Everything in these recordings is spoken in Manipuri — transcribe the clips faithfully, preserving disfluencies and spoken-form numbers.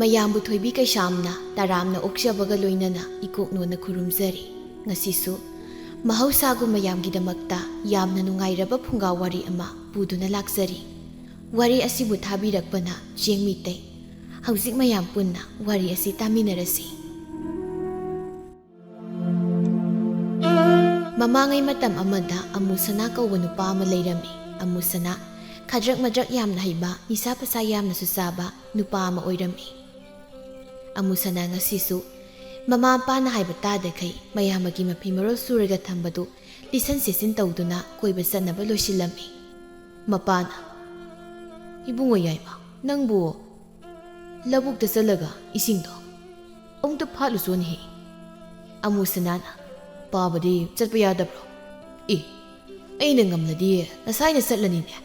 ꯃꯌꯥꯝꯕꯨ ꯊꯣꯏꯕꯤ ꯀꯩꯁꯥꯝꯅ ꯇꯔꯥꯝꯅ ꯑꯣꯛꯆꯕꯒ ꯂꯣꯏꯅꯅ ꯏꯀꯣꯛꯅꯣꯅ ꯈꯨꯔꯨꯝꯖꯔꯤ꯫ ꯉꯁꯤꯁꯨ ꯃꯍꯧꯁꯥꯒꯨꯝ ꯃꯌꯥꯝꯒꯤꯗꯃꯛꯇ ꯌꯥꯝꯅ ꯅꯨꯡꯉꯥꯏꯔꯕ ꯐꯨꯡꯒꯥ ꯋꯥꯔꯤ ꯑꯃ ꯄꯨꯗꯨꯅ ꯂꯥꯛꯆꯔꯤ꯫ ꯋꯥꯔꯤ ꯑꯁꯤꯕꯨ ꯊꯥꯕꯤꯔꯛꯄꯅ ꯆꯦꯡ ꯃꯤꯇꯩ꯫ ꯍꯧꯖꯤꯛ ꯃꯌꯥꯝ ꯄꯨꯟꯅ ꯋꯥꯔꯤ ꯑꯁꯤ ꯇꯥꯃꯤꯟꯅꯔꯁꯤ꯫ ꯃꯃꯥꯡꯉꯩ ꯃꯇꯝ ꯑꯃꯗ ꯑꯃꯨ ꯁꯅꯥ ꯀꯧꯕ ꯅꯨꯄꯥ ꯑꯃ ꯂꯩꯔꯝꯃꯤ꯫ ꯑꯃꯨ ꯁꯅꯥ ꯈꯗ꯭ꯔꯛ ꯃꯗ꯭ꯔꯛ ꯌꯥꯝꯅ ꯍꯩꯕ, ꯅꯤꯁꯥ ꯄꯁꯥ ꯌꯥꯝꯅꯁꯨ ꯆꯥꯕ ꯅꯨꯄꯥ ꯑꯃ ꯑꯣꯏꯔꯝꯃꯤ꯫ ꯑꯃꯨ ꯁꯅꯥ ꯉꯁꯤꯁꯨ ꯃꯃꯥ ꯃꯄꯥꯅ ꯍꯥꯏꯕ ꯇꯥꯗꯈꯩ ꯃꯌꯥꯝꯕꯒꯤ ꯃꯐꯤ ꯃꯔꯣꯜ ꯁꯨꯔꯒ ꯊꯝꯕꯗꯨ ꯂꯤꯁꯟ ꯁꯤꯠꯆꯤꯟ ꯇꯧꯗꯨꯅ ꯀꯣꯏꯕ ꯆꯠꯅꯕ ꯂꯣꯏꯁꯤꯜꯂꯝꯃꯤ꯫ ꯃꯄꯥꯅ, "ꯏꯕꯨꯡꯉꯣ ꯌꯥꯏꯃ, ꯅꯪꯕꯨ ꯂꯧꯕꯨꯛꯇ ꯆꯠꯂꯒ ꯏꯁꯤꯡꯗꯣ ꯑꯃꯨꯛꯇ ꯐꯥꯠꯂꯨꯆꯣꯅꯦꯍꯦ꯫" ꯑꯃꯨ ꯁꯅꯥꯅ, "ꯄꯥꯕꯗꯤ ꯆꯠꯄ ꯌꯥꯗꯕ꯭ꯔꯣ?" "ꯑꯦ, ꯑꯩꯅ ꯉꯝꯂꯗꯤ ꯉꯁꯥꯏꯅ ꯆꯠꯂꯅꯤꯅꯦ꯫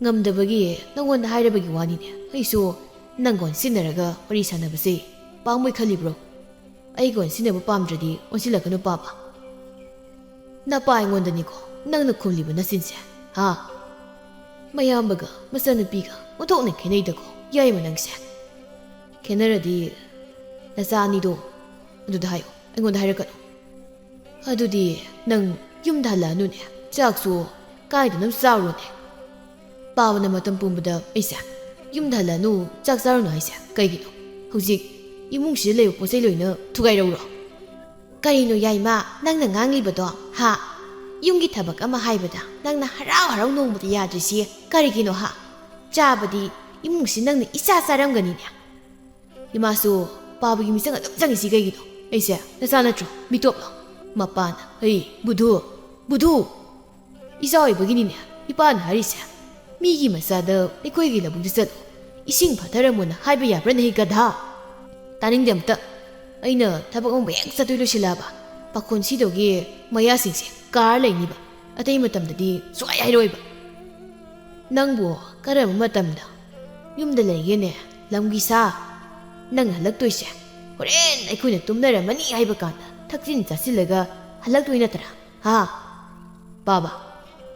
ꯉꯝꯗꯕꯒꯤ ꯅꯪꯉꯣꯟꯗ ꯍꯥꯏꯔꯕꯒꯤ ꯋꯥꯅꯤꯅꯦ꯫ ꯑꯩꯁꯨ ꯅꯪꯒ ꯑꯣꯟꯁꯤꯟꯅꯔꯒ ꯋꯥꯔꯤ ꯁꯥꯟꯅꯕꯁꯦ ꯄꯥꯝꯃꯣꯏ ꯈꯜꯂꯤꯕ꯭ꯔꯣ? ꯑꯩꯒ ꯑꯣꯟꯁꯤꯟꯅꯕ ꯄꯥꯝꯗ꯭ꯔꯗꯤ ꯑꯣꯟꯁꯤꯜꯂꯛꯀꯅꯨ ꯄꯥꯕ꯫ ꯅꯄꯥ ꯑꯩꯉꯣꯟꯗꯅꯤꯀꯣ ꯅꯪꯅ ꯈꯨꯝꯂꯤꯕ ꯅꯆꯤꯟꯁꯦ, ꯍꯥ? ꯃꯌꯥꯝꯕꯒ ꯃꯆꯥꯅꯨꯄꯤꯒ ꯑꯣꯟꯊꯣꯛꯅ ꯈꯦꯠꯅꯩꯗꯀꯣ ꯌꯥꯏꯃ ꯅꯪꯁꯦ꯫ ꯈꯦꯠꯅꯔꯗꯤ ꯅꯆꯥ ꯑꯅꯤꯗꯣ ꯑꯗꯨꯗ ꯍꯥꯏꯌꯣ, ꯑꯩꯉꯣꯟꯗ ꯍꯥꯏꯔꯛꯀꯅꯨ꯫ ꯑꯗꯨꯗꯤ ꯅꯪ ꯌꯨꯝꯗ ꯍꯜꯂꯛꯑꯅꯨꯅꯦ, ꯆꯥꯛꯁꯨ ꯀꯥꯏꯗꯅꯣ ꯆꯥꯔꯨꯔꯣꯅꯦ꯫ ꯄꯥꯕꯅ ꯃꯇꯝ ꯄꯨꯝꯕꯗ ꯑꯩꯁꯦ ꯌꯨꯝꯗ ꯍꯜꯂꯛꯑꯅꯨ, ꯆꯥꯛ ꯆꯥꯔꯨꯅꯨ ꯍꯥꯏꯁꯦ ꯀꯩꯒꯤꯅꯣ? ꯍꯧꯖꯤꯛ ꯏꯃꯨꯡꯁꯤꯗ ꯂꯩꯕ ꯄꯣꯠ ꯆꯩ ꯂꯣꯏꯅ ꯊꯨꯒꯥꯏꯔꯧꯔꯣ?" "ꯀꯔꯤꯅꯣ ꯌꯥꯏꯃ ꯅꯪꯅ ꯉꯥꯡꯂꯤꯕꯗꯣ, ꯍꯥ? ꯌꯨꯝꯒꯤ ꯊꯕꯛ ꯑꯃ ꯍꯥꯏꯕꯗ ꯅꯪꯅ ꯍꯔꯥꯎ ꯍꯔꯥꯎ ꯅꯣꯡꯃꯗ ꯌꯥꯗ꯭ꯔꯤꯁꯤ ꯀꯔꯤꯒꯤꯅꯣ, ꯍꯥ? ꯆꯥꯕꯗꯤ ꯏꯃꯨꯡꯁꯤ ꯅꯪꯅ ꯏꯆꯥ ꯆꯥꯔꯝꯒꯅꯤꯅꯦ꯫" "ꯏꯃꯥꯁꯨ ꯄꯥꯕꯒꯤ ꯃꯤꯆꯪ ꯑꯗꯨꯝ ꯆꯪꯉꯤꯁꯤ ꯀꯩꯒꯤꯅꯣ? ꯑꯩꯁꯦ ꯅꯆꯥ ꯅꯠꯇ꯭ꯔꯣ? ꯃꯤꯇꯣꯞꯂꯣ?" ꯃꯄꯥꯅ, "ꯍꯩ, ꯕꯨꯙꯨ, ꯕꯨꯙꯨ! ꯏꯆꯥ ꯑꯣꯏꯕꯒꯤꯅꯤꯅꯦ ꯏꯄꯥꯅ ꯍꯥꯏꯔꯤꯁꯦ꯫ ꯃꯤꯒꯤ ꯃꯆꯥꯗ ꯑꯩꯈꯣꯏꯒꯤ ꯂꯧꯕꯨꯛꯇ ꯆꯠꯂꯨ, ꯏꯁꯤꯡ ꯐꯥꯊꯔꯝꯃꯣꯅ ꯍꯥꯏꯕ ꯌꯥꯕ꯭ꯔꯅꯦ, ꯍꯦ ꯒꯙꯥ? ꯇꯥꯅꯤꯡꯗꯦ ꯑꯝꯇ꯫ ꯑꯩꯅ ꯊꯕꯛ ꯑꯃ ꯍꯦꯛ ꯆꯠꯇꯣꯏ ꯂꯣꯏꯁꯤꯜꯂꯛꯑꯕ, ꯄꯥꯈꯣꯟ ꯁꯤꯗꯧꯒꯤ ꯃꯌꯥꯁꯤꯡꯁꯦ ꯀꯥꯔ ꯂꯩꯅꯤꯕ꯫ ꯑꯇꯩ ꯃꯇꯝꯗꯗꯤ ꯁꯨꯡꯍꯥꯏ ꯍꯥꯏꯔꯣꯏꯕ꯫ ꯅꯪꯕꯨ ꯀꯔꯝꯕ ꯃꯇꯝꯗ ꯌꯨꯝꯗ ꯂꯩꯒꯦꯅꯦ, ꯂꯝꯒꯤ ꯁꯥ? ꯅꯪ ꯍꯜꯂꯛꯇꯣꯏꯁꯦ ꯍꯣꯔꯦꯟ ꯑꯩꯈꯣꯏꯅ ꯇꯨꯝꯅꯔꯝꯃꯅꯤ ꯍꯥꯏꯕ ꯀꯥꯟꯗ ꯊꯛꯆꯤꯟ ꯆꯥꯁꯤꯜꯂꯒ ꯍꯜꯂꯛꯇꯣꯏ ꯅꯠꯇ꯭ꯔꯥ? ꯍꯥ? ꯄꯥꯕ,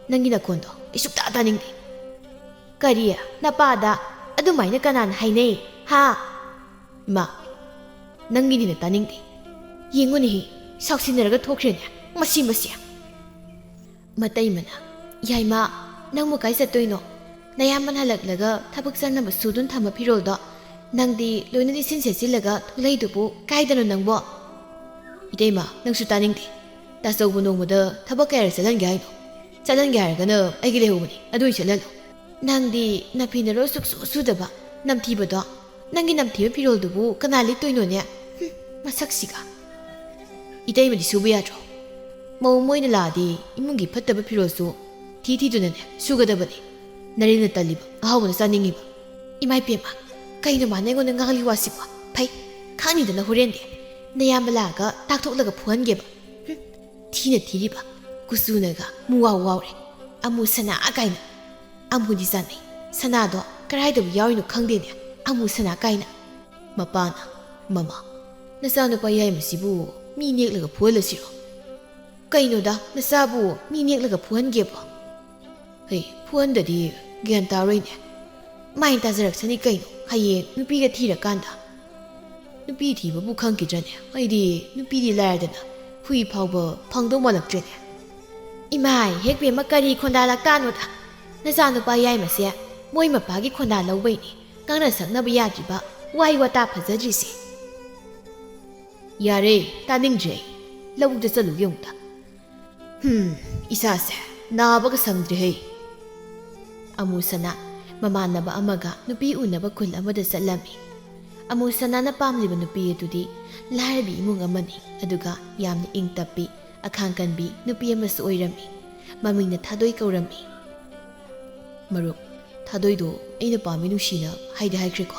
ꯅꯪꯒꯤ ꯅꯈꯣꯟꯗꯣ ꯑꯩ ꯁꯨꯛꯇꯥ ꯇꯥꯅꯤꯡꯗꯦ꯫ ꯀꯔꯤ? ꯅꯄꯥꯗ ꯑꯗꯨꯃꯥꯏꯅ ꯀꯅꯥꯅ ꯍꯥꯏꯅꯩ? ꯍꯥ? ꯏꯃꯥ, ꯅꯪꯒꯤꯗꯤꯅꯦ ꯇꯥꯅꯤꯡꯗꯦ꯫ ꯌꯦꯡꯉꯨꯅꯦꯍꯦ, ꯁꯥꯎꯁꯤꯟꯅꯔꯒ ꯊꯣꯛꯈ꯭ꯔꯦꯅꯦ, ꯃꯁꯤ ꯃꯁꯤ꯫ ꯃꯇꯩꯃꯅ, "ꯌꯥꯏꯃ, ꯅꯪꯕꯨ ꯀꯥꯏ ꯆꯠꯇꯣꯏꯅꯣ? ꯅꯌꯥꯝꯕꯅ ꯍꯜꯂꯛꯂꯒ ꯊꯕꯛ ꯆꯠꯅꯕ ꯁꯨꯗꯨꯅ ꯊꯝꯕ ꯐꯤꯔꯣꯜꯗꯣ ꯅꯪꯗꯤ ꯂꯣꯏꯅ ꯂꯤꯠꯁꯤꯟ ꯁꯦꯠꯆꯤꯜꯂꯒ ꯊꯣꯛꯂꯛꯏꯗꯨꯕꯨ ꯀꯥꯏꯗꯅꯣ ꯅꯪꯕꯣ?" "ꯏꯇꯩꯃ, ꯅꯪꯁꯨ ꯇꯥꯅꯤꯡꯗꯦ꯫ ꯇꯥꯆꯧꯕꯨ ꯅꯣꯡꯃꯗ ꯊꯕꯛ ꯀꯌꯥꯔꯛ ꯆꯠꯍꯟꯒꯦ ꯍꯥꯏꯅꯣ? ꯆꯠꯍꯟꯒꯦ ꯍꯥꯏꯔꯒꯅ ꯑꯩꯒꯤ ꯂꯩꯍꯧꯕꯅꯤ, ꯑꯗꯨ ꯑꯣꯏꯅ ꯆꯠꯍꯜꯂꯣ꯫ ꯅꯪꯗꯤ ꯅꯐꯤ ꯅꯔꯣꯜ ꯁꯨꯛꯁꯨ ꯁꯨꯗꯕ, ꯅꯝꯊꯤꯕꯗꯣ, ꯅꯪꯒꯤ ꯅꯝꯊꯤꯕ ꯐꯤꯔꯣꯜꯗꯨꯕꯨ ꯀꯅꯥ ꯂꯤꯠꯇꯣꯏꯅꯣꯅꯦ? ꯍꯨꯝ, ꯃꯁꯛꯁꯤꯒ!" "ꯏꯇꯩꯃꯗꯤ ꯁꯨꯕ ꯌꯥꯗ꯭ꯔꯣ? ꯃꯧ ꯃꯣꯏꯅ ꯂꯥꯛꯑꯗꯤ ꯏꯃꯨꯡꯒꯤ ꯐꯠꯇꯕ ꯐꯤꯔꯣꯜꯁꯨ ꯊꯤ ꯊꯤꯗꯨꯅꯅꯦ ꯁꯨꯒꯗꯕꯅꯤ꯫ ꯅꯔꯦꯟꯅ ꯇꯜꯂꯤꯕ, ꯑꯍꯥꯎꯕꯅ ꯆꯥꯅꯤꯡꯉꯤꯕ꯫" "ꯏꯃꯥ ꯏꯄꯦꯝꯃ, ꯀꯩꯅꯣ ꯃꯥꯅ ꯑꯩꯉꯣꯟꯗ ꯉꯥꯡꯂꯤ ꯋꯥꯁꯤꯕꯣ? ꯐꯩ, ꯈꯪꯅꯤꯗꯅ ꯍꯣꯔꯦꯟꯗꯤ ꯅꯌꯥꯝꯕ ꯂꯥꯛꯑꯒ ꯇꯥꯛꯊꯣꯛꯂꯒ ꯐꯨꯍꯟꯒꯦꯕ꯫ ꯍꯨꯝ, ꯊꯤꯅ ꯊꯤꯔꯤꯕ, ꯀꯨꯆꯨꯅꯒ ꯃꯨꯋꯥꯎ ꯋꯥꯎꯔꯦ꯫ ꯑꯃꯨ ꯁꯅꯥ ꯀꯥꯏꯅ꯫ ꯑꯃꯨꯗꯤ ꯆꯥꯅꯩ꯫ ꯁꯅꯥꯗꯣ ꯀꯗꯥꯏꯗꯕꯨ ꯌꯥꯎꯔꯤꯅꯣ ꯈꯪꯗꯦꯅꯦ, ꯑꯃꯨ ꯁꯅꯥ ꯀꯥꯏꯅ꯫" ꯃꯄꯥꯅ, "ꯃꯃꯥ, ꯅꯆꯥꯅꯨꯄꯥ ꯌꯥꯏꯃꯁꯤꯕꯨ ꯃꯤ ꯅꯦꯛꯂꯒ ꯐꯨꯍꯜꯂꯁꯤꯔꯣ?" "ꯀꯩꯅꯣꯗ, ꯅꯆꯥꯕꯨ ꯃꯤ ꯅꯦꯛꯂꯒ ꯐꯨꯍꯟꯒꯦꯕꯣ? ꯍꯩ, ꯐꯨꯍꯟꯗꯗꯤ ꯒ꯭ꯌꯥꯟ ꯇꯥꯔꯣꯏꯅꯦ꯫ ꯃꯥꯏꯅ ꯇꯥꯖꯔꯛꯁꯅꯤ ꯀꯩꯅꯣ, ꯍꯌꯦꯡ ꯅꯨꯄꯤꯒ ꯊꯤꯔꯀꯥꯟꯗ꯫ ꯅꯨꯄꯤ ꯊꯤꯕꯕꯨ ꯈꯪꯈꯤꯗ꯭ꯔꯅꯦ? ꯑꯩꯗꯤ ꯅꯨꯄꯤꯗꯤ ꯂꯥꯏꯔꯗꯅ ꯍꯨꯏ ꯐꯥꯎꯕ ꯐꯪꯗꯧ ꯃꯥꯜꯂꯛꯇ꯭ꯔꯦꯅꯦ꯫" "ꯏꯃꯥꯏ, ꯍꯦꯛ ꯕꯦꯝꯃ, ꯀꯔꯤ ꯈꯣꯟꯗꯥ ꯂꯥꯛꯇꯥꯅꯣꯗ? ꯅꯆꯥꯅꯨꯄꯥ ꯌꯥꯏꯃꯁꯦ ꯃꯣꯏ ꯃꯄꯥꯒꯤ ꯈꯣꯟꯗꯥ ꯂꯧꯕꯩꯅꯦ ꯉꯥꯡꯅ ꯁꯛꯅꯕ ꯌꯥꯗ꯭ꯔꯤꯕ, ꯋꯥꯍꯩ ꯋꯥꯇꯥ ꯐꯖꯗ꯭ꯔꯤꯁꯦ꯫" "ꯌꯥꯔꯦ, ꯇꯥꯅꯤꯡꯗ꯭ꯔꯦ ꯑꯩ꯫ ꯂꯧꯕꯨꯛꯇ ꯆꯠꯂꯨꯒꯦ ꯑꯃꯨꯛꯇ꯫ ꯍꯨꯝ, ꯏꯁꯥꯁꯦ ꯅꯥꯕꯒ ꯁꯪꯗ꯭ꯔꯦꯍꯦ꯫" ꯑꯃꯨꯁꯅꯥ ꯃꯃꯥꯟꯅꯕ ꯑꯃꯒ ꯅꯨꯄꯤ ꯎꯅꯕ ꯈꯨꯜ ꯑꯃꯗ ꯆꯠꯂꯝꯃꯤ꯫ ꯑꯃꯨꯁꯅꯥꯅ ꯄꯥꯝꯂꯤꯕ ꯅꯨꯄꯤ ꯑꯗꯨꯗꯤ ꯂꯥꯏꯔꯕꯤ ꯏꯃꯨꯡ ꯑꯃꯅꯤ, ꯑꯗꯨꯒ ꯌꯥꯝꯅ ꯏꯪ ꯇꯞꯄꯤ, ꯑꯈꯥꯡ ꯀꯟꯕꯤ ꯅꯨꯄꯤ ꯑꯃꯁꯨ ꯑꯣꯏꯔꯝꯃꯤ꯫ ꯃꯃꯤꯡꯅ ꯊꯥꯗꯣꯏ ꯀꯧꯔꯝꯃꯤ꯫ "ꯃꯔꯨꯞ, ꯊꯥꯗꯣꯏꯗꯣ ꯑꯩꯅ ꯄꯥꯝꯃꯤ ꯅꯨꯡꯁꯤꯅ ꯍꯥꯏꯗꯤ ꯍꯥꯏꯈ꯭ꯔꯦꯀꯣ꯫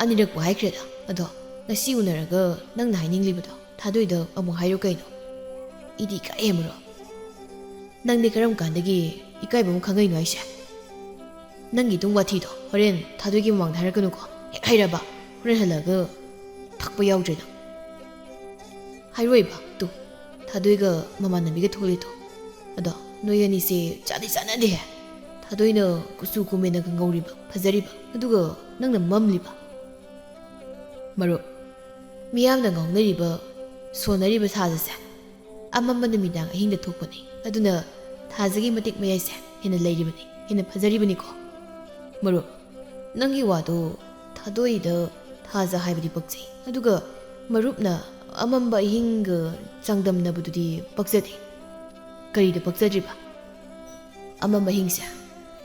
ꯑꯅꯤꯔꯛꯄꯨ ꯍꯥꯏꯈ꯭ꯔꯦꯗ꯫ ꯑꯗꯣ ꯉꯁꯤ ꯎꯅꯔꯒ ꯅꯪꯅ ꯍꯥꯏꯅꯤꯡꯂꯤꯕꯗꯣ ꯊꯥꯗꯣꯏꯗ ꯑꯃꯨꯛ ꯍꯥꯏꯔꯣ ꯀꯩꯅꯣ?" "ꯏꯗꯤ ꯏꯀꯥꯏꯌꯦ ꯃꯔꯨꯞ꯫" "ꯅꯪꯗꯤ ꯀꯔꯝ ꯀꯥꯟꯗꯒꯤ ꯏꯀꯥꯏꯕ ꯑꯃ ꯈꯪꯉꯛꯏꯅꯣ ꯍꯥꯏꯁꯦ? ꯅꯪꯒꯤ ꯏꯇꯨꯡ ꯋꯥꯊꯤꯗꯣ ꯍꯣꯔꯦꯟ ꯊꯥꯗꯣꯏꯒꯤ ꯃꯃꯥꯡꯗ ꯍꯥꯏꯔꯛꯀꯅꯨꯀꯣ꯫ ꯍꯦꯛ ꯍꯥꯏꯔꯕ ꯍꯣꯔꯦꯟ ꯍꯜꯂꯛꯑꯒ ꯊꯛꯄ ꯌꯥꯎꯗ꯭ꯔꯦ ꯅꯪ꯫" "ꯍꯥꯏꯔꯣꯏꯕ꯫ ꯇꯨ, ꯊꯥꯗꯣꯏꯒ ꯃꯃꯥꯟꯅꯕꯤꯒ ꯊꯣꯛꯂꯛꯏꯗꯣ꯫ ꯑꯗꯣ ꯅꯣꯏ ꯑꯅꯤꯁꯦ ꯆꯥꯗꯤ ꯆꯥꯟꯅꯗꯦꯍꯦ꯫ ꯊꯥꯗꯣꯏꯅ ꯀꯨꯆꯨ ꯀꯨꯃꯦꯟꯅꯒ ꯉꯧꯔꯤꯕ, ꯐꯖꯔꯤꯕ, ꯑꯗꯨꯒ ꯅꯪꯅ ꯃꯝꯂꯤꯕ꯫ ꯃꯔꯨꯞ, ꯃꯤꯌꯥꯝꯅ ꯉꯥꯎꯅꯔꯤꯕ, ꯁꯣꯟꯅꯔꯤꯕ ꯊꯥꯖꯁꯦ ꯑꯃꯝꯕ ꯅꯨꯃꯤꯗꯥꯡ ꯑꯍꯤꯡꯗ ꯊꯣꯛꯄꯅꯤ꯫ ꯑꯗꯨꯅ ꯊꯥꯖꯒꯤ ꯃꯇꯤꯛ ꯃꯌꯥꯏꯁꯦ ꯍꯦꯟꯅ ꯂꯩꯔꯤꯕꯅꯤ, ꯍꯦꯟꯅ ꯐꯖꯔꯤꯕꯅꯤꯀꯣ꯫ ꯃꯔꯨꯞ, ꯅꯪꯒꯤ ꯋꯥꯗꯣ ꯊꯥꯗꯣꯏꯗ ꯊꯥꯖ ꯍꯥꯏꯕꯗꯤ ꯄꯛꯆꯩ, ꯑꯗꯨꯒ ꯃꯔꯨꯞꯅ ꯑꯃꯝꯕ ꯑꯍꯤꯡꯒ ꯆꯥꯡꯗꯝꯅꯕꯗꯨꯗꯤ ꯄꯛꯆꯗꯦ꯫ ꯀꯔꯤꯗ ꯄꯛꯆꯗ꯭ꯔꯤꯕ? ꯑꯃꯝꯕ ꯑꯍꯤꯡꯁꯦ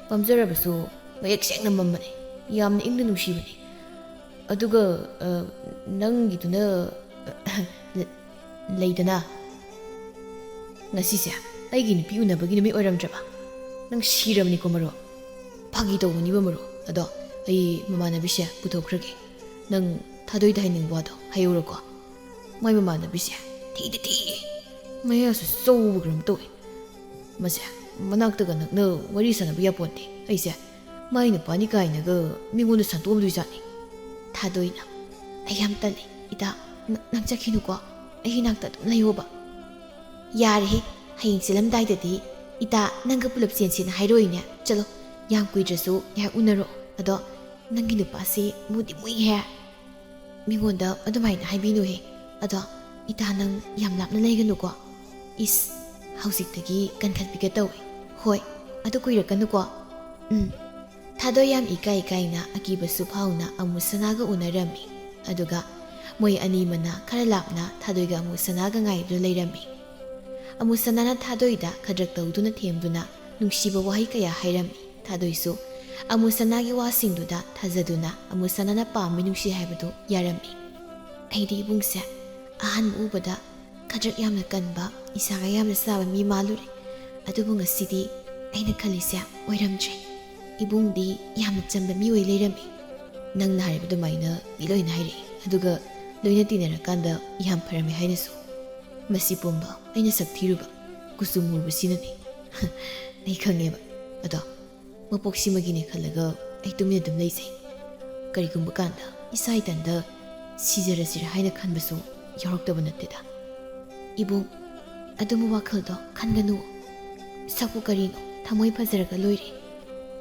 ꯃꯝꯖꯔꯕꯁꯨ ꯃꯌꯦꯛ ꯁꯦꯡꯅ ꯃꯝꯕꯅꯤ, ꯌꯥꯝꯅ ꯏꯪꯅ ꯅꯨꯡꯁꯤꯕꯅꯤ꯫ ꯑꯗꯨꯒ, ꯑ, ꯅꯪꯒꯤꯗꯨꯅ, ꯑ, ꯂꯩꯗꯅ, ꯉꯁꯤꯁꯦ ꯑꯩꯒꯤ ꯅꯨꯄꯤ ꯎꯅꯕꯒꯤ ꯅꯨꯃꯤꯠ ꯑꯣꯏꯔꯝꯗ꯭ꯔꯕ? ꯅꯪ ꯁꯤꯔꯕꯅꯤꯀꯣ, ꯃꯔꯨꯞ꯫ ꯐꯥꯒꯤ ꯇꯧꯕꯅꯤꯕ, ꯃꯔꯨꯞ꯫ ꯑꯗꯣ ꯑꯩ ꯃꯃꯥꯟꯅꯕꯤꯁꯦ ꯄꯨꯊꯣꯛꯈ꯭ꯔꯒꯦ꯫ ꯅꯪ ꯊꯥꯗꯣꯏꯗ ꯍꯥꯏꯅꯤꯡꯕ ꯋꯥꯗꯣ ꯍꯥꯏꯍꯧꯔꯣꯀꯣ꯫ ꯃꯥꯏ ꯃꯃꯥꯟꯅꯕꯤꯁꯦ ꯊꯤꯗꯤ ꯊꯤ, ꯃꯌꯥꯁꯨ ꯆꯧꯕ ꯀꯩꯅꯣꯝ ꯇꯧꯏ꯫ ꯃꯁꯦ ꯃꯅꯥꯛꯇꯒ ꯅꯛꯅ ꯋꯥꯔꯤ ꯁꯥꯟꯅꯕ ꯌꯥꯄꯣꯟꯇꯦ꯫ ꯑꯩꯁꯦ ꯃꯥꯏ ꯅꯨꯄꯥꯅꯤ ꯀꯥꯏꯅꯒ ꯃꯤꯉꯣꯟꯗ ꯁꯟꯇꯣꯛꯑꯝꯗꯣꯏꯖꯥꯠꯅꯤ꯫ ꯊꯥꯗꯣꯏꯅ, "ꯑꯩ ꯌꯥꯝ ꯇꯜꯂꯤ꯫ ꯏꯇꯥ, ꯅ-, ꯅꯪ ꯆꯠꯈꯤꯅꯨꯀꯣ꯫ ꯑꯩꯒꯤ ꯅꯥꯛꯇ ꯑꯗꯨꯝ ꯂꯩꯌꯣꯕ꯫" "ꯌꯥꯔꯦꯍꯦ, ꯍꯌꯦꯡ ꯆꯦꯜꯂꯝꯗꯥꯏꯗꯗꯤ ꯏꯇꯥ ꯅꯪꯒ ꯄꯨꯂꯞ ꯆꯦꯟꯁꯦꯅ ꯍꯥꯏꯔꯣꯏꯅꯦ꯫ ꯆꯠꯂꯣ, ꯌꯥꯝ ꯀꯨꯏꯗ꯭ꯔꯁꯨ ꯉꯥꯏꯍꯥꯛ ꯎꯅꯔꯣ꯫ ꯑꯗꯣ ꯅꯪꯒꯤ ꯅꯨꯄꯥꯁꯤ ꯃꯨꯗꯤ ꯃꯨꯏꯍꯦ꯫ ꯃꯤꯉꯣꯟꯗ ꯑꯗꯨꯃꯥꯏꯅ ꯍꯥꯏꯕꯤꯅꯨꯍꯦ꯫ ꯑꯗꯣ ꯏꯇꯥ ꯅꯪ ꯌꯥꯝ ꯂꯥꯞꯅ ꯂꯩꯒꯅꯨꯀꯣ꯫" "ꯏꯁ, ꯍꯧꯖꯤꯛꯇꯒꯤ ꯀꯟꯈꯠꯄꯤꯒ ꯇꯧꯏ꯫ ꯍꯣꯏ, ꯑꯗꯨ ꯀꯨꯏꯔꯛꯀꯅꯨꯀꯣ꯫" ꯎꯝ꯫ ꯊꯥꯗꯣꯏ ꯌꯥꯝ ꯏꯀꯥꯏ ꯏꯀꯥꯏꯅ ꯑꯀꯤꯕꯁꯨ ꯐꯥꯎꯅ ꯑꯃꯨꯁꯅꯥꯒ ꯎꯅꯔꯝꯃꯤ꯫ ꯑꯗꯨꯒ ꯃꯣꯏ ꯑꯅꯤꯃꯅ ꯈꯔ ꯂꯥꯞꯅ ꯊꯥꯗꯣꯏꯒ ꯑꯃꯨꯁꯅꯥꯒ ꯉꯥꯏꯗꯨꯅ ꯂꯩꯔꯝꯃꯤ꯫ ꯑꯃꯨꯁꯅꯥꯅ ꯊꯥꯗꯣꯏꯗ ꯈꯗ꯭ꯔꯛ ꯇꯧꯗꯨꯅ ꯊꯦꯝꯗꯨꯅ ꯅꯨꯡꯁꯤꯕ ꯋꯥꯍꯩ ꯀꯌꯥ ꯍꯥꯏꯔꯝꯃꯤ꯫ ꯊꯥꯗꯣꯏꯁꯨ ꯑꯃꯨꯁꯅꯥꯒꯤ ꯋꯥꯁꯤꯡꯗꯨꯗ ꯊꯥꯖꯗꯨꯅ ꯑꯃꯨꯁꯅꯥꯅ ꯄꯥꯝꯃꯤ ꯅꯨꯡꯁꯤ ꯍꯥꯏꯕꯗꯨ ꯌꯥꯔꯝꯃꯤ꯫ ꯑꯩꯗꯤ ꯏꯕꯨꯡꯁꯦ ꯑꯍꯥꯟꯕ ꯎꯕꯗ ꯈꯗ꯭ꯔꯛ ꯌꯥꯝꯅ ꯀꯟꯕ, ꯅꯤꯁꯥꯒ ꯌꯥꯝꯅ ꯆꯥꯕ ꯃꯤ ꯃꯥꯜꯂꯨꯔꯦ꯫ ꯑꯗꯨꯕꯨ ꯉꯁꯤꯗꯤ ꯑꯩꯅ ꯈꯜꯂꯤꯁꯦ ꯑꯣꯏꯔꯝꯗ꯭ꯔꯦ꯫ ꯏꯕꯨꯡꯗꯤ ꯌꯥꯝꯅ ꯆꯝꯕ ꯃꯤ ꯑꯣꯏ ꯂꯩꯔꯝꯃꯤ꯫ ꯅꯪꯅ ꯍꯥꯏꯔꯤꯕ ꯑꯗꯨꯃꯥꯏꯅ ꯃꯤ ꯂꯣꯏꯅ ꯍꯥꯏꯔꯛꯏ, ꯑꯗꯨꯒ ꯂꯣꯏꯅ ꯇꯤꯟꯅꯔꯀꯥꯟꯗ ꯌꯥꯝ ꯐꯔꯝꯃꯤ ꯍꯥꯏꯅꯁꯨ꯫ ꯃꯁꯤ ꯄꯨꯝꯕ ꯑꯩꯅ ꯁꯛ ꯊꯤꯔꯨꯕ, ꯀꯨꯆꯨ ꯃꯨꯔꯨꯕꯁꯤꯅꯅꯤ꯫ ꯑꯩ ꯈꯪꯉꯦꯕ꯫ ꯑꯗꯣ ꯃꯄꯣꯛꯁꯤꯃꯒꯤꯅꯦ ꯈꯜꯂꯒ ꯑꯩ ꯇꯨꯃꯤꯟꯅ ꯑꯗꯨꯝ ꯂꯩꯖꯩ꯫ ꯀꯔꯤꯒꯨꯝꯕ ꯀꯥꯟꯗ ꯏꯁꯥ ꯏꯊꯟꯗ ꯁꯤꯖꯔꯁꯤꯔ ꯍꯥꯏꯅ ꯈꯟꯕꯁꯨ ꯌꯥꯎꯔꯛꯇꯕ ꯅꯠꯇꯦꯗ꯫ ꯏꯕꯨꯡ, ꯑꯗꯨꯝꯕ ꯋꯥꯈꯜꯗꯣ ꯈꯟꯒꯅꯨ꯫ ꯁꯛꯄꯨ ꯀꯔꯤꯅꯣ, ꯊꯃꯣꯏ ꯐꯖꯔꯒ ꯂꯣꯏꯔꯦ꯫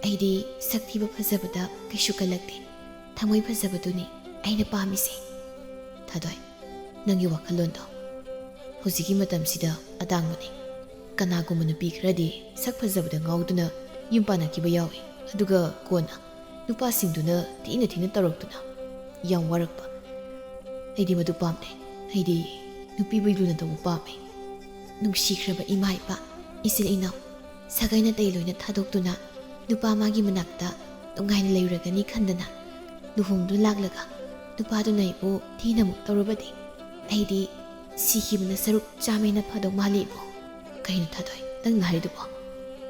ꯑꯩꯗꯤ ꯁꯛ ꯊꯤꯕ ꯐꯖꯕꯗ ꯀꯩꯁꯨ ꯀꯜꯂꯛꯇꯦ꯫ ꯊꯃꯣꯏ ꯐꯖꯕꯗꯨꯅꯤ ꯑꯩꯅ ꯄꯥꯝꯃꯤꯁꯦ꯫ ꯊꯥꯗꯣꯏ, ꯅꯪꯒꯤ ꯋꯥꯈꯜꯂꯣꯟꯗꯣ ꯍꯧꯖꯤꯛꯀꯤ ꯃꯇꯝꯁꯤꯗ ꯑꯇꯥꯡꯕꯅꯤ꯫ ꯀꯅꯥꯒꯨꯝꯕ ꯅꯨꯄꯤ ꯈꯔꯗꯤ ꯁꯛ ꯐꯖꯕꯗ ꯉꯥꯎꯗꯨꯅ ꯌꯨꯝ ꯄꯥꯟꯅꯈꯤꯕ ꯌꯥꯎꯏ꯫ ꯑꯗꯨꯒ ꯀꯣꯟꯅ ꯅꯨꯄꯥꯁꯤꯡꯗꯨꯅ ꯊꯤꯅ ꯊꯤꯅ ꯇꯧꯔꯛꯇꯨꯅ ꯌꯥꯝ ꯋꯥꯔꯛꯄ꯫ ꯑꯩꯗꯤ ꯃꯗꯨ ꯄꯥꯝꯗꯦ꯫ ꯑꯩꯗꯤ ꯅꯨꯄꯤꯕꯨ ꯂꯨꯅ ꯇꯧꯕ ꯄꯥꯝꯃꯤ꯫ ꯅꯨꯡꯁꯤꯈ꯭ꯔꯕ ꯏꯃꯥ ꯏꯄꯥ, ꯏꯆꯤꯜ ꯏꯅꯥꯎ, ꯁꯥꯒꯩ ꯅꯥꯇꯩ ꯂꯣꯏꯅ ꯊꯥꯗꯣꯛꯇꯨꯅ ꯅꯨꯄꯥ ꯑꯃꯒꯤ ꯃꯅꯥꯛꯇ ꯅꯨꯡꯉꯥꯏꯅ ꯂꯩꯔꯨꯔꯒꯅꯤ ꯈꯟꯗꯅ ꯂꯨꯍꯣꯡꯗꯨꯅ ꯂꯥꯛꯂꯒ ꯅꯨꯄꯥꯗꯨꯅ ꯑꯩꯕꯨ ꯊꯤꯅ ꯑꯃꯨꯛ ꯇꯧꯔꯕꯗꯤ ꯑꯩꯗꯤ ꯁꯤꯈꯤꯕꯅ ꯁꯔꯨꯛ ꯆꯥꯝꯃꯩꯅ ꯐꯗꯧ ꯃꯥꯜꯂꯤ ꯏꯕꯨꯡ꯫ ꯀꯩꯅꯣ ꯊꯥꯗꯣꯏ, ꯅꯪꯅ ꯍꯥꯏꯔꯤꯗꯨꯕꯣ?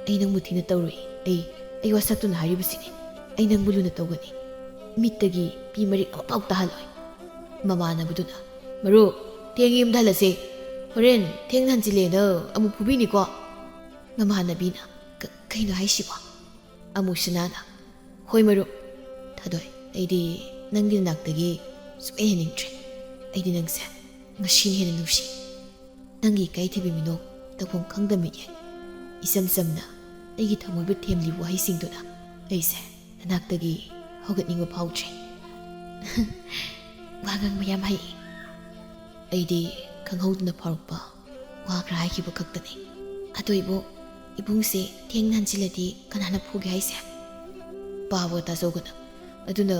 ꯑꯩ ꯅꯪꯕꯨ ꯊꯤꯅ ꯇꯧꯔꯨꯏ꯫ ꯑꯩ, ꯑꯩ ꯋꯥꯁꯛꯇꯨꯅ ꯍꯥꯏꯔꯤꯕꯁꯤꯅꯤ꯫ ꯑꯩ ꯅꯪꯕꯨ ꯂꯨꯅ ꯇꯧꯒꯅꯤ꯫ ꯃꯤꯠꯇꯒꯤ ꯄꯤ ꯃꯔꯤꯛ ꯑꯃꯐꯥꯎ ꯇꯥꯍꯜꯂꯣꯏ꯫ ꯃꯃꯥꯟꯅꯕꯗꯨꯅ, "ꯃꯔꯨꯞ, ꯊꯦꯡꯉꯦ, ꯌꯨꯝꯗ ꯍꯜꯂꯁꯦ꯫ ꯍꯣꯔꯦꯟ ꯊꯦꯡꯅ ꯍꯟꯖꯤꯜꯂꯦꯅ ꯑꯃꯨꯛ ꯐꯨꯕꯤꯅꯤꯀꯣ"꯫ ꯃꯃꯥꯟꯅꯕꯤꯅ, "ꯀ-, ꯀꯩꯅꯣ ꯍꯥꯏꯁꯤꯕꯣ?" ꯑꯃꯨꯛ ꯁꯅꯥꯅ, "ꯍꯣꯏ ꯃꯔꯨꯞ꯫ ꯊꯥꯗꯣꯏ, ꯑꯩꯗꯤ ꯅꯪꯒꯤ ꯅꯥꯛꯇꯒꯤ ꯁꯨꯛꯍꯦꯟ ꯍꯦꯟꯅꯤꯡꯗ꯭ꯔꯦ꯫ ꯑꯩꯗꯤ ꯅꯪꯁꯦ ꯉꯁꯤꯅ ꯍꯦꯟꯅ ꯅꯨꯡꯁꯤ꯫ ꯅꯪꯒꯤ ꯏꯀꯥꯏꯊꯤꯕꯤ ꯃꯤꯅꯣꯛ ꯇꯧꯐꯝ ꯈꯪꯗ ꯃꯤꯠꯌꯦꯡ, ꯏꯆꯝ ꯆꯝꯅ ꯑꯩꯒꯤ ꯊꯃꯣꯏꯕꯨ ꯊꯦꯝꯂꯤꯕ ꯋꯥꯍꯩꯁꯤꯡꯗꯨꯅ ꯑꯩꯁꯦ ꯅꯅꯥꯛꯇꯒꯤ ꯍꯧꯒꯠꯅꯤꯡꯕ ꯐꯥꯎꯗ꯭ꯔꯦ꯫" ꯋꯥ ꯉꯥꯡꯕ ꯌꯥꯝ ꯍꯩ꯫ ꯑꯩꯗꯤ ꯈꯪꯍꯧꯗꯅ ꯐꯥꯎꯔꯛꯄ ꯋꯥ ꯈꯔ ꯍꯥꯏꯈꯤꯕ ꯈꯛꯇꯅꯤ꯫ ꯑꯗꯣ ꯏꯕꯨꯡ, ꯏꯕꯨꯡꯁꯦ ꯊꯦꯡꯅ ꯍꯟꯖꯤꯜꯂꯗꯤ ꯀꯅꯥꯅ ꯐꯨꯒꯦ ꯍꯥꯏꯁꯦ? ꯄꯥꯕ ꯇꯥꯖꯧꯒꯅꯨ꯫ ꯑꯗꯨꯅ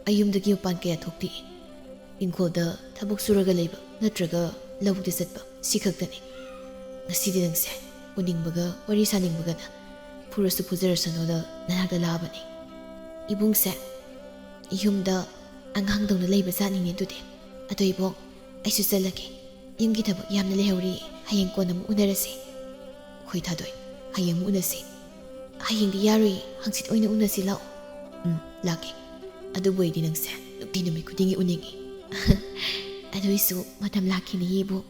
ꯑꯩ ꯌꯨꯝꯗꯒꯤ ꯃꯄꯥꯟ ꯀꯌꯥ ꯊꯣꯛꯇꯦ꯫ ꯏꯪꯈꯣꯜꯗ ꯊꯕꯛ ꯁꯨꯔꯒ ꯂꯩꯕ ꯅꯠꯇ꯭ꯔꯒ ꯂꯧꯕꯨꯛꯇ ꯆꯠꯄ, ꯁꯤ ꯈꯛꯇꯅꯤ꯫ ꯉꯁꯤꯗꯤ ꯅꯪꯁꯦ ꯎꯅꯤꯡꯕꯒ ꯋꯥꯔꯤ ꯁꯥꯅꯤꯡꯕꯒꯅ ꯐꯨꯔꯁꯨ ꯐꯨꯖꯔꯁꯅꯨꯗ ꯅꯅꯥꯛꯇ ꯂꯥꯛꯑꯕꯅꯤ꯫ ꯏꯕꯨꯡꯁꯦ ꯌꯨꯝꯗ ꯑꯉꯥꯡꯗꯧꯅ ꯂꯩꯕ ꯖꯥꯠꯅꯤꯅꯦ ꯑꯗꯨꯗꯤ꯫ ꯑꯗꯣ ꯏꯕꯨꯡ, ꯑꯩꯁꯨ ꯆꯠꯂꯒꯦ꯫ ꯌꯨꯝꯒꯤ ꯊꯕꯛ ꯌꯥꯝꯅ ꯂꯩꯍꯧꯔꯤ꯫ ꯍꯌꯦꯡ ꯀꯣꯟꯅ ꯑꯃꯨꯛ ꯎꯅꯔꯁꯤ꯫ ꯍꯣꯏ ꯊꯥꯗꯣꯏ, ꯍꯌꯦꯡ ꯑꯃꯨꯛ ꯎꯅꯁꯤ꯫ ꯍꯌꯦꯡꯗꯤ ꯌꯥꯔꯣꯏ, ꯍꯪꯆꯤꯠ ꯑꯣꯏꯅ ꯎꯅꯁꯤ ꯂꯥꯛꯑꯣ꯫ ꯎꯝ, ꯂꯥꯛꯀꯦ꯫ ꯑꯗꯨꯕꯨ ꯑꯩꯗꯤ ꯅꯪꯁꯦ ꯅꯨꯡꯇꯤ ꯅꯨꯃꯤꯠ ꯈꯨꯗꯤꯡꯒꯤ ꯎꯅꯤꯡꯉꯤ꯫ ꯑꯗꯨꯏꯁꯨ ꯃꯇꯝ ꯂꯥꯛꯈꯤꯅꯤꯌꯦ ꯏꯕꯨꯡ꯫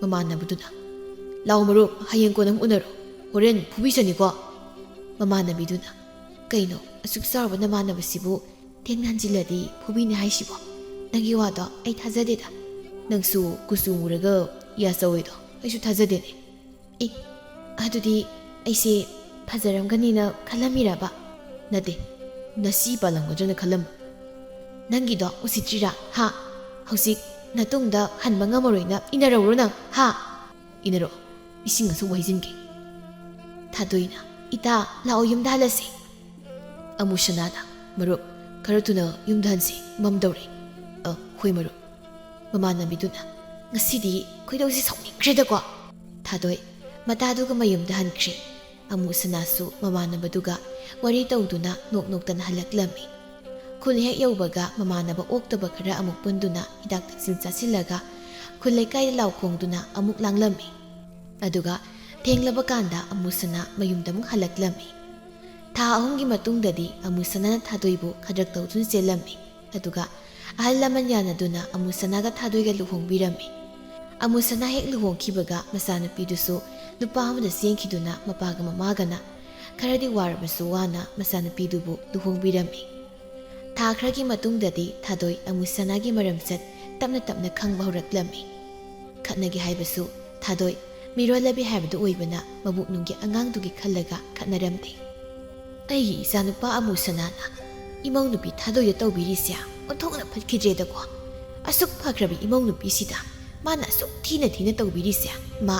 ꯃꯃꯥꯟꯅꯕꯗꯨꯅ, "ꯂꯥꯛꯑꯣ ꯃꯔꯨꯞ, ꯍꯌꯦꯡ ꯀꯣꯟꯅ ꯑꯃꯨꯛ ꯎꯅꯔꯣ꯫ ꯍꯣꯔꯦꯟ ꯐꯨꯕꯤꯁꯅꯤꯀꯣ"꯫ ꯃꯃꯥꯟꯅꯕꯤꯗꯨꯅ, "ꯀꯩꯅꯣ, ꯑꯁꯨꯛ ꯆꯥꯎꯔꯕ ꯅꯃꯥꯟꯅꯕꯁꯤꯕꯨ ꯊꯦꯡꯅ ꯍꯟꯖꯤꯜꯂꯗꯤ ꯐꯨꯕꯤꯅꯤ ꯍꯥꯏꯁꯤꯕꯣ? ꯅꯪꯒꯤ ꯋꯥꯗꯣ ꯑꯩ ꯊꯥꯖꯗꯦꯗ꯫ ꯅꯪꯁꯨ ꯀꯨꯆꯨ ꯃꯨꯔꯒ ꯌꯥ ꯆꯧꯋꯦꯗꯣ ꯑꯩꯁꯨ ꯊꯥꯖꯗꯦꯅꯦ꯫" "ꯑꯦ, ꯑꯗꯨꯗꯤ ꯑꯩꯁꯦ ꯐꯖꯔꯝꯒꯅꯤꯅ ꯈꯜꯂꯝꯃꯤꯔꯕ?" "ꯅꯠꯇꯦ, ꯅꯁꯤ ꯄꯥꯜꯂꯝꯒꯗ꯭ꯔꯅ ꯈꯜꯂꯝꯕ"꯫ "ꯅꯪꯒꯤꯗꯣ ꯎꯁꯤꯠꯇ꯭ꯔꯤꯔꯥ? ꯍꯥ? ꯍꯧꯖꯤꯛ ꯅꯇꯨꯡꯗ ꯍꯟꯕ ꯉꯝꯃꯔꯣꯏꯅ ꯏꯟꯅꯔꯧꯔꯣ ꯅꯪ? ꯍꯥ? ꯏꯟꯅꯔꯣ, ꯏꯁꯤꯡ ꯑꯁꯨꯕ ꯍꯩꯖꯤꯟꯒꯦ꯫" ꯊꯥꯗꯣꯏꯅ, "ꯏꯇꯥ, ꯂꯥꯛꯑꯣ, ꯌꯨꯝꯗ ꯍꯜꯂꯁꯦ꯫" ꯑꯃꯨꯁꯅꯥꯅ, "ꯃꯔꯨꯞ, ꯈꯔ ꯊꯨꯅ ꯌꯨꯝꯗ ꯍꯟꯁꯤ, ꯃꯝꯗꯧꯔꯦ꯫" "ꯑ, ꯍꯣꯏ ꯃꯔꯨꯞ꯫" ꯃꯃꯥꯟꯅꯕꯤꯗꯨꯅ, "ꯉꯁꯤꯗꯤ ꯈꯣꯏꯗꯧꯁꯤ ꯁꯥꯎꯅꯤꯡꯈ꯭ꯔꯦꯗꯀꯣ꯫" ꯊꯥꯗꯣꯏ ꯃꯇꯥꯗꯨꯒ ꯃꯌꯨꯝꯗ ꯍꯟꯈ꯭ꯔꯦ꯫ ꯑꯃꯨꯁꯅꯥꯁꯨ ꯃꯃꯥꯟꯅꯕꯗꯨꯒ ꯋꯥꯔꯤ ꯇꯧꯗꯨꯅ ꯅꯣꯛ ꯅꯣꯛꯇꯅ ꯍꯜꯂꯛꯂꯝꯃꯤ꯫ ꯈꯨꯜ ꯍꯦꯛ ꯌꯧꯕꯒ ꯃꯃꯥꯟꯅꯕ ꯑꯣꯛꯇꯕ ꯈꯔ ꯑꯃꯨꯛ ꯄꯨꯟꯗꯨꯅ ꯍꯤꯗꯥꯛ ꯊꯛꯆꯤꯟ ꯆꯥꯁꯤꯜꯂꯒ ꯈꯨꯜ ꯂꯩꯀꯥꯏꯗ ꯂꯥꯎ ꯈꯣꯡꯗꯨꯅ ꯑꯃꯨꯛ ꯂꯥꯡꯂꯝꯃꯤ꯫ ꯑꯗꯨꯒ ꯊꯦꯡꯂꯕ ꯀꯥꯟꯗ ꯑꯃꯨꯁꯅꯥ ꯃꯌꯨꯝꯗ ꯑꯃꯨꯛ ꯍꯜꯂꯛꯂꯝꯃꯤ꯫ ꯊꯥ ꯑꯍꯨꯝꯒꯤ ꯃꯇꯨꯡꯗꯗꯤ ꯑꯃꯨꯁꯅꯥꯅ ꯊꯥꯗꯣꯏꯕꯨ ꯈꯗ꯭ꯔꯛ ꯇꯧꯗꯨꯅ ꯆꯦꯜꯂꯝꯃꯤ꯫ ꯑꯗꯨꯒ ꯑꯍꯜ ꯂꯃꯟ ꯌꯥꯅꯗꯨꯅ ꯑꯃꯨꯁꯅꯥꯒ ꯊꯥꯗꯣꯏꯒ ꯂꯨꯍꯣꯡꯕꯤꯔꯝꯃꯤ꯫ ꯑꯃꯨꯁꯅꯥ ꯍꯦꯛ ꯂꯨꯍꯣꯡꯈꯤꯕꯒ ꯃꯆꯥꯅꯨꯄꯤꯗꯨꯁꯨ ꯅꯨꯄꯥ ꯑꯃꯗ ꯆꯦꯟꯈꯤꯗꯨꯅ ꯃꯄꯥꯒ ꯃꯃꯥꯒꯅ ꯈꯔꯗꯤ ꯋꯥꯔꯕꯁꯨ ꯋꯥꯅ ꯃꯆꯥꯅꯨꯄꯤꯗꯨꯕꯨ ꯂꯨꯍꯣꯡꯕꯤꯔꯝꯃꯤ꯫ ꯊꯥ ꯈꯔꯒꯤ ꯃꯇꯨꯡꯗꯗꯤ ꯊꯥꯗꯣꯏ ꯑꯃꯨꯁꯅꯥꯒꯤ ꯃꯔꯝꯆꯠ ꯇꯞꯅ ꯇꯞꯅ ꯈꯪꯕ ꯍꯧꯔꯛꯂꯝꯃꯤ꯫ ꯈꯠꯅꯒꯦ ꯍꯥꯏꯕꯁꯨ ꯊꯥꯗꯣꯏ ꯃꯤꯔꯣꯜꯂꯕꯤ ꯍꯥꯏꯕꯗꯨ ꯑꯣꯏꯕꯅ ꯃꯕꯨꯛꯅꯨꯡꯒꯤ ꯑꯉꯥꯡꯗꯨꯒꯤ ꯈꯜꯂꯒ ꯈꯠꯅꯔꯝꯗꯦ꯫ ꯑꯩꯒꯤ ꯏꯆꯥꯅꯨꯄꯥ ꯑꯃꯨꯁꯅꯥꯅ ꯏꯃꯧ ꯅꯨꯄꯤ ꯊꯥꯗꯣꯏꯗ ꯇꯧꯕꯤꯔꯤꯁꯦ ꯑꯣꯟꯊꯣꯛꯅ ꯐꯠꯈꯤꯗ꯭ꯔꯦꯗꯀꯣ꯫ ꯑꯁꯨꯛ ꯐꯈ꯭ꯔꯕ ꯏꯃꯧ ꯅꯨꯄꯤꯁꯤꯗ ꯃꯥꯅ ꯑꯁꯨꯛ ꯊꯤꯅ ꯊꯤꯅ ꯇꯧꯕꯤꯔꯤꯁꯦ꯫ ꯃꯥ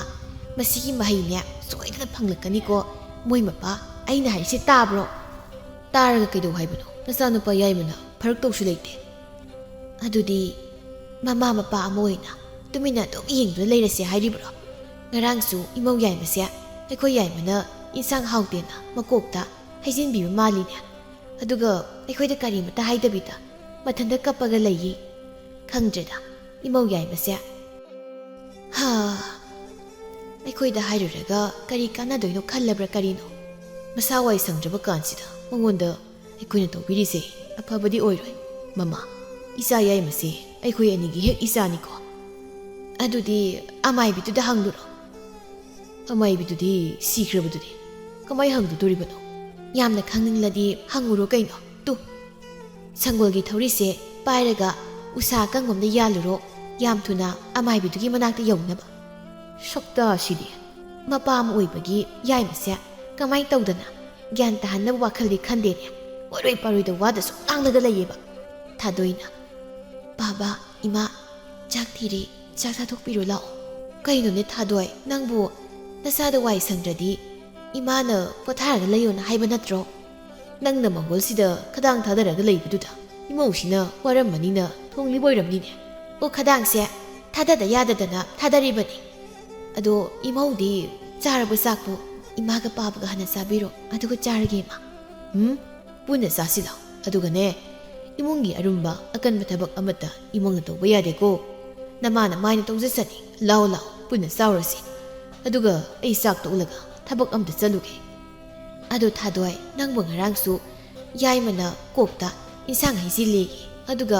ꯃꯁꯤꯒꯤ ꯃꯍꯩꯅꯦ ꯁꯣꯏꯗꯅ ꯐꯪꯂꯛꯀꯅꯤꯀꯣ꯫ ꯃꯣꯏ ꯃꯄꯥ, ꯑꯩꯅ ꯍꯥꯏꯁꯦ ꯇꯥꯕ꯭ꯔꯣ?" "ꯇꯥꯔꯒ ꯀꯩꯗꯧ ꯍꯥꯏꯕꯅꯣ? ꯅꯆꯥꯅꯨꯄꯥ ꯌꯥꯏꯃꯅ ꯐꯔꯛ ꯇꯧꯁꯨ ꯂꯩꯇꯦ꯫" "ꯑꯗꯨꯗꯤ ꯃꯃꯥ ꯃꯄꯥ ꯑꯃ ꯑꯣꯏꯅ ꯇꯨꯃꯤꯟꯅ ꯑꯗꯨꯝ ꯌꯦꯡꯗꯨꯅ ꯂꯩꯔꯁꯦ ꯍꯥꯏꯔꯤꯕ꯭ꯔꯣ? ꯉꯔꯥꯡꯁꯨ ꯏꯃꯧ ꯌꯥꯏꯃꯁꯦ ꯑꯩꯈꯣꯏ ꯌꯥꯏꯃꯅ ꯏꯟꯁꯥꯡ ꯍꯥꯎꯇꯦꯅ ꯃꯀꯣꯛꯇ ꯍꯩꯖꯤꯟꯕꯤꯕ ꯃꯥꯜꯂꯤꯅꯦ꯫ ꯑꯗꯨꯒ ꯑꯩꯈꯣꯏꯗ ꯀꯔꯤꯃꯇ ꯍꯥꯏꯗꯕꯤꯗ ꯃꯊꯟꯇ ꯀꯞꯄꯒ ꯂꯩꯌꯦ꯫ ꯈꯪꯗ꯭ꯔꯦꯗ, ꯏꯃꯧ ꯌꯥꯏꯃꯁꯦ꯫ ꯍꯥ, ꯑꯩꯈꯣꯏꯗ ꯍꯥꯏꯔꯨꯔꯒ ꯀꯔꯤ ꯀꯥꯟꯅꯗꯣꯏꯅꯣ ꯈꯜꯂꯕ꯭ꯔꯥ ꯀꯔꯤꯅꯣ? ꯃꯁꯥ ꯋꯥꯏ ꯁꯪꯗ꯭ꯔꯕ ꯀꯥꯟꯁꯤꯗ ꯃꯉꯣꯟꯗ ꯑꯩꯈꯣꯏꯅ ꯇꯧꯕꯤꯔꯤꯁꯦ ꯑꯐꯕꯗꯤ ꯑꯣꯏꯔꯣꯏ꯫ ꯃꯃꯥ, ꯏꯆꯥ ꯌꯥꯏꯃꯁꯦ ꯑꯩꯈꯣꯏ ꯑꯅꯤꯒꯤ ꯍꯦꯛ ꯏꯆꯥꯅꯤꯀꯣ꯫ ꯑꯗꯨꯗꯤ ꯑꯃꯥꯏꯕꯤꯗꯨꯗ ꯍꯪꯂꯨꯔꯣ꯫ ꯑꯃꯥꯏꯕꯤꯗꯨꯗꯤ ꯁꯤꯈ꯭ꯔꯕꯗꯨꯗꯤ ꯀꯃꯥꯏ ꯍꯪꯂꯨꯗꯣꯔꯤꯕꯅꯣ? ꯌꯥꯝꯅ ꯈꯪꯅꯤꯡꯂꯗꯤ ꯍꯪꯉꯨꯔꯣ ꯀꯩꯅꯣ꯫ ꯇꯨ, ꯁꯪꯒꯣꯜꯒꯤ ꯊꯧꯔꯤꯁꯦ ꯄꯥꯏꯔꯒ ꯎꯁꯥ ꯑꯀꯪꯕ ꯑꯃꯗ ꯌꯥꯜꯂꯨꯔꯣ, ꯌꯥꯝ ꯊꯨꯅ ꯑꯃꯥꯏꯕꯤꯗꯨꯒꯤ ꯃꯅꯥꯛꯇ ꯌꯧꯅꯕ꯫ ꯁꯛꯇꯥꯁꯤꯗꯤ꯫ ꯃꯄꯥ ꯑꯃ ꯑꯣꯏꯕꯒꯤ ꯌꯥꯏꯃꯁꯦ ꯀꯃꯥꯏ ꯇꯧꯗꯅ ꯒ꯭ꯌꯥꯟ ꯇꯥꯍꯟꯅꯕ ꯋꯥꯈꯜꯗꯤ ꯈꯟꯗꯦꯅꯦ꯫ ꯑꯣꯏꯔꯣꯏ ꯄꯥꯔꯣꯏꯗ ꯋꯥꯗ ꯁꯨꯝ ꯉꯥꯡꯂꯒ ꯂꯩꯌꯦꯕ꯫ ꯊꯥꯗꯣꯏꯅ, "ꯕꯥꯕꯥ, ꯏꯃꯥ, ꯆꯥꯛ ꯊꯤꯔꯦ, ꯆꯥꯛ ꯆꯥꯊꯣꯛꯄꯤꯔꯨ ꯂꯥꯛꯑꯣ꯫" "ꯀꯩꯅꯣꯅꯦ ꯊꯥꯗꯣꯏ, ꯅꯪꯕꯨ ꯅꯁꯥꯗ ꯋꯥꯏ ꯁꯪꯗ꯭ꯔꯗꯤ ꯏꯃꯥꯅ ꯄꯣꯊꯥꯔꯒ ꯂꯩꯌꯣꯅ ꯍꯥꯏꯕ ꯅꯠꯇ꯭ꯔꯣ? ꯅꯪꯅ ꯃꯪꯒꯣꯜꯁꯤꯗ ꯈꯗꯥꯡ ꯊꯥꯗꯔꯒ ꯂꯩꯕꯗꯨꯗ ꯏꯃꯧꯁꯤꯅ ꯋꯥꯔꯝꯃꯅꯤꯅ ꯊꯣꯡꯂꯤꯕ ꯑꯣꯏꯔꯝꯅꯤꯅꯦ꯫" "ꯑꯣ, ꯈꯗꯥꯡꯁꯦ ꯊꯥꯗꯗ ꯌꯥꯗꯗꯅ ꯊꯥꯗꯔꯤꯕꯅꯤ꯫ ꯑꯗꯣ ꯏꯃꯧꯗꯤ ꯆꯥꯔꯕ ꯆꯥꯛꯄꯨ? ꯏꯃꯥꯒ ꯄꯥꯕꯒ ꯍꯥꯟꯅ ꯆꯥꯕꯤꯔꯣ, ꯑꯗꯨꯒ ꯆꯥꯔꯒꯦ ꯏꯃꯥ꯫" "ꯎꯝ, ꯄꯨꯟꯅ ꯆꯥꯁꯤꯜꯂꯣ꯫ ꯑꯗꯨꯒꯅꯦ, ꯏꯃꯨꯡꯒꯤ ꯑꯔꯨꯝꯕ ꯑꯀꯟꯕ ꯊꯕꯛ ꯑꯃꯠꯇ ꯏꯃꯧꯅ ꯇꯧꯕ ꯌꯥꯗꯦꯀꯣ꯫ ꯅꯃꯥꯅ ꯃꯥꯏꯅ ꯇꯧꯖꯁꯅꯤ꯫ ꯂꯥꯎ ꯂꯥꯎ, ꯄꯨꯟꯅ ꯆꯥꯎꯔꯁꯤ꯫ ꯑꯗꯨꯒ ꯑꯩ ꯆꯥꯛ ꯇꯣꯛꯂꯒ ꯊꯕꯛ ꯑꯝꯇ ꯆꯠꯂꯨꯒꯦ꯫" "ꯑꯗꯣ ꯊꯥꯗꯣꯏ, ꯅꯪꯕꯨ ꯉꯔꯥꯡꯁꯨ ꯌꯥꯏꯃꯅ ꯀꯣꯛꯇ ꯏꯟꯁꯥꯡ ꯍꯩꯖꯤꯜꯂꯦꯌꯦ, ꯑꯗꯨꯒ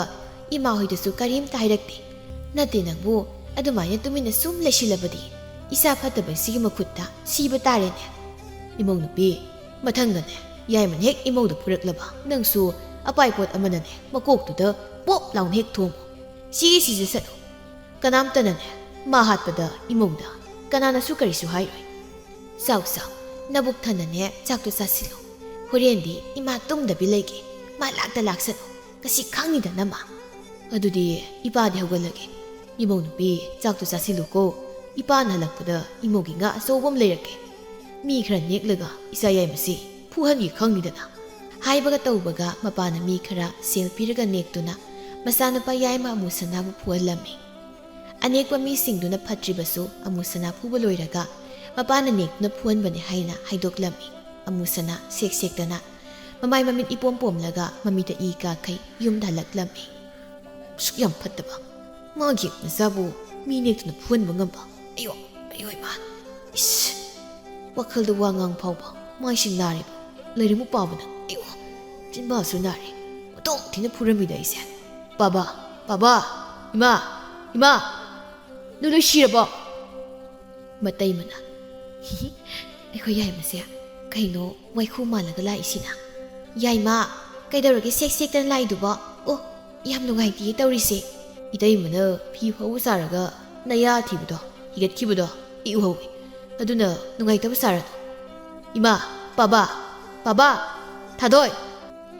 ꯏꯃꯥ ꯍꯣꯏꯗꯁꯨ ꯀꯔꯤꯝꯇ ꯍꯥꯏꯔꯛꯇꯦ꯫ ꯅꯠꯇꯦ ꯅꯪꯕꯨ, ꯑꯗꯨꯃꯥꯏꯅ ꯇꯨꯃꯤꯟꯅ ꯁꯨꯝ ꯂꯩꯁꯤꯜꯂꯕꯗꯤ ꯏꯁꯥ ꯐꯠꯇꯕꯁꯤꯒꯤ ꯃꯈꯨꯠꯇ ꯁꯤꯕ ꯇꯥꯔꯦꯅꯦ꯫" "ꯏꯃꯧ ꯅꯨꯄꯤ, ꯃꯊꯪꯗꯅꯦ ꯌꯥꯏꯃꯅ ꯍꯦꯛ ꯏꯃꯧꯗ ꯐꯨꯔꯛꯂꯕ, ꯅꯪꯁꯨ ꯑꯄꯥꯏ ꯄꯣꯠ ꯑꯃꯅꯅꯦ ꯃꯀꯣꯛꯇꯨꯗ ꯄꯣꯞ ꯂꯥꯎꯅ ꯍꯦꯛ ꯊꯣꯝꯃꯨ꯫ ꯁꯤ ꯁꯤꯖꯁꯅꯨ꯫ ꯀꯅꯥꯝꯇꯅꯅꯦ ꯃꯥ ꯍꯥꯠꯄꯗ ꯏꯃꯧꯗ ꯀꯅꯥꯅꯁꯨ ꯀꯔꯤꯁꯨ ꯍꯥꯏꯔꯣꯏ꯫ ꯆꯥꯎ ꯆꯥꯎ, ꯅꯕꯨꯛ ꯊꯟꯅꯅꯦ ꯆꯥꯛꯇꯣ ꯆꯥꯁꯤꯜꯂꯨ꯫ ꯍꯣꯔꯦꯟꯗꯤ ꯏꯃꯥ ꯇꯨꯝꯗꯕꯤ ꯂꯩꯒꯦ꯫ ꯃꯥ ꯂꯥꯛꯇ ꯂꯥꯛꯁꯅꯨ, ꯉꯁꯤ ꯈꯪꯅꯤꯗꯅ ꯃꯥ꯫ ꯑꯗꯨꯗꯤ ꯏꯄꯥꯗꯤ ꯍꯧꯒꯠꯂꯒꯦ꯫ ꯏꯃꯧ ꯅꯨꯄꯤ, ꯆꯥꯛꯇꯣ ꯆꯥꯁꯤꯜꯂꯨꯀꯣ꯫ ꯏꯄꯥꯅ ꯍꯜꯂꯛꯄꯗ ꯏꯃꯧꯒꯤ ꯉꯥ ꯑꯆꯧꯕ ꯑꯃ ꯂꯩꯔꯛꯀꯦ꯫ ꯃꯤ ꯈꯔ ꯅꯦꯛꯂꯒ ꯏꯆꯥ ꯌꯥꯏꯃꯁꯤ ꯐꯨꯍꯟꯒꯦ ꯈꯪꯅꯤꯗꯅ꯫" ꯍꯥꯏꯕꯒ ꯇꯧꯕꯒ ꯃꯄꯥꯅ ꯃꯤ ꯈꯔ ꯁꯦꯜ ꯄꯤꯔꯒ ꯅꯦꯛꯇꯨꯅ ꯃꯆꯥꯅꯨꯄꯥ ꯌꯥꯏꯃ ꯑꯃꯨꯁꯅꯥꯕꯨ ꯐꯨꯍꯜꯂꯝꯃꯤ꯫ ꯑꯅꯦꯛꯄ ꯃꯤꯁꯤꯡꯗꯨꯅ ꯐꯠꯇ꯭ꯔꯤꯕꯁꯨ ꯑꯃꯨꯁꯅꯥ ꯐꯨꯕ ꯂꯣꯏꯔꯒ ꯃꯄꯥꯅ ꯅꯦꯛꯇꯨꯅ ꯐꯨꯍꯟꯕꯅꯤ ꯍꯥꯏꯅ ꯍꯥꯏꯗꯣꯛꯂꯝꯃꯤ꯫ ꯑꯃꯨꯁꯅꯥ ꯁꯦꯛ ꯁꯦꯛꯇꯅ ꯃꯃꯥꯏ ꯃꯃꯤꯠ ꯏꯄꯣꯝ ꯄꯣꯝꯂꯒ ꯃꯃꯤꯠꯇ ꯏ ꯀꯥꯈꯩ ꯌꯨꯝꯗ ꯍꯜꯂꯛꯂꯝꯃꯤ꯫ "ꯑꯁꯨꯛ ꯌꯥꯝ ꯐꯠꯇꯕ ꯃꯥꯒꯤ ꯃꯆꯥꯕꯨ ꯃꯤ ꯅꯦꯛꯇꯨꯅ ꯐꯨꯍꯟꯕ ꯉꯝꯕ꯫ ꯑꯌꯣ, ꯑꯌꯣ ꯏꯃꯥ꯫ ꯏꯁ, ꯋꯥꯈꯜꯗ ꯋꯥ ꯉꯥꯡ ꯐꯥꯎꯕ ꯃꯥꯏꯁꯤ ꯅꯥꯔꯤꯕ꯫ ꯂꯥꯏꯔꯤꯛꯃꯨꯛ ꯄꯥꯕꯅ, ꯑꯌꯣ, ꯆꯤꯟꯕꯥꯜꯁꯨ ꯅꯥꯔꯤ꯫ ꯃꯇꯣꯡ ꯊꯤꯅ ꯐꯨꯔꯝꯃꯤꯗ ꯑꯩꯁꯦ꯫ ꯄꯥꯕ, ꯄꯥꯕ, ꯏꯃꯥ, ꯏꯃꯥ, ꯅꯣꯏ ꯂꯣꯏ ꯁꯤꯔꯕꯣ?" ꯃꯇꯩꯃꯅ, "ꯍꯤꯍꯤ, ꯑꯩꯈꯣꯏ ꯌꯥꯏꯃꯁꯦ ꯀꯩꯅꯣ ꯋꯥꯏꯈꯨ ꯃꯥꯜꯂꯒ ꯂꯥꯛꯏꯁꯤꯅ?" "ꯌꯥꯏꯃ, ꯀꯩꯗꯧꯔꯒꯦ ꯁꯦꯛ ꯁꯦꯛꯇꯅ ꯂꯥꯛꯏꯗꯨꯕꯣ? ꯑꯣ, ꯌꯥꯝ ꯅꯨꯡꯉꯥꯏꯇꯤꯌꯦ ꯇꯧꯔꯤꯁꯦ꯫" "ꯏꯇꯩꯃꯅ ꯐꯤ ꯐꯧꯕ ꯁꯥꯔꯒ ꯅꯌꯥ ꯊꯤꯕꯗꯣ, ꯍꯤꯒꯠꯈꯤꯕꯗꯣ ꯑꯩ ꯎꯍꯧꯋꯤ꯫ ꯑꯗꯨꯅ ꯅꯨꯡꯉꯥꯏꯇꯕ ꯁꯥꯔꯅꯨ꯫ ꯏꯃꯥ, ꯄꯥꯕ, ꯄꯥꯕ, ꯊꯥꯗꯣꯏ,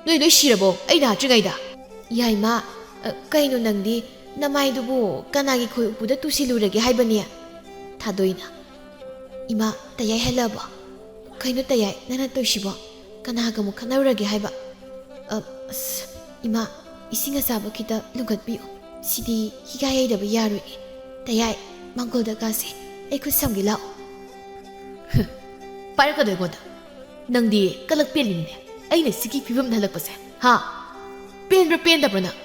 ꯅꯣꯏ ꯂꯣꯏ ꯁꯤꯔꯕꯣ ꯑꯩ ꯂꯥꯛꯇ꯭ꯔꯤꯉꯩꯗ?" ꯌꯥꯏꯃ, ꯑ, ꯀꯩꯅꯣ ꯅꯪꯗꯤ? ꯅꯃꯥꯏꯗꯨꯕꯨ ꯀꯅꯥꯒꯤ ꯈꯣꯏ ꯎꯄꯨꯗ ꯇꯨꯁꯤꯜꯂꯨꯔꯒꯦ ꯍꯥꯏꯕꯅꯤ? ꯊꯥꯗꯣꯏꯅ, ꯏꯃꯥ, ꯇꯌꯥꯏ ꯍꯜꯂꯛꯑꯕꯣ? ꯀꯩꯅꯣ ꯇꯌꯥꯏ, ꯅꯪꯅ ꯇꯧꯏꯁꯤꯕꯣ? ꯀꯅꯥꯒ ꯑꯃꯨꯛ ꯈꯠꯅꯔꯨꯔꯒꯦ ꯍꯥꯏꯕ? ꯑ, ꯑꯁ, ꯏꯃꯥ, ꯏꯁꯤꯡ ꯑꯁꯥꯕ ꯈꯤꯇ ꯂꯨꯝꯈꯠꯄꯤꯌꯨ꯫ ꯁꯤꯗꯤ ꯍꯤꯒꯥ ꯌꯩꯗꯕ ꯌꯥꯔꯣꯏ꯫ ꯇꯌꯥꯏ, ꯃꯥꯡꯒꯣꯜꯗ ꯀꯥꯁꯦ꯫ ꯑꯩ ꯈꯨꯠ ꯁꯝꯒꯦ ꯂꯥꯛꯑꯣ꯫ ꯄꯥꯏꯔꯛꯀꯅꯨ ꯑꯩꯉꯣꯟꯗ꯫ ꯅꯪꯗꯤ ꯀꯂꯛ ꯄꯦꯜꯂꯤꯅꯤꯅꯦ, ꯑꯩꯅ ꯁꯤꯒꯤ ꯐꯤꯕꯝꯗ ꯍꯜꯂꯛꯄꯁꯦ, ꯍꯥ? ꯄꯦꯟꯕ꯭ꯔꯥ ꯄꯦꯟꯗꯕ꯭ꯔꯥ ꯅꯪ?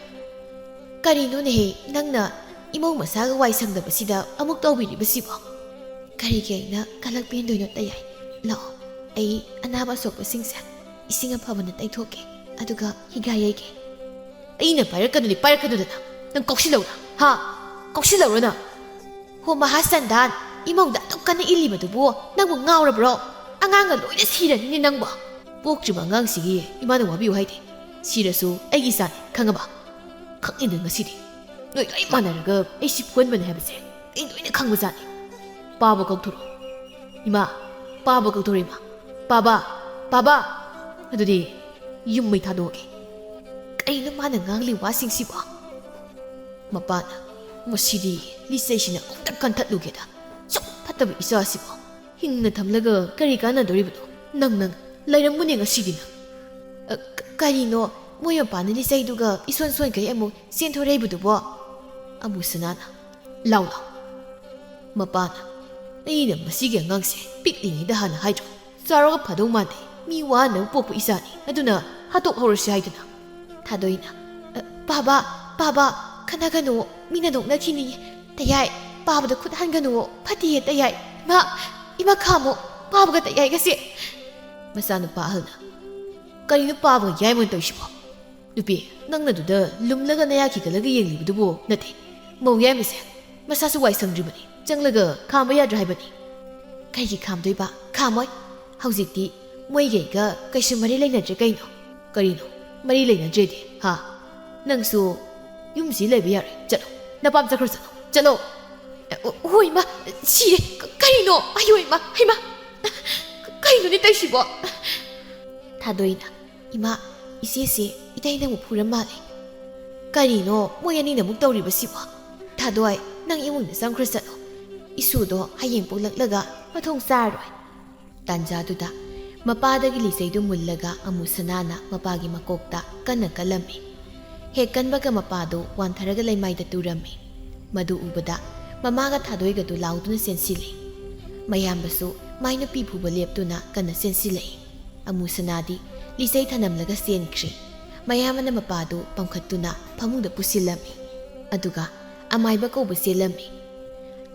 ꯀꯔꯤꯅꯣꯅꯦꯍꯦ, ꯅꯪꯅ ꯏꯃꯧ ꯃꯁꯥꯒ ꯋꯥꯏ ꯁꯪꯗꯕꯁꯤꯗ ꯑꯃꯨꯛ ꯇꯧꯕꯤꯔꯤꯕꯁꯤꯕꯣ? ꯀꯔꯤꯒꯤ ꯑꯩꯅ ꯀꯂꯛ ꯄꯦꯟꯗꯣꯏꯅꯣ, ꯇꯌꯥꯏ? ꯂꯥꯛꯑꯣ, ꯑꯩ ꯑꯅꯥꯕ ꯑꯁꯣꯛꯄꯁꯤꯡꯁꯦ ꯏꯁꯤꯡ ꯑꯐꯕꯅ ꯇꯩꯊꯣꯛꯀꯦ, ꯑꯗꯨꯒ ꯍꯤꯒꯥ ꯌꯩꯒꯦ꯫ ꯑꯩꯅ ꯄꯥꯏꯔꯛꯀꯅꯨꯗꯤ ꯄꯥꯏꯔꯛꯀꯅꯨꯗꯅ, ꯅꯪ ꯀꯣꯛꯁꯤꯜꯂꯧꯔꯥ, ꯍꯥ? ꯀꯣꯛꯁꯤꯜꯂꯧꯔꯥ ꯅꯪ? ꯍꯣ ꯃꯍꯥꯁꯟꯗꯥꯟ, ꯏꯃꯧꯗ ꯑꯗꯨꯛ ꯀꯟꯅ ꯏꯜꯂꯤꯕꯗꯨꯕꯨ ꯅꯪꯕꯨ ꯉꯥꯎꯔꯕ꯭ꯔꯣ? ꯑꯉꯥꯡꯒ ꯂꯣꯏꯅ ꯁꯤꯔꯅꯤꯅꯦ ꯅꯪꯕꯨ꯫ ꯄꯣꯛꯇ꯭ꯔꯤꯕ ꯑꯉꯥꯡꯁꯤꯒꯤ ꯏꯃꯥꯅ ꯋꯥꯕꯤꯌꯨ ꯍꯥꯏꯗꯦ꯫ ꯁꯤꯔꯁꯨ ꯑꯩꯒꯤ ꯏꯆꯥꯅꯤ, ꯈꯪꯉꯕ? ꯈꯪꯉꯤꯗ ꯉꯁꯤꯗꯤ꯫ ꯅꯣꯏ ꯂꯣꯏ ꯃꯥꯟꯅꯔꯒ ꯑꯩ ꯁꯤ ꯐꯨꯍꯟꯕꯅꯦ ꯍꯥꯏꯕꯁꯦ ꯑꯩ ꯂꯣꯏꯅ ꯈꯪꯕꯖꯥꯠꯅꯤ꯫ ꯄꯥꯕ ꯀꯧꯊꯣꯔꯛꯑꯣ꯫ ꯏꯃꯥ, ꯄꯥꯕ ꯀꯧꯊꯣꯔꯛꯑꯣ ꯏꯃꯥ꯫ ꯄꯥꯕ, ꯄꯥꯕ꯫ ꯑꯗꯨꯗꯤ ꯌꯨꯝ ꯃꯩ ꯊꯥꯗꯣꯛꯑꯒꯦ꯫ ꯀꯩꯅꯣ ꯃꯥꯅ ꯉꯥꯡꯂꯤ ꯋꯥꯁꯤꯡꯁꯤꯕꯣ? ꯃꯄꯥꯅ, ꯃꯁꯤꯗꯤ ꯂꯤꯆꯩꯁꯤꯅ ꯑꯃꯨꯛꯇ ꯀꯟꯊꯠꯂꯨꯒꯦꯗ꯫ ꯁꯨꯛ ꯐꯠꯇꯕ ꯏꯆꯥꯁꯤꯕꯨ ꯍꯤꯡꯅ ꯊꯝꯂꯒ ꯀꯔꯤ ꯀꯥꯟꯅꯗꯣꯔꯤꯕꯅꯣ? ꯅꯪ, ꯅꯪ ꯂꯩꯔꯝꯃꯨꯅꯦ ꯉꯁꯤꯗꯤ ꯅꯪ꯫ ꯑ, ꯀ-, ꯀꯔꯤꯅꯣ? ꯃꯣꯏ ꯃꯄꯥꯅ ꯂꯤꯆꯩꯗꯨꯒ ꯏꯁꯣꯟ ꯁꯣꯟꯈꯩ ꯑꯃꯨꯛ ꯆꯦꯟꯊꯣꯔꯛꯏꯕꯗꯨꯕꯣ? ꯑꯃꯨꯁꯅꯥꯅ, ꯂꯥꯎ ꯂꯥꯎ꯫ ꯃꯄꯥꯅ, ꯑꯩꯅ ꯃꯁꯤꯒꯤ ꯑꯉꯥꯡꯁꯦ ꯄꯤꯛꯂꯤꯉꯩꯗ ꯍꯥꯟꯅ ꯍꯥꯏꯗ꯭ꯔꯣ? ꯆꯥꯎꯔꯒ ꯐꯗꯧ ꯃꯥꯟꯗꯦ꯫ ꯃꯤ ꯋꯥꯅ ꯄꯣꯛꯄ ꯏꯆꯥꯅꯤ꯫ ꯑꯗꯨꯅ ꯍꯥꯠꯇꯣꯛꯍꯧꯔꯁꯤ ꯍꯥꯏꯗꯅ꯫ ꯊꯥꯗꯣꯏꯅ, "ꯑ, ꯄꯥꯕ, ꯄꯥꯕ, ꯈꯠꯅꯒꯅꯨ, ꯃꯤꯅ ꯅꯣꯛꯅꯈꯤꯅꯤ꯫ ꯇꯌꯥꯏ, ꯄꯥꯕꯗ ꯈꯨꯠ ꯍꯟꯒꯅꯨ, ꯐꯠꯇꯤꯌꯦ ꯇꯌꯥꯏ꯫ ꯏꯃꯥ, ꯏꯃꯥ ꯈꯥꯝꯃꯣ, ꯄꯥꯕꯒ ꯇꯌꯥꯏꯒꯁꯦ꯫" ꯃꯆꯥꯅꯨꯄꯥ ꯑꯍꯜꯅ, "ꯀꯔꯤꯅꯣ ꯄꯥꯕꯒ ꯌꯥꯏꯃꯒ ꯇꯧꯏꯁꯤꯕꯣ? ꯅꯨꯄꯤ, ꯅꯪꯅ ꯑꯗꯨꯗ ꯂꯨꯝꯂꯒ ꯅꯌꯥ ꯈꯤꯒꯠꯂꯒ ꯌꯦꯡꯂꯤꯕꯗꯨꯕꯨ ꯅꯠꯇꯦ꯫ ꯃꯧ ꯌꯥꯏꯃꯁꯦ ꯃꯁꯥꯁꯨ ꯋꯥꯏ ꯁꯪꯗ꯭ꯔꯤꯕꯅꯤ, ꯆꯪꯂꯒ ꯈꯥꯝꯕ ꯌꯥꯗ꯭ꯔꯥ ꯍꯥꯏꯕꯅꯤ꯫" "ꯀꯩꯒꯤ ꯈꯥꯝꯗꯣꯏꯕ? ꯈꯥꯝꯃꯣꯏ꯫ ꯍꯧꯖꯤꯛꯇꯤ ꯃꯣꯏꯒꯩꯒ ꯀꯩꯁꯨ ꯃꯔꯤ ꯂꯩꯅꯗ꯭ꯔꯦ ꯀꯩꯅꯣ꯫" "ꯀꯔꯤꯅꯣ ꯃꯔꯤ ꯂꯩꯅꯗ꯭ꯔꯦꯗꯤ, ꯍꯥ? ꯅꯪꯁꯨ ꯌꯨꯝꯁꯤ ꯂꯩꯕ ꯌꯥꯔꯣꯏ꯫ ꯆꯠꯂꯣ, ꯅꯄꯥꯝ ꯆꯠꯈ꯭ꯔꯣ, ꯆꯠꯂꯣ, ꯆꯠꯂꯣ꯫" "ꯑ, ꯑꯣ, ꯏꯃꯥ, ꯁꯤꯔꯦ꯫ ꯀ-, ꯀꯔꯤꯅꯣ? ꯑꯌꯣ, ꯏꯃꯥ, ꯏꯃꯥ꯫ ꯀ-, ꯀꯩꯅꯣꯅꯦ ꯇꯧꯏꯁꯤꯕꯣ?" ꯊꯥꯗꯣꯏꯅ, "ꯏꯃꯥ, ꯏꯆꯦꯁꯦ ꯏꯇꯩꯅ ꯑꯃꯨꯛ ꯐꯨꯔ ꯃꯥꯜꯂꯦ꯫ "ꯀꯔꯤꯅꯣ ꯃꯣꯏ ꯑꯅꯤꯅ ꯑꯃꯨꯛ ꯇꯧꯔꯤꯕꯁꯤꯕꯣ? ꯊꯥꯗꯣꯏ, ꯅꯪ ꯏꯃꯨꯡꯗ ꯆꯪꯈ꯭ꯔ ꯆꯠꯂꯣ꯫ ꯏꯁꯨꯗꯣ ꯍꯌꯦꯡ ꯄꯣꯛꯂꯛꯂꯒ ꯃꯊꯣꯡ ꯆꯥꯔꯔꯣꯏ꯫" ꯇꯥꯟꯖꯥꯗꯨꯗ ꯃꯄꯥꯗꯒꯤ ꯂꯤꯆꯩꯗꯨ ꯃꯨꯜꯂꯒ ꯑꯃꯨ ꯁꯅꯥꯅ ꯃꯄꯥꯒꯤ ꯃꯀꯣꯛꯇ ꯀꯟꯅ ꯀꯜꯂꯝꯃꯤ꯫ ꯍꯦꯛ ꯀꯟꯕꯒ ꯃꯄꯥꯗꯨ ꯋꯥꯟꯊꯔꯒ ꯂꯩꯃꯥꯏꯗ ꯇꯨꯔꯝꯃꯤ꯫ ꯃꯗꯨ ꯎꯕꯗ ꯃꯃꯥꯒ ꯊꯥꯗꯣꯏꯒꯗꯨ ꯂꯥꯎꯗꯨꯅ ꯆꯦꯟꯁꯤꯜꯂꯤ꯫ ꯃꯌꯥꯝꯕꯁꯨ ꯃꯥꯏ ꯅꯨꯄꯤ ꯐꯨꯕ ꯂꯦꯞꯇꯨꯅ ꯀꯟꯅ ꯆꯦꯟꯁꯤꯜꯂꯛꯏ꯫ ꯑꯃꯨ ꯁꯅꯥꯗꯤ ꯂꯤꯆꯩ ꯊꯅꯝꯂꯒ ꯆꯦꯟꯈ꯭ꯔꯤ꯫ ꯃꯌꯥꯝꯕꯅ ꯃꯄꯥꯗꯨ ꯄꯝꯈꯠꯇꯨꯅ ꯐꯃꯨꯡꯗ ꯄꯨꯁꯤꯜꯂꯝꯃꯤ꯫ ꯑꯗꯨꯒ ꯑꯃꯥꯏꯕ ꯀꯧꯕ ꯆꯦꯜꯂꯝꯃꯤ꯫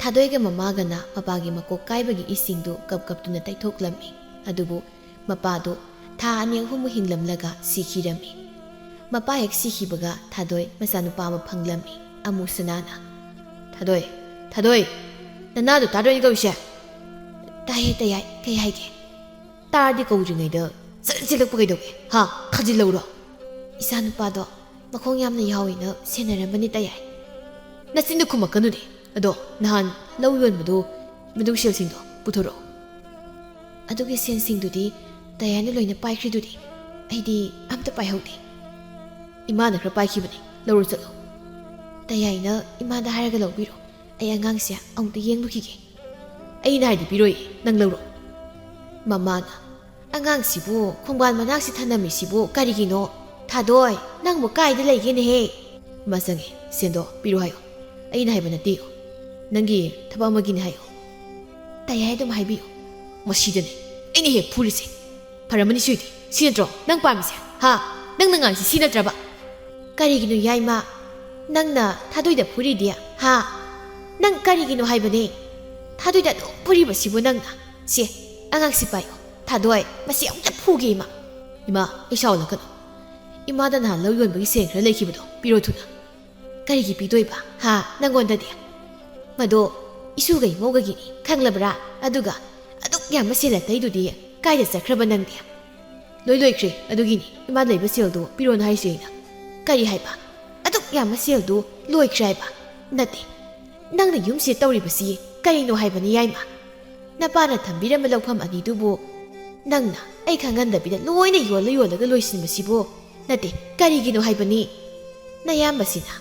ꯊꯥꯗꯣꯏꯒ ꯃꯃꯥꯒꯅ ꯃꯄꯥꯒꯤ ꯃꯀꯣꯛ ꯀꯥꯏꯕꯒꯤ ꯏꯁꯤꯡꯗꯨ ꯀꯞ ꯀꯞꯇꯨꯅ ꯇꯩꯊꯣꯛꯂꯝꯃꯤ꯫ ꯑꯗꯨꯕꯨ ꯃꯄꯥꯗꯨ ꯊꯥ ꯑꯅꯤ ꯑꯍꯨꯝꯃꯨꯛ ꯍꯤꯡꯂꯝꯂꯒ ꯁꯤꯈꯤꯔꯝꯃꯤ꯫ ꯃꯄꯥ ꯍꯦꯛ ꯁꯤꯈꯤꯕꯒ ꯊꯥꯗꯣꯏ ꯃꯆꯥꯅꯨꯄꯥ ꯑꯃ ꯐꯪꯂꯝꯃꯤ꯫ ꯑꯃꯨ ꯁꯅꯥꯅ, "ꯊꯥꯗꯣꯏ, ꯊꯥꯗꯣꯏ, ꯅꯅꯥꯗꯣ ꯇꯥꯗꯣꯏꯅꯤ ꯀꯧꯔꯤꯁꯦ?" "ꯇꯥꯏꯌꯦ ꯇꯌꯥꯏ, ꯀꯩ ꯍꯥꯏꯒꯦ?" "ꯇꯥꯔꯗꯤ ꯀꯧꯗ꯭ꯔꯤꯉꯩꯗ ꯆꯠ ꯆꯦꯜꯂꯛꯄ ꯀꯩꯗꯧꯒꯦ? ꯍꯥ? ꯊꯥꯖꯤꯜꯂꯧꯔꯣ?" "ꯏꯆꯥꯅꯨꯄꯥꯗꯣ ꯃꯈꯣꯡ ꯌꯥꯝꯅ ꯌꯥꯎꯋꯦꯅ ꯁꯦꯟꯅꯔꯝꯕꯅꯤ ꯇꯌꯥꯏ꯫" "ꯅꯆꯤꯟꯗ ꯈꯨꯝꯃꯛꯀꯅꯨꯅꯦ꯫ ꯑꯗꯣ ꯅꯍꯥꯟ ꯂꯧ ꯌꯣꯟꯕꯗꯣ, ꯃꯗꯨ ꯁꯦꯜꯁꯤꯡꯗꯣ ꯄꯨꯊꯣꯔꯛꯑꯣ꯫" "ꯑꯗꯨꯒꯤ ꯁꯦꯟꯁꯤꯡꯗꯨꯗꯤ ꯇꯌꯥꯏꯅ ꯂꯣꯏꯅ ꯄꯥꯏꯈ꯭ꯔꯤꯗꯨꯗꯤ꯫ ꯑꯩꯗꯤ ꯑꯝꯇ ꯄꯥꯏꯍꯧꯗꯦ꯫" "ꯏꯃꯥꯅ ꯈꯔ ꯄꯥꯏꯈꯤꯕꯅꯦ, ꯂꯧꯔꯨ ꯆꯠꯂꯣ꯫" "ꯇꯌꯥꯏꯅ ꯏꯃꯥꯗ ꯍꯥꯏꯔꯒ ꯂꯧꯕꯤꯔꯣ꯫ ꯑꯩ ꯑꯉꯥꯡꯁꯦ ꯑꯃꯨꯛꯇ ꯌꯦꯡꯂꯨꯈꯤꯒꯦ꯫" "ꯑꯩꯅ ꯍꯥꯏꯗꯤ ꯄꯤꯔꯣꯏ, ꯅꯪ ꯂꯧꯔꯣ꯫" ꯃꯃꯥꯅ, "ꯑꯉꯥꯡꯁꯤꯕꯨ ꯈꯣꯡꯕꯥꯟ ꯃꯅꯥꯛꯁꯤ ꯊꯅꯝꯃꯤꯁꯤꯕꯨ ꯀꯔꯤꯒꯤꯅꯣ? ꯊꯥꯗꯣꯏ, ꯅꯪꯕꯨ ꯀꯥꯏꯗ ꯂꯩꯒꯦꯅꯦꯍꯦ?" ꯃꯥ ꯆꯪꯉꯦ꯫ "ꯁꯦꯟꯗꯣ ꯄꯤꯔꯣ ꯍꯥꯏꯌꯣ꯫ ꯑꯩꯅ ꯍꯥꯏꯕ ꯅꯠꯇꯦ꯫ ꯅꯪꯒꯤ ꯊꯕꯛ ꯑꯃꯒꯤꯅꯤ ꯍꯥꯏꯌꯣ꯫" "ꯇꯌꯥꯏ ꯑꯗꯨꯝ ꯍꯥꯏꯕꯤꯌꯨ꯫" "ꯃꯁꯤꯗꯅꯦ ꯑꯩꯅ ꯍꯦꯛ ꯐꯨꯔꯤꯁꯦ꯫ ꯐꯔꯝꯃꯅꯤ ꯁꯤꯗꯤ꯫ ꯁꯤ ꯅꯠꯇ꯭ꯔꯣ ꯅꯪ ꯄꯥꯝꯃꯤꯁꯦ? ꯍꯥ? ꯅꯪꯅ ꯉꯥꯡꯁꯤ ꯁꯤ ꯅꯠꯇ꯭ꯔꯕ?" "ꯀꯔꯤꯒꯤꯅꯣ ꯌꯥꯏꯃ? ꯅꯪꯅ ꯊꯥꯗꯣꯏꯗ ꯐꯨꯔꯤꯗꯤ? ꯍꯥ? ꯅꯪ ꯀꯔꯤꯒꯤꯅꯣ ꯍꯥꯏꯕꯅꯦ? ꯊꯥꯗꯣꯏꯗ ꯑꯗꯨꯝ ꯐꯨꯔꯤꯕꯁꯤꯕꯨ ꯅꯪꯅ? ꯁꯦ, ꯑꯉꯥꯡꯁꯤ ꯄꯥꯏꯌꯣ꯫ ꯊꯥꯗꯣꯏ, ꯃꯁꯤ ꯑꯃꯨꯛꯇ ꯐꯨꯒꯦ ꯏꯃꯥ꯫" "ꯏꯃꯥ, ꯑꯩ ꯁꯥꯎꯍꯜꯂꯛꯀꯅꯨ꯫ ꯏꯃꯥꯗ ꯅꯍꯥꯟ ꯂꯧ ꯌꯣꯟꯕꯒꯤ ꯁꯦꯟ ꯈꯔ ꯂꯩꯈꯤꯕꯗꯣ ꯄꯤꯔꯣ ꯊꯨꯅ꯫" "ꯀꯔꯤꯒꯤ ꯄꯤꯗꯣꯏꯕ? ꯍꯥ? ꯅꯪꯉꯣꯟꯗꯗꯤ? ꯃꯗꯣ ꯏꯁꯨꯒ ꯏꯃꯧꯒꯒꯤꯅꯤ, ꯈꯪꯂꯕ꯭ꯔꯥ? ꯑꯗꯨꯒ ꯑꯗꯨꯛ ꯌꯥꯝꯕ ꯁꯦꯜ ꯑꯇꯩꯗꯨꯗꯤ ꯀꯥꯏꯗ ꯆꯠꯈ꯭ꯔꯕ ꯅꯪꯗꯤ?" "ꯂꯣꯏ ꯂꯣꯏꯈ꯭ꯔꯦ, ꯑꯗꯨꯒꯤꯅꯤ ꯏꯃꯥ ꯂꯩꯕ ꯁꯦꯜꯗꯣ ꯄꯤꯔꯣꯅ ꯍꯥꯏꯁꯦ ꯑꯩꯅ꯫" "ꯀꯔꯤ ꯍꯥꯏꯕ? ꯑꯗꯨꯛ ꯌꯥꯝꯕ ꯁꯦꯜꯗꯨ ꯂꯣꯏꯈ꯭ꯔꯦ ꯍꯥꯏꯕ? ꯅꯠꯇꯦ, ꯅꯪꯅ ꯌꯨꯝꯁꯤꯗ ꯇꯧꯔꯤꯕꯁꯤ ꯀꯔꯤꯅꯣ ꯍꯥꯏꯕꯅꯤ ꯌꯥꯏꯃ? ꯅꯄꯥꯅ ꯊꯝꯕꯤꯔꯝꯕ ꯂꯧꯐꯝ ꯑꯅꯤꯗꯨꯕꯨ ꯅꯪꯅ ꯑꯩ ꯈꯪꯍꯟꯗꯕꯤꯗ ꯂꯣꯏꯅ ꯌꯣꯜꯂ ꯌꯣꯜꯂꯒ ꯂꯣꯏꯁꯤꯟꯕꯁꯤꯕꯨ ꯅꯠꯇꯦ, ꯀꯔꯤꯒꯤꯅꯣ ꯍꯥꯏꯕꯅꯤ?" ꯅꯌꯥꯝꯕꯁꯤꯅ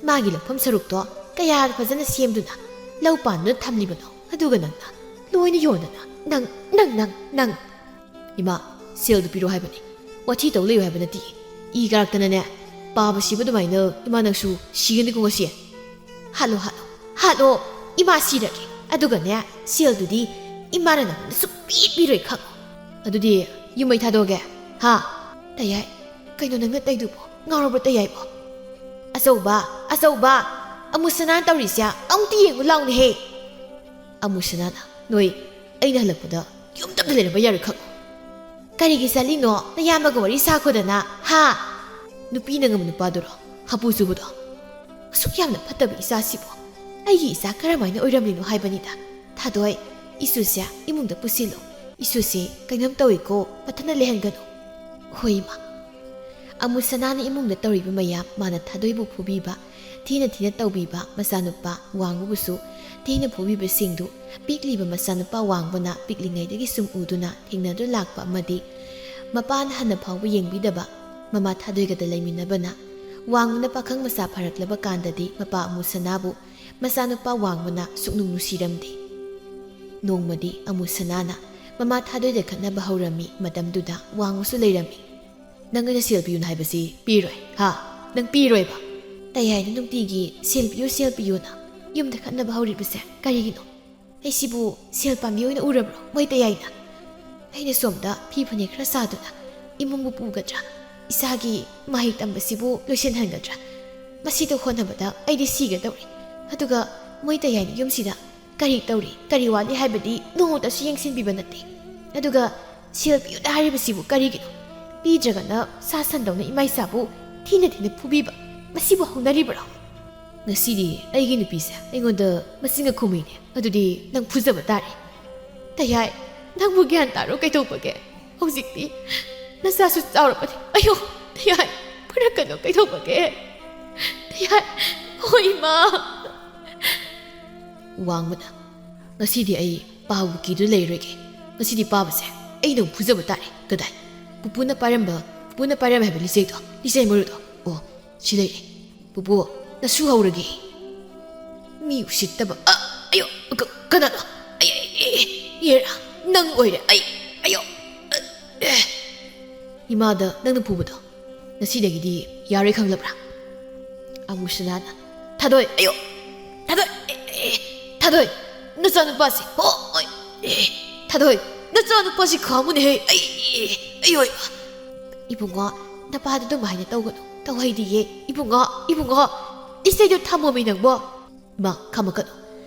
ꯃꯥꯒꯤ ꯂꯧꯐꯝ ꯁꯔꯨꯛꯇꯣ ꯀꯌꯥ ꯐꯖꯅ ꯁꯦꯝꯗꯨꯅ ꯂꯧ ꯄꯥꯟꯗꯨꯅ ꯊꯝꯂꯤꯕꯅꯣ? ꯑꯗꯨꯒ ꯅꯪꯅ ꯂꯣꯏꯅ ꯌꯣꯟꯗꯅ ꯅꯪ, ꯅꯪ, ꯅꯪ, ꯅꯪ꯫ ꯏꯃꯥ, ꯁꯦꯜꯗꯨ ꯄꯤꯔꯣ ꯍꯥꯏꯕꯅꯤ꯫ ꯋꯥꯊꯤ ꯇꯧ ꯂꯩꯌꯨ ꯍꯥꯏꯕ ꯅꯠꯇꯦ꯫ ꯏ ꯀꯥꯔꯛꯇꯅꯅꯦ, ꯄꯥꯕ ꯁꯤꯕ ꯑꯗꯨꯃꯥꯏꯅ ꯏꯃꯥ ꯅꯪꯁꯨ ꯁꯤꯒꯅꯤꯀꯣ ꯉꯁꯤ꯫ ꯍꯥꯠꯂꯣ, ꯍꯥꯠꯂꯣ, ꯍꯥꯠꯂꯣ꯫ ꯏꯃꯥ ꯁꯤꯔꯒꯦ꯫ ꯑꯗꯨꯒꯅꯦ, ꯁꯦꯜꯗꯨꯗꯤ ꯏꯃꯥꯅ ꯅꯪꯉꯣꯟꯗ ꯁꯨꯛꯄꯤ ꯄꯤꯔꯣꯏ ꯈꯪꯉꯣ꯫ ꯑꯗꯨꯗꯤ ꯌꯨꯝ ꯃꯩ ꯊꯥꯗꯣꯛꯑꯒꯦ, ꯍꯥ? ꯇꯌꯥꯏ, ꯀꯩꯅꯣ ꯅꯪꯅ ꯇꯩꯗꯨꯕꯣ? ꯉꯥꯎꯔꯕ꯭ꯔꯣ ꯇꯌꯥꯏꯕꯣ? ꯑꯆꯧꯕ, ꯑꯆꯧꯕ, ꯑꯃꯨꯁꯅꯥꯅ ꯇꯧꯔꯤꯁꯦ ꯑꯃꯨꯛꯇ ꯌꯦꯡꯉꯨ ꯂꯥꯎꯅꯦꯍꯦ꯫ ꯑꯃꯨꯁꯅꯥꯅ, ꯅꯣꯏ, ꯑꯩꯅ ꯍꯜꯂꯛꯄꯗ ꯌꯨꯝꯗ ꯑꯝꯇ ꯂꯩꯔꯝꯕ ꯌꯥꯔꯣꯏ ꯈꯪꯉꯨ꯫ ꯀꯔꯤꯒꯤ ꯆꯠꯂꯤꯅꯣ? ꯅꯌꯥꯝꯕꯒ ꯋꯥꯔꯤ ꯁꯥꯈꯣꯗꯅ, ꯍꯥ? ꯅꯨꯄꯤꯅ ꯉꯝꯕ ꯅꯨꯄꯥꯗꯨꯔꯣ? ꯍꯥꯄꯨ ꯆꯨꯕꯗꯣ? ꯑꯁꯨꯛ ꯌꯥꯝꯅ ꯐꯠꯇꯕ ꯏꯆꯥꯁꯤꯕꯨ ꯑꯩꯒꯤ ꯏꯆꯥ ꯀꯔꯝꯍꯥꯏꯅ ꯑꯣꯏꯔꯝꯂꯤꯅꯣ ꯍꯥꯏꯕꯅꯤꯗ꯫ ꯊꯥꯗꯣꯏ, ꯏꯁꯨꯁꯦ ꯏꯃꯨꯡꯗ ꯄꯨꯁꯤꯜꯂꯨ꯫ ꯏꯁꯨꯁꯦ ꯀꯩꯅꯣꯝ ꯇꯧꯏꯀꯣ, ꯃꯊꯟꯇ ꯂꯩꯍꯟꯒꯅꯨ꯫ ꯍꯣꯏ, ꯏꯃꯥ꯫ ꯑꯃꯨꯁꯅꯥꯅ ꯏꯃꯨꯡꯗ ꯇꯧꯔꯤꯕ ꯃꯌꯥꯝ ꯃꯥꯅ ꯊꯥꯗꯣꯏꯕꯨ ꯐꯨꯕꯤꯕ, ꯊꯤꯅ ꯊꯤꯅ ꯇꯧꯕꯤꯕ, ꯃꯆꯥꯅꯨꯄꯥ ꯋꯥꯡꯕꯕꯨꯁꯨ ꯊꯤꯅ ꯐꯨꯕꯤꯕꯁꯤꯡꯗꯨ ꯄꯤꯛꯂꯤꯕ ꯃꯆꯥꯅꯨꯄꯥ ꯋꯥꯡꯕꯅ ꯄꯤꯛꯂꯤꯉꯩꯗꯒꯤ ꯁꯨꯝ ꯎꯗꯨꯅ ꯊꯦꯡꯅꯗꯨꯅ ꯂꯥꯛꯄ ꯑꯃꯗꯤ ꯃꯄꯥꯅ ꯍꯟꯅ ꯐꯥꯎꯕ ꯌꯦꯡꯕꯤꯗꯕ ꯃꯃꯥ ꯊꯥꯗꯣꯏꯒꯗ ꯂꯩꯃꯤꯟꯅꯕꯅ ꯋꯥꯡꯕꯅ ꯄꯥꯈꯪ ꯃꯆꯥ ꯐꯥꯔꯛꯂꯕ ꯀꯥꯟꯗꯗꯤ ꯃꯄꯥ ꯑꯃꯨꯁꯅꯥꯕꯨ ꯃꯆꯥꯅꯨꯄꯥ ꯋꯥꯡꯕꯅ ꯁꯨꯛꯅꯨꯡ ꯅꯨꯡꯁꯤꯔꯝꯗꯦ꯫ ꯅꯣꯡꯃꯗꯤ ꯑꯃꯨꯁꯅꯥꯅ ꯃꯃꯥ ꯊꯥꯗꯣꯏꯗ ꯈꯠꯅꯕ ꯍꯧꯔꯝꯃꯤ꯫ ꯃꯇꯝꯗꯨꯗ ꯋꯥꯡꯕꯁꯨ ꯂꯩꯔꯝꯃꯤ꯫ "ꯅꯪ ꯑꯩꯅ ꯁꯦꯜ ꯄꯤꯌꯨꯅ ꯍꯥꯏꯕꯁꯤ ꯄꯤꯔꯣꯏ, ꯍꯥ? ꯅꯪ ꯄꯤꯔꯣꯏꯕ?" ꯇꯌꯥꯏꯅ ꯅꯨꯡꯇꯤꯒꯤ "ꯁꯦꯜ ꯄꯤꯌꯨ, ꯁꯦꯜ ꯄꯤꯌꯨꯅ" ꯌꯨꯝꯗ ꯈꯠꯅꯕ ꯍꯧꯔꯤꯕꯁꯦ ꯀꯔꯤꯒꯤꯅꯣ? ꯑꯩꯁꯤꯕꯨ ꯁꯦꯜ ꯄꯥꯝꯕꯤ ꯑꯣꯏꯅ ꯎꯔꯕ꯭ꯔꯣ ꯃꯣꯏ ꯇꯌꯥꯏꯅ? ꯑꯩꯅ ꯁꯣꯝꯗ ꯐꯤ ꯐꯅꯦꯛ ꯈꯔ ꯁꯥꯗꯨꯅ ꯏꯃꯨꯡꯕꯨ ꯄꯨꯒꯗ꯭ꯔꯥ? ꯏꯆꯥꯒꯤ ꯃꯍꯩ ꯇꯝꯕꯁꯤꯕꯨ ꯂꯣꯏꯁꯤꯟꯍꯟꯒꯗ꯭ꯔꯥ? ꯃꯁꯤꯗ ꯍꯣꯠꯅꯕꯗ ꯑꯩꯗꯤ ꯁꯤꯒꯗꯧꯔꯦ꯫ ꯑꯗꯨꯒ ꯃꯣꯏ ꯇꯌꯥꯏꯅ ꯌꯨꯝꯁꯤꯗ ꯀꯔꯤ ꯇꯧꯔꯤ, ꯀꯔꯤ ꯋꯥꯠꯂꯤ ꯍꯥꯏꯕꯗꯤ ꯅꯣꯡꯃꯇꯁꯨ ꯌꯦꯡꯁꯤꯟꯕꯤꯕ ꯅꯠꯇꯦ꯫ ꯑꯗꯨꯒ ꯁꯦꯜ ꯄꯤꯌꯨꯗ ꯍꯥꯏꯔꯤꯕꯁꯤꯕꯨ ꯀꯔꯤꯒꯤꯅꯣ? ꯄꯤꯗ꯭ꯔꯒꯅ ꯁꯥ ꯁꯟꯗꯧꯅ ꯏꯃꯥ ꯏꯆꯥꯕꯨ ꯊꯤꯅ ꯊꯤꯅ ꯐꯨꯕꯤꯕ, ꯃꯁꯤꯕꯨ ꯍꯧꯅꯔꯤꯕ꯭ꯔꯣ? ꯉꯁꯤꯗꯤ ꯑꯩꯒꯤ ꯅꯨꯄꯤꯁꯦ ꯑꯩꯉꯣꯟꯗ ꯃꯆꯤꯟꯒ ꯈꯨꯝꯃꯤꯅꯦ꯫ ꯑꯗꯨꯗꯤ ꯅꯪ ꯐꯨꯖꯕ ꯇꯥꯔꯦ꯫ ꯇꯌꯥꯏ, ꯅꯪꯕꯨ ꯒ꯭ꯌꯥꯟ ꯇꯥꯔꯣ ꯀꯩꯗꯧꯕꯒꯦ? ꯍꯧꯖꯤꯛꯇꯤ ꯅꯆꯥꯁꯨ ꯆꯥꯎꯔꯕꯅꯤ꯫ ꯑꯌꯣ, ꯇꯌꯥꯏ, ꯐꯨꯔꯛꯀꯅꯨ ꯀꯩꯗꯧꯕꯒꯦ? ꯇꯌꯥꯏ, ꯍꯣꯏ ꯏꯃꯥ꯫ ꯋꯥꯡꯕꯅ, ꯉꯁꯤꯗꯤ ꯑꯩ ꯄꯥꯕꯨ ꯀꯤꯗꯨꯅ ꯂꯩꯔꯣꯏꯒꯦ꯫ ꯉꯁꯤꯗꯤ ꯄꯥꯕꯁꯦ ꯑꯩꯅ ꯑꯃꯨꯛ ꯐꯨꯖꯕ ꯇꯥꯔꯦ꯫ ꯀꯗꯥꯏ? ꯄꯨꯄꯨꯅ ꯄꯥꯏꯔꯝꯕ, ꯄꯨꯄꯨꯅ ꯄꯥꯏꯔꯝꯃꯦ ꯍꯥꯏꯕ ꯂꯤꯆꯩꯗꯣ, ꯂꯤꯆꯩ ꯃꯔꯨꯗꯣ꯫ ꯑꯣ, ꯁꯤ ꯂꯩꯔꯦ꯫ ꯄꯨꯄꯨ, ꯅꯁꯨ ꯍꯧꯔꯒꯦ꯫ ꯃꯤ ꯎꯁꯤꯠꯇꯕ꯫ ꯑ, ꯑꯌꯣ, ꯀ-, ꯀꯅꯥꯅꯣ? ꯑꯩ, ꯑꯩ, ꯑꯩ, ꯌꯦꯔꯥ, ꯅꯪ ꯑꯣꯏꯔꯦ꯫ ꯑꯩ, ꯑꯌꯣ, ꯑ, ꯑꯦ꯫ ꯏꯃꯥꯗ ꯅꯪꯅ ꯐꯨꯕꯗꯣ ꯉꯁꯤꯗꯒꯤꯗꯤ ꯌꯥꯔꯣꯏ ꯈꯪꯂꯕ꯭ꯔꯥ? ꯑꯃꯨꯁꯅꯥꯅ, "ꯊꯥꯗꯣꯏ, ꯑꯌꯣ, ꯊꯥꯗꯣꯏ, ꯑꯦ, ꯑꯦ, ꯊꯥꯗꯣꯏ, ꯅꯆꯥꯅꯨꯄꯥꯁꯤ, ꯍꯣ, ꯑꯣꯏ, ꯑꯦ, ꯊꯥꯗꯣꯏ, ꯅꯆꯥꯅꯨꯄꯥꯁꯤ ꯈꯥꯝꯃꯨꯅꯦꯍꯦ, ꯑꯩ, ꯑꯩ, ꯑꯣꯏ, ꯏꯕꯨꯡꯉꯣ, ꯅꯄꯥꯗ ꯑꯗꯨꯝ ꯍꯥꯏꯅ ꯇꯧꯒꯅꯨ, ꯇꯧꯍꯩꯗꯤꯌꯦ, ꯏꯕꯨꯡꯉꯣ, ꯏꯕꯨꯡꯉꯣ, ꯏꯁꯩꯗꯣ ꯊꯝꯃꯣꯃꯤ ꯅꯪꯕꯣ꯫" ꯏꯃꯥ, ꯈꯥꯝꯃꯛꯀꯅꯨ꯫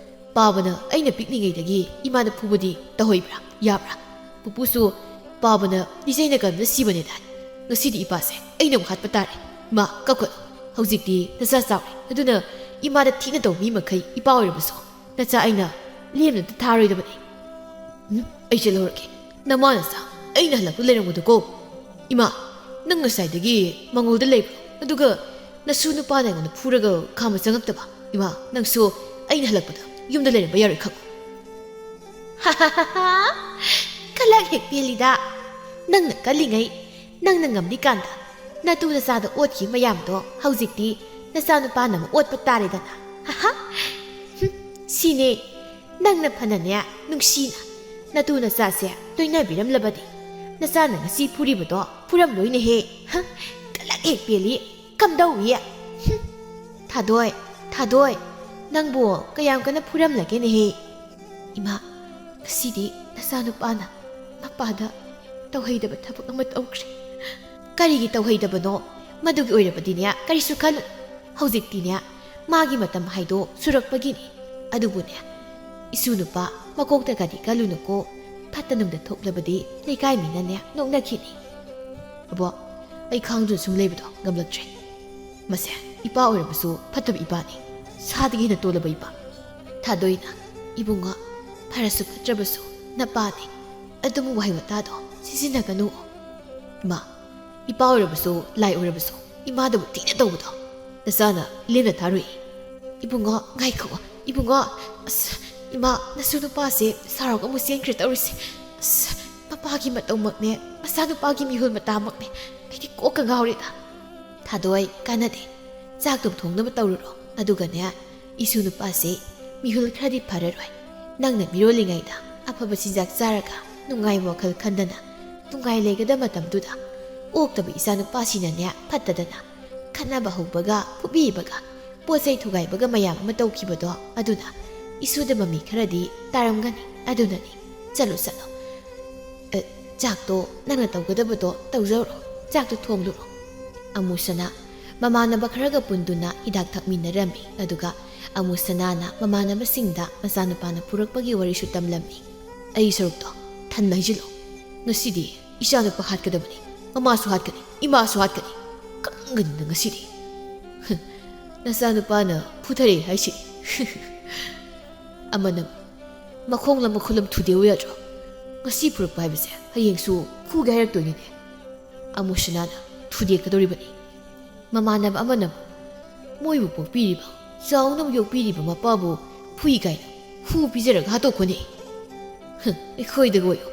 ꯄꯥꯕꯅ ꯑꯩꯅ ꯄꯤꯛꯂꯤꯉꯩꯗꯒꯤ ꯏꯃꯥꯗ ꯐꯨꯕꯗꯤ ꯇꯧꯍꯩꯕ꯭ꯔꯥ? ꯌꯥꯕ꯭ꯔꯥ? ꯄꯨꯄꯨꯁꯨ ꯄꯥꯕꯅ ꯏꯆꯦꯅ ꯀꯟꯕꯅ ꯁꯤꯕꯅꯦꯗꯥꯏ꯫ ꯉꯁꯤꯗꯤ ꯏꯄꯥꯁꯦ ꯑꯩꯅ ꯑꯃꯨꯛ ꯍꯥꯠꯄ ꯇꯥꯔꯦ꯫ ꯏꯃꯥ, ꯀꯞꯀꯅꯨ꯫ ꯍꯧꯖꯤꯛꯇꯤ ꯅꯆꯥ ꯆꯥꯎꯔꯦ꯫ ꯑꯗꯨꯅ ꯏꯃꯥꯗ ꯊꯤꯅ ꯇꯧꯕ ꯃꯤ ꯃꯈꯩ ꯏꯄꯥ ꯑꯣꯏꯔꯕꯁꯨ ꯅꯆꯥ ꯑꯩꯅ ꯂꯦꯝꯅ ꯑꯝꯇ ꯊꯥꯔꯣꯏꯗꯕꯅꯤ꯫ ꯎꯝ, ꯑꯩ ꯆꯠꯍꯧꯔꯒꯦ꯫ ꯅꯃꯥ ꯅꯆꯥ ꯑꯩꯅ ꯍꯜꯂꯛꯄ ꯂꯩꯔꯝꯒꯗꯀꯣ꯫ ꯏꯃꯥ, ꯅꯪ ꯉꯁꯥꯏꯗꯒꯤ ꯃꯉꯣꯜꯗ ꯂꯩꯕ꯭ꯔꯣ? ꯑꯗꯨꯒ ꯅꯁꯨ ꯅꯨꯄꯥꯅ ꯑꯩꯉꯣꯟꯗ ꯐꯨꯔꯒ ꯈꯥꯝꯕ ꯆꯪꯉꯛꯇꯕ? ꯏꯃꯥ, ꯅꯪꯁꯨ ꯑꯩꯅ ꯍꯜꯂꯛꯄꯗ ꯌꯨꯝꯗ ꯂꯩꯔꯝꯕ ꯌꯥꯔꯣꯏ ꯈꯪꯉꯨ꯫ ꯀꯂꯛ ꯍꯦꯛ ꯄꯦꯜꯂꯤꯗ꯫ ꯅꯪꯅ ꯀꯜꯂꯤꯉꯩ, ꯅꯪꯅ ꯉꯝꯂꯤꯀꯥꯟꯗ ꯅꯇꯨ ꯅꯆꯥꯗ ꯑꯣꯠꯈꯤꯕ ꯃꯌꯥꯝꯗꯣ ꯍꯧꯖꯤꯛꯇꯤ ꯅꯆꯥꯅꯨꯄꯥꯅ ꯑꯃꯨꯛ ꯑꯣꯠꯄ ꯇꯥꯔꯦꯗꯅ꯫ ꯍꯥꯍꯥ꯫ ꯍꯨꯝ, ꯁꯤꯅꯦ ꯅꯪꯅ ꯐꯅꯅꯦ ꯅꯨꯡꯁꯤꯅ ꯅꯇꯨ ꯅꯆꯥꯁꯦ ꯂꯣꯏꯅꯕꯤꯔꯝꯂꯕꯗꯤ ꯅꯆꯥꯅ ꯉꯁꯤ ꯐꯨꯔꯤꯕꯗꯣ ꯐꯨꯔꯝꯂꯣꯏꯅꯦꯍꯦ꯫ ꯍ, ꯀꯂꯛ ꯍꯦꯛ ꯄꯦꯜꯂꯤ꯫ ꯀꯝꯗꯧꯏ? ꯍꯨꯝ꯫ ꯊꯥꯗꯣꯏ, ꯊꯥꯗꯣꯏ, ꯅꯪꯕꯨ ꯀꯌꯥꯝ ꯀꯟꯅ ꯐꯨꯔꯝꯂꯒꯦꯅꯦꯍꯦ? ꯏꯃꯥ, ꯉꯁꯤꯗꯤ ꯅꯆꯥꯅꯨꯄꯥꯅ ꯃꯄꯥꯗ ꯇꯧꯍꯩꯗꯕ ꯊꯕꯛ ꯑꯃ ꯇꯧꯈ꯭ꯔꯦ꯫ ꯀꯔꯤꯒꯤ ꯇꯧꯍꯩꯗꯕꯅꯣ? ꯃꯗꯨꯒꯤ ꯑꯣꯏꯔꯕꯗꯤꯅꯦ, ꯀꯔꯤꯁꯨ ꯈꯜꯂꯨ꯫ ꯍꯧꯖꯤꯛꯇꯤꯅꯦ, ꯃꯥꯒꯤ ꯃꯇꯝ ꯍꯥꯏꯗꯣ ꯁꯨꯔꯛꯄꯒꯤꯅꯤ꯫ ꯑꯗꯨꯕꯨꯅꯦ, ꯏꯁꯨ ꯅꯨꯄꯥ, ꯃꯀꯣꯛꯇ ꯒꯥꯔꯤ ꯀꯜꯂꯨꯅꯨꯀꯣ꯫ ꯐꯠꯇ ꯅꯨꯡꯗ ꯊꯣꯛꯂꯕꯗꯤ ꯂꯩꯀꯥꯏ ꯃꯤꯅꯅꯦ ꯅꯣꯛꯅꯈꯤꯅꯤ꯫ ꯑꯕꯣ, ꯑꯩ ꯈꯥꯡꯗꯨꯅ ꯁꯨꯝ ꯂꯩꯕꯗꯣ ꯉꯝꯂꯛꯇ꯭ꯔꯦ꯫ ꯃꯁꯦ, ꯏꯄꯥ ꯑꯣꯏꯔꯕꯁꯨ ꯐꯠꯇꯕ ꯏꯄꯥꯅꯤ꯫ ꯁꯥꯗꯒꯤ ꯍꯦꯟꯅ ꯇꯣꯜꯂꯕ ꯏꯄꯥ꯫ ꯊꯥꯗꯣꯏꯅ, "ꯏꯕꯨꯡꯉꯣ, ꯐꯔꯁꯨ ꯐꯠꯇ꯭ꯔꯕꯁꯨ ꯅꯄꯥꯅꯤ꯫ ꯑꯗꯨꯝ ꯋꯥꯍꯩ ꯋꯥꯇꯥꯗꯣ ꯁꯤꯖꯤꯟꯅꯒꯅꯨ꯫" ꯏꯃꯥ, ꯏꯄꯥ ꯑꯣꯏꯔꯕꯁꯨ, ꯂꯥꯏ ꯑꯣꯏꯔꯕꯁꯨ, ꯏꯃꯥꯗꯕꯨ ꯊꯤꯅ ꯇꯧꯕꯗꯣ ꯅꯆꯥꯅ ꯂꯦꯝꯅ ꯊꯥꯔꯨꯏ꯫ ꯏꯕꯨꯡꯉꯣ, ꯉꯥꯏꯈꯣ, ꯏꯕꯨꯡꯉꯣ꯫ ꯑꯁ, ꯏꯃꯥ, ꯅꯁꯨ ꯅꯨꯄꯥꯁꯦ ꯁꯥꯎꯔꯒ ꯑꯃꯨꯛ ꯆꯦꯟꯈ꯭ꯔꯦ ꯇꯧꯔꯤꯁꯦ꯫ ꯑꯁ, ꯃꯄꯥꯒꯤ ꯃꯇꯧꯃꯛꯅꯦ, ꯃꯆꯥꯅꯨꯄꯥꯒꯤ ꯃꯤꯍꯨꯜ ꯃꯇꯥꯃꯛꯅꯦ꯫ ꯑꯩꯗꯤ ꯀꯣꯛꯀ ꯉꯥꯎꯔꯦꯗ꯫ ꯊꯥꯗꯣꯏ, ꯀꯥꯟꯅꯗꯦ꯫ ꯆꯥꯛꯇꯣ ꯊꯣꯡꯅꯕ ꯇꯧꯔꯨꯔꯣ꯫ ꯑꯗꯨꯒꯅꯦ, ꯏꯁꯨ ꯅꯨꯄꯥꯁꯦ ꯃꯤꯍꯨꯜ ꯈꯔꯗꯤ ꯐꯔꯔꯣꯏ꯫ ꯅꯪꯅ ꯃꯤꯔꯣꯜꯂꯤꯉꯩꯗ ꯑꯐꯕ ꯆꯤꯟꯖꯥꯛ ꯆꯥꯔꯒ ꯅꯨꯡꯉꯥꯏꯕ ꯋꯥꯈꯜ ꯈꯟꯗꯅ ꯅꯨꯡꯉꯥꯏ ꯂꯩꯒꯗꯕ ꯃꯇꯝꯗꯨꯗ ꯑꯣꯛꯇꯕ ꯏꯆꯥ ꯅꯨꯄꯥꯁꯤꯅꯅꯦ ꯐꯠꯇꯗꯅ ꯈꯠꯅꯕ ꯍꯧꯕꯒ ꯐꯨꯕꯤꯕꯒ ꯄꯣꯠ ꯆꯩ ꯊꯨꯒꯥꯏꯕꯒ ꯃꯌꯥꯝ ꯑꯃ ꯇꯧꯈꯤꯕꯗꯣ ꯑꯗꯨꯅ ꯏꯁꯨꯗ ꯃꯃꯤ ꯈꯔꯗꯤ ꯇꯥꯔꯝꯒꯅꯤ꯫ ꯑꯗꯨꯅꯅꯤ꯫ ꯆꯠꯂꯣ, ꯆꯠꯂꯣ꯫ ꯑ, ꯆꯥꯛꯇꯣ ꯅꯪꯅ ꯇꯧꯒꯗꯕꯗꯣ ꯇꯧꯖꯔꯣ꯫ ꯆꯥꯛꯇꯣ ꯊꯣꯡꯂꯨꯔꯣ꯫ ꯑꯃꯨꯁꯅ ꯃꯃꯥꯟꯅꯕ ꯈꯔꯒ ꯄꯨꯟꯗꯨꯅ ꯍꯤꯗꯥꯛ ꯊꯛꯃꯤꯟꯅꯔꯝꯃꯤ꯫ ꯑꯗꯨꯒ ꯑꯃꯨꯁꯅꯥꯅ ꯃꯃꯥꯟꯅꯕꯁꯤꯡꯗ ꯃꯆꯥꯅꯨꯄꯥꯅ ꯄꯨꯔꯛꯄꯒꯤ ꯋꯥꯔꯤꯁꯨ ꯇꯝꯂꯝꯃꯤ꯫ ꯑꯩ ꯁꯔꯨꯛꯇꯣ ꯊꯟꯅ ꯍꯩꯖꯤꯜꯂꯣ꯫ ꯉꯁꯤꯗꯤ ꯏꯆꯥꯅꯨꯄꯥ ꯍꯥꯠꯀꯗꯕꯅꯤ꯫ ꯃꯃꯥꯁꯨ ꯍꯥꯠꯀꯅꯤ, ꯏꯃꯥꯁꯨ ꯍꯥꯠꯀꯅꯤ꯫ ꯀꯪꯒꯅꯤꯅ ꯉꯁꯤꯗꯤ꯫ ꯅꯆꯥꯅꯨꯄꯥꯅ ꯐꯨꯊꯔꯦ ꯍꯥꯏꯁꯤ꯫ ꯑꯃꯅ ꯃꯈꯣꯡ ꯂꯝ ꯃꯈꯨꯠ ꯂꯝ ꯊꯨꯗꯦꯛꯎ ꯌꯥꯗ꯭ꯔꯣ? ꯉꯁꯤ ꯐꯨꯔꯛꯄ ꯍꯥꯏꯕꯁꯦ ꯍꯌꯦꯡꯁꯨ ꯐꯨꯒꯦ ꯍꯥꯏꯔꯛꯇꯣꯏꯅꯤꯅꯦ꯫ ꯑꯃꯨꯁꯅꯥꯅ ꯊꯨꯗꯦꯛꯀꯗꯧꯔꯤꯕꯅꯤ꯫ ꯃꯃꯥꯟꯅꯕ ꯑꯃꯅ ꯃꯣꯏꯕꯨ ꯄꯣꯛꯄꯤꯔꯤꯕ, ꯆꯥꯎꯅꯕ ꯌꯣꯛꯄꯤꯔꯤꯕ ꯃꯄꯥꯕꯨ ꯐꯨꯏ ꯀꯥꯏꯅ ꯍꯨ ꯄꯤꯖꯔꯒ ꯍꯥꯠꯇꯣꯛꯈꯣꯅꯦ꯫ ꯍꯝ, ꯑꯩꯈꯣꯏꯗꯒ ꯑꯣꯏꯌꯣ,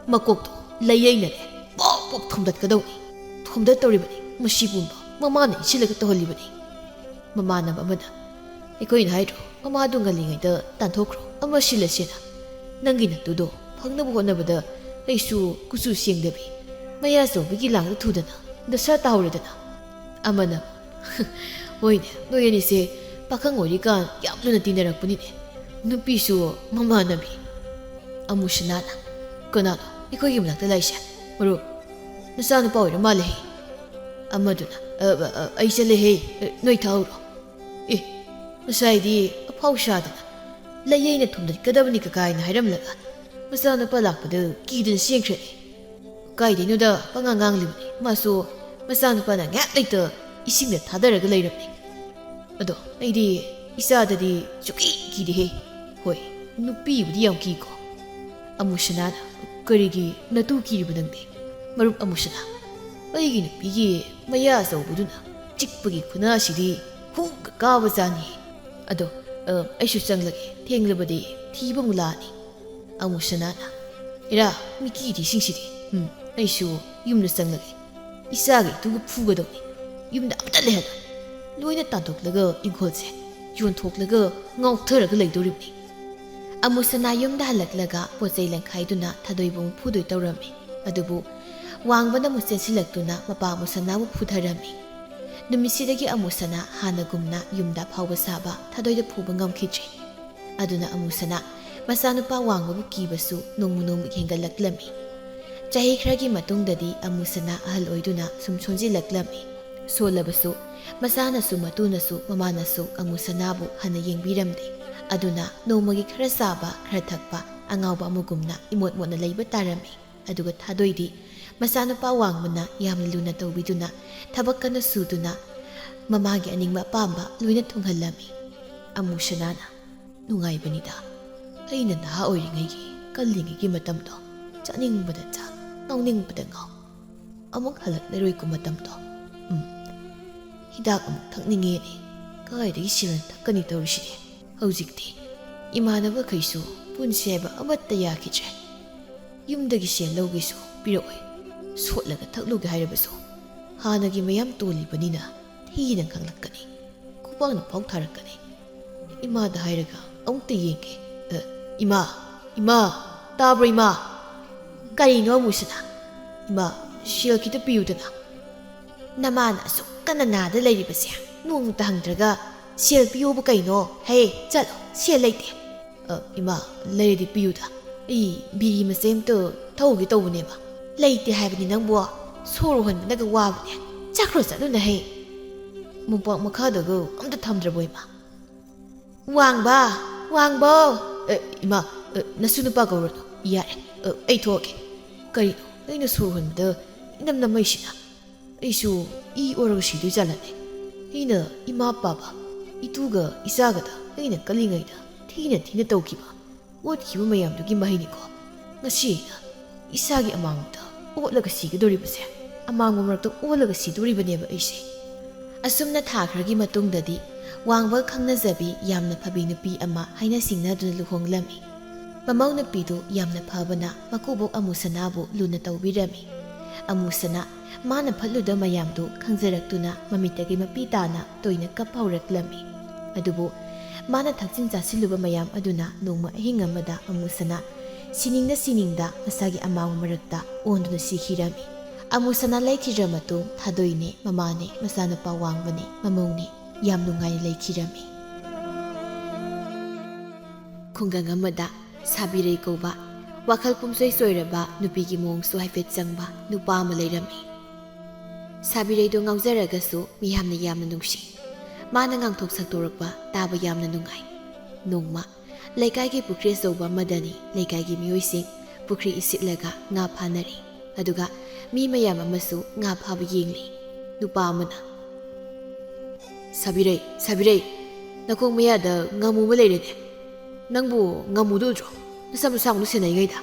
ꯃꯀꯣꯛꯇꯣ ꯂꯩꯌꯩꯅꯅꯦ ꯄꯣꯞ ꯄꯣꯞ ꯊꯣꯝꯗꯠꯀꯗꯧꯅꯤ꯫ ꯊꯣꯝꯗꯠꯇꯧꯔꯤꯕꯅꯤ ꯃꯁꯤ ꯄꯨꯝꯕ ꯃꯃꯥꯅ ꯏꯟꯁꯤꯜꯂꯒ ꯇꯧꯍꯜꯂꯤꯕꯅꯤ꯫ ꯃꯃꯥꯟꯅꯕ ꯑꯃꯅ, ꯑꯩꯈꯣꯏꯅ ꯍꯥꯏꯗ꯭ꯔꯣ, ꯃꯃꯥꯗꯨ ꯉꯜꯂꯤꯉꯩꯗ ꯇꯥꯟꯊꯣꯛꯈ꯭ꯔꯣ, ꯑꯃ ꯁꯤꯜꯂꯁꯦꯅ꯫ ꯅꯪꯒꯤ ꯅꯠꯇꯨꯗꯣ ꯐꯪꯅꯕ ꯍꯣꯠꯅꯕꯗ ꯑꯩꯁꯨ ꯀꯨꯆꯨ ꯁꯦꯡꯗꯕꯤ ꯃꯌꯥ ꯆꯧꯕꯤꯒꯤ ꯂꯥꯡꯗ ꯊꯨꯗꯅ ꯗꯁꯥ ꯇꯥꯍꯧꯔꯦꯗꯅ꯫ ꯑꯃꯅ, ꯍꯣꯏꯅꯦ, ꯅꯣꯏ ꯑꯅꯤꯁꯦ ꯄꯥꯈꯪ ꯑꯣꯏꯔꯤꯀꯥꯟ ꯌꯥꯝ ꯂꯨꯅ ꯇꯤꯟꯅꯔꯛꯄꯅꯤꯅꯦ, ꯅꯨꯄꯤꯁꯨ ꯃꯃꯥꯟꯅꯕꯤ꯫ ꯑꯃꯨꯁꯅꯥꯅ, ꯀꯅꯥꯅꯣ ꯑꯩꯈꯣꯏꯒꯤ ꯃꯅꯥꯛꯇ ꯂꯥꯛꯏꯁꯦ? ꯃꯔꯨꯞ, ꯅꯆꯥꯅꯨꯄꯥ ꯑꯣꯏꯔ ꯃꯥꯜꯂꯦꯍꯦ꯫ ꯑꯃꯗꯨꯅ, "ꯑ, ꯑ, ꯑ, ꯑꯩ ꯆꯠꯂꯦꯍꯦ, ꯑ, ꯅꯣꯏ ꯊꯥꯍꯧꯔꯣ"꯫ ꯑꯦ, ꯉꯁꯥꯏꯗꯤ ꯑꯐꯥꯎ ꯁꯥꯗꯅ ꯂꯩꯌꯩꯅ ꯊꯣꯝꯗꯠꯀꯗꯕꯅꯤ ꯀꯀꯥꯏꯅ ꯍꯥꯏꯔꯝꯂꯒ ꯃꯆꯥꯅꯨꯄꯥ ꯂꯥꯛꯄꯗ ꯀꯤꯗꯅ ꯆꯦꯟꯈ꯭ꯔꯦꯅꯦ꯫ ꯀꯥꯏꯗꯩꯅꯣꯗ ꯄꯉꯥꯡ ꯉꯥꯡꯂꯤꯕꯅꯤ꯫ ꯃꯥꯁꯨ ꯃꯆꯥꯅꯨꯄꯥꯅ ꯉꯥꯏꯍꯥꯛ ꯂꯩꯇ ꯏꯁꯤꯡꯗ ꯊꯥꯗꯔꯒ ꯂꯩꯔꯝꯅꯤ꯫ ꯑꯗꯣ ꯑꯩꯗꯤ ꯏꯆꯥꯗꯗꯤ ꯁꯨꯛꯀꯤ ꯀꯤꯗꯦꯍꯦ꯫ ꯍꯣꯏ, ꯅꯨꯄꯤꯕꯨꯗꯤ ꯌꯥꯝ ꯀꯤꯀꯣ꯫ ꯑꯃꯨꯁꯅꯥꯅ, ꯀꯔꯤꯒꯤ ꯅꯇꯨ ꯀꯤꯔꯤꯕ ꯅꯪꯗꯤ? ꯃꯔꯨꯞ ꯑꯃꯨꯁꯅꯥ, ꯑꯩꯒꯤ ꯅꯨꯄꯤꯒꯤ ꯃꯌꯥ ꯑꯆꯧꯕꯗꯨꯅ ꯆꯤꯛꯄꯒꯤ ꯈꯨꯅꯥꯁꯤꯗꯤ ꯍꯨꯒ ꯀꯥꯕ ꯖꯥꯠꯅꯤ꯫ ꯑꯗꯣ, ꯑ, ꯑꯩꯁꯨ ꯆꯪꯂꯒꯦ, ꯊꯦꯡꯂꯕꯗꯤ ꯊꯤꯕ ꯑꯃꯨꯛ ꯂꯥꯛꯑꯅꯤ꯫ ꯑꯃꯨꯁꯅꯥꯅ, ꯏꯔꯥ, ꯃꯤꯀꯤꯗꯤꯁꯤꯡꯁꯤꯗꯤ꯫ ꯎꯝ, ꯑꯩꯁꯨ ꯌꯨꯝꯗ ꯆꯪꯂꯒꯦ꯫ ꯏꯆꯥꯒ ꯏꯇꯨꯒ ꯐꯨꯒꯗꯧꯅꯤ꯫ ꯌꯨꯝꯗ ꯑꯃꯇ ꯂꯩꯍꯜꯂꯣꯏ꯫ ꯂꯣꯏꯅ ꯇꯥꯟꯊꯣꯛꯂꯒ ꯏꯪꯈꯣꯜꯁꯦ ꯌꯣꯟꯊꯣꯛꯂꯒ ꯉꯥꯎꯊꯔꯒ ꯂꯩꯗꯧꯔꯤꯕꯅꯤ꯫ ꯑꯃꯨꯁꯅꯥ ꯌꯨꯝꯗ ꯍꯜꯂꯛꯂꯒ ꯄꯣꯠ ꯆꯩ ꯂꯪꯈꯥꯏꯗꯨꯅ ꯊꯥꯗꯣꯏꯕꯨ ꯑꯃꯨꯛ ꯐꯨꯗꯣꯏ ꯇꯧꯔꯝꯃꯤ꯫ ꯑꯗꯨꯕꯨ ꯋꯥꯡꯕꯅ ꯑꯃꯨꯛ ꯆꯦꯟꯁꯤꯜꯂꯛꯇꯨꯅ ꯃꯄꯥ ꯑꯃꯨꯁꯅꯥꯕꯨ ꯐꯨꯊꯔꯝꯃꯤ꯫ ꯅꯨꯃꯤꯠꯁꯤꯗꯒꯤ ꯑꯃꯨꯁꯅꯥ ꯍꯥꯟꯅꯒꯨꯝꯅ ꯌꯨꯝꯗ ꯑꯐꯥꯎꯕ ꯁꯥꯕ ꯊꯥꯗꯣꯏꯗ ꯐꯨꯕ ꯉꯝꯈꯤꯗ꯭ꯔꯦ꯫ ꯑꯗꯨꯅ ꯑꯃꯨꯁꯅꯥ ꯃꯆꯥꯅꯨꯄꯥ ꯋꯥꯡꯕꯕꯨ ꯀꯤꯕꯁꯨ ꯅꯣꯡꯃ ꯅꯣꯡꯃꯒꯤ ꯍꯦꯟꯒꯠꯂꯛꯂꯝꯃꯤ꯫ ꯆꯍꯤ ꯈꯔꯒꯤ ꯃꯇꯨꯡꯗꯗꯤ ꯑꯃꯨꯁꯅꯥ ꯑꯍꯜ ꯑꯣꯏꯗꯨꯅ ꯁꯨꯝ ꯁꯣꯟꯖꯤꯜꯂꯛꯂꯝꯃꯤ꯫ ꯁꯣꯜꯂꯕꯁꯨ ꯃꯆꯥꯅꯁꯨ ꯃꯇꯨꯅꯁꯨ ꯃꯃꯥꯅꯁꯨ ꯑꯃꯨꯁꯅꯥꯕꯨ ꯍꯟꯅ ꯌꯦꯡꯕꯤꯔꯝꯗꯦ꯫ ꯑꯗꯨꯅ ꯅꯣꯡꯃꯒꯤ ꯈꯔ ꯆꯥꯕ ꯈꯔ ꯊꯛꯄ ꯑꯉꯥꯎꯕ ꯑꯃꯒꯨꯝꯅ ꯏꯃꯣꯠ ꯃꯣꯠꯅ ꯂꯩꯕ ꯇꯥꯔꯝꯃꯤ꯫ ꯑꯗꯨꯒ ꯊꯥꯗꯣꯏꯗꯤ ꯃꯆꯥꯅꯨꯄꯥ ꯋꯥꯡꯕꯅ ꯌꯥꯝꯅ ꯂꯨꯅ ꯇꯧꯕꯤꯗꯨꯅ ꯊꯕꯛ ꯀꯟꯅ ꯁꯨꯗꯨꯅ ꯃꯃꯥꯒꯤ ꯑꯅꯤꯡꯕ ꯑꯄꯥꯝꯕ ꯂꯣꯏꯅ ꯊꯨꯡꯍꯜꯂꯝꯃꯤ꯫ ꯑꯃꯨꯁꯅꯥꯅ ꯅꯨꯡꯉꯥꯏꯕꯅꯤꯗ꯫ ꯑꯩꯅ ꯅꯍꯥ ꯑꯣꯏꯔꯤꯉꯩꯒꯤ ꯀꯜꯂꯤꯉꯩꯒꯤ ꯃꯇꯝꯗꯣ ꯆꯥꯅꯤꯡꯕꯗ ꯆꯥ, ꯉꯥꯎꯅꯤꯡꯕꯗ ꯉꯥꯎ꯫ ꯑꯃꯨꯛ ꯍꯜꯂꯛꯂꯔꯣꯏꯀꯣ ꯃꯇꯝꯗꯣ꯫ ꯎꯝ, ꯍꯤꯗꯥꯛ ꯑꯃꯨꯛ ꯊꯛꯅꯤꯡꯉꯦꯅꯦ꯫ ꯀꯥꯏꯗꯒꯤ ꯁꯦꯜꯅ ꯊꯛꯀꯅꯤ ꯇꯧꯔꯤꯁꯤꯗꯤ? ꯍꯧꯖꯤꯛꯇꯤ ꯏꯃꯥꯟꯅꯕꯈꯩꯁꯨ ꯄꯨꯟꯁꯦ ꯍꯥꯏꯕ ꯑꯃꯠꯇ ꯌꯥꯈꯤꯗ꯭ꯔꯦ꯫ ꯌꯨꯝꯗꯒꯤ ꯁꯦꯜ ꯂꯧꯒꯦꯁꯨ ꯄꯤꯔꯛꯑꯣꯏ꯫ ꯁꯣꯠꯂꯒ ꯊꯛꯂꯨꯒꯦ ꯍꯥꯏꯔꯕꯁꯨ ꯍꯥꯟꯅꯒꯤ ꯃꯌꯥꯝ ꯇꯣꯜꯂꯤꯕꯅꯤꯅ ꯊꯤꯅ ꯈꯪꯂꯛꯀꯅꯤ꯫ ꯈꯨꯕꯥꯛꯅ ꯐꯥꯎ ꯊꯥꯔꯛꯀꯅꯤ꯫ ꯏꯃꯥꯗ ꯍꯥꯏꯔꯒ ꯑꯃꯨꯛꯇ ꯌꯦꯡꯒꯦ꯫ ꯑ, ꯏꯃꯥ, ꯏꯃꯥ, ꯇꯥꯕ꯭ꯔꯣ ꯏꯃꯥ? ꯀꯔꯤꯅꯣ ꯑꯃꯨꯁꯅꯥ? ꯏꯃꯥ, ꯁꯦꯜ ꯈꯤꯇ ꯄꯤꯌꯨꯗꯅ꯫ ꯅꯃꯥꯅ ꯑꯁꯨꯛ ꯀꯟꯅ ꯅꯥꯗ ꯂꯩꯔꯤꯕꯁꯦ ꯅꯣꯡꯃꯇ ꯍꯪꯗ꯭ꯔꯒ ꯁꯦꯜ ꯄꯤꯌꯣꯕꯨ ꯀꯩꯅꯣ? ꯍꯦ, ꯆꯠꯂꯣ, ꯁꯦꯜ ꯂꯩꯇꯦ꯫ ꯑ, ꯏꯃꯥ, ꯂꯩꯔꯗꯤ ꯄꯤꯌꯨꯗ꯫ ꯑꯩ ꯕꯤꯔꯤ ꯃꯆꯩ ꯑꯝꯇ ꯊꯧꯒꯦ ꯇꯧꯕꯅꯦꯕ꯫ ꯂꯩꯇꯦ ꯍꯥꯏꯕꯅꯤ ꯅꯪꯕꯣ꯫ ꯁꯣꯔ ꯍꯣꯟꯕꯅꯒ ꯋꯥꯕꯅꯦ꯫ ꯆꯠꯈ꯭ꯔꯣ ꯆꯠꯂꯨꯅ ꯍꯦ꯫ ꯃꯣꯝꯄꯥꯛ ꯃꯈꯥꯗꯒ ꯑꯝꯇ ꯊꯝꯗ꯭ꯔꯕꯣ ꯏꯃꯥ? ꯋꯥꯡꯕ, ꯋꯥꯡꯕꯧ! ꯑ, ꯏꯃꯥ, ꯑ, ꯅꯁꯨ ꯅꯨꯄꯥ ꯀꯧꯔꯅꯨ꯫ ꯌꯥꯔꯦ, ꯑ, ꯑꯩ ꯊꯣꯛꯑꯒꯦ꯫ ꯀꯔꯤꯅꯣ ꯑꯩꯅ ꯁꯣꯔ ꯍꯣꯟꯕꯗ ꯏꯅꯝ ꯅꯝꯃꯛꯏꯁꯤꯅ? ꯑꯩꯁꯨ ꯏ ꯑꯣꯔꯒ ꯁꯤꯗꯣꯏ ꯖꯥꯠꯂꯅꯦ? ꯑꯩꯅ ꯏꯃꯥ ꯄꯥꯕ, ꯏꯇꯨꯒ ꯏꯆꯥꯒꯗ ꯑꯩꯅ ꯀꯜꯂꯤꯉꯩꯗ ꯊꯤꯅ ꯊꯤꯅ ꯇꯧꯈꯤꯕ, ꯑꯣꯠꯈꯤꯕ ꯃꯌꯥꯝꯗꯨꯒꯤ ꯃꯍꯩꯅꯤꯀꯣ꯫ ꯉꯁꯤ ꯑꯩꯅ ꯏꯁꯥꯒꯤ ꯑꯃꯥꯡꯕꯗ ꯑꯣꯠꯂꯒ ꯁꯤꯒꯗꯧꯔꯤꯕꯁꯦ, ꯑꯃꯥꯡꯕ ꯃꯔꯛꯇ ꯑꯣꯜꯂꯒ ꯁꯤꯗꯧꯔꯤꯕꯅꯦꯕ ꯑꯩꯁꯦ꯫ ꯑꯁꯨꯝꯅ ꯊꯥ ꯈꯔꯒꯤ ꯃꯇꯨꯡꯗꯗꯤ ꯋꯥꯡꯕ ꯈꯪꯅꯖꯕꯤ ꯌꯥꯝꯅ ꯐꯕꯤ ꯅꯨꯄꯤ ꯑꯃ ꯍꯥꯏꯅ ꯁꯤꯡꯅꯗꯨꯅ ꯂꯨꯍꯣꯡꯂꯝꯃꯤ꯫ ꯃꯃꯧ ꯅꯨꯄꯤꯗꯨ ꯌꯥꯝꯅ ꯐꯕꯅ ꯃꯀꯨꯕꯣꯛ ꯑꯃꯨꯁꯅꯥꯕꯨ ꯂꯨꯅ ꯇꯧꯕꯤꯔꯝꯃꯤ꯫ ꯑꯃꯨꯁꯅ ꯃꯥꯅ ꯐꯠꯂꯨꯗ ꯃꯌꯥꯝꯗꯨ ꯈꯪꯖꯔꯛꯇꯨꯅ ꯃꯃꯤꯠꯇꯒꯤ ꯃꯄꯤ ꯇꯥꯅ ꯇꯣꯏꯅ ꯀꯞꯄ ꯍꯧꯔꯛꯂꯝꯃꯤ꯫ ꯑꯗꯨꯕꯨ ꯃꯥꯅ ꯊꯛꯆꯤꯟ ꯆꯥꯁꯤꯜꯂꯨꯕ ꯃꯌꯥꯝ ꯑꯗꯨꯅ ꯅꯣꯡꯃ ꯑꯍꯤꯡ ꯑꯃꯗ ꯑꯃꯨꯁꯅ ꯁꯤꯅꯤꯡꯗ ꯁꯤꯅꯤꯡꯗ ꯃꯁꯥꯒꯤ ꯑꯃꯥꯡꯕ ꯃꯔꯛꯇ ꯑꯣꯟꯗꯨꯅ ꯁꯤꯈꯤꯔꯝꯃꯤ꯫ ꯑꯃꯨꯁꯅ ꯂꯩꯈꯤꯗ꯭ꯔ ꯃꯇꯨꯡ ꯊꯥꯗꯣꯏꯅꯦ, ꯃꯃꯥꯅꯦ, ꯃꯆꯥꯅꯨꯄꯥ ꯋꯥꯡꯕꯅꯦ, ꯃꯃꯧꯅꯦ, ꯌꯥꯝ ꯅꯨꯡꯉꯥꯏꯅ ꯂꯩꯈꯤꯔꯝꯃꯤ꯫ ꯈꯨꯡꯒꯪ ꯑꯃꯗ ꯁꯥꯕꯤꯔꯩ ꯀꯧꯕ ꯋꯥꯈꯜ ꯄꯨꯝꯁꯣꯏ ꯁꯣꯏꯔꯕ ꯅꯨꯄꯤꯒꯤ ꯃꯑꯣꯡꯁꯨ ꯍꯥꯏꯐꯦꯠ ꯆꯪꯕ ꯅꯨꯄꯥ ꯑꯃ ꯂꯩꯔꯝꯃꯤ꯫ ꯁꯥꯕꯤꯔꯩꯗꯣ ꯉꯥꯎꯖꯔꯒꯁꯨ ꯃꯤꯌꯥꯝꯅ ꯌꯥꯝꯅ ꯅꯨꯡꯁꯤ꯫ ꯃꯥꯅ ꯉꯥꯡꯊꯣꯛ ꯁꯛꯇꯣꯔꯛꯄ ꯇꯥꯕ ꯌꯥꯝꯅ ꯅꯨꯡꯉꯥꯏ꯫ ꯅꯣꯡꯃ ꯂꯩꯀꯥꯏꯒꯤ ꯄꯨꯈ꯭ꯔꯤ ꯑꯆꯧꯕ ꯑꯃꯗꯅꯤ ꯂꯩꯀꯥꯏꯒꯤ ꯃꯤꯑꯣꯏꯁꯤꯡ ꯄꯨꯈ꯭ꯔꯤ ꯏꯁꯤꯠꯂꯒ ꯉꯥ ꯐꯥꯅꯔꯤ꯫ ꯑꯗꯨꯒ ꯃꯤ ꯃꯌꯥꯝ ꯑꯃꯁꯨ ꯉꯥ ꯐꯥꯕ ꯌꯦꯡꯂꯤ꯫ ꯅꯨꯄꯥ ꯑꯃꯅ, "ꯁꯥꯕꯤꯔꯩ, ꯁꯥꯕꯤꯔꯩ, ꯅꯈꯣꯡ ꯃꯌꯥꯗ ꯉꯥꯃꯨ ꯑꯃ ꯂꯩꯔꯦꯅꯦ꯫ ꯅꯪꯕꯨ ꯉꯥꯃꯨꯗꯨ ꯎꯗ꯭ꯔꯣ? ꯅꯁꯝ ꯑꯁꯥꯡꯕꯗꯨ ꯁꯦꯟꯅꯔꯤꯉꯩꯗ?"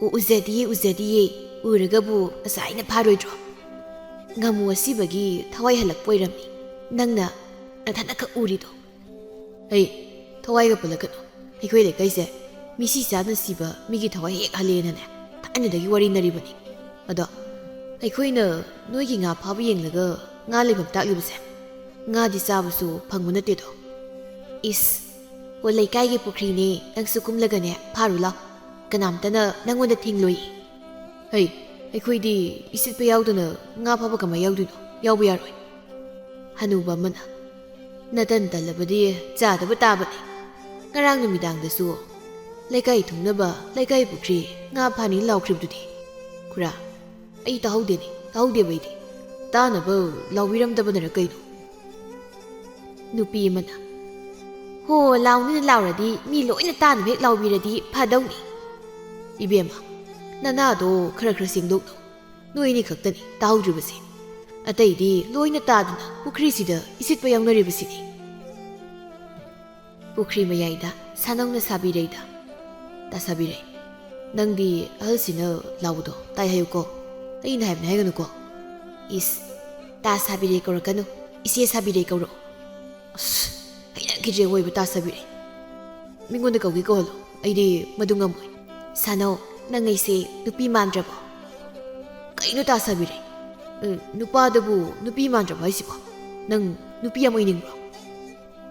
"ꯑꯣ, ꯎꯖꯗꯤꯌꯦ, ꯎꯖꯗꯤꯌꯦ꯫ ꯎꯔꯒꯕꯨ ꯉꯁꯥꯏꯅ ꯐꯥꯔꯣꯏꯗ꯭ꯔꯣ? ꯉꯥꯃꯨ ꯑꯁꯤꯕꯒꯤ ꯊꯋꯥꯏ ꯍꯜꯂꯛꯄ ꯑꯣꯏꯔꯝꯃꯤ꯫ ꯅꯪꯅ ꯅꯊꯟꯅꯈꯛ ꯎꯔꯤꯗꯣ꯫" "ꯍꯩ, ꯊꯋꯥꯏꯒ ꯄꯜꯂꯛꯀꯅꯨ꯫ ꯑꯩꯈꯣꯏ ꯂꯩꯀꯥꯏꯁꯦ ꯃꯤꯁꯤ ꯆꯥꯗꯅ ꯁꯤꯕ ꯃꯤꯒꯤ ꯊꯋꯥꯏ ꯍꯦꯛ ꯍꯜꯂꯦꯅꯅꯦ ꯊꯥꯏꯅꯗꯒꯤ ꯋꯥꯔꯤꯅꯔꯤꯕꯅꯤ꯫ ꯑꯗꯣ ꯑꯩꯈꯣꯏꯅ ꯅꯣꯏꯒꯤ ꯉꯥ ꯐꯥꯕ ꯌꯦꯡꯂꯒ ꯉꯥ ꯂꯩꯐꯝ ꯇꯥꯛꯂꯤꯕꯁꯦ ꯉꯥꯗꯤ ꯆꯥꯕꯁꯨ ꯐꯪꯕ ꯅꯠꯇꯦꯗꯣ꯫" "ꯏꯁ, ꯑꯣ, ꯂꯩꯀꯥꯏꯒꯤ ꯄꯨꯈ꯭ꯔꯤꯅꯦ, ꯅꯪꯁꯨ ꯀꯨꯝꯂꯒꯅꯦ ꯐꯥꯔꯨ ꯂꯥꯎ꯫ ꯀꯅꯥꯝꯇꯅ ꯅꯪꯉꯣꯟꯗ ꯊꯤꯡꯂꯣꯏ꯫" "ꯍꯩ, ꯑꯩꯈꯣꯏꯗꯤ ꯏꯁꯤꯠꯄ ꯌꯥꯎꯗꯅ ꯉꯥ ꯐꯥꯕ ꯀꯃꯥꯏ ꯌꯥꯎꯗꯣꯏꯅꯣ? ꯌꯥꯎꯕ ꯌꯥꯔꯣꯏ꯫" ꯍꯅꯨꯕ ꯑꯃꯅ, "ꯅꯇꯟ ꯇꯜꯂꯕꯗꯤ ꯆꯥꯗꯕ ꯇꯥꯕꯅꯤ꯫ ꯉꯔꯥꯡ ꯅꯨꯃꯤꯗꯥꯡꯗꯁꯨ ꯂꯩꯀꯥꯏ ꯊꯨꯡꯅꯕ ꯂꯩꯀꯥꯏ ꯄꯨꯈ꯭ꯔꯤ ꯉꯥ ꯐꯥꯅꯤ ꯂꯥꯎꯈ꯭ꯔꯤꯕꯗꯨꯗꯤ꯫" "ꯈꯨꯔꯥ, ꯑꯩ ꯇꯥꯍꯧꯗꯦꯅꯦ, ꯇꯥꯍꯧꯗꯦꯕ ꯑꯩꯗꯤ꯫ ꯇꯥꯅꯕ ꯂꯥꯎꯕꯤꯔꯝꯗꯕꯅꯔ ꯀꯩꯅꯣ?" ꯅꯨꯄꯤ ꯑꯃꯅ, "ꯍꯣ, ꯂꯥꯎꯅꯤꯅ ꯂꯥꯎꯔꯗꯤ, ꯃꯤ ꯂꯣꯏꯅ ꯇꯥꯅꯕ ꯍꯦꯛ ꯂꯥꯎꯕꯤꯔꯗꯤ ꯐꯗꯧꯅꯤ꯫" "ꯏꯕꯦꯝꯃ, ꯅꯅꯥꯗꯣ ꯈꯔ ꯈꯔ ꯁꯦꯡꯗꯣꯛꯅꯧ꯫ ꯅꯣꯏ ꯑꯅꯤ ꯈꯛꯇꯅꯤ ꯇꯥꯍꯧꯗ꯭ꯔꯤꯕꯁꯦ꯫ ꯑꯇꯩꯗꯤ ꯂꯣꯏꯅ ꯇꯥꯗꯅ ꯄꯨꯈ꯭ꯔꯤꯁꯤꯗ ꯏꯁꯤꯠꯄ ꯌꯥꯎꯅꯔꯤꯕꯁꯤꯅꯤ꯫" ꯄꯨꯈ꯭ꯔꯤ ꯃꯌꯥꯏꯗ ꯁꯥꯅꯧꯅ ꯁꯥꯕꯤꯔꯩꯗ, "ꯇꯥ ꯁꯥꯕꯤꯔꯩ, ꯅꯪꯗꯤ ꯑꯍꯜꯁꯤꯅ ꯂꯥꯎꯕꯗꯣ ꯇꯥꯏ ꯍꯥꯏꯌꯨꯀꯣ꯫ ꯑꯩꯅ ꯍꯥꯏꯕꯅꯦ ꯍꯥꯏꯒꯅꯨꯀꯣ꯫" "ꯏꯁ, ꯇꯥ ꯁꯥꯕꯤꯔꯩ ꯀꯧꯔꯛꯀꯅꯨ, ꯏꯆꯦ ꯁꯥꯕꯤꯔꯩ ꯀꯧꯔꯛꯑꯣ꯫" "ꯑꯁ, ꯍꯩꯅꯈꯤꯗ꯭ꯔꯦ ꯑꯣꯏꯕ ꯇꯥ ꯁꯥꯕꯤꯔꯩ꯫ ꯃꯤꯉꯣꯟꯗ ꯀꯧꯒꯦ ꯀꯧꯍꯜꯂꯣ, ꯑꯩꯗꯤ ꯃꯗꯨ ꯉꯝꯃꯣꯏ꯫" "ꯁꯥꯅꯧ, ꯅꯪ ꯑꯩꯁꯦ ꯅꯨꯄꯤ ꯃꯥꯟꯗ꯭ꯔꯕꯣ?" ꯀꯩꯅꯣ ꯇꯥ ꯁꯥꯕꯤꯔꯩ? ꯎꯝ, ꯅꯨꯄꯥꯗꯕꯨ ꯅꯨꯄꯤ ꯃꯥꯟꯗ꯭ꯔꯕ ꯍꯥꯏꯁꯤꯕꯣ? ꯅꯪ ꯅꯨꯄꯤ ꯑꯃ ꯑꯣꯏꯅꯤꯡꯕ꯭ꯔꯣ?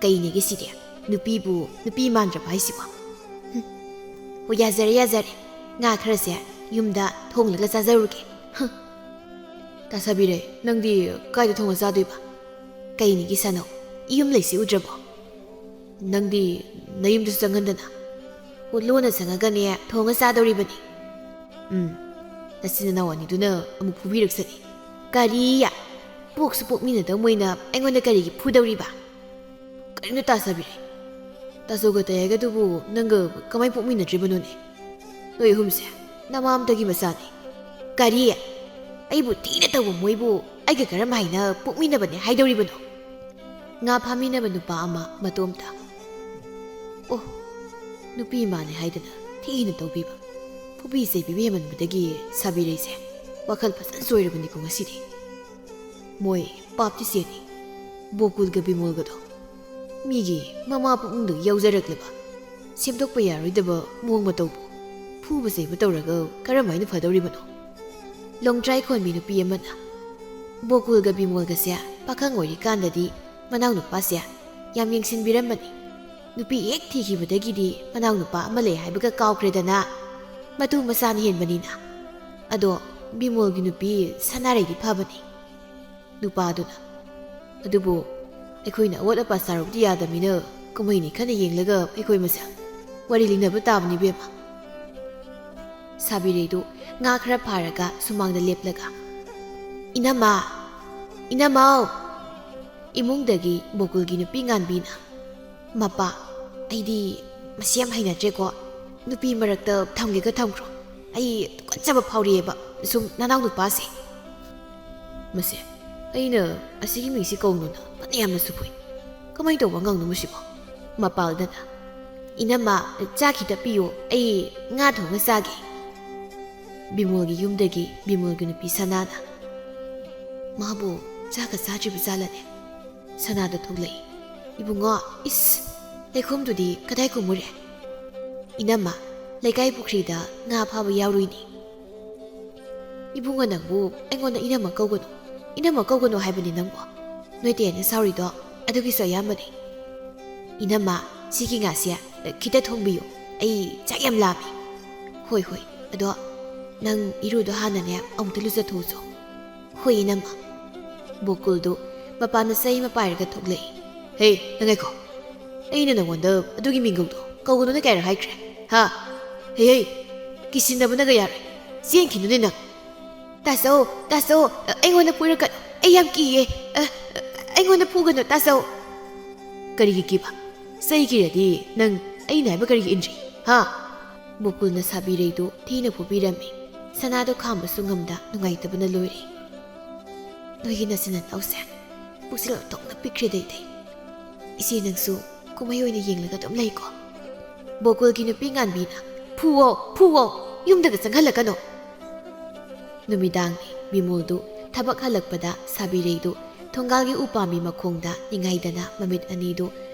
ꯀꯩꯅꯦꯒꯦ ꯁꯤꯗꯤ? ꯅꯨꯄꯤꯕꯨ ꯅꯨꯄꯤ ꯃꯥꯟꯗ꯭ꯔꯕ ꯍꯥꯏꯁꯤꯕꯣ? ꯍꯨꯝ꯫ ꯑꯣ, ꯌꯥꯖꯔꯦ, ꯌꯥꯖꯔꯦ꯫ ꯉꯥ ꯈꯔꯁꯦ ꯌꯨꯝꯗ ꯊꯣꯡꯂꯒ ꯆꯥꯖꯔꯨꯒꯦ꯫ ꯍꯨꯝ꯫ ꯇꯥ ꯁꯥꯕꯤꯔꯩ, ꯅꯪꯗꯤ ꯀꯥꯏꯗ ꯊꯣꯡꯉ ꯆꯥꯗꯣꯏꯕ? ꯀꯩꯅꯦꯒꯦ ꯁꯥꯅꯧ? ꯏꯌꯨꯝ ꯂꯩꯁꯤ ꯎꯗ꯭ꯔꯕꯣ? ꯅꯪꯗꯤ ꯅꯌꯨꯝꯗꯁꯨ ꯆꯪꯍꯟꯗꯅ꯫ ꯑꯣ, ꯂꯣꯟꯅ ꯆꯪꯉꯒꯅꯦ ꯊꯣꯡꯉ ꯆꯥꯗꯧꯔꯤꯕꯅꯤ꯫ ꯎꯝ, ꯅꯆꯤꯟ ꯅꯅꯥꯎ ꯑꯅꯤꯗꯨꯅ ꯑꯃꯨꯛ ꯐꯨꯕꯤꯔꯛꯁꯅꯤ꯫ ꯀꯔꯤ? ꯄꯣꯛꯁꯨ ꯄꯣꯛꯃꯤꯟꯅꯗꯕ ꯃꯣꯏꯅ ꯑꯩꯉꯣꯟꯗ ꯀꯔꯤꯒꯤ ꯐꯨꯗꯧꯔꯤꯕ? ꯀꯔꯤꯅꯣ ꯇꯥ ꯁꯥꯕꯤꯔꯩ? ꯇꯥꯆꯧꯒ ꯇꯌꯥꯏꯒꯗꯨꯕꯨ ꯅꯪꯒ ꯀꯃꯥꯏ ꯄꯣꯛꯃꯤꯟꯅꯗ꯭ꯔꯤꯕꯅꯣꯅꯦ? ꯅꯣꯏ ꯑꯍꯨꯝꯁꯦ ꯅꯃꯥ ꯑꯝꯇꯒꯤ ꯃꯆꯥꯅꯤ꯫ ꯀꯔꯤ? ꯑꯩꯕꯨ ꯊꯤꯅ ꯇꯧꯕ ꯃꯣꯏꯕꯨ ꯑꯩꯒ ꯀꯔꯝ ꯍꯥꯏꯅ ꯄꯣꯛꯃꯤꯟꯅꯕꯅꯦ ꯍꯥꯏꯗꯧꯔꯤꯕꯅꯣ? ꯉꯥ ꯐꯥꯃꯤꯟꯅꯕ ꯅꯨꯄꯥ ꯑꯃ ꯃꯇꯣꯝꯇ꯫ ꯑꯣ, ꯅꯨꯄꯤ ꯃꯥꯜꯂꯦ ꯍꯥꯏꯗꯅ ꯊꯤꯅ ꯇꯧꯕꯤꯕ, ꯐꯨꯕꯤ ꯆꯩꯕꯤꯕ ꯍꯦꯟꯃꯟꯕꯗꯒꯤ ꯁꯥꯕꯤꯔꯩꯁꯦ ꯋꯥꯈꯜ ꯐꯖꯅ ꯆꯣꯏꯔꯕꯅꯤꯀꯣ ꯉꯁꯤꯗꯤ꯫ ꯃꯣꯏ ꯄꯥꯞꯇꯤ ꯆꯦꯟꯅꯤ, ꯕꯣꯀꯨꯜꯒ ꯕꯤꯃꯣꯜꯒꯗꯣ꯫ ꯃꯤꯒꯤ ꯃꯃꯥ ꯄꯨꯛꯅꯨꯡꯗ ꯌꯥꯎꯖꯔꯛꯂꯕ, ꯁꯦꯝꯗꯣꯛꯄ ꯌꯥꯔꯣꯏꯗꯕ ꯃꯑꯣꯡ ꯃꯇꯧꯕꯨ ꯐꯨꯕ ꯆꯩꯕ ꯇꯧꯔꯒ ꯀꯔꯝ ꯍꯥꯏꯅ ꯐꯗꯧꯔꯤꯕꯅꯣ? ꯂꯣꯡꯇ꯭ꯔꯥꯏ ꯈꯣꯟꯕꯤ ꯅꯨꯄꯤ ꯑꯃꯅ, ꯕꯣꯀꯨꯜꯒ ꯕꯤꯃꯣꯜꯒꯁꯦ ꯄꯥꯈꯪ ꯑꯣꯏꯔꯤꯀꯥꯟꯗꯗꯤ ꯃꯅꯥꯎꯅꯨꯄꯥꯁꯦ ꯌꯥꯝ ꯌꯦꯡꯁꯤꯟꯕꯤꯔꯝꯕꯅꯤ꯫ ꯅꯨꯄꯤ ꯍꯦꯛ ꯊꯤꯈꯤꯕꯗꯒꯤꯗꯤ ꯃꯅꯥꯎꯅꯨꯄꯥ ꯑꯃ ꯂꯩ ꯍꯥꯏꯕꯒ ꯀꯥꯎꯈ꯭ꯔꯦꯗꯅ, ꯃꯇꯨ ꯃꯆꯥꯅ ꯍꯦꯟꯕꯅꯤꯅ꯫ ꯑꯗꯣ ꯕꯤꯃꯣꯜꯒꯤ ꯅꯨꯄꯤ ꯁꯅꯥꯔꯩꯗꯤ ꯐꯕꯅꯤ꯫ ꯅꯨꯄꯥꯗꯨꯅ, ꯑꯗꯨꯕꯨ ꯑꯩꯈꯣꯏꯅ ꯑꯋꯥꯠ ꯑꯄꯥ ꯆꯥꯔꯨꯕꯗꯤ ꯌꯥꯗꯕꯅꯤꯅ ꯀꯨꯝꯍꯩꯅꯤ ꯈꯟꯅ ꯌꯦꯡꯂꯒ ꯑꯩꯈꯣꯏ ꯃꯁꯦꯜ ꯋꯥꯔꯤ ꯂꯤꯅꯕ ꯇꯥꯕꯅꯤ ꯏꯕꯦꯝꯃ꯫ ꯁꯥꯕꯤꯔꯩꯗꯨ ꯉꯥ ꯈꯔ ꯐꯥꯔꯒ ꯁꯨꯃꯥꯡꯗ ꯂꯦꯞꯂꯒ, "ꯏꯅꯝꯃ! ꯏꯅꯝꯃꯧ!" ꯏꯃꯨꯡꯗꯒꯤ ꯕꯣꯀꯨꯜꯒꯤ ꯅꯨꯄꯤ ꯉꯥꯟꯕꯤꯅ, "ꯃꯄꯥ, ꯑꯩꯗꯤ ꯃꯁꯤ ꯌꯥꯝ ꯍꯩꯅꯗ꯭ꯔꯦꯀꯣ꯫ ꯅꯨꯄꯤ ꯃꯔꯛꯇ ꯊꯝꯒꯦꯒ ꯊꯝꯈ꯭ꯔꯣ꯫ ꯑꯩ ꯇꯨꯀꯠꯆꯕ ꯐꯥꯎꯔꯛꯑꯦꯕ ꯁꯨꯝ ꯅꯅꯥꯎ ꯅꯨꯄꯥꯁꯦ꯫" ꯃꯁꯦ, ꯑꯩꯅ ꯑꯁꯤꯒꯤ ꯃꯤꯡꯁꯤ ꯀꯧꯅꯨꯅ ꯐꯅ ꯌꯥꯝꯅꯁꯨ ꯐꯨꯏ꯫ ꯀꯃꯥꯏꯅ ꯇꯧꯕ ꯑꯉꯥꯡꯅꯣ ꯃꯁꯤꯕꯣ? ꯃꯄꯥꯜꯗꯅ, "ꯏꯅꯝꯃ, ꯆꯥꯛ ꯈꯤꯇ ꯄꯤꯌꯨ, ꯑꯩ ꯉꯥ ꯊꯣꯡꯉ ꯆꯥꯒꯦ꯫" ꯕꯤꯃꯣꯜꯒꯤ ꯌꯨꯝꯗꯒꯤ ꯕꯤꯃꯣꯜꯒꯤ ꯅꯨꯄꯤ ꯁꯅꯥꯅ, "ꯃꯥꯕꯨ ꯆꯥꯛꯀ ꯆꯥꯗ꯭ꯔꯤꯕ ꯖꯥꯠꯂꯅꯦ?" ꯁꯅꯥꯗ ꯊꯣꯛꯂꯛꯏ꯫ "ꯏꯕꯨꯡꯉꯣ, ꯏꯁ, ꯂꯩꯈꯣꯝꯗꯨꯗꯤ ꯀꯗꯥꯏ ꯀꯨꯝꯃꯨꯔꯦ?" "ꯏꯅꯝꯃ, ꯂꯩꯀꯥꯏ ꯄꯨꯈ꯭ꯔꯤꯗ ꯉꯥ ꯐꯥꯕ ꯌꯥꯎꯔꯨꯏꯅꯤ꯫" "ꯏꯕꯨꯡꯉꯣ, ꯅꯪꯕꯨ ꯑꯩꯉꯣꯟꯗ ꯏꯅꯝꯃ ꯀꯧꯒꯅꯨ, ꯏꯅꯝꯃ ꯀꯧꯒꯅꯨ ꯍꯥꯏꯕꯅꯤ ꯅꯪꯕꯨ꯫ ꯅꯣꯏ ꯇꯦꯟꯅ ꯁꯥꯎꯔꯤꯗꯣ ꯑꯗꯨꯒꯤꯁꯨ ꯑꯌꯥꯝꯕꯅꯤ꯫ ꯏꯅꯝꯃ, ꯁꯤꯒꯤ ꯉꯥꯁꯦ ꯈꯤꯇ ꯊꯣꯡꯕꯤꯌꯨ, ꯑꯩ ꯆꯥꯛ ꯌꯥꯝ ꯂꯥꯝꯃꯤ꯫" "ꯍꯣꯏ, ꯍꯣꯏ, ꯑꯗꯣ ꯅꯪ ꯏꯔꯨꯗꯣ ꯍꯥꯟꯅꯅꯦ ꯑꯃꯨꯛꯇ ꯂꯨꯖꯊꯣꯛꯎꯆꯣ꯫" "ꯍꯣꯏ, ꯏꯅꯝꯃ꯫" ꯕꯣꯀꯨꯜꯗꯨ ꯃꯄꯥꯟꯗ ꯆꯩ ꯑꯃ ꯄꯥꯏꯔꯒ ꯊꯣꯛꯂꯛꯏ꯫ "ꯍꯦ, ꯅꯪ ꯉꯥꯏꯈꯣ꯫ ꯑꯩꯅ ꯅꯪꯉꯣꯟꯗ ꯑꯗꯨꯒꯤ ꯃꯤꯡꯒꯧꯗꯣ ꯀꯧꯒꯅꯨꯅ ꯀꯌꯥꯔꯛ ꯍꯥꯏꯈ꯭ꯔꯦ? ꯍꯥ? ꯍꯦ, ꯍꯦ, ꯀꯤꯁꯤꯟꯅꯕꯅꯒ ꯌꯥꯔꯣꯏ꯫ ꯆꯦꯟꯈꯤꯅꯨꯅꯦ ꯅꯪ꯫" "ꯇꯥꯆꯧ, ꯇꯥꯆꯧ, ꯑꯩꯉꯣꯟꯗ ꯐꯨꯔꯛꯀꯅꯨ꯫ ꯑꯩ ꯌꯥꯝ ꯀꯤꯌꯦ꯫ ꯑ, ꯑ, ꯑꯩꯉꯣꯟꯗ ꯐꯨꯒꯅꯨ, ꯇꯥꯆꯧ꯫" "ꯀꯔꯤꯒꯤ ꯀꯤꯕ? ꯆꯩ ꯀꯤꯔꯗꯤ ꯅꯪ ꯑꯩꯅ ꯍꯥꯏꯕ ꯀꯔꯤꯒꯤ ꯏꯟꯗ꯭ꯔꯤ? ꯍꯥ?" ꯕꯣꯀꯨꯜꯅ ꯁꯥꯕꯤꯔꯩꯗꯨ ꯊꯤꯅ ꯐꯨꯕꯤꯔꯝꯃꯤ꯫ ꯁꯅꯥꯗꯣ ꯈꯥꯝꯕꯁꯨ ꯉꯝꯗ ꯅꯨꯡꯉꯥꯏꯇꯕꯅ ꯂꯣꯏꯔꯦ꯫ "ꯅꯣꯏꯒꯤ ꯅꯆꯤꯟ ꯅꯅꯥꯎꯁꯦ ꯄꯨꯛꯆꯦꯜ ꯑꯣꯟꯊꯣꯛꯅ ꯄꯤꯛꯈ꯭ꯔꯦꯗ ꯏꯊꯩ꯫ ꯏꯆꯦ, ꯅꯪꯁꯨ ꯀꯨꯝꯍꯩ ꯑꯣꯏꯅ ꯌꯦꯡꯂꯒ ꯑꯗꯨꯝ ꯂꯩꯀꯣ꯫" ꯕꯣꯀꯨꯜꯒꯤ ꯅꯨꯄꯤ ꯉꯥꯟꯕꯤꯅ, "ꯐꯨꯋꯣ, ꯐꯨꯋꯣ, ꯌꯨꯝꯗꯒ ꯆꯪꯍꯜꯂꯛꯀꯅꯣ꯫" ꯅꯨꯃꯤꯗꯥꯡꯅꯤ꯫ ꯕꯤꯃꯣꯜꯗꯨ ꯊꯕꯛ ꯍꯜꯂꯛꯄꯗ ꯁꯥꯕꯤꯔꯩꯗꯨ ꯊꯣꯡꯒꯥꯜꯒꯤ ꯎꯄꯥꯝꯕꯤ ꯃꯈꯣꯡꯗ ꯅꯤꯡꯉꯥꯏꯗꯅ ꯃꯃꯤꯠ ꯑꯅꯤꯗꯨ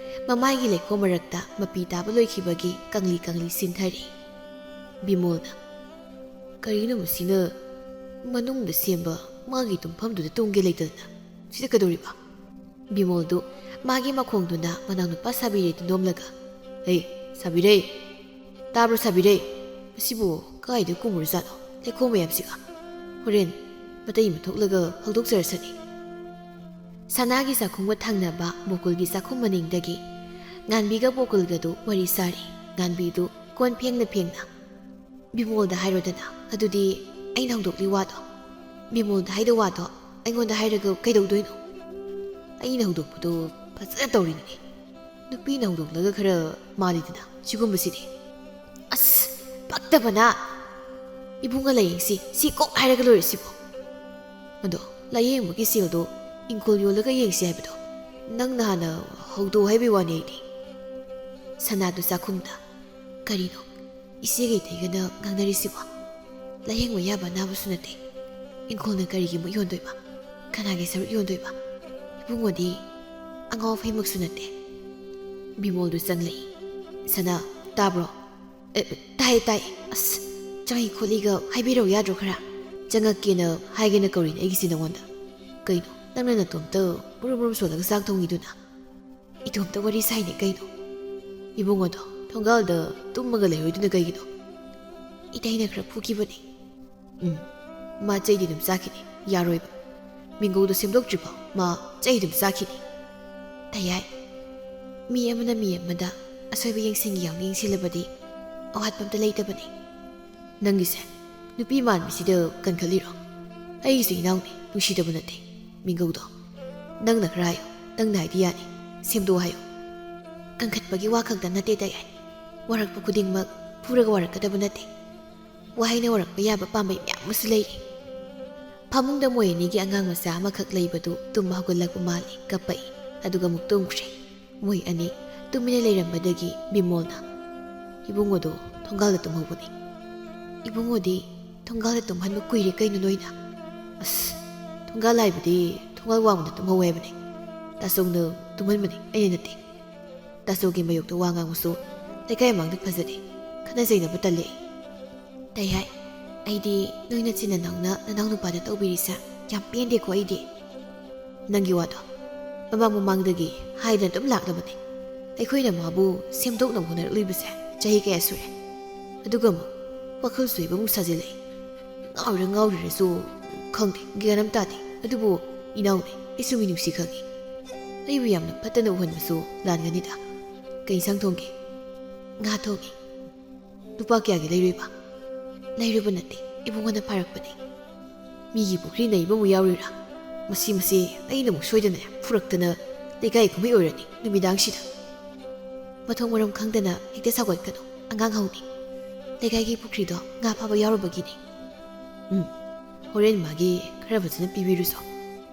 ꯃꯃꯥꯏꯒꯤ ꯂꯩꯈꯣꯝ ꯃꯔꯛꯇ ꯃꯄꯤ ꯇꯥꯕ ꯂꯣꯏꯈꯤꯕꯒꯤ ꯀꯪꯂꯤ ꯀꯪꯂꯤ ꯁꯤꯟꯊꯔꯤ꯫ ꯕꯤꯃꯣꯜꯅ, "ꯀꯔꯤꯅꯣ ꯃꯁꯤꯅ ꯃꯅꯨꯡꯗ ꯁꯦꯝꯕ ꯃꯥꯒꯤ ꯇꯨꯝꯐꯝꯗꯨꯗ ꯇꯨꯝꯒꯦ ꯂꯩꯇꯗꯅ ꯁꯤꯗ ꯀꯩꯗꯧꯔꯤꯕ?" ꯕꯤꯃꯣꯜꯗꯨ ꯃꯥꯒꯤ ꯃꯈꯣꯡꯗꯨꯅ ꯃꯅꯥꯎꯅꯨꯄꯥ ꯁꯥꯕꯤꯔꯩꯗꯨ ꯅꯣꯝꯂꯒ, "ꯍꯦ, ꯁꯥꯕꯤꯔꯩ! ꯇꯥꯕ꯭ꯔꯣ, ꯁꯥꯕꯤꯔꯩ? ꯃꯁꯤꯕꯨ ꯀꯥꯏꯗ ꯀꯨꯝꯃꯨꯔꯖꯥꯠꯅꯣ, ꯂꯩꯈꯣꯝ ꯃꯌꯥꯝꯁꯤꯒ? ꯍꯣꯔꯦꯟ ꯃꯇꯩ ꯑꯃ ꯊꯣꯛꯂꯒ ꯍꯧꯗꯣꯛꯆꯔꯁꯅꯤ꯫" ꯁꯅꯥꯒꯤ ꯆꯥꯛꯈꯨꯝꯒ ꯊꯪꯅꯕ ꯕꯣꯀꯨꯜꯒꯤ ꯆꯥꯛꯈꯨꯝ ꯃꯅꯤꯡꯗꯒꯤ ꯉꯥꯟꯕꯤꯒ ꯕꯣꯀꯨꯜꯒꯗꯨ ꯋꯥꯔꯤ ꯁꯥꯔꯤ꯫ ꯉꯥꯟꯕꯤꯗꯨ ꯀꯣꯟ ꯐꯦꯡꯅ ꯐꯦꯡꯅ, "ꯕꯤꯃꯣꯜꯗ ꯍꯥꯏꯔꯣꯗꯅ, ꯑꯗꯨꯗꯤ ꯑꯩꯅ ꯍꯧꯗꯣꯛꯂꯤ ꯋꯥꯗꯣ꯫ ꯕꯤꯃꯣꯜꯗ ꯍꯥꯏꯗꯧ ꯋꯥꯗꯣ ꯑꯩꯉꯣꯟꯗ ꯍꯥꯏꯔꯒ ꯀꯩꯗꯧꯗꯣꯏꯅꯣ? ꯑꯩꯅ ꯍꯧꯗꯣꯛꯄꯗꯣ ꯐꯖꯅ ꯇꯧꯔꯤꯅꯤꯅꯦ꯫ ꯅꯨꯄꯤꯅ ꯍꯧꯗꯣꯛꯂꯒ ꯈꯔ ꯃꯥꯜꯂꯤꯗꯅ ꯁꯤꯒꯨꯝꯕꯁꯤꯗꯤ꯫" "ꯑꯁ, ꯄꯛꯇꯕꯅ! ꯏꯕꯨꯡꯉꯣ, ꯂꯥꯏꯌꯦꯡꯁꯤ, ꯁꯤ ꯀꯣꯛ ꯍꯥꯏꯔꯒ ꯂꯣꯏꯔꯦ ꯁꯤꯕꯨ꯫ ꯑꯗꯣ ꯂꯥꯏꯌꯦꯡꯕꯒꯤ ꯁꯦꯜꯗꯣ ꯏꯪꯈꯣꯜ ꯌꯣꯜꯂꯒ ꯌꯦꯡꯁꯤ ꯍꯥꯏꯕꯗꯣ ꯅꯪꯅ ꯍꯥꯟꯅ ꯍꯧꯗꯣꯛꯑꯣ ꯍꯥꯏꯕꯒꯤ ꯋꯥꯅꯤ ꯑꯩꯗꯤ꯫" ꯁꯅꯥꯗꯨ ꯆꯥꯛꯈꯨꯝꯗ, "ꯀꯔꯤꯅꯣ ꯏꯆꯦꯒ ꯏꯇꯩꯒꯅ ꯉꯥꯡꯅꯔꯤꯁꯤꯕꯣ? ꯂꯥꯏꯌꯦꯡꯕ ꯌꯥꯕ ꯑꯅꯥꯕꯁꯨ ꯅꯠꯇꯦ꯫ ꯏꯪꯈꯣꯜꯅ ꯀꯔꯤꯒꯤ ꯃꯨꯛ ꯌꯣꯟꯗꯣꯏꯕ? ꯀꯅꯥꯒꯤ ꯁꯔꯨꯛ ꯌꯣꯟꯗꯣꯏꯕ? ꯏꯕꯨꯡꯉꯣꯗꯤ ꯑꯉꯥꯎ ꯑꯐꯩꯃꯛꯁꯨ ꯅꯠꯇꯦ꯫" ꯕꯤꯃꯣꯜꯗꯨ ꯆꯪꯂꯛꯏ꯫ "ꯁꯅꯥ, ꯇꯥꯕ꯭ꯔꯣ?" "ꯑꯦ, ꯇꯥꯏ, ꯇꯥꯏ꯫ ꯑꯁ, ꯆꯪꯉꯤ ꯈꯣꯠꯂꯤꯒ ꯍꯥꯏꯕꯤꯔꯧ ꯌꯥꯗ꯭ꯔꯣ ꯈꯔ? ꯆꯪꯉꯛꯀꯦꯅ ꯍꯥꯏꯒꯦꯅ ꯀꯧꯔꯤꯅꯦ ꯑꯩꯒꯤꯁꯦ ꯅꯉꯣꯟꯗ꯫ ꯀꯩꯅꯣ, ꯅꯪꯅ ꯅꯇꯣꯝꯇ ꯃꯨꯔꯨꯝ ꯃꯨꯔꯨꯝ ꯁꯣꯜꯂꯒ ꯆꯥꯛ ꯊꯣꯡꯉꯤꯗꯨꯅ? ꯏꯇꯣꯝꯇ ꯋꯥꯔꯤ ꯁꯥꯏꯅꯦ ꯀꯩꯅꯣ꯫ ꯏꯕꯨꯡꯉꯣꯗꯣ ꯊꯣꯡꯒꯥꯜꯗ ꯇꯨꯝꯃꯒ ꯂꯩꯔꯣꯏꯗꯨꯅ ꯀꯩꯒꯤꯅꯣ? ꯏꯇꯩꯅ ꯈꯔ ꯐꯨꯈꯤꯕꯅꯦ꯫ ꯎꯝ, ꯃꯥ ꯆꯩꯗꯤ ꯑꯗꯨꯝ ꯆꯥꯈꯤꯅꯤ, ꯌꯥꯔꯣꯏꯕ꯫ ꯃꯤꯡꯒꯧꯗꯣ ꯁꯦꯝꯗꯣꯛꯇ꯭ꯔꯤꯐꯥꯎ ꯃꯥ ꯆꯩ ꯑꯗꯨꯝ ꯆꯥꯈꯤꯅꯤ꯫ ꯇꯌꯥꯏ, ꯃꯤ ꯑꯃꯅ ꯃꯤ ꯑꯃꯗ ꯑꯁꯣꯏꯕ ꯌꯦꯡꯁꯤꯟꯒꯦ ꯌꯥꯎꯅ ꯌꯦꯡꯁꯤꯜꯂꯕꯗꯤ ꯑꯋꯥꯠꯄ ꯑꯝꯇ ꯂꯩꯇꯕꯅꯤ꯫ ꯅꯪꯒꯤꯁꯦ ꯅꯨꯄꯤ ꯃꯥꯟꯕꯤꯁꯤꯗ ꯀꯟꯈꯠꯂꯤꯔꯣ? ꯑꯩꯒꯤꯁꯨ ꯏꯅꯥꯎꯅꯤ, ꯅꯨꯡꯁꯤꯗꯕ ꯅꯠꯇꯦ꯫ ꯃꯤꯡꯒꯧꯗꯣ ꯅꯪꯅ ꯈꯔ ꯍꯥꯏꯌꯣ, ꯅꯪꯅ ꯍꯥꯏꯗꯤ ꯌꯥꯅꯤ, ꯁꯦꯝꯗꯣꯛꯑꯣ ꯍꯥꯏꯌꯣ꯫ ꯀꯟꯈꯠꯄꯒꯤ ꯋꯥ ꯈꯛꯇ ꯅꯠꯇꯦ ꯇꯌꯥꯏ, ꯋꯥꯔꯛꯄ ꯈꯨꯗꯤꯡꯃꯛ ꯐꯨꯔꯒ ꯋꯥꯔꯛꯀꯗꯕ ꯅꯠꯇꯦ꯫ ꯋꯥꯍꯩꯅ ꯋꯥꯔꯛꯄ ꯌꯥꯕ ꯄꯥꯝꯕꯩ ꯃꯌꯥꯝ ꯑꯃꯁꯨ ꯂꯩꯔꯤ꯫ ꯐꯃꯨꯡꯗ ꯃꯣꯏ ꯑꯅꯤꯒꯤ ꯑꯉꯥꯡ ꯃꯆꯥ ꯑꯃꯈꯛ ꯂꯩꯕꯗꯨ ꯇꯨꯝꯕ ꯍꯧꯒꯠꯂꯛꯄ ꯃꯥꯜꯂꯤ, ꯀꯞꯄꯛꯏ꯫ ꯑꯗꯨꯒ ꯑꯃꯨꯛ ꯇꯨꯝꯈ꯭ꯔꯦ꯫ ꯃꯣꯏ ꯑꯅꯤ ꯇꯨꯃꯤꯟꯅ ꯂꯩꯔꯝꯕꯗꯒꯤ ꯕꯤꯃꯣꯜꯅ, "ꯏꯕꯨꯡꯉꯣꯗꯣ ꯊꯣꯡꯒꯥꯜꯗ ꯇꯨꯝꯍꯧꯕꯅꯤ꯫ ꯏꯕꯨꯡꯉꯣꯗꯤ ꯊꯣꯡꯒꯥꯜꯗ ꯇꯨꯝꯍꯟꯕ ꯀꯨꯏꯔꯦ ꯀꯩꯅꯣ ꯅꯣꯏꯅ?" "ꯑꯁ, ꯊꯣꯡꯒꯥꯜ ꯍꯥꯏꯕꯗꯤ ꯊꯣꯡꯒꯥꯜ ꯋꯥꯡꯃꯗ ꯇꯨꯝꯍꯧꯋꯦ ꯍꯥꯏꯕꯅꯤ꯫ ꯇꯥꯆꯧꯅ ꯇꯨꯝꯍꯟꯕꯅꯤ, ꯑꯩꯅ ꯅꯠꯇꯦ꯫ ꯇꯥꯆꯧꯒꯤ ꯃꯥꯌꯣꯛꯇ ꯋꯥ ꯉꯥꯡꯕꯁꯨ ꯂꯩꯀꯥꯏ ꯃꯃꯥꯡꯗ ꯐꯖꯗꯦ꯫ ꯈꯠꯅ ꯆꯩꯅꯕ ꯇꯜꯂꯦ ꯑꯩ꯫" ꯇꯌꯥꯏ, ꯑꯩꯗꯤ ꯅꯣꯏ ꯅꯆꯤꯟ ꯅꯅꯥꯎꯅ ꯅꯅꯥꯎ ꯅꯨꯄꯥꯗ ꯇꯧꯕꯤꯔꯤꯁꯦ ꯌꯥꯝ ꯄꯦꯟꯗꯦꯀꯣ ꯑꯩꯗꯤ꯫ ꯅꯪꯒꯤ ꯋꯥꯗꯣ ꯃꯃꯥꯡ ꯃꯃꯥꯡꯗꯒꯤ ꯍꯥꯏꯗꯅ ꯑꯗꯨꯝ ꯂꯥꯛꯂꯕꯅꯦ꯫ ꯑꯩꯈꯣꯏꯅ ꯃꯥꯕꯨ ꯁꯦꯝꯗꯣꯛꯅꯕ ꯍꯣꯠꯅꯔꯛꯂꯤꯕꯁꯦ ꯆꯍꯤ ꯀꯌꯥ ꯁꯨꯔꯦ꯫ ꯑꯗꯨꯒ ꯑꯃꯨꯛ ꯋꯥꯈꯜ ꯁꯣꯏꯕ ꯑꯃꯨꯛ ꯁꯥꯖꯤꯜꯂꯛꯏ꯫ ꯉꯥꯎꯔꯤꯔ ꯉꯥꯎꯔꯤꯔꯁꯨ ꯈꯪꯗꯦ, ꯒ꯭ꯌꯥꯟ ꯑꯃ ꯇꯥꯗꯦ꯫ ꯑꯗꯨꯕꯨ ꯏꯅꯥꯎꯅꯦ, ꯑꯩꯁꯨ ꯃꯤꯅꯨꯡꯁꯤ ꯈꯪꯉꯤ꯫ ꯑꯩꯕꯨ ꯌꯥꯝꯅ ꯐꯠꯇꯅ ꯎꯍꯟꯕꯁꯨ ꯂꯥꯟꯒꯅꯤꯗ꯫ ꯀꯩ ꯏꯟꯁꯥꯡ ꯊꯣꯡꯒꯦ? ꯉꯥ ꯊꯣꯡꯉꯦ꯫ ꯂꯨꯄꯥ ꯀꯌꯥꯒꯤ ꯂꯩꯔꯨꯏꯕ? ꯂꯩꯔꯨꯕ ꯅꯠꯇꯦ, ꯏꯕꯨꯡꯉꯣꯅ ꯐꯥꯔꯛꯄꯅꯦ꯫ ꯃꯤꯒꯤ ꯄꯨꯈ꯭ꯔꯤ ꯅꯩꯕ ꯑꯃꯨꯛ ꯌꯥꯎꯔꯨꯏꯔꯥ? ꯃꯁꯤ, ꯃꯁꯤ ꯑꯩꯅ ꯑꯃꯨꯛ ꯁꯣꯏꯗꯅ ꯐꯨꯔꯛꯇꯅ ꯂꯩꯀꯥꯏ ꯀꯨꯝꯍꯩ ꯑꯣꯏꯔꯅꯤ ꯅꯨꯃꯤꯗꯥꯡꯁꯤꯗ꯫ ꯃꯊꯣꯡ ꯃꯔꯝ ꯈꯪꯗꯅ ꯍꯦꯛꯇ ꯁꯥꯎꯒꯠꯀꯅꯨ, ꯑꯉꯥꯡ ꯍꯧꯅꯤ꯫ ꯂꯩꯀꯥꯏꯒꯤ ꯄꯨꯈ꯭ꯔꯤꯗꯣ ꯉꯥ ꯐꯥꯕ ꯌꯥꯎꯔꯨꯕꯒꯤꯅꯤ꯫ ꯎꯝ, ꯍꯣꯔꯦꯟ ꯃꯥꯒꯤ ꯈꯔ ꯐꯖꯅ ꯄꯤꯕꯤꯔꯨꯁꯣ꯫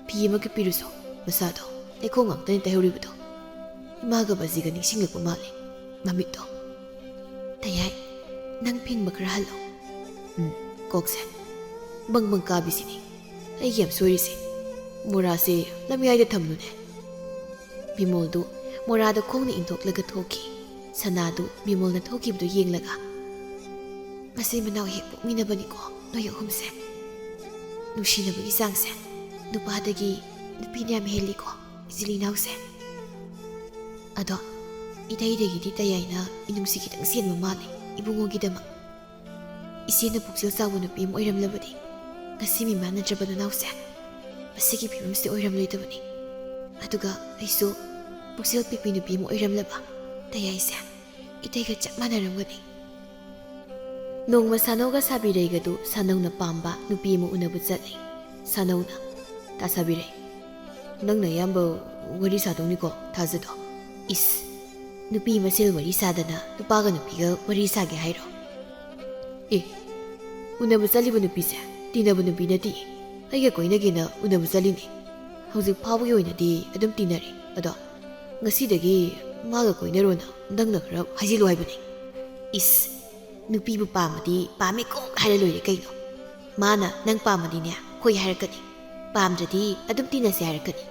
ꯐꯤ ꯑꯃꯒ ꯄꯤꯔꯨꯁꯣ, ꯃꯁꯥꯗꯣ ꯂꯩꯈꯣꯝ ꯉꯥꯛꯇꯅꯤ ꯇꯩꯍꯧꯔꯤꯕꯗꯣ꯫ ꯏꯃꯥꯒ ꯕꯖꯤꯒ ꯅꯤꯡꯁꯤꯡꯂꯛꯄ ꯃꯥꯜꯂꯦ ꯃꯃꯤꯠꯇꯣ꯫ ꯇꯌꯥꯏ, ꯅꯪ ꯐꯦꯡꯕ ꯈꯔ ꯍꯜꯂꯣ꯫ ꯎꯝ, ꯀꯣꯛꯁꯦ ꯕꯪ ꯕꯪ ꯀꯥꯕꯤꯁꯤꯅꯤ ꯑꯩꯒꯤ ꯌꯥꯝ ꯁꯣꯏꯔꯤꯁꯦ꯫ ꯃꯣꯔꯥꯁꯦ ꯂꯝꯌꯥꯏꯗ ꯊꯝꯂꯨꯅꯦ꯫ ꯕꯤꯃꯣꯜꯗꯨ ꯃꯣꯔꯥꯗ ꯈꯣꯡꯅ ꯏꯟꯊꯣꯛꯂꯒ ꯊꯣꯛꯈꯤ꯫ ꯁꯅꯥꯗꯨ ꯕꯤꯃꯣꯜꯅ ꯊꯣꯛꯈꯤꯕꯗꯨ ꯌꯦꯡꯂꯒ, "ꯃꯆꯤꯟ ꯃꯅꯥꯎ ꯍꯦꯛ ꯄꯣꯛꯃꯤꯟꯅꯕꯅꯤꯀꯣ ꯅꯣꯏ ꯑꯍꯨꯝꯁꯦ꯫ ꯅꯨꯡꯁꯤꯅꯕꯒꯤ ꯆꯥꯡꯁꯦ ꯅꯨꯄꯥꯗꯒꯤ ꯅꯨꯄꯤꯅ ꯌꯥꯝ ꯍꯦꯜꯂꯤꯀꯣ, ꯏꯆꯤꯜ ꯏꯅꯥꯎꯁꯦ꯫ ꯑꯗꯣ ꯏꯇꯩꯗꯒꯤꯗꯤ ꯇꯌꯥꯏꯅ ꯃꯤꯅꯨꯡꯁꯤ ꯈꯤꯇꯪ ꯆꯦꯟꯕ ꯃꯥꯜꯂꯦ ꯏꯕꯨꯡꯉꯣꯒꯤꯗꯃꯛ꯫ ꯏꯆꯦꯅ ꯄꯨꯛꯆꯦꯜ ꯆꯥꯎꯕ ꯅꯨꯄꯤ ꯑꯃ ꯑꯣꯏꯔꯝꯂꯕꯗꯤ ꯉꯁꯤ ꯃꯤꯃꯥꯟꯅꯗ꯭ꯔꯕ ꯅꯅꯥꯎꯁꯦ ꯃꯁꯤꯒꯤ ꯐꯤꯕꯝꯁꯤꯗ ꯑꯣꯏꯔꯝꯂꯣꯏꯗꯕꯅꯤ꯫ ꯑꯗꯨꯒ ꯑꯩꯁꯨ ꯄꯨꯛꯆꯦꯜ ꯄꯤꯛꯄꯤ ꯅꯨꯄꯤ ꯑꯃ ꯑꯣꯏꯔꯝꯂꯕ ꯇꯌꯥꯏꯁꯦ ꯏꯇꯩꯒ ꯆꯞ ꯃꯥꯟꯅꯔꯝꯒꯅꯤ꯫ ꯅꯣꯡꯃ ꯁꯥꯅꯧꯒ ꯁꯥꯕꯤꯔꯩꯒꯗꯨ ꯁꯥꯅꯧꯅ ꯄꯥꯝꯕ ꯅꯨꯄꯤ ꯑꯃ ꯎꯅꯕ ꯆꯠꯂꯤ꯫ ꯁꯥꯅꯧꯅ, "ꯇꯥ ꯁꯥꯕꯤꯔꯩ, ꯅꯪꯅ ꯑꯌꯥꯝꯕ ꯋꯥꯔꯤ ꯁꯥꯗꯧꯅꯤꯀꯣ ꯊꯥꯖꯗꯣ?" "ꯏꯁ, ꯅꯨꯄꯤ ꯃꯁꯦꯜ ꯋꯥꯔꯤ ꯁꯥꯗꯅ ꯅꯨꯄꯥꯒ ꯅꯨꯄꯤꯒ ꯋꯥꯔꯤ ꯁꯥꯒꯦ ꯍꯥꯏꯔꯣ?" "ꯑꯦ, ꯎꯅꯕ ꯆꯠꯂꯤꯕ ꯅꯨꯄꯤꯁꯦ ꯇꯤꯟꯅꯕ ꯅꯨꯄꯤ ꯅꯠꯇꯦ, ꯑꯩꯒ ꯀꯣꯏꯅꯒꯦꯅ ꯎꯅꯕ ꯆꯠꯂꯤꯅꯤ꯫ ꯍꯧꯖꯤꯛ ꯐꯥꯎꯕꯒꯤ ꯑꯣꯏꯅꯗꯤ ꯑꯗꯨꯝ ꯇꯤꯟꯅꯔꯤ꯫ ꯑꯗꯣ ꯉꯁꯤꯗꯒꯤ ꯃꯥꯒ ꯀꯣꯏꯅꯔꯣꯅ ꯅꯪꯅ ꯈꯔ ꯍꯥꯏꯖꯤꯜꯂꯨ ꯍꯥꯏꯕꯅꯤ꯫" "ꯏꯁ, ꯅꯨꯄꯤꯕꯨ ꯄꯥꯝꯃꯗꯤ ꯄꯥꯝꯃꯦ ꯀꯣꯛ ꯍꯥꯏꯔ ꯂꯣꯏꯔꯦ ꯀꯩꯅꯣ꯫ ꯃꯥꯅ ꯅꯪ ꯄꯥꯝꯃꯗꯤꯅꯦ ꯍꯣꯏ ꯍꯥꯏꯔꯛꯀꯅꯤ, ꯄꯥꯝꯗ꯭ꯔꯗꯤ ꯑꯗꯨꯝ ꯇꯤꯟꯅꯁꯦ ꯍꯥꯏꯔꯛꯀꯅꯤ꯫"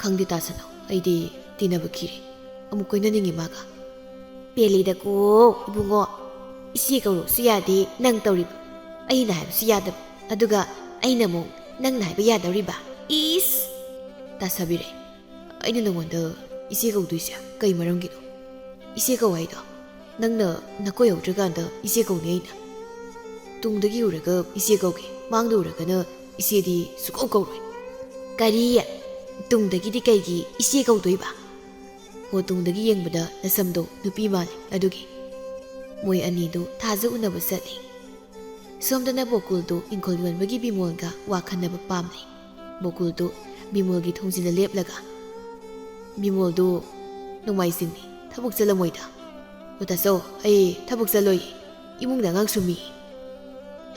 "ꯈꯪꯗꯦ ꯇꯥ ꯁꯥꯅꯧ, ꯑꯩꯗꯤ ꯇꯤꯟꯅꯕ ꯈꯤꯔꯦ, ꯑꯃꯨꯛ ꯀꯣꯏꯅꯅꯤꯡꯉꯤ ꯃꯥꯒ꯫" "ꯄꯦꯜꯂꯦꯗꯀꯣ ꯏꯕꯨꯡꯉꯣ, ꯏꯆꯦ ꯀꯧꯔꯛꯁꯨ ꯌꯥꯗꯦ ꯅꯪ ꯇꯧꯔꯤꯕ, ꯑꯩꯅ ꯍꯥꯏꯕꯁꯨ ꯌꯥꯗꯕ, ꯑꯗꯨꯒ ꯑꯩꯅ ꯑꯃꯨꯛ ꯅꯪꯅ ꯍꯥꯏꯕ ꯌꯥꯗꯧꯔꯤꯕ? ꯏꯁ!" "ꯇꯥ ꯁꯥꯕꯤꯔꯩ, ꯑꯩꯅ ꯅꯉꯣꯟꯗ ꯏꯆꯦ ꯀꯧꯗꯣꯏꯁꯦ ꯀꯩ ꯃꯔꯝꯒꯤꯅꯣ? ꯏꯆꯦ ꯀꯧ ꯍꯥꯏꯗꯣ ꯅꯪꯅ ꯅꯀꯣꯏꯍꯧꯗ꯭ꯔꯀꯥꯟꯗ ꯏꯆꯦ ꯀꯧꯅꯤ ꯑꯩꯅ꯫ ꯇꯨꯡꯗꯒꯤ ꯎꯔꯒ ꯏꯆꯦ ꯀꯧꯒꯦ, ꯃꯥꯡꯗ ꯎꯔꯒꯅ ꯏꯆꯦꯗꯤ ꯁꯨꯀꯧ ꯀꯧꯔꯣꯏ꯫" "ꯀꯔꯤ? ꯇꯨꯡꯗꯒꯤꯗꯤ ꯀꯩꯒꯤ ꯏꯆꯦ ꯀꯧꯗꯣꯏꯕ?" "ꯍꯣ, ꯇꯨꯡꯗꯒꯤ ꯌꯦꯡꯕꯗ ꯅꯁꯝꯗꯣ ꯅꯨꯄꯤ ꯃꯥꯜꯂꯦ ꯑꯗꯨꯒꯤ꯫" ꯃꯣꯏ ꯑꯅꯤꯗꯨ ꯊꯥꯖ ꯎꯅꯕ ꯆꯠꯂꯤ꯫ ꯁꯣꯝꯗꯅ ꯕꯣꯀꯨꯜꯗꯨ ꯏꯪꯈꯣꯜ ꯌꯣꯟꯕꯒꯤ ꯕꯤꯃꯣꯜꯒ ꯋꯥ ꯈꯟꯅꯕ ꯄꯥꯝꯂꯤ꯫ ꯕꯣꯀꯨꯜꯗꯨ ꯕꯤꯃꯣꯜꯒꯤ ꯊꯣꯡꯖꯤꯟꯗ ꯂꯦꯞꯂꯒ, "ꯕꯤꯃꯣꯜꯗꯨ ꯅꯣꯡꯃꯥꯏꯖꯤꯡꯅꯤ, ꯊꯕꯛ ꯆꯠꯂꯝꯃꯣꯏꯗ?" "ꯑꯣ ꯇꯥꯆꯧ, ꯑꯩ ꯊꯕꯛ ꯆꯠꯂꯣꯏ, ꯏꯃꯨꯡꯗ ꯑꯉꯥꯡ ꯁꯨꯝꯃꯤ꯫"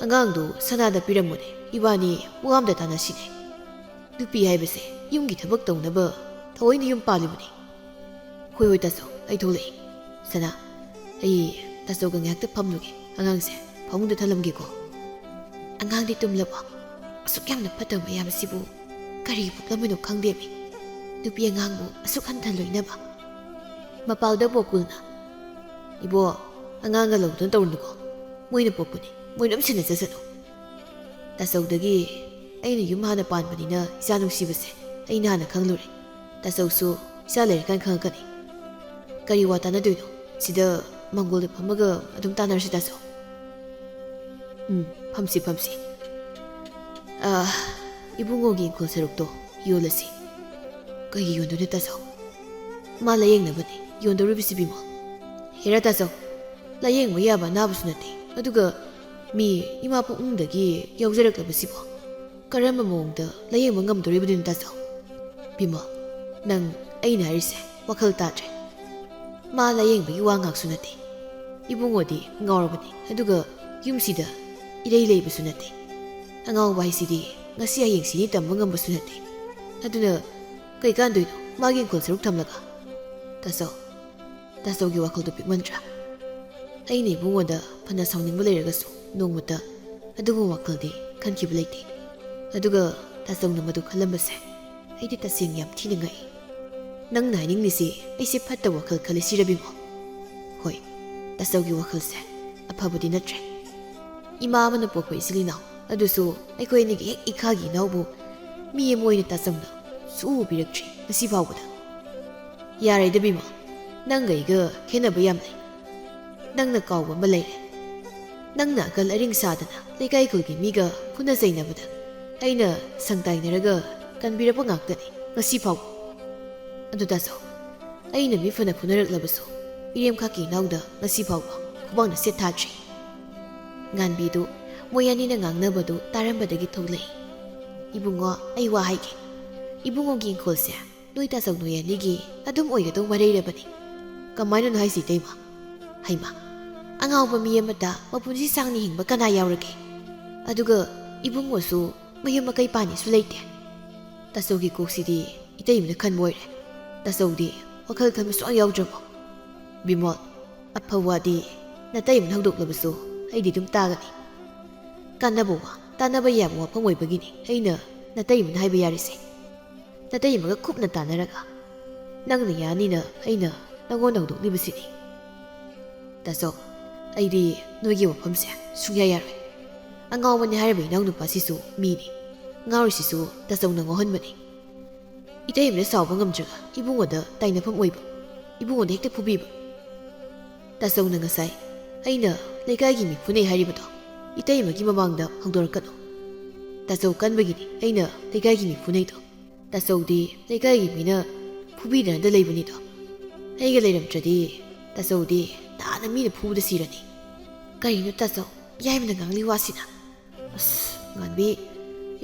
"ꯑꯉꯥꯡꯗꯨ ꯁꯅꯥꯗ ꯄꯤꯔꯝꯃꯨꯅꯦ, ꯏꯕꯥꯅꯤ ꯋꯥ ꯑꯝꯇ ꯇꯥꯟꯅꯁꯤꯅꯦ꯫ ꯅꯨꯄꯤ ꯍꯥꯏꯕꯁꯦ ꯌꯨꯝꯒꯤ ꯊꯕꯛ ꯇꯧꯅꯕ ꯊꯑꯣꯏꯅ ꯌꯨꯝ ꯄꯥꯜꯂꯤꯕꯅꯤ꯫" "ꯍꯣꯏ ꯍꯣꯏ ꯇꯥꯆꯧ, ꯑꯩ ꯊꯣꯛꯂꯛꯏ꯫ ꯁꯅꯥ, ꯑꯩ ꯇꯥꯆꯧꯒ ꯉꯥꯏꯍꯥꯛꯇ ꯐꯝꯂꯨꯒꯦ, ꯑꯉꯥꯡꯁꯦ ꯐꯃꯨꯡꯗ ꯊꯝꯂꯝꯒꯦꯀꯣ꯫" "ꯑꯉꯥꯡꯗꯤ ꯇꯨꯝꯂꯕꯣ? ꯑꯁꯨꯛ ꯌꯥꯝꯅ ꯐꯠꯇꯕ ꯃꯌꯥꯝꯁꯤꯕꯨ ꯀꯔꯤ ꯄꯣꯛꯂꯝꯃꯤꯅꯣ ꯈꯪꯗꯦꯃꯤ꯫ ꯅꯨꯄꯤ ꯑꯉꯥꯡꯕꯨ ꯑꯁꯨꯛ ꯍꯟꯊ ꯂꯣꯏꯅꯕ꯫" ꯃꯄꯥꯜꯗ ꯕꯣꯀꯨꯜꯅ, "ꯏꯕꯣ, ꯑꯉꯥꯡꯒ ꯂꯧꯗꯨꯅ ꯇꯧꯔꯨꯅꯨꯀꯣ, ꯃꯣꯏꯅ ꯄꯣꯛꯄꯅꯤ, ꯃꯣꯏꯅ ꯑꯗꯨꯝ ꯁꯦꯟꯅꯖꯁꯅꯨ꯫" ꯇꯥꯆꯧꯗꯒꯤ ꯑꯩꯅ ꯌꯨꯝ ꯍꯥꯟꯅ ꯄꯥꯟꯕꯅꯤꯅ ꯏꯆꯥ ꯅꯨꯡꯁꯤꯕꯁꯦ ꯑꯩꯅ ꯍꯥꯟꯅ ꯈꯪꯂꯨꯔꯦ꯫ ꯇꯥꯆꯧꯁꯨ ꯏꯆꯥ ꯂꯩꯔꯀꯥꯟ ꯈꯪꯉꯛꯀꯅꯤ꯫ ꯀꯔꯤ ꯋꯥ ꯇꯥꯟꯅꯗꯣꯏꯅꯣ? ꯁꯤꯗ ꯃꯪꯒꯣꯜꯗ ꯐꯝꯃꯒ ꯑꯗꯨꯝ ꯇꯥꯟꯅꯔꯁꯤ, ꯇꯥꯆꯧ꯫ ꯎꯝ, ꯐꯝꯁꯤ, ꯐꯝꯁꯤ꯫ ꯑꯥ, ꯏꯕꯨꯡꯉꯣꯒꯤ ꯏꯪꯈꯣꯜ ꯁꯔꯨꯛꯇꯣ ꯌꯣꯜꯂꯁꯤ꯫ ꯀꯩꯒꯤ ꯌꯣꯟꯗꯣꯏꯅꯣ, ꯇꯥꯆꯧ? ꯃꯥ ꯂꯥꯌꯦꯡꯅꯕꯅꯤ ꯌꯣꯟꯗꯧꯔꯤꯕꯁꯤ, ꯕꯤꯃꯣꯜ꯫ ꯍꯦꯔꯥ, ꯇꯥꯆꯧ, ꯂꯥꯌꯦꯡꯕ ꯌꯥꯕ ꯑꯅꯥꯕꯁꯨ ꯅꯠꯇꯦ꯫ ꯑꯗꯨꯒ ꯃꯤ ꯏꯃꯥ ꯄꯨꯛꯅꯨꯡꯗꯒꯤ ꯌꯥꯎꯖꯔꯛꯂꯕꯁꯤꯕꯨ ꯀꯔꯝꯕ ꯃꯑꯣꯡꯗ ꯂꯥꯌꯦꯡꯕ ꯉꯝꯗꯣꯔꯤꯕꯅꯣ, ꯇꯥꯆꯧ? ꯕꯤꯃꯣꯜ, ꯅꯪ ꯑꯩꯅ ꯍꯥꯏꯔꯤꯁꯦ ꯋꯥꯈꯜ ꯇꯥꯗ꯭ꯔꯦ꯫ ꯃꯥ ꯂꯥꯌꯦꯡꯕꯒꯤ ꯋꯥ ꯉꯥꯛꯁꯨ ꯅꯠꯇꯦ꯫ ꯏꯕꯨꯡꯉꯣꯗꯤ ꯉꯥꯎꯔꯕꯅꯤ, ꯑꯗꯨꯒ ꯌꯨꯝꯁꯤꯗ ꯏꯔꯩ ꯂꯩꯕꯁꯨ ꯅꯠꯇꯦ꯫ ꯑꯉꯥꯎꯕ ꯍꯥꯏꯁꯤꯗꯤ ꯉꯁꯤ ꯍꯌꯦꯡ ꯁꯤꯅꯤ ꯇꯝꯕ ꯉꯝꯕꯁꯨ ꯅꯠꯇꯦ꯫ ꯑꯗꯨꯅ ꯀꯩ ꯀꯥꯟꯗꯣꯏꯅꯣ ꯃꯥꯒꯤ ꯏꯪꯈꯣꯜ ꯁꯔꯨꯛ ꯊꯝꯂꯒ? ꯇꯥꯆꯧ, ꯇꯥꯆꯧꯒꯤ ꯋꯥꯈꯜꯗꯣ ꯄꯤꯛꯃꯟꯗ꯭ꯔꯥ? ꯑꯩꯅ ꯏꯕꯨꯡꯉꯣꯗ ꯐꯅ ꯁꯥꯎꯅꯤꯡꯕ ꯂꯩꯔꯒꯁꯨ ꯅꯣꯡꯃꯇ ꯑꯗꯨꯒꯨꯝꯕ ꯋꯥꯈꯜꯗꯤ ꯈꯟꯈꯤꯕ ꯂꯩꯇꯦ꯫ ꯑꯗꯨꯒ ꯇꯥꯆꯧꯅ ꯃꯗꯨ ꯈꯜꯂꯝꯕꯁꯦ ꯑꯩꯗꯤ ꯇꯁꯦꯡꯅ ꯌꯥꯝ ꯊꯤꯅ ꯉꯛꯏ꯫ ꯅꯪꯅ ꯍꯥꯏꯅꯤꯡꯂꯤꯁꯤ ꯑꯩꯁꯦ ꯐꯠꯇꯕ ꯋꯥꯈꯜ ꯈꯜꯂꯤ ꯁꯤꯔꯕꯤꯃꯣ? ꯍꯣꯏ, ꯇꯥꯆꯧꯒꯤ ꯋꯥꯈꯜꯁꯦ ꯑꯐꯕꯗꯤ ꯅꯠꯇ꯭ꯔꯦ꯫ ꯏꯃꯥ ꯑꯃꯅ ꯄꯣꯛꯄ ꯏꯆꯤꯜ ꯏꯅꯥꯎ, ꯑꯗꯨꯁꯨ ꯑꯩꯈꯣꯏ ꯑꯅꯤꯒꯤ ꯍꯦꯛ ꯏꯈꯥꯒꯤ ꯏꯅꯥꯎꯕꯨ ꯃꯤ ꯑꯃ ꯑꯣꯏꯅ ꯇꯥꯆꯧꯅ ꯁꯨꯛꯎ ꯎꯕꯤꯔꯛꯇ꯭ꯔꯤ ꯉꯁꯤ ꯐꯥꯎꯕꯗ꯫ ꯌꯥꯔꯦꯗ ꯕꯤꯃꯣꯜ, ꯅꯪꯒ ꯑꯩꯒ ꯈꯦꯠꯅꯕ ꯌꯥꯝ ꯂꯩ꯫ ꯅꯪꯅ ꯀꯥꯎꯕ ꯑꯃ ꯂꯩꯔꯦ꯫ ꯅꯪꯅ ꯑꯀꯜ ꯑꯔꯤꯡ ꯁꯥꯗꯅ ꯂꯩꯀꯥꯏ ꯈꯨꯜꯒꯤ ꯃꯤꯒ ꯐꯨꯅ ꯆꯩꯅꯕꯗ ꯑꯩꯅ ꯁꯪꯇꯥꯏꯅꯔꯒ ꯀꯟꯕꯤꯔꯛꯄ ꯉꯥꯛꯇꯅꯤ ꯉꯁꯤ ꯐꯥꯎꯕ꯫ ꯑꯗꯨ ꯇꯥꯆꯧ, ꯑꯩꯅ ꯃꯤ ꯐꯅ ꯐꯨꯅꯔꯛꯂꯕꯁꯨ ꯏꯔꯦꯝꯈꯥꯛꯀꯤ ꯏꯅꯥꯎꯗ ꯉꯁꯤ ꯐꯥꯎꯕ ꯈꯨꯕꯥꯛꯅ ꯁꯦꯠ ꯊꯥꯗ꯭ꯔꯤ꯫ ꯉꯥꯟꯕꯤꯗꯨ ꯃꯣꯏ ꯑꯅꯤꯅ ꯉꯥꯡꯅꯕꯗꯨ ꯇꯥꯔꯝꯕꯗꯒꯤ ꯊꯣꯛꯂꯛꯏ꯫ ꯏꯕꯨꯡꯉꯣ, ꯑꯩ ꯋꯥ ꯍꯥꯏꯒꯦ꯫ ꯏꯕꯨꯡꯉꯣꯒꯤ ꯏꯪꯈꯣꯜꯁꯦ ꯅꯣꯏ ꯇꯥꯆꯧ ꯅꯣꯏ ꯑꯅꯤꯒꯤ ꯑꯗꯨꯝ ꯑꯣꯏꯒꯗꯧ ꯃꯔꯩꯔꯕꯅꯤ꯫ ꯀꯃꯥꯏꯅꯅꯣ ꯍꯥꯏꯁꯤ, ꯏꯇꯩꯃ? ꯍꯩꯃ, ꯑꯉꯥꯎꯕ ꯃꯤ ꯑꯃꯇ ꯃꯄꯨꯟꯁꯤ ꯁꯥꯡꯅ ꯍꯤꯡꯕ ꯀꯅꯥ ꯌꯥꯎꯔꯒꯦ? ꯑꯗꯨꯒ ꯏꯕꯨꯡꯉꯣꯁꯨ ꯃꯌꯨꯝ ꯃꯀꯩ ꯄꯥꯅꯤꯁꯨ ꯂꯩꯇꯦ꯫ ꯇꯥꯆꯧꯒꯤ ꯀꯣꯛꯁꯤꯗꯤ ꯏꯇꯩꯃꯅ ꯈꯟꯕ ꯑꯣꯏꯔꯦ꯫ ꯇꯥꯆꯧꯗꯤ ꯋꯥꯈꯜ ꯈꯟꯕ ꯁꯨꯡꯌꯥꯎ ꯌꯥꯎꯗ꯭ꯔꯕꯣ? ꯕꯤꯃꯣꯜ, ꯑꯐꯕ ꯋꯥꯗꯤ ꯅꯇꯩꯃꯅ ꯍꯧꯗꯣꯛꯂꯕꯁꯨ ꯑꯩꯗꯤ ꯑꯗꯨꯝ ꯇꯥꯒꯅꯤ꯫ ꯀꯥꯟꯅꯕ ꯋꯥ, ꯇꯥꯟꯅꯕ ꯌꯥꯕ ꯋꯥꯐꯝ ꯑꯣꯏꯕꯒꯤꯅꯤ ꯑꯩꯅ ꯅꯇꯩꯃꯅ ꯍꯥꯏꯕ ꯌꯥꯔꯤꯁꯦ꯫ ꯅꯇꯩꯃꯒ ꯀꯨꯞꯅ ꯇꯥꯟꯅꯔꯒ ꯅꯪꯅ ꯌꯥꯅꯤꯅ ꯑꯩꯅ ꯅꯉꯣꯟꯗ ꯍꯧꯗꯣꯛꯂꯤꯕꯁꯤꯅꯤ꯫ ꯇꯥꯆꯧ, ꯑꯩꯗꯤ ꯅꯣꯏꯒꯤ ꯋꯥꯐꯝꯁꯦ ꯁꯨꯡꯌꯥ ꯌꯥꯔꯣꯏ꯫ ꯑꯉꯥꯎꯕꯅꯤ ꯍꯥꯏꯔꯤꯕ ꯏꯅꯥꯎꯅꯨꯄꯥꯁꯤꯁꯨ ꯃꯤꯅꯤ꯫ ꯉꯥꯎꯔꯤꯁꯤꯁꯨ ꯇꯥꯆꯧꯅ ꯉꯥꯎꯍꯟꯕꯅꯤ꯫ ꯏꯇꯩꯃꯗ ꯁꯥꯎꯕ ꯉꯝꯗ꯭ꯔꯒ ꯏꯕꯨꯡꯉꯣꯗ ꯇꯥꯏꯅꯐꯝ ꯑꯣꯏꯕ, ꯏꯕꯨꯡꯉꯣꯗ ꯍꯦꯛꯇ ꯐꯨꯕꯤꯕ꯫ ꯇꯥꯆꯧꯅ ꯉꯁꯥꯏ ꯑꯩꯅ ꯂꯩꯀꯥꯏꯒꯤ ꯃꯤ ꯐꯨꯅꯩ ꯍꯥꯏꯔꯤꯕꯗꯣ ꯏꯇꯩꯃꯒꯤ ꯃꯃꯥꯡꯗ ꯍꯧꯗꯣꯔꯛꯀꯅꯨ꯫ ꯇꯥꯆꯧ ꯀꯟꯕꯒꯤꯅꯤ ꯑꯩꯅ ꯂꯩꯀꯥꯏꯒꯤ ꯃꯤ ꯐꯨꯅꯩꯗꯣ꯫ ꯇꯥꯆꯧꯗꯤ ꯂꯩꯀꯥꯏꯒꯤ ꯃꯤꯅ ꯐꯨꯕꯤꯗꯅꯗ ꯂꯩꯕꯅꯤꯗꯣ꯫ ꯑꯩꯒ ꯂꯩꯔꯝꯗ꯭ꯔꯗꯤ ꯇꯥꯆꯧꯗꯤ ꯇꯥꯅ ꯃꯤꯅ ꯐꯨꯕꯗ ꯁꯤꯔꯅꯤ꯫ ꯀꯔꯤꯅꯣ ꯇꯥꯆꯧ, ꯌꯥꯏꯃꯅ ꯉꯥꯡꯂꯤ ꯋꯥꯁꯤꯅ? ꯑꯁ, ꯉꯥꯟꯕꯤ,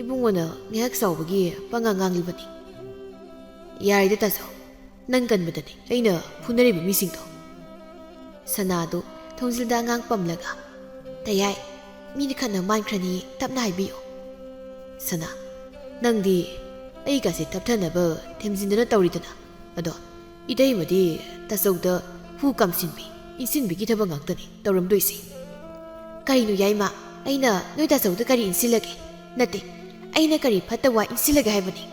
ꯏꯕꯨꯡꯉꯣꯅ ꯉꯥꯏꯍꯥꯛ ꯁꯥꯎꯕꯒꯤ ꯄꯉꯥꯡ ꯉꯥꯡꯂꯤꯕꯅꯤ꯫ ꯌꯥꯔꯦꯗ ꯇꯥꯆꯧ, ꯅꯪ ꯀꯟꯕꯗꯅꯤ ꯑꯩꯅ ꯐꯨꯅꯔꯤꯕ ꯃꯤꯁꯤꯡꯗꯣ꯫ ꯁꯅꯥꯗꯨ ꯊꯣꯡꯖꯤꯜꯗ ꯑꯉꯥꯡ ꯄꯝꯂꯒ, "ꯇꯌꯥꯏ, ꯃꯤꯅ ꯈꯠꯅ ꯃꯥꯟꯈ꯭ꯔꯅꯤ, ꯇꯞꯅ ꯍꯥꯏꯕꯤꯌꯨ꯫" "ꯁꯅꯥ, ꯅꯪꯗꯤ ꯑꯩꯒꯁꯦ ꯇꯞꯊꯅꯕ ꯊꯦꯝꯖꯤꯟꯗꯅ ꯇꯧꯔꯤꯗꯅ꯫ ꯑꯗꯣ ꯏꯇꯩꯃꯗꯤ ꯇꯥꯆꯧꯗ ꯍꯨ ꯀꯥꯝꯁꯤꯟꯕꯤ, ꯏꯟꯁꯤꯟꯕꯤꯒꯤ ꯊꯕꯛ ꯉꯥꯛꯇꯅꯤ ꯇꯧꯔꯝꯗꯣꯏꯁꯤ꯫" "ꯀꯔꯤꯅꯣ ꯌꯥꯏꯃ, ꯑꯩꯅ ꯅꯣꯏ ꯇꯥꯆꯧꯗ ꯀꯔꯤ ꯏꯟꯁꯤꯜꯂꯒꯦ? ꯅꯠꯇꯦ, ꯑꯩꯅ ꯀꯔꯤ ꯐꯠꯇ ꯋꯥ ꯏꯟꯁꯤꯜꯂꯒꯦ ꯍꯥꯏꯕꯅꯤ?"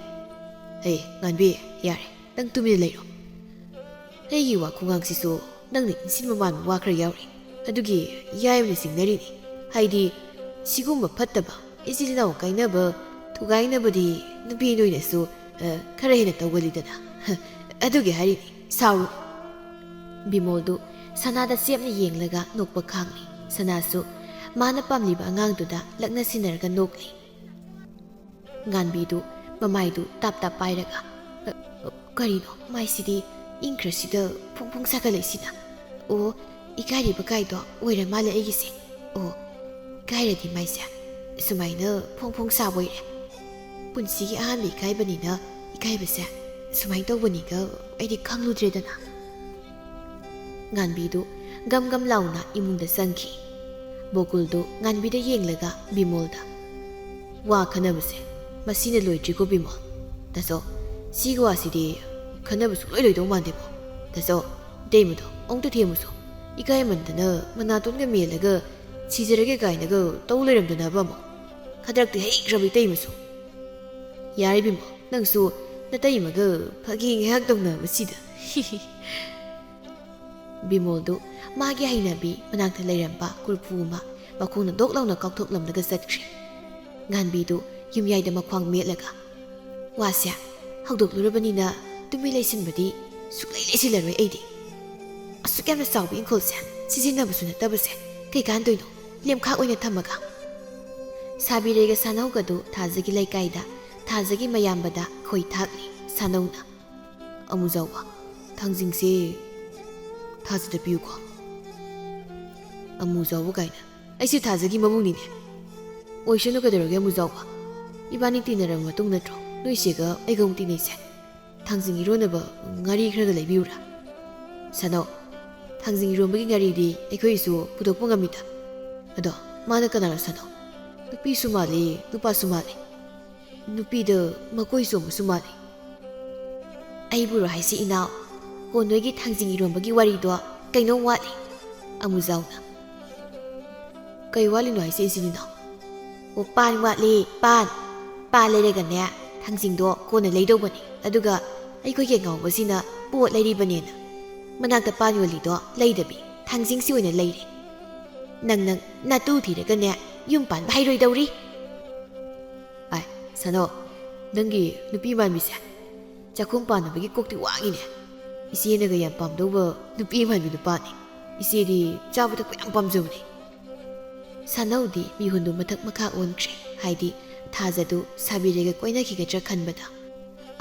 "ꯍꯦ ꯉꯥꯟꯕꯤ, ꯌꯥꯔꯦ, ꯅꯪ ꯇꯨꯃꯤꯟꯅ ꯂꯩꯔꯣ꯫ ꯑꯩꯒꯤ ꯋꯥ ꯈꯨꯉꯥꯡꯁꯤꯁꯨ ꯅꯪꯅ ꯏꯟꯁꯤꯟꯕ ꯃꯥꯟꯕ ꯋꯥ ꯈꯔ ꯌꯥꯎꯔꯤ꯫ ꯑꯗꯨꯒꯤ ꯌꯥꯏꯃꯅ ꯆꯤꯡꯅꯔꯤꯅꯤ꯫ ꯍꯥꯏꯗꯤ, ꯁꯤꯒꯨꯝꯕ ꯐꯠꯇꯕ, ꯏꯆꯤꯜ ꯏꯅꯥꯎ ꯀꯥꯏꯅꯕ, ꯊꯨꯒꯥꯏꯅꯕꯗꯤ ꯅꯨꯄꯤ ꯅꯣꯏꯅꯁꯨ, ꯑ, ꯈꯔ ꯍꯦꯟꯅ ꯇꯧꯒꯜꯂꯤꯗꯅ꯫ ꯑꯗꯨꯒꯤ ꯍꯥꯏꯔꯤꯅꯤ, ꯁꯥꯎꯔꯨ꯫" ꯕꯤꯃꯣꯜꯗꯨ ꯁꯅꯥꯗ ꯆꯦꯞꯅ ꯌꯦꯡꯂꯒ ꯅꯣꯛꯄ ꯈꯥꯡꯂꯤ꯫ ꯁꯅꯥꯁꯨ ꯃꯥꯅ ꯄꯥꯝꯂꯤꯕ ꯑꯉꯥꯡꯗꯨꯗ ꯂꯛꯅꯁꯤꯟꯅꯔꯒ ꯅꯣꯛꯂꯤ꯫ ꯉꯥꯟꯕꯤꯗꯨ ꯃꯃꯥꯏꯗꯨ ꯇꯥꯞ ꯇꯥꯞ ꯄꯥꯏꯔꯒ, "ꯑ, ꯑ, ꯀꯔꯤꯅꯣ ꯃꯥꯏꯁꯤꯗꯤ ꯏꯪꯈ꯭ꯔꯁꯤꯗ ꯐꯣꯡ ꯐꯣꯡ ꯁꯥꯒꯠꯂꯛꯏꯁꯤꯅ? ꯑꯣ, ꯏꯀꯥꯏꯔꯤꯕ ꯀꯥꯏꯗꯣ ꯑꯣꯏꯔ ꯃꯥꯜꯂꯦ ꯑꯩꯒꯤꯁꯦ꯫ ꯑꯣ, ꯏꯀꯥꯏꯔꯗꯤ ꯃꯥꯏꯁꯦ ꯁꯨꯃꯥꯏꯅ ꯐꯣꯡ ꯐꯣꯡ ꯁꯥꯕ ꯑꯣꯏꯔꯦ꯫ ꯄꯨꯟꯁꯤꯒꯤ ꯑꯍꯥꯟꯕ ꯏꯀꯥꯏꯕꯅꯤꯅ ꯏꯀꯥꯏꯕꯁꯦ ꯁꯨꯃꯥꯏꯅ ꯇꯧꯕꯅꯤꯒ ꯑꯩꯗꯤ ꯈꯪꯂꯨꯗ꯭ꯔꯦꯗꯅ꯫" ꯉꯥꯟꯕꯤꯗꯨ ꯒꯝ ꯒꯝ ꯂꯥꯎꯅ ꯏꯃꯨꯡꯗ ꯆꯪꯈꯤ꯫ ꯕꯣꯀꯨꯜꯗꯨ ꯉꯥꯟꯕꯤꯗ ꯌꯦꯡꯂꯒ ꯕꯤꯃꯣꯜꯗ, "ꯋꯥ ꯈꯟꯅꯕꯁꯦ ꯃꯁꯤꯅ ꯂꯣꯏꯗ꯭ꯔꯤꯀꯣ ꯕꯤꯃꯣꯜ꯫ ꯇꯥꯆꯧ, ꯁꯤꯒꯤ ꯋꯥꯁꯤꯗꯤ ꯈꯟꯅꯕ ꯁꯨꯡꯂꯣꯏ ꯂꯣꯏꯗꯧ ꯃꯥꯟꯗꯦꯕꯣ꯫ ꯇꯥꯆꯧ, ꯏꯇꯩꯃꯗꯣ ꯑꯃꯨꯛꯇ ꯊꯦꯝꯃꯨꯁꯣ꯫ ꯏꯀꯥꯏꯃꯟꯗꯅ ꯃꯅꯥꯇꯣꯟꯒ ꯃꯦꯜꯂꯒ ꯁꯤꯖꯔꯒꯦ ꯀꯥꯏꯅꯒ ꯇꯧ ꯂꯩꯔꯝꯗꯅꯕ ꯑꯃꯨꯛ꯫ ꯈꯗ꯭ꯔꯛꯇꯤ ꯍꯩꯈ꯭ꯔꯕ ꯏꯇꯩꯃꯁꯨ꯫ ꯌꯥꯔꯦ ꯕꯤꯃꯣꯜ, ꯅꯪꯁꯨ ꯅꯇꯩꯃꯒ ꯐꯥꯒꯤ ꯉꯥꯏꯍꯥꯛ ꯇꯧꯅꯕꯁꯤꯗ꯫" ꯕꯤꯃꯣꯜꯗꯨ ꯃꯥꯒꯤ ꯍꯩꯅꯕꯤ ꯃꯅꯥꯛꯇ ꯂꯩꯔꯝꯕ ꯀꯨꯔꯐꯨ ꯑꯃ ꯃꯈꯣꯡꯅ ꯗꯣꯛ ꯂꯥꯎꯅ ꯀꯥꯎꯊꯣꯛꯂꯝꯂꯒ ꯆꯠꯈ꯭ꯔꯦ꯫ ꯉꯥꯟꯕꯤꯗꯨ ꯌꯨꯝꯌꯥꯏꯗ ꯃꯈ꯭ꯋꯥꯡ ꯃꯦꯠꯂꯒ, "ꯋꯥꯁꯦ ꯍꯧꯗꯣꯛꯂꯨꯔꯕꯅꯤꯅ ꯇꯨꯃꯤꯟ ꯂꯩꯁꯤꯟꯕꯗꯤ ꯁꯨꯛꯂꯩ ꯂꯩꯁꯤꯜꯂꯔꯣꯏ ꯑꯩꯗꯤ꯫ ꯑꯁꯨꯛ ꯌꯥꯝꯅ ꯆꯥꯎꯕ ꯏꯪꯈꯣꯜꯁꯦ ꯁꯤꯖꯤꯟꯅꯕꯁꯨ ꯅꯠꯇꯕꯁꯦ ꯀꯩ ꯀꯥꯟꯗꯣꯏꯅꯣ? ꯂꯦꯝꯈꯥꯛ ꯑꯣꯏꯅ ꯊꯝꯃꯒ?" ꯁꯥꯕꯤꯔꯩꯒ ꯁꯥꯅꯧꯒꯗꯨ ꯊꯥꯖꯒꯤ ꯂꯩꯀꯥꯏꯗ ꯊꯥꯖꯒꯤ ꯃꯌꯥꯝꯕꯗ ꯈꯣꯏ ꯊꯥꯛꯂꯤ꯫ ꯁꯥꯅꯧꯅ, "ꯑꯃꯨꯖꯥꯎꯕ, ꯊꯥꯡꯖꯤꯡꯁꯦ ꯊꯥꯖꯗ ꯄꯤꯌꯨꯀꯣ꯫" "ꯑꯃꯨꯖꯥꯎꯕ ꯀꯥꯏꯅ꯫ ꯑꯩꯁꯦ ꯊꯥꯖꯒꯤ ꯃꯕꯨꯡꯅꯤꯅꯦ꯫" "ꯑꯣꯏꯁꯅꯨ, ꯀꯩꯗꯧꯔꯒꯦ ꯑꯃꯨꯖꯥꯎꯕ? ꯏꯕꯥꯅꯤ ꯇꯤꯟꯅꯔꯕ ꯃꯇꯨꯡ ꯅꯠꯇ꯭ꯔꯣ ꯅꯣꯏ ꯏꯆꯦꯒ ꯑꯩꯒ ꯑꯃꯨꯛ ꯇꯤꯟꯅꯩꯁꯦ? ꯊꯥꯡꯖꯤꯡ ꯏꯔꯣꯟꯅꯕ ꯉꯥꯔꯤ ꯈꯔꯒ ꯂꯩꯕꯤꯌꯨꯔꯥ?" "ꯁꯥꯅꯧ, ꯊꯥꯡꯖꯤꯡ ꯏꯔꯣꯟꯕꯒꯤ ꯉꯥꯔꯤꯗꯤ ꯑꯩꯈꯣꯏꯁꯨ ꯄꯨꯊꯣꯛꯄ ꯉꯝꯃꯤꯗ꯫ ꯑꯗꯣ ꯃꯥꯅ ꯀꯅꯥꯅꯣ ꯁꯥꯅꯧ? ꯅꯨꯄꯤꯁꯨ ꯃꯥꯜꯂꯤ, ꯅꯨꯄꯥꯁꯨ ꯃꯥꯜꯂꯤ꯫ ꯅꯨꯄꯤꯗ ꯃꯀꯣꯏ ꯆꯣꯝꯕꯁꯨ ꯃꯥꯜꯂꯤ꯫" "ꯑꯩꯕꯨꯔꯣ ꯍꯥꯏꯁꯤ ꯏꯅꯥꯎ? ꯍꯣ, ꯅꯣꯏꯒꯤ ꯊꯥꯡꯖꯤꯡ ꯏꯔꯣꯟꯕꯒꯤ ꯋꯥꯔꯤꯗꯣ ꯀꯩꯅꯣꯝ ꯋꯥꯠꯂꯤ꯫" ꯑꯃꯨꯖꯥꯎꯅ, "ꯀꯩ ꯋꯥꯠꯂꯤꯅꯣ ꯍꯥꯏꯁꯦ ꯏꯆꯤꯟ ꯏꯅꯥꯎ?" "ꯑꯣ, ꯄꯥꯟ ꯋꯥꯠꯂꯤ, ꯄꯥꯟ꯫ ꯄꯥꯟ ꯂꯩꯔꯒꯅꯦ, ꯊꯥꯡꯖꯤꯡꯗꯣ ꯀꯣꯟꯅ ꯂꯩꯗꯧꯕꯅꯤ꯫ ꯑꯗꯨꯒ ꯑꯩꯈꯣꯏꯒꯤ ꯑꯉꯥꯎꯕꯁꯤꯅ ꯄꯣꯠ ꯂꯩꯔꯤꯕꯅꯦꯅ ꯃꯅꯥꯛꯇ ꯄꯥꯟ ꯌꯣꯜꯂꯤꯗꯣ ꯂꯩꯗꯕꯤ ꯊꯥꯡꯖꯤꯡꯁꯤ ꯑꯣꯏꯅ ꯂꯩꯔꯦ꯫ ꯅꯪ, ꯅꯪ ꯅꯇꯨ ꯊꯤꯔꯒꯅꯦ ꯌꯨꯝ ꯄꯥꯟꯕ ꯍꯩꯔꯣꯏꯗꯧꯔꯤ꯫" "ꯑꯥꯏ, ꯁꯥꯅꯧ, ꯅꯪꯒꯤ ꯅꯨꯄꯤ ꯃꯥꯟꯕꯤꯁꯦ ꯆꯥꯛꯈꯨꯝ ꯄꯥꯟꯅꯕꯒꯤ ꯀꯣꯛꯇꯤ ꯋꯥꯡꯉꯤꯅꯦ꯫ ꯏꯆꯦꯅꯒ ꯌꯥꯝ ꯄꯥꯝꯗꯧꯕ ꯅꯨꯄꯤ ꯃꯥꯟꯕꯤ ꯅꯨꯄꯥꯅꯤ꯫ ꯏꯆꯦꯗꯤ ꯆꯥꯕ ꯊꯛꯄ ꯌꯥꯝ ꯄꯥꯝꯖꯕꯅꯦ꯫" ꯁꯥꯅꯧꯗꯤ ꯃꯤꯍꯨꯟꯗꯨ ꯃꯊꯛ ꯃꯈꯥ ꯑꯣꯟꯈ꯭ꯔꯦ, ꯍꯥꯏꯗꯤ ꯊꯥꯖꯗꯨ ꯁꯥꯕꯤꯔꯩꯒ ꯀꯣꯏꯅꯈꯤꯒꯗ꯭ꯔꯥ ꯈꯟꯕꯗ꯫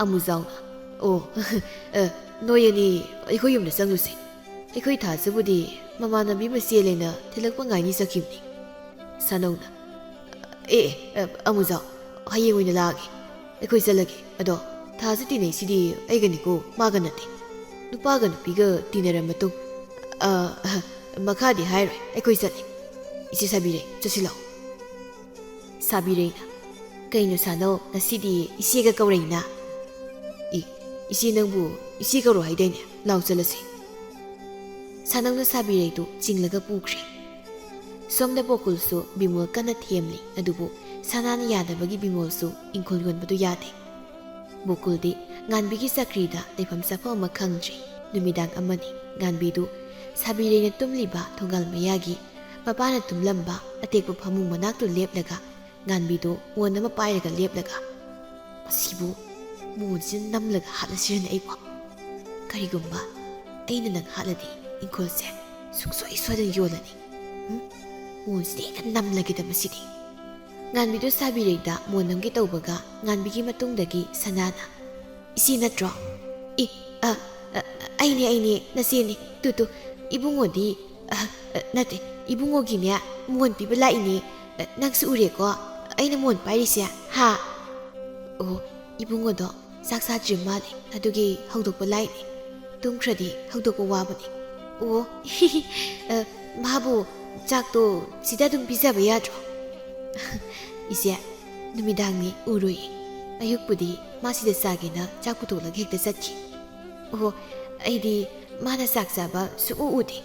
ꯑꯃꯨꯖꯥꯎꯅ, "ꯑꯣ, ꯑ, ꯅꯣꯏ ꯑꯅꯤ ꯑꯩꯈꯣꯏ ꯌꯨꯝꯗ ꯆꯪꯂꯨꯁꯦ꯫ ꯑꯩꯈꯣꯏ ꯊꯥꯖꯕꯨꯗꯤ ꯃꯃꯥꯟꯅꯕꯤ ꯑꯃ ꯆꯦꯜꯂꯦꯅ ꯊꯤꯜꯂꯛꯄ ꯉꯥꯏꯅꯤ ꯆꯠꯈꯤꯕꯅꯤ꯫" ꯁꯥꯅꯧꯅ, "ꯑꯦ, ꯑꯦ, ꯑ, ꯑꯃꯨꯖꯥꯎ, ꯍꯌꯦꯡ ꯑꯣꯏꯅ ꯂꯥꯛꯑꯒꯦ꯫ ꯑꯩꯈꯣꯏ ꯆꯠꯂꯒꯦ꯫ ꯑꯗꯣ ꯊꯥꯖ ꯇꯤꯟꯅꯩꯁꯤꯗꯤ ꯑꯩꯒꯅꯤꯀꯣ, ꯃꯥꯒ ꯅꯠꯇꯦ꯫ ꯅꯨꯄꯥꯒ ꯅꯨꯄꯤꯒ ꯇꯤꯟꯅꯔ ꯃꯇꯨꯡ, ꯑ, ꯑ, ꯃꯈꯥꯗꯤ ꯍꯥꯏꯔꯣꯏ, ꯑꯩꯈꯣꯏ ꯆꯠꯂꯦ꯫ ꯏꯆꯦ ꯁꯥꯕꯤꯔꯩ, ꯆꯠꯁꯤꯜꯂꯣ꯫" ꯁꯥꯕꯤꯔꯩꯅ, "ꯀꯩꯅꯣ ꯁꯥꯅꯧ, ꯉꯁꯤꯗꯤ ꯏꯆꯦꯒ ꯀꯧꯔꯛꯏꯅ?" "ꯏ, ꯏꯆꯦ ꯅꯪꯕꯨ ꯏꯆꯦ ꯀꯧꯔꯣ ꯍꯥꯏꯗꯥꯏꯅꯦ? ꯂꯥꯎ ꯆꯠꯂꯁꯤ꯫" ꯁꯥꯅꯧꯅ ꯁꯥꯕꯤꯔꯩꯗꯨ ꯆꯤꯡꯂꯒ ꯄꯨꯈ꯭ꯔꯦ꯫ ꯁꯣꯝꯗ ꯕꯣꯀꯨꯜꯁꯨ ꯕꯤꯃꯣꯜ ꯀꯟꯅ ꯊꯦꯝꯂꯤ, ꯑꯗꯨꯕꯨ ꯁꯅꯥꯅ ꯌꯥꯗꯕꯒꯤ ꯕꯤꯃꯣꯜꯁꯨ ꯏꯪꯈꯣꯜ ꯌꯣꯟꯕꯗꯨ ꯌꯥꯗꯦ꯫ ꯕꯣꯀꯨꯜꯗꯤ ꯉꯥꯟꯕꯤꯒꯤ ꯆꯀ꯭ꯔꯤꯗ ꯂꯩꯐꯝ ꯆꯥꯐꯝ ꯑꯃ ꯈꯪꯗ꯭ꯔꯦ꯫ ꯅꯨꯃꯤꯗꯥꯡ ꯑꯃꯅꯤ, ꯉꯥꯟꯕꯤꯗꯨ ꯁꯥꯕꯤꯔꯩꯅ ꯇꯨꯝꯂꯤꯕ ꯊꯣꯡꯒꯥꯜ ꯃꯌꯥꯒꯤ ꯃꯄꯥꯅ ꯇꯨꯝꯂꯝꯕ ꯑꯇꯦꯛꯄ ꯐꯃꯨꯡ ꯃꯅꯥꯛꯇꯨ ꯂꯦꯞꯂꯒ ꯉꯥꯟꯕꯤꯗꯨ ꯃꯣꯟ ꯑꯃ ꯄꯥꯏꯔꯒ ꯂꯦꯞꯂꯒ, "ꯃꯁꯤꯕꯨ ꯃꯣꯟꯁꯤꯅ ꯅꯝꯂꯒ ꯍꯥꯠꯂꯁꯤꯔꯅꯦ ꯑꯩꯕꯨ? ꯀꯔꯤꯒꯨꯝꯕ ꯑꯩꯅ ꯅꯪ ꯍꯥꯠꯂꯗꯤ ꯏꯪꯈꯣꯜꯁꯦ ꯁꯨꯡꯁꯣꯏ ꯁꯣꯏꯗꯅ ꯌꯣꯜꯂꯅꯤ꯫ ꯎꯝ? ꯃꯣꯟꯁꯤꯗꯤ ꯍꯦꯛꯇ ꯅꯝꯂꯒꯦꯗ ꯃꯁꯤꯗꯤ"꯫ ꯉꯥꯟꯕꯤꯗꯨ ꯁꯥꯕꯤꯔꯩꯗ ꯃꯣꯟ ꯅꯝꯒꯦ ꯇꯧꯕꯒ ꯉꯥꯟꯕꯤꯒꯤ ꯃꯇꯨꯡꯗꯒꯤ ꯁꯅꯥꯅ, "ꯏꯆꯦ ꯅꯠꯇ꯭ꯔꯣ? ꯏ, ꯑ, ꯑ, ꯑꯩꯅꯦ, ꯑꯩꯅꯦ, ꯅꯆꯦꯅꯦ꯫ ꯇꯨ, ꯇꯨ, ꯏꯕꯨꯡꯉꯣꯗꯤ, ꯑ, ꯑ, ꯅꯠꯇꯦ, ꯏꯕꯨꯡꯉꯣꯒꯤꯅꯦ, ꯃꯣꯟ ꯄꯤꯕ ꯂꯥꯛꯏꯅꯦ꯫ ꯑ, ꯅꯪꯁꯨ ꯎꯔꯦꯀꯣ, ꯑꯩꯅ ꯃꯣꯟ ꯄꯥꯏꯔꯤꯁꯦ, ꯍꯥ?" ꯑꯣ, ꯏꯕꯨꯡꯉꯣꯗꯣ ꯆꯥꯛ ꯆꯥꯗ꯭ꯔꯤ ꯃꯥꯜꯂꯦ, ꯑꯗꯨꯒꯤ ꯍꯧꯗꯣꯛꯄ ꯂꯥꯛꯏꯅꯦ꯫ ꯇꯨꯝꯈ꯭ꯔꯗꯤ ꯍꯧꯗꯣꯛꯄ ꯋꯥꯕꯅꯦ꯫ ꯑꯣ, ꯑ, ꯃꯥꯕꯨ ꯆꯥꯛꯇꯣ ꯁꯤꯗ ꯑꯗꯨꯝ ꯄꯤꯖꯕ ꯌꯥꯗ꯭ꯔꯣ? ꯏꯆꯦ, ꯅꯨꯃꯤꯗꯥꯡꯅꯤ, ꯎꯔꯣꯏꯌꯦ꯫ ꯑꯌꯨꯛꯄꯨꯗꯤ ꯃꯥ ꯁꯤꯗ ꯆꯥꯒꯦꯅ ꯆꯥꯛ ꯄꯨꯊꯣꯛꯂꯒ ꯍꯦꯛꯇ ꯆꯠꯈꯤ꯫ ꯑꯣꯍꯣ, ꯑꯩꯗꯤ ꯃꯥꯅ ꯆꯥꯛ ꯆꯥꯕ ꯁꯨꯛꯎ ꯎꯗꯦ꯫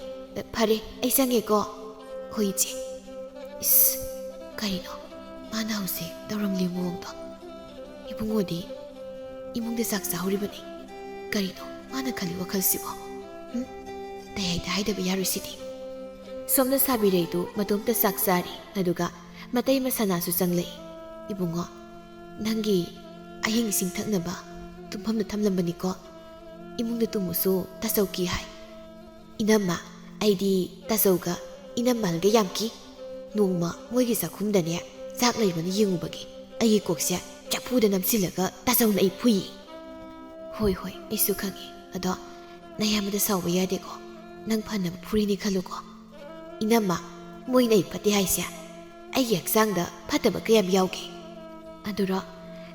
ꯐꯔꯦ, ꯑꯩ ꯆꯪꯉꯦꯀꯣ꯫ ꯍꯣꯏ, ꯏꯆꯦ꯫ ꯏꯁ, ꯀꯔꯤꯅꯣ ꯃꯥꯅ ꯍꯧꯖꯤꯛ ꯇꯧꯔꯝꯂꯤ ꯃꯑꯣꯡꯗꯣ? ꯏꯕꯨꯡꯉꯣꯗꯤ ꯏꯃꯨꯡꯗ ꯆꯥꯛ ꯆꯥꯍꯧꯔꯤꯕꯅꯤ꯫ ꯀꯔꯤꯅꯣ ꯃꯥꯅ ꯈꯜꯂꯤ ꯋꯥꯈꯜꯁꯤꯕꯣ? ꯎꯝ? ꯑꯇꯩ ꯍꯥꯏꯗ ꯍꯥꯏꯗꯕ ꯌꯥꯔꯣꯏ ꯁꯤꯗꯤ꯫ ꯁꯣꯝꯗ ꯁꯥꯕꯤꯔꯩꯗꯨ ꯃꯇꯣꯝꯇ ꯆꯥꯛ ꯆꯥꯔꯤ, ꯑꯗꯨꯒ ꯃꯇꯩ ꯃꯁꯅꯥꯁꯨ ꯆꯪꯂꯛꯏ꯫ "ꯏꯕꯨꯡꯉꯣ, ꯅꯪꯒꯤ ꯑꯍꯤꯡ ꯏꯁꯤꯡ ꯊꯛꯅꯕ ꯇꯨꯝꯐꯝꯗ ꯊꯝꯂꯝꯕꯅꯤꯀꯣ꯫ ꯏꯃꯨꯡꯗ ꯇꯨꯝꯃꯨꯁꯨ ꯇꯥꯆꯧꯀꯤ ꯍꯥꯏ"꯫ "ꯏꯅꯝꯃ, ꯑꯩꯗꯤ ꯇꯥꯆꯧꯒ ꯏꯅꯝꯃ ꯑꯍꯜꯒ ꯌꯥꯝ ꯀꯤ꯫ ꯅꯣꯡꯃ ꯃꯣꯏꯒꯤ ꯆꯥꯛꯈꯨꯝꯗꯅꯦ ꯆꯥꯛ ꯂꯩꯕꯅ ꯌꯦꯡꯉꯨꯕꯒꯤ ꯑꯩꯒꯤ ꯀꯣꯛꯁꯦ ꯆꯐꯨꯗ ꯅꯝꯁꯤꯜꯂꯒ ꯇꯥꯆꯧꯅ ꯑꯩ ꯐꯨꯏꯌꯦ"꯫ "ꯍꯣꯏ, ꯍꯣꯏ, ꯑꯩꯁꯨ ꯈꯪꯉꯤ꯫ ꯑꯗꯣ ꯅꯌꯥꯝꯕꯗ ꯁꯥꯎꯕ ꯌꯥꯗꯦꯀꯣ꯫ ꯅꯪ ꯐꯅꯕ ꯐꯨꯔꯤꯅꯤ ꯈꯜꯂꯨꯀꯣ"꯫ "ꯏꯅꯝꯃ, ꯃꯣꯏꯅ ꯑꯩ ꯐꯠꯇꯦ ꯍꯥꯏꯁꯦ ꯑꯩꯒꯤ ꯍꯛꯆꯥꯡꯗ ꯐꯠꯇꯕ ꯀꯌꯥꯝ ꯌꯥꯎꯒꯦ?" "ꯑꯗꯨꯔꯣ,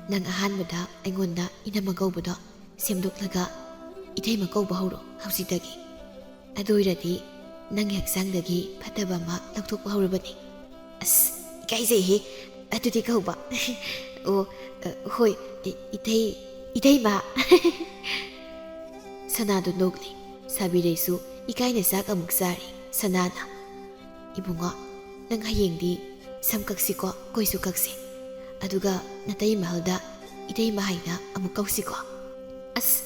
ꯅꯪ ꯑꯍꯥꯟꯕꯗ ꯑꯩꯉꯣꯟꯗ ꯏꯅꯝꯃ ꯀꯧꯕꯗꯣ ꯁꯦꯝꯗꯣꯛꯂꯒ ꯏꯇꯩꯃ ꯀꯧꯕ ꯍꯧꯔꯣ ꯍꯧꯖꯤꯛꯇꯒꯤ꯫ ꯑꯗꯨ ꯑꯣꯏꯔꯗꯤ ꯅꯪꯒꯤ ꯍꯛꯆꯥꯡꯗꯒꯤ ꯐꯠꯇꯕ ꯑꯃ ꯂꯧꯊꯣꯛꯄ ꯍꯧꯔꯕꯅꯤ"꯫ "ꯑꯁ, ꯏꯀꯥꯏꯖꯩꯍꯦ꯫ ꯑꯗꯨꯗꯤ ꯀꯧꯕ"꯫ "ꯑꯣ, ꯑ, ꯍꯣꯏ, ꯏ-, ꯏꯇꯩ, ꯏꯇꯩꯃ"꯫ ꯁꯅꯥꯗꯨ ꯅꯣꯛꯂꯤ꯫ ꯁꯥꯕꯤꯔꯩꯁꯨ ꯏꯀꯥꯏꯅ ꯆꯥꯛ ꯑꯃꯨꯛ ꯆꯥꯔꯤ꯫ ꯁꯅꯥꯅ, "ꯏꯕꯨꯡꯉꯣ, ꯅꯪ ꯍꯌꯦꯡꯗꯤ ꯁꯝ ꯀꯛꯁꯤꯀꯣ, ꯀꯣꯏꯁꯨ ꯀꯛꯁꯤ꯫ ꯑꯗꯨꯒ ꯅꯇꯩ ꯃꯍꯜꯗ ꯏꯇꯩꯃ ꯍꯥꯏꯅ ꯑꯃꯨꯛ ꯀꯧꯁꯤꯀꯣ"꯫ "ꯑꯁ,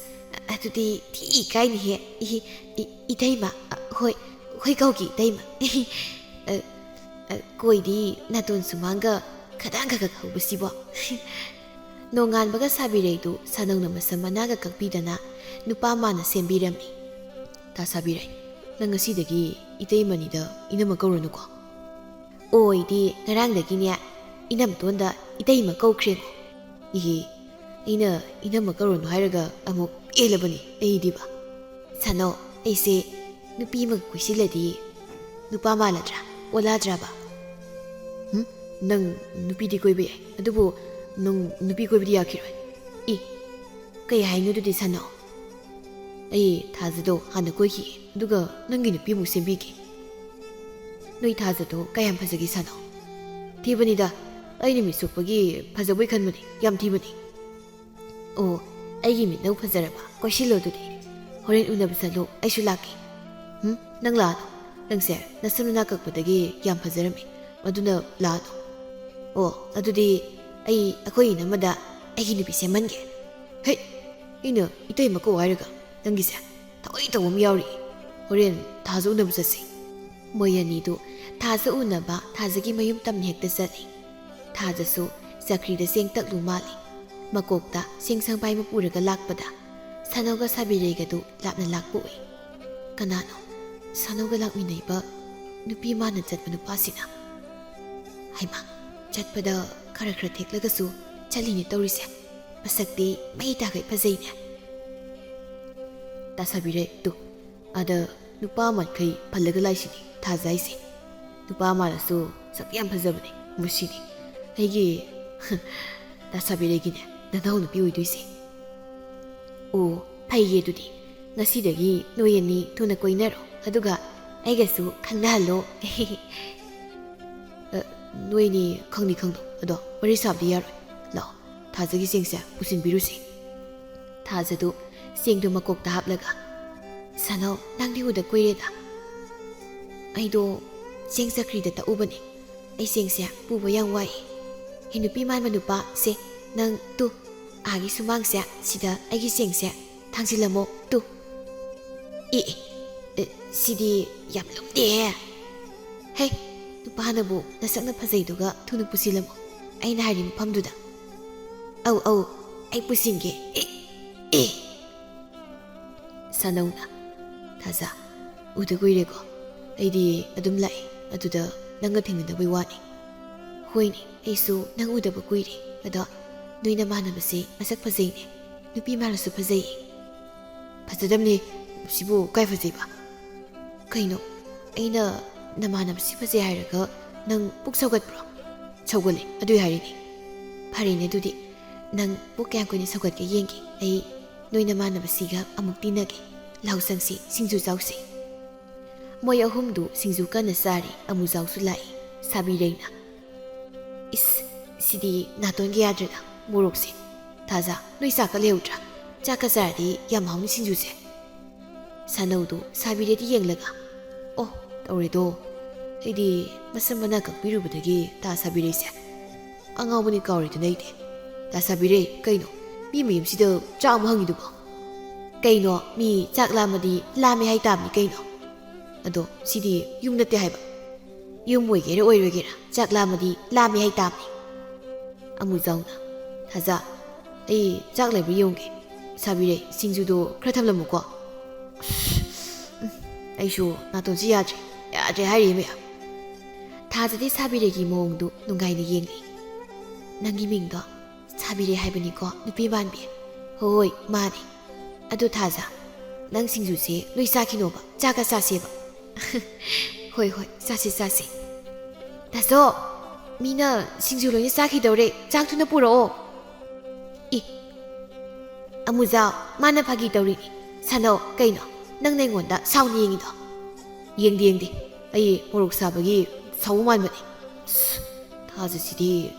ꯑꯗꯨꯗꯤ ꯊꯤ ꯏꯀꯥꯏꯅꯤꯍꯦ꯫ ꯏ-, ꯏ-, ꯏꯇꯩꯃ, ꯑ, ꯍꯣꯏ, ꯍꯣꯏ ꯀꯧꯒꯦ ꯏꯇꯩꯃ"꯫ ꯑ, ꯀꯣꯏꯗꯤ ꯅꯥꯇꯣꯟ ꯁꯨꯃꯥꯡꯒ ꯈꯗꯥꯡ ꯈꯛ ꯈꯛ ꯍꯧꯕꯁꯤꯕꯣ꯫ ꯅꯣꯡꯉꯥꯟꯕꯒ ꯁꯥꯕꯤꯔꯩꯗꯨ ꯁꯥꯅꯧꯅ ꯃꯁꯝ ꯃꯅꯥꯒ ꯀꯛꯄꯤꯗꯅ ꯅꯨꯄꯥ ꯃꯥꯅ ꯁꯦꯝꯕꯤꯔꯝꯃꯤ꯫ "ꯇꯥ ꯁꯥꯕꯤꯔꯩ, ꯅꯪ ꯉꯁꯤꯗꯒꯤ ꯏꯇꯩꯃꯅꯤꯗ ꯏꯅꯝꯃ ꯀꯧꯔꯅꯨꯀꯣ?" "ꯑꯣꯏꯗꯤ ꯉꯔꯥꯡꯗꯒꯤꯅꯦ ꯏꯅꯝꯇꯣꯟꯗ ꯏꯇꯩꯃ ꯀꯧꯈ꯭ꯔꯦꯉꯣ꯫" "ꯏꯍꯦ, ꯑꯩꯅ ꯏꯅꯝꯃ ꯀꯧꯔꯅꯨ ꯍꯥꯏꯔꯒ ꯑꯃꯨꯛ ꯄꯦꯜꯂꯕꯅꯤ ꯑꯩꯗꯤꯕ꯫ ꯁꯥꯅꯧ, ꯑꯩꯁꯦ ꯅꯨꯄꯤ ꯑꯃꯒ ꯀꯣꯏꯁꯤꯜꯂꯗꯤ ꯅꯨꯄꯥ ꯃꯥꯜꯂꯗ꯭ꯔꯥ? ꯑꯣꯜꯂꯛꯑꯗ꯭ꯔꯕ?" "ꯍꯨꯝ? ꯅꯪ ꯅꯨꯄꯤꯗꯤ ꯀꯣꯏꯕ ꯌꯥꯏ, ꯑꯗꯨꯕꯨ ꯅꯪ ꯅꯨꯄꯤ ꯀꯣꯏꯕꯗꯤ ꯌꯥꯈꯤꯔꯣꯏ꯫" "ꯏ, ꯀꯩ ꯍꯥꯏꯅꯣ ꯑꯗꯨꯗꯤ ꯁꯥꯅꯧ? ꯑꯩ ꯊꯥꯖꯗꯣ ꯍꯥꯟꯅ ꯀꯣꯏꯈꯤꯒꯦ, ꯑꯗꯨꯒ ꯅꯪꯒꯤ ꯅꯨꯄꯤ ꯑꯃꯨꯛ ꯁꯦꯝꯕꯤꯒꯦ꯫" "ꯅꯣꯏ ꯊꯥꯖꯗꯣ ꯀꯌꯥꯝ ꯐꯖꯒꯦ ꯁꯥꯅꯧ?" "ꯊꯤꯕꯅꯤꯗ, ꯑꯩꯅ ꯃꯤꯠ ꯁꯣꯛꯄꯒꯤ ꯐꯖꯕꯣꯏ ꯈꯟꯕꯅꯤ, ꯌꯥꯝ ꯊꯤꯕꯅꯤ꯫" "ꯑꯣ, ꯑꯩꯒꯤ ꯃꯤꯠꯅ ꯐꯖꯔꯕ? ꯀꯣꯏꯁꯤꯜꯂꯣ ꯑꯗꯨꯗꯤ꯫ ꯍꯣꯔꯦꯟ ꯎꯅꯕ ꯆꯠꯂꯣ, ꯑꯩꯁꯨ ꯂꯥꯛꯀꯦ꯫" "ꯍꯨꯝ? ꯅꯪ ꯂꯥꯛꯑꯅꯨ꯫ ꯅꯪꯁꯦ ꯅꯁꯝ ꯅꯅꯥ ꯀꯛꯄꯗꯒꯤ ꯌꯥꯝ ꯐꯖꯔꯝꯃꯤ, ꯑꯗꯨꯅ ꯂꯥꯛꯑꯅꯨ꯫" "ꯑꯣ, ꯑꯗꯨꯗꯤ ꯑꯩ ꯑꯩꯈꯣꯏ ꯏꯅꯝꯃꯗ ꯑꯩꯒꯤ ꯅꯨꯄꯤ ꯁꯦꯝꯍꯟꯒꯦ꯫" "ꯍꯦ, ꯑꯩꯅ ꯏꯇꯩꯃ ꯀꯧ ꯍꯥꯏꯔꯒ ꯅꯪꯒꯤꯁꯦ ꯊꯑꯣꯏ ꯇꯧꯕ ꯑꯃ ꯌꯥꯎꯔꯤ꯫ ꯍꯣꯔꯦꯟ ꯊꯥꯖ ꯎꯅꯕ ꯆꯠꯁꯤ꯫" ꯃꯣꯏ ꯑꯅꯤꯗꯨ ꯊꯥꯖ ꯎꯅꯕ ꯊꯥꯖꯒꯤ ꯃꯌꯨꯝ ꯇꯝꯅ ꯍꯦꯛꯇ ꯆꯠꯂꯤ꯫ ꯊꯥꯖꯁꯨ ꯆꯀ꯭ꯔꯤꯗ ꯆꯦꯡ ꯇꯛꯂꯨ ꯃꯥꯜꯂꯤ꯫ ꯃꯀꯣꯛꯇ ꯆꯦꯡ ꯁꯪꯕꯥꯏ ꯑꯃ ꯄꯨꯔꯒ ꯂꯥꯛꯄꯗ ꯁꯥꯅꯧꯒ ꯁꯥꯕꯤꯔꯩꯒꯗꯨ ꯂꯥꯞꯅ ꯂꯥꯛꯄ ꯎꯏ꯫ "ꯀꯅꯥꯅꯣ ꯁꯥꯅꯧꯒ ꯂꯥꯛꯃꯤꯟꯅꯩꯕ ꯅꯨꯄꯤ ꯃꯥꯅ ꯆꯠꯄ ꯅꯨꯄꯥꯁꯤꯅ? ꯍꯩꯃꯥ, ꯆꯠꯄꯗ ꯈꯔ ꯈꯔ ꯊꯦꯛꯂꯒꯁꯨ ꯆꯠꯂꯤꯅꯦ ꯇꯧꯔꯤꯁꯦ꯫ ꯃꯁꯛꯇꯤ ꯃꯩ ꯇꯥꯈꯩ ꯐꯖꯩꯅꯦ꯫" "ꯇꯥ ꯁꯥꯕꯤꯔꯩ, ꯇꯨ, ꯑꯥꯗ ꯅꯨꯄꯥ ꯃꯥꯟꯈꯩ ꯐꯜꯂꯒ ꯂꯥꯛꯏꯁꯤꯗꯤ ꯊꯥꯖ ꯍꯥꯏꯁꯦ꯫ ꯅꯨꯄꯥ ꯃꯥꯜꯂꯁꯨ ꯁꯛ ꯌꯥꯝ ꯐꯖꯕꯅꯦ, ꯃꯁꯤꯗꯤ꯫ ꯑꯩꯒꯤ ꯇꯥ ꯁꯥꯕꯤꯔꯩꯒꯤꯅꯦ ꯅꯅꯥꯎ ꯅꯨꯄꯤ ꯑꯣꯏꯗꯣꯏꯁꯦ꯫" "ꯑꯣ, ꯐꯩꯌꯦ ꯑꯗꯨꯗꯤ꯫ ꯉꯁꯤꯗꯒꯤ ꯅꯣꯏ ꯑꯅꯤ ꯊꯨꯅ ꯀꯣꯏꯅꯔꯣ, ꯑꯗꯨꯒ ꯑꯩꯒꯁꯨ ꯈꯪꯅꯍꯜꯂꯣ꯫" "ꯑ, ꯅꯣꯏ ꯑꯅꯤ ꯈꯪꯗꯤ ꯈꯪꯗꯧ, ꯑꯗꯣ ꯋꯥꯔꯤ ꯁꯥꯕꯗꯤ ꯌꯥꯔꯣꯏ꯫ ꯂꯥꯛꯑꯣ, ꯊꯥꯖꯒꯤ ꯆꯦꯡꯁꯦ ꯄꯨꯁꯤꯟꯕꯤꯔꯨꯁꯦ꯫" ꯊꯥꯖꯗꯨ ꯆꯦꯡꯗꯨ ꯃꯀꯣꯛꯇ ꯍꯥꯞꯂꯒ, "ꯁꯥꯅꯧ, ꯅꯪꯗꯤ ꯎꯗ ꯀꯨꯏꯔꯦꯗ꯫ ꯑꯩꯗꯣ ꯆꯦꯡ ꯆꯀ꯭ꯔꯤꯗ ꯇꯛꯎꯕꯅꯦ꯫ ꯑꯩ ꯆꯦꯡꯁꯦ ꯄꯨꯕ ꯌꯥꯝ ꯋꯥꯏ꯫ ꯍꯦ ꯅꯨꯄꯤ ꯃꯥꯟꯕ ꯅꯨꯄꯥ, ꯁꯦ, ꯅꯪ ꯇꯨ, ꯑꯥꯒꯤ ꯁꯨꯃꯥꯡꯁꯦ, ꯁꯤꯗ ꯑꯩꯒꯤ ꯆꯦꯡꯁꯦ ꯊꯥꯡꯖꯤꯜꯂꯝꯃꯣ ꯇꯨ꯫" "ꯑꯦ, ꯑꯦ, ꯑꯦ, ꯁꯤꯗꯤ ꯌꯥꯝ ꯂꯨꯝꯗꯦꯍꯦ꯫" "ꯍꯦ, ꯅꯨꯄꯥꯅꯕꯨ ꯅꯁꯛꯅ ꯐꯖꯩꯗꯨꯒ ꯊꯨꯅ ꯄꯨꯁꯤꯜꯂꯝꯃꯨ, ꯑꯩꯅ ꯍꯥꯏꯔꯤ ꯃꯐꯝꯗꯨꯗ꯫ ꯑꯧ, ꯑꯧ, ꯑꯩ ꯄꯨꯁꯤꯟꯒꯦ꯫ ꯑꯦ, ꯑꯦ!" ꯁꯥꯅꯧꯅ, "ꯊꯥꯖ, ꯎꯗ ꯀꯨꯏꯔꯦꯀꯣ꯫ ꯑꯩꯗꯤ ꯑꯗꯨꯝ ꯂꯥꯛꯏ, ꯑꯗꯨꯗ ꯅꯪꯒ ꯊꯦꯡꯅꯗꯕꯩ ꯋꯥꯅꯤ꯫ ꯍꯣꯏꯅꯦ, ꯑꯩꯁꯨ ꯅꯪ ꯎꯗꯕ ꯀꯨꯏꯔꯦ꯫ ꯑꯗꯣ ꯅꯣꯏ ꯅꯃꯥꯟꯅꯕꯁꯦ ꯃꯁꯛ ꯐꯖꯩꯅꯦ꯫ ꯅꯨꯄꯤ ꯃꯥꯜꯂꯁꯨ ꯐꯖꯩꯌꯦ꯫" "ꯐꯖꯗꯕꯅꯦ꯫ ꯁꯤꯕꯨ ꯀꯥꯏ ꯐꯖꯩꯕ?" "ꯀꯩꯅꯣ? ꯑꯩꯅ ꯅꯃꯥꯟꯅꯕꯁꯤ ꯐꯖꯩ ꯍꯥꯏꯔꯒ ꯅꯪ ꯄꯨꯛ ꯁꯧꯒꯠꯄ꯭ꯔꯣ?" "ꯁꯧꯒꯠꯂꯦ, ꯑꯗꯨꯏ ꯍꯥꯏꯔꯤꯅꯦ꯫" "ꯐꯔꯦꯅꯦ, ꯑꯗꯨꯗꯤ ꯅꯪ ꯄꯨꯛ ꯀꯌꯥꯝ ꯀꯨꯏꯅ ꯁꯧꯒꯠꯀꯦ ꯌꯦꯡꯒꯦ꯫ ꯑꯩ ꯅꯣꯏ ꯅꯃꯥꯟꯅꯕꯁꯤꯒ ꯑꯃꯨꯛ ꯇꯤꯟꯅꯒꯦ꯫ ꯂꯥꯎ ꯆꯪꯁꯤ, ꯁꯤꯡꯖꯨ ꯆꯥꯎꯁꯤ꯫" ꯃꯣꯏ ꯑꯍꯨꯝꯗꯨ ꯁꯤꯡꯖꯨ ꯀꯟꯅ ꯆꯥꯔꯤ꯫ ꯑꯃꯨꯖꯥꯎꯁꯨ ꯂꯥꯛꯏ꯫ ꯁꯥꯕꯤꯔꯩꯅ, "ꯏꯁ, ꯁꯤꯗꯤ ꯅꯥꯇꯣꯟꯒ ꯌꯥꯗ꯭ꯔꯦꯗ, ꯃꯣꯔꯣꯛꯁꯦ꯫ ꯊꯥꯖ, ꯅꯣꯏ ꯆꯥꯛꯀ ꯂꯩꯍꯧꯗ꯭ꯔꯥ? ꯆꯥꯛꯀ ꯆꯥꯔꯗꯤ ꯌꯥꯝ ꯍꯥꯎꯅꯤ ꯁꯤꯡꯖꯨꯁꯦ꯫" ꯁꯥꯅꯧꯗꯨ ꯁꯥꯕꯤꯔꯩꯗ ꯌꯦꯡꯂꯒ, "ꯑꯣ, ꯇꯧꯔꯦꯗꯣ꯫ ꯑꯩꯗꯤ ꯃꯁꯝ ꯃꯅꯥ ꯀꯛꯄꯤꯔꯨꯕꯗꯒꯤ ꯇꯥ ꯁꯥꯕꯤꯔꯩꯁꯦ꯫ ꯑꯉꯥꯎꯕꯅꯤ ꯀꯥꯎꯔꯦꯗꯅ ꯑꯩꯗꯤ꯫" "ꯇꯥ ꯁꯥꯕꯤꯔꯩ, ꯀꯩꯅꯣ? ꯃꯤ ꯃꯌꯨꯝꯁꯤꯗ ꯆꯥꯛ ꯑꯃꯨꯛ ꯍꯪꯉꯤꯗꯨꯕꯣ?" "ꯀꯩꯅꯣ, ꯃꯤ ꯆꯥꯛ ꯂꯥꯝꯃꯗꯤ ꯂꯥꯝꯃꯦ ꯍꯥꯏꯇꯥꯕꯅꯤ ꯀꯩꯅꯣ꯫ ꯑꯗꯣ ꯁꯤꯗꯤ ꯌꯨꯝ ꯅꯠꯇꯦ ꯍꯥꯏꯕ꯫ ꯌꯨꯝ ꯑꯣꯏꯒꯦꯔꯥ ꯑꯣꯏꯔꯣꯏꯒꯦꯔꯥ, ꯆꯥꯛ ꯂꯥꯝꯃꯗꯤ ꯂꯥꯝꯃꯦ ꯍꯥꯏꯇꯥꯕꯅꯤ꯫" ꯑꯃꯨꯖꯥꯎꯅ, "ꯊꯥꯖ, ꯑꯩ ꯆꯥꯛ ꯂꯩꯕ꯭ꯔꯥ ꯌꯦꯡꯉꯨꯒꯦ꯫ ꯁꯥꯕꯤꯔꯩ, ꯁꯤꯡꯖꯨꯗꯣ ꯈꯔ ꯊꯝꯂꯝꯃꯨꯀꯣ꯫" ꯎꯝ, ꯑꯩꯁꯨ ꯅꯥꯇꯣꯟꯁꯤ ꯌꯥꯗ꯭ꯔꯦ, ꯌꯥꯗ꯭ꯔꯦ ꯍꯥꯏꯔꯤ ꯃꯌꯥꯝ꯫ ꯊꯥꯖꯗꯤ ꯁꯥꯕꯤꯔꯩꯒꯤ ꯃꯑꯣꯡꯗꯨ ꯅꯨꯡꯉꯥꯏꯅ ꯌꯦꯡꯂꯤ꯫ "ꯅꯪꯒꯤ ꯃꯤꯡꯗꯣ ꯁꯥꯕꯤꯔꯩ ꯍꯥꯏꯕꯅꯤꯀꯣ, ꯅꯨꯄꯤ ꯃꯥꯟꯕꯤ?" "ꯍꯣꯏ, ꯃꯥꯅꯦ꯫ ꯑꯗꯨ ꯊꯥꯖ, ꯅꯪ ꯁꯤꯡꯖꯨꯁꯦ ꯂꯣꯏ ꯆꯥꯈꯤꯅꯣꯕ, ꯆꯥꯛꯀ ꯆꯥꯁꯦꯕ꯫" "ꯍꯣꯏ, ꯍꯣꯏ, ꯆꯥꯁꯦ, ꯆꯥꯁꯦ꯫ ꯗꯥꯆꯧ, ꯃꯤꯅ ꯁꯤꯡꯖꯨ ꯂꯣꯏꯅ ꯆꯥꯈꯤꯗꯧꯔꯦ, ꯆꯥꯛ ꯊꯨꯅ ꯄꯨꯔꯛꯑꯣ꯫" "ꯏ, ꯑꯃꯨꯖꯥꯎ, ꯃꯥꯅ ꯐꯥꯒꯤ ꯇꯧꯔꯤꯅꯤ꯫ ꯁꯥꯅꯧ, ꯀꯩꯅꯣ ꯅꯪꯅ ꯑꯩꯉꯣꯟꯗ ꯁꯥꯎꯅ ꯌꯦꯡꯉꯤꯗꯣ?" "ꯌꯦꯡꯗꯦ, ꯌꯦꯡꯗꯦ꯫ ꯑꯩ ꯃꯣꯔꯣꯛ ꯁꯥꯕꯒꯤ ꯁꯥꯎꯕ ꯃꯥꯟꯕꯅꯤ꯫" ꯑꯁ, ꯊꯥꯖꯁꯤꯗꯤ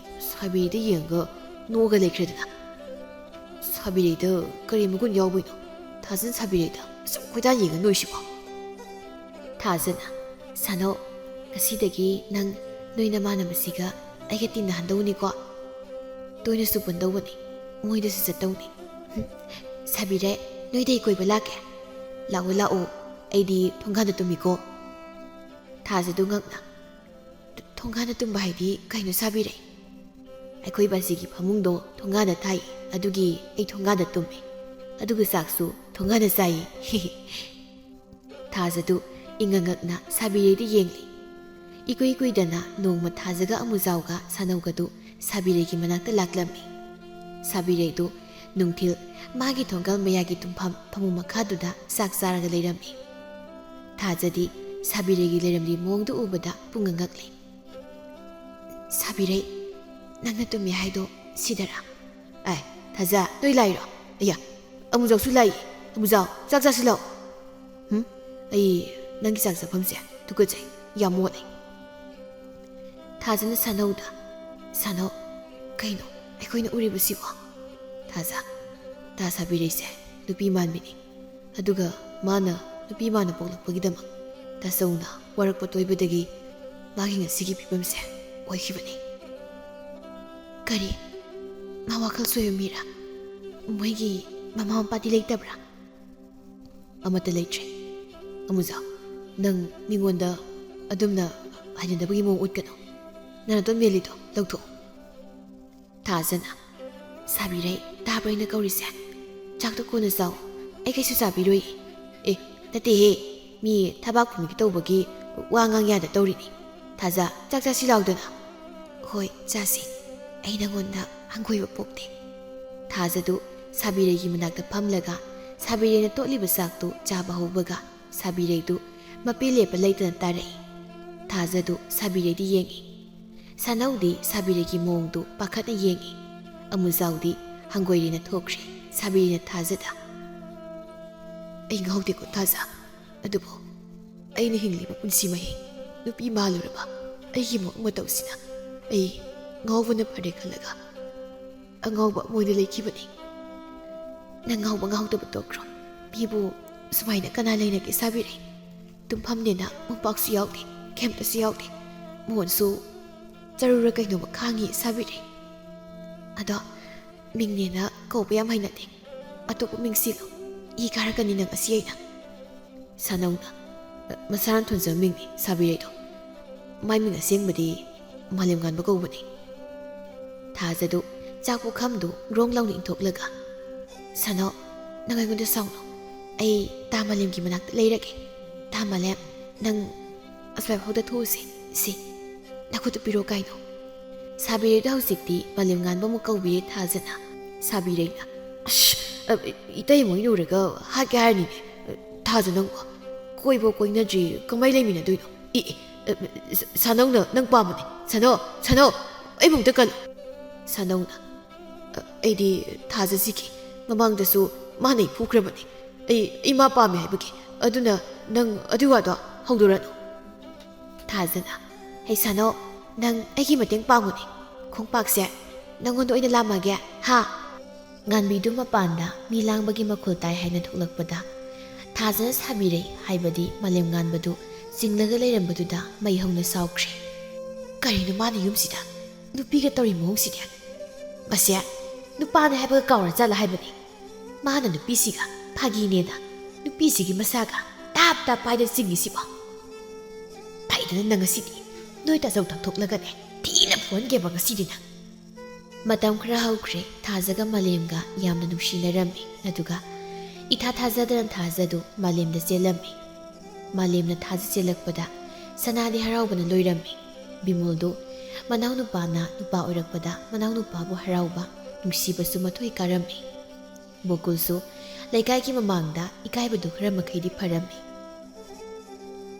ꯁꯥꯕꯤꯔꯩꯗ ꯌꯦꯡꯉꯒ ꯅꯣꯛꯑꯒ ꯂꯩꯈ꯭ꯔꯦꯗꯅ꯫ ꯁꯥꯕꯤꯔꯩꯗ ꯀꯔꯤ ꯃꯒꯨꯟ ꯌꯥꯎꯕꯩꯅꯣ? ꯊꯥꯖꯅ ꯁꯥꯕꯤꯔꯩꯗ ꯑꯁꯨꯛ ꯈꯣꯏꯗꯥ ꯌꯦꯡꯉ ꯅꯣꯏꯁꯤꯕꯣ? ꯊꯥꯖꯅ, "ꯁꯥꯅꯧ, ꯉꯁꯤꯗꯒꯤ ꯅꯪ ꯅꯣꯏ ꯅꯃꯥꯟꯅꯕꯁꯤꯒ ꯑꯩꯒ ꯇꯤꯟꯅꯍꯟꯗꯧꯅꯤꯀꯣ꯫ ꯇꯣꯏꯅꯁꯨ ꯄꯨꯟꯗꯧꯕꯅꯤ, ꯃꯣꯏꯗꯁꯨ ꯆꯠꯇꯧꯅꯤ꯫" "ꯍꯨꯝ, ꯁꯥꯕꯤꯔꯩ, ꯅꯣꯏꯗ ꯑꯩ ꯀꯣꯏꯕ ꯂꯥꯛꯀꯦ꯫ ꯂꯥꯛꯑꯣ, ꯂꯥꯛꯑꯣ, ꯑꯩꯗꯤ ꯊꯣꯡꯒꯥꯟꯗ ꯇꯨꯝꯃꯤꯀꯣ꯫" ꯊꯥꯖꯗꯨ ꯉꯛꯅ, "ꯊꯣꯡꯒꯥꯟꯗ ꯇꯨꯝꯕ ꯍꯥꯏꯗꯤ ꯀꯩꯅꯣ ꯁꯥꯕꯤꯔꯩ?" "ꯑꯩꯈꯣꯏ ꯕꯥꯖꯤꯒꯤ ꯐꯃꯨꯡꯗꯣ ꯊꯣꯡꯒꯥꯟꯗ ꯊꯥꯏ, ꯑꯗꯨꯒꯤ ꯑꯩ ꯊꯣꯡꯒꯥꯟꯗ ꯇꯨꯝꯃꯦ꯫ ꯑꯗꯨꯒ ꯆꯥꯛꯁꯨ ꯊꯣꯡꯒꯥꯟꯗ ꯆꯥꯏꯌꯦ꯫" ꯊꯥꯖꯗꯨ ꯏꯉꯛ ꯉꯛꯅ ꯁꯥꯕꯤꯔꯩꯗ ꯌꯦꯡꯂꯤ꯫ ꯏꯀꯨꯏ ꯀꯨꯏꯗꯅ ꯅꯣꯡꯃ ꯊꯥꯖꯒ ꯑꯃꯨꯖꯥꯎꯒ ꯁꯥꯅꯧꯒꯗꯨ ꯁꯥꯕꯤꯔꯩꯒꯤ ꯃꯅꯥꯛꯇ ꯂꯥꯛꯂꯝꯃꯤ꯫ ꯁꯥꯕꯤꯔꯩꯗꯨ ꯅꯨꯡꯊꯤꯜ ꯃꯥꯒꯤ ꯊꯣꯡꯒꯜ ꯃꯌꯥꯒꯤ ꯇꯨꯝꯐꯝ ꯐꯃꯨꯡ ꯃꯈꯥꯗꯨꯗ ꯆꯥꯛ ꯆꯥꯔꯒ ꯂꯩꯔꯝꯃꯤ꯫ ꯊꯥꯖꯗꯤ ꯁꯥꯕꯤꯔꯩꯒꯤ ꯂꯩꯔꯝꯂꯤ ꯃꯑꯣꯡꯗꯨ ꯎꯕꯗ ꯄꯨꯡꯉꯛ ꯉꯛꯂꯤ꯫ "ꯁꯥꯕꯤꯔꯩ, ꯅꯪꯅ ꯇꯨꯝꯃꯤ ꯍꯥꯏꯗꯣ ꯁꯤꯗꯔꯥ?" "ꯑꯥꯏ, ꯊꯥꯖ, ꯅꯣꯏ ꯂꯥꯛꯏꯔꯣ? ꯑꯌꯥ, ꯑꯃꯨꯖꯥꯎꯁꯨ ꯂꯥꯛꯏ꯫ ꯑꯃꯨꯖꯥꯎ, ꯆꯥꯛ ꯆꯥꯁꯤ ꯂꯥꯛꯑꯣ꯫" "ꯍꯨꯝ? ꯑꯩ ꯅꯪꯒꯤ ꯆꯥꯛ ꯆꯥꯐꯝꯁꯦ ꯇꯨꯀꯠꯆꯩ, ꯌꯥꯝ ꯃꯣꯠꯂꯦ꯫" ꯊꯥꯖꯅ ꯁꯥꯅꯧꯗ, "ꯁꯥꯅꯧ, ꯀꯩꯅꯣ ꯑꯩꯈꯣꯏꯅ ꯎꯔꯤꯕꯁꯤꯕꯣ?" ꯊꯥꯖ, "ꯇꯥ ꯁꯥꯕꯤꯔꯩꯁꯦ ꯅꯨꯄꯤ ꯃꯥꯟꯕꯤꯅꯤ꯫ ꯑꯗꯨꯒ ꯃꯥꯅ ꯅꯨꯄꯤ ꯃꯥꯟꯅ ꯄꯣꯛꯂꯛꯄꯒꯤꯗꯃꯛ ꯇꯥꯆꯧꯅ ꯋꯥꯔꯛꯄ ꯇꯣꯏꯕꯗꯒꯤ ꯃꯥꯒꯤ ꯉꯁꯤꯒꯤ ꯐꯤꯕꯝꯁꯦ ꯑꯣꯏꯈꯤꯕꯅꯤ꯫" "ꯀꯔꯤ? ꯃꯥ ꯋꯥꯈꯜ ꯁꯣꯏꯕ ꯃꯤꯔꯥ? ꯃꯣꯏꯒꯤ ꯃꯃꯥ ꯃꯄꯥꯗꯤ ꯂꯩꯇꯕ꯭ꯔꯥ?" "ꯑꯃꯠꯇ ꯂꯩꯇ꯭ꯔꯦ꯫" "ꯑꯃꯨꯖꯥꯎ, ꯅꯪ ꯃꯤꯉꯣꯟꯗ ꯑꯗꯨꯝꯅ ꯍꯩꯅꯗꯕꯒꯤ ꯃꯑꯣꯡ ꯎꯠꯀꯅꯨ꯫ ꯅꯅꯥꯇꯣꯟ ꯃꯦꯜꯂꯤꯗꯣ ꯂꯧꯊꯣꯛꯎ꯫" ꯊꯥꯖꯅ, "ꯁꯥꯕꯤꯔꯩ, ꯇꯥꯕ꯭ꯔꯥ ꯑꯩꯅ ꯀꯧꯔꯤꯁꯦ? ꯆꯥꯛꯇꯣ ꯀꯣꯟꯅ ꯆꯥꯎ, ꯑꯩ ꯀꯩꯁꯨ ꯆꯥꯕꯤꯔꯣꯏ꯫" "ꯑꯦ, ꯅꯠꯇꯦꯍꯦ, ꯃꯤ ꯊꯕꯥꯛ ꯐꯨꯟꯒꯦ ꯇꯧꯕꯒꯤ ꯋꯥ ꯉꯥꯡ ꯌꯥꯗ ꯇꯧꯔꯤꯅꯤ꯫ ꯊꯥꯖ, ꯆꯥꯛ ꯆꯥꯁꯤ ꯂꯥꯎꯗꯅ꯫" "ꯍꯣꯏ, ꯆꯥꯁꯤ꯫ ꯑꯩ ꯅꯪꯉꯣꯟꯗ ꯍꯪꯒꯣꯏꯕ ꯄꯣꯛꯇꯦ꯫" ꯊꯥꯖꯗꯨ ꯁꯥꯕꯤꯔꯩꯒꯤ ꯃꯅꯥꯛꯇ ꯐꯝꯂꯒ ꯁꯥꯕꯤꯔꯩꯅ ꯇꯣꯠꯂꯤꯕ ꯆꯥꯛꯇꯨ ꯆꯥꯕ ꯍꯧꯕꯒ ꯁꯥꯕꯤꯔꯩꯗꯨ ꯃꯄꯦ ꯂꯦꯞꯄ ꯂꯩꯇꯅ ꯇꯥꯔꯛꯏ꯫ ꯊꯥꯖꯗꯨ ꯁꯥꯕꯤꯔꯩꯗ ꯌꯦꯡꯏ꯫ ꯁꯥꯅꯧꯗꯤ ꯁꯥꯕꯤꯔꯩꯒꯤ ꯃꯑꯣꯡꯗꯨ ꯄꯥꯈꯠꯅ ꯌꯦꯡꯏ꯫ ꯑꯃꯨꯖꯥꯎꯗꯤ ꯍꯪꯒꯣꯏꯔꯦꯅ ꯊꯣꯛꯈ꯭ꯔꯦ꯫ ꯁꯥꯕꯤꯔꯩꯅ ꯊꯥꯖꯗ, "ꯑꯩ ꯉꯥꯎꯗꯦꯀꯣ ꯊꯥꯖ, ꯑꯗꯨꯕꯨ ꯑꯩꯅ ꯍꯤꯡꯂꯤꯕ ꯄꯨꯟꯁꯤ ꯃꯍꯤꯡ ꯅꯨꯄꯤ ꯃꯥꯜꯂꯨꯔꯕ ꯑꯩꯒꯤ ꯃꯑꯣꯡ ꯃꯇꯧꯁꯤꯅ ꯑꯩ ꯉꯥꯎꯕꯅ ꯐꯔꯦ ꯈꯜꯂꯒ ꯑꯉꯥꯎꯕ ꯑꯃ ꯑꯣꯏꯅ ꯂꯩꯈꯤꯕꯅꯤ꯫" "ꯅꯪ ꯉꯥꯎꯕ ꯉꯥꯎꯗꯕ ꯇꯣꯛꯈ꯭ꯔꯣ꯫ ꯃꯤꯕꯨ ꯁꯨꯃꯥꯏꯅ ꯀꯅꯥ ꯂꯩꯅꯒꯦ ꯁꯥꯕꯤꯔꯩ? ꯇꯨꯝꯐꯝꯅꯦꯅ ꯃꯣꯝꯄꯥꯛꯁꯨ ꯌꯥꯎꯗꯦ, ꯀꯩꯝꯇꯁꯨ ꯌꯥꯎꯗꯦ꯫ ꯃꯣꯟꯁꯨ ꯆꯔꯨꯔ ꯀꯩꯅꯣꯝꯃ ꯈꯥꯡꯉꯤ ꯁꯥꯕꯤꯔꯩ꯫ ꯑꯗꯣ ꯃꯤꯡꯅꯦꯅ ꯀꯧꯕ ꯌꯥꯝ ꯍꯩꯅꯗꯦ꯫ ꯑꯇꯣꯞꯄ ꯃꯤꯡ ꯁꯤꯜꯂꯨ꯫ ꯏ ꯀꯥꯔꯛꯀꯅꯤ ꯅꯪ ꯑꯁꯤ ꯑꯩꯅ꯫" ꯁꯥꯅꯧꯅ, ꯃꯁꯥꯅ ꯊꯣꯟꯖꯕ ꯃꯤꯡꯅꯤ ꯁꯥꯕꯤꯔꯩꯗꯣ꯫ ꯃꯥꯏ ꯃꯤꯡ ꯑꯁꯦꯡꯕꯗꯤ ꯃꯥꯂꯦꯝꯉꯥꯟꯕ ꯀꯧꯕꯅꯤ꯫ ꯊꯥꯖꯗꯨ ꯆꯥꯛ ꯄꯨꯈꯝꯗꯨ ꯒ꯭ꯔꯣꯡ ꯂꯥꯎꯅ ꯏꯟꯊꯣꯛꯂꯒ, "ꯁꯥꯅꯧ, ꯅꯪ ꯑꯩꯉꯣꯟꯗ ꯁꯥꯎꯅꯨ꯫ ꯑꯩ ꯇꯥ ꯃꯥꯂꯦꯝꯒꯤ ꯃꯅꯥꯛꯇ ꯂꯩꯔꯒꯦ꯫ ꯇꯥ ꯃꯥꯂꯦꯝ, ꯅꯪ ꯑꯁ꯭ꯋꯥꯏꯐꯥꯎꯗ ꯊꯣꯛꯎꯁꯦ꯫ ꯁꯤ, ꯅꯈꯨꯠꯇꯨ ꯄꯤꯔꯣ ꯀꯥꯏꯅꯣ?" ꯁꯥꯕꯤꯔꯩꯗ ꯍꯧꯖꯤꯛꯇꯤ ꯃꯥꯂꯦꯝꯉꯥꯟꯕ ꯑꯃꯨꯛ ꯀꯧꯕꯤꯔꯦ ꯊꯥꯖꯅ꯫ ꯁꯥꯕꯤꯔꯩꯅ, "ꯑꯁ, ꯑ, ꯏꯇꯩꯃ ꯍꯣꯏ ꯎꯔꯒ ꯍꯥꯠꯀꯦ ꯍꯥꯏꯔꯅꯤꯅꯦ꯫ ꯊꯥꯖ ꯅꯪꯕꯣ, ꯀꯣꯏꯕ ꯀꯣꯏꯅꯗ꯭ꯔꯤ ꯀꯃꯥꯏ ꯂꯩꯃꯤꯟꯅꯗꯣꯏꯅꯣ? ꯏ, ꯏ, ꯑ, ꯁ-, ꯁꯥꯅꯧꯅ ꯅꯪ ꯄꯥꯝꯕꯅꯦ꯫ ꯁꯥꯅꯧ, ꯁꯥꯅꯧ, ꯑꯩꯕꯨ ꯑꯝꯇ ꯀꯜꯂꯨ꯫" ꯁꯥꯅꯧꯅ, "ꯑ, ꯑꯩꯗꯤ ꯊꯥꯖꯁꯤꯒꯤ ꯃꯃꯥꯡꯗꯁꯨ ꯃꯥꯅ ꯑꯩ ꯐꯨꯈ꯭ꯔꯕꯅꯤ꯫ ꯑꯩ, ꯑꯩ ꯃꯥ ꯄꯥꯝꯃꯦ ꯍꯥꯏꯕꯒꯤ꯫ ꯑꯗꯨꯅ ꯅꯪ ꯑꯗꯨ ꯋꯥꯗꯣ ꯍꯧꯗꯣꯔꯛꯑꯅꯨ꯫" ꯊꯥꯖꯅ, "ꯍꯩ ꯁꯥꯅꯧ, ꯅꯪ ꯑꯩꯒꯤ ꯃꯇꯦꯡ ꯄꯥꯡꯉꯨꯅꯦ꯫ ꯈꯣꯡꯄꯥꯛꯁꯦ ꯅꯪꯉꯣꯟꯗ ꯑꯣꯏꯅ ꯂꯥꯝꯃꯒꯦ, ꯍꯥ?" ꯉꯥꯟꯕꯤꯗꯨ ꯃꯄꯥꯟꯗ ꯃꯤ ꯂꯥꯡꯕꯒꯤ ꯃꯈꯣꯜ ꯇꯥꯏ ꯍꯥꯏꯅ ꯊꯣꯛꯂꯛꯄꯗ, ꯊꯥꯖꯅ ꯁꯥꯕꯤꯔꯩ, ꯍꯥꯏꯕꯗꯤ ꯃꯥꯂꯦꯝ ꯉꯥꯟꯕꯗꯨ ꯆꯤꯡꯂꯒ ꯂꯩꯔꯝꯕꯗꯨꯗ ꯃꯩ ꯍꯧꯅ ꯁꯥꯎꯈ꯭ꯔꯦ꯫ "ꯀꯔꯤꯅꯣ ꯃꯥꯅ ꯌꯨꯝꯁꯤꯗ ꯅꯨꯄꯤꯒ ꯇꯧꯔꯤ ꯃꯑꯣꯡꯁꯤꯗꯤ? ꯃꯁꯦ ꯅꯨꯄꯥꯅꯦ ꯍꯥꯏꯕꯒ ꯀꯥꯎꯔ ꯖꯥꯠꯂ ꯍꯥꯏꯕꯅꯤ? ꯃꯥꯅ ꯅꯨꯄꯤꯁꯤꯒ ꯐꯥꯒꯤꯅꯦꯅ ꯅꯨꯄꯤꯁꯤꯒꯤ ꯃꯁꯥꯒ ꯇꯥꯞ ꯇꯥꯞ ꯄꯥꯏꯗ ꯆꯤꯡꯉꯤꯁꯤꯕꯣ? ꯐꯩꯗꯅ ꯅꯪ ꯉꯁꯤꯗꯤ ꯅꯣꯏ ꯇꯥꯆꯧ ꯊꯛꯊꯣꯛꯂꯒꯅꯦ ꯊꯤꯅ ꯐꯨꯍꯟꯒꯦꯕ ꯉꯁꯤꯗꯤ ꯅꯪ꯫" ꯃꯇꯝ ꯈꯔ ꯍꯧꯈ꯭ꯔꯦ꯫ ꯊꯥꯖꯒ ꯃꯥꯂꯦꯝꯒ ꯌꯥꯝꯅ ꯅꯨꯡꯁꯤꯅꯔꯝꯃꯤ꯫ ꯑꯗꯨꯒ ꯏꯊꯥ ꯊꯥꯖꯗꯅ ꯊꯥꯖꯗꯨ ꯃꯥꯂꯦꯝꯗ ꯆꯦꯜꯂꯝꯃꯤ꯫ ꯃꯥꯂꯦꯝꯅ ꯊꯥꯖ ꯆꯦꯜꯂꯛꯄꯗ ꯁꯅꯥꯗꯤ ꯍꯔꯥꯎꯕꯅ ꯂꯣꯏꯔꯝꯃꯤ꯫ ꯕꯤꯃꯣꯜꯗꯨ ꯃꯅꯥꯎꯅꯨꯄꯥꯅ ꯅꯨꯄꯥ ꯑꯣꯏꯔꯛꯄꯗ ꯃꯅꯥꯎꯅꯨꯄꯥꯕꯨ ꯍꯔꯥꯎꯕ, ꯅꯨꯡꯁꯤꯕꯁꯨ ꯃꯊꯣꯏ ꯀꯥꯔꯝꯃꯤ꯫ ꯒꯣꯀꯨꯜꯁꯨ ꯂꯩꯀꯥꯏꯒꯤ ꯃꯃꯥꯡꯗ ꯏꯀꯥꯏꯕꯗꯨ ꯈꯔ ꯃꯈꯩꯗꯤ ꯐꯔꯝꯃꯤ꯫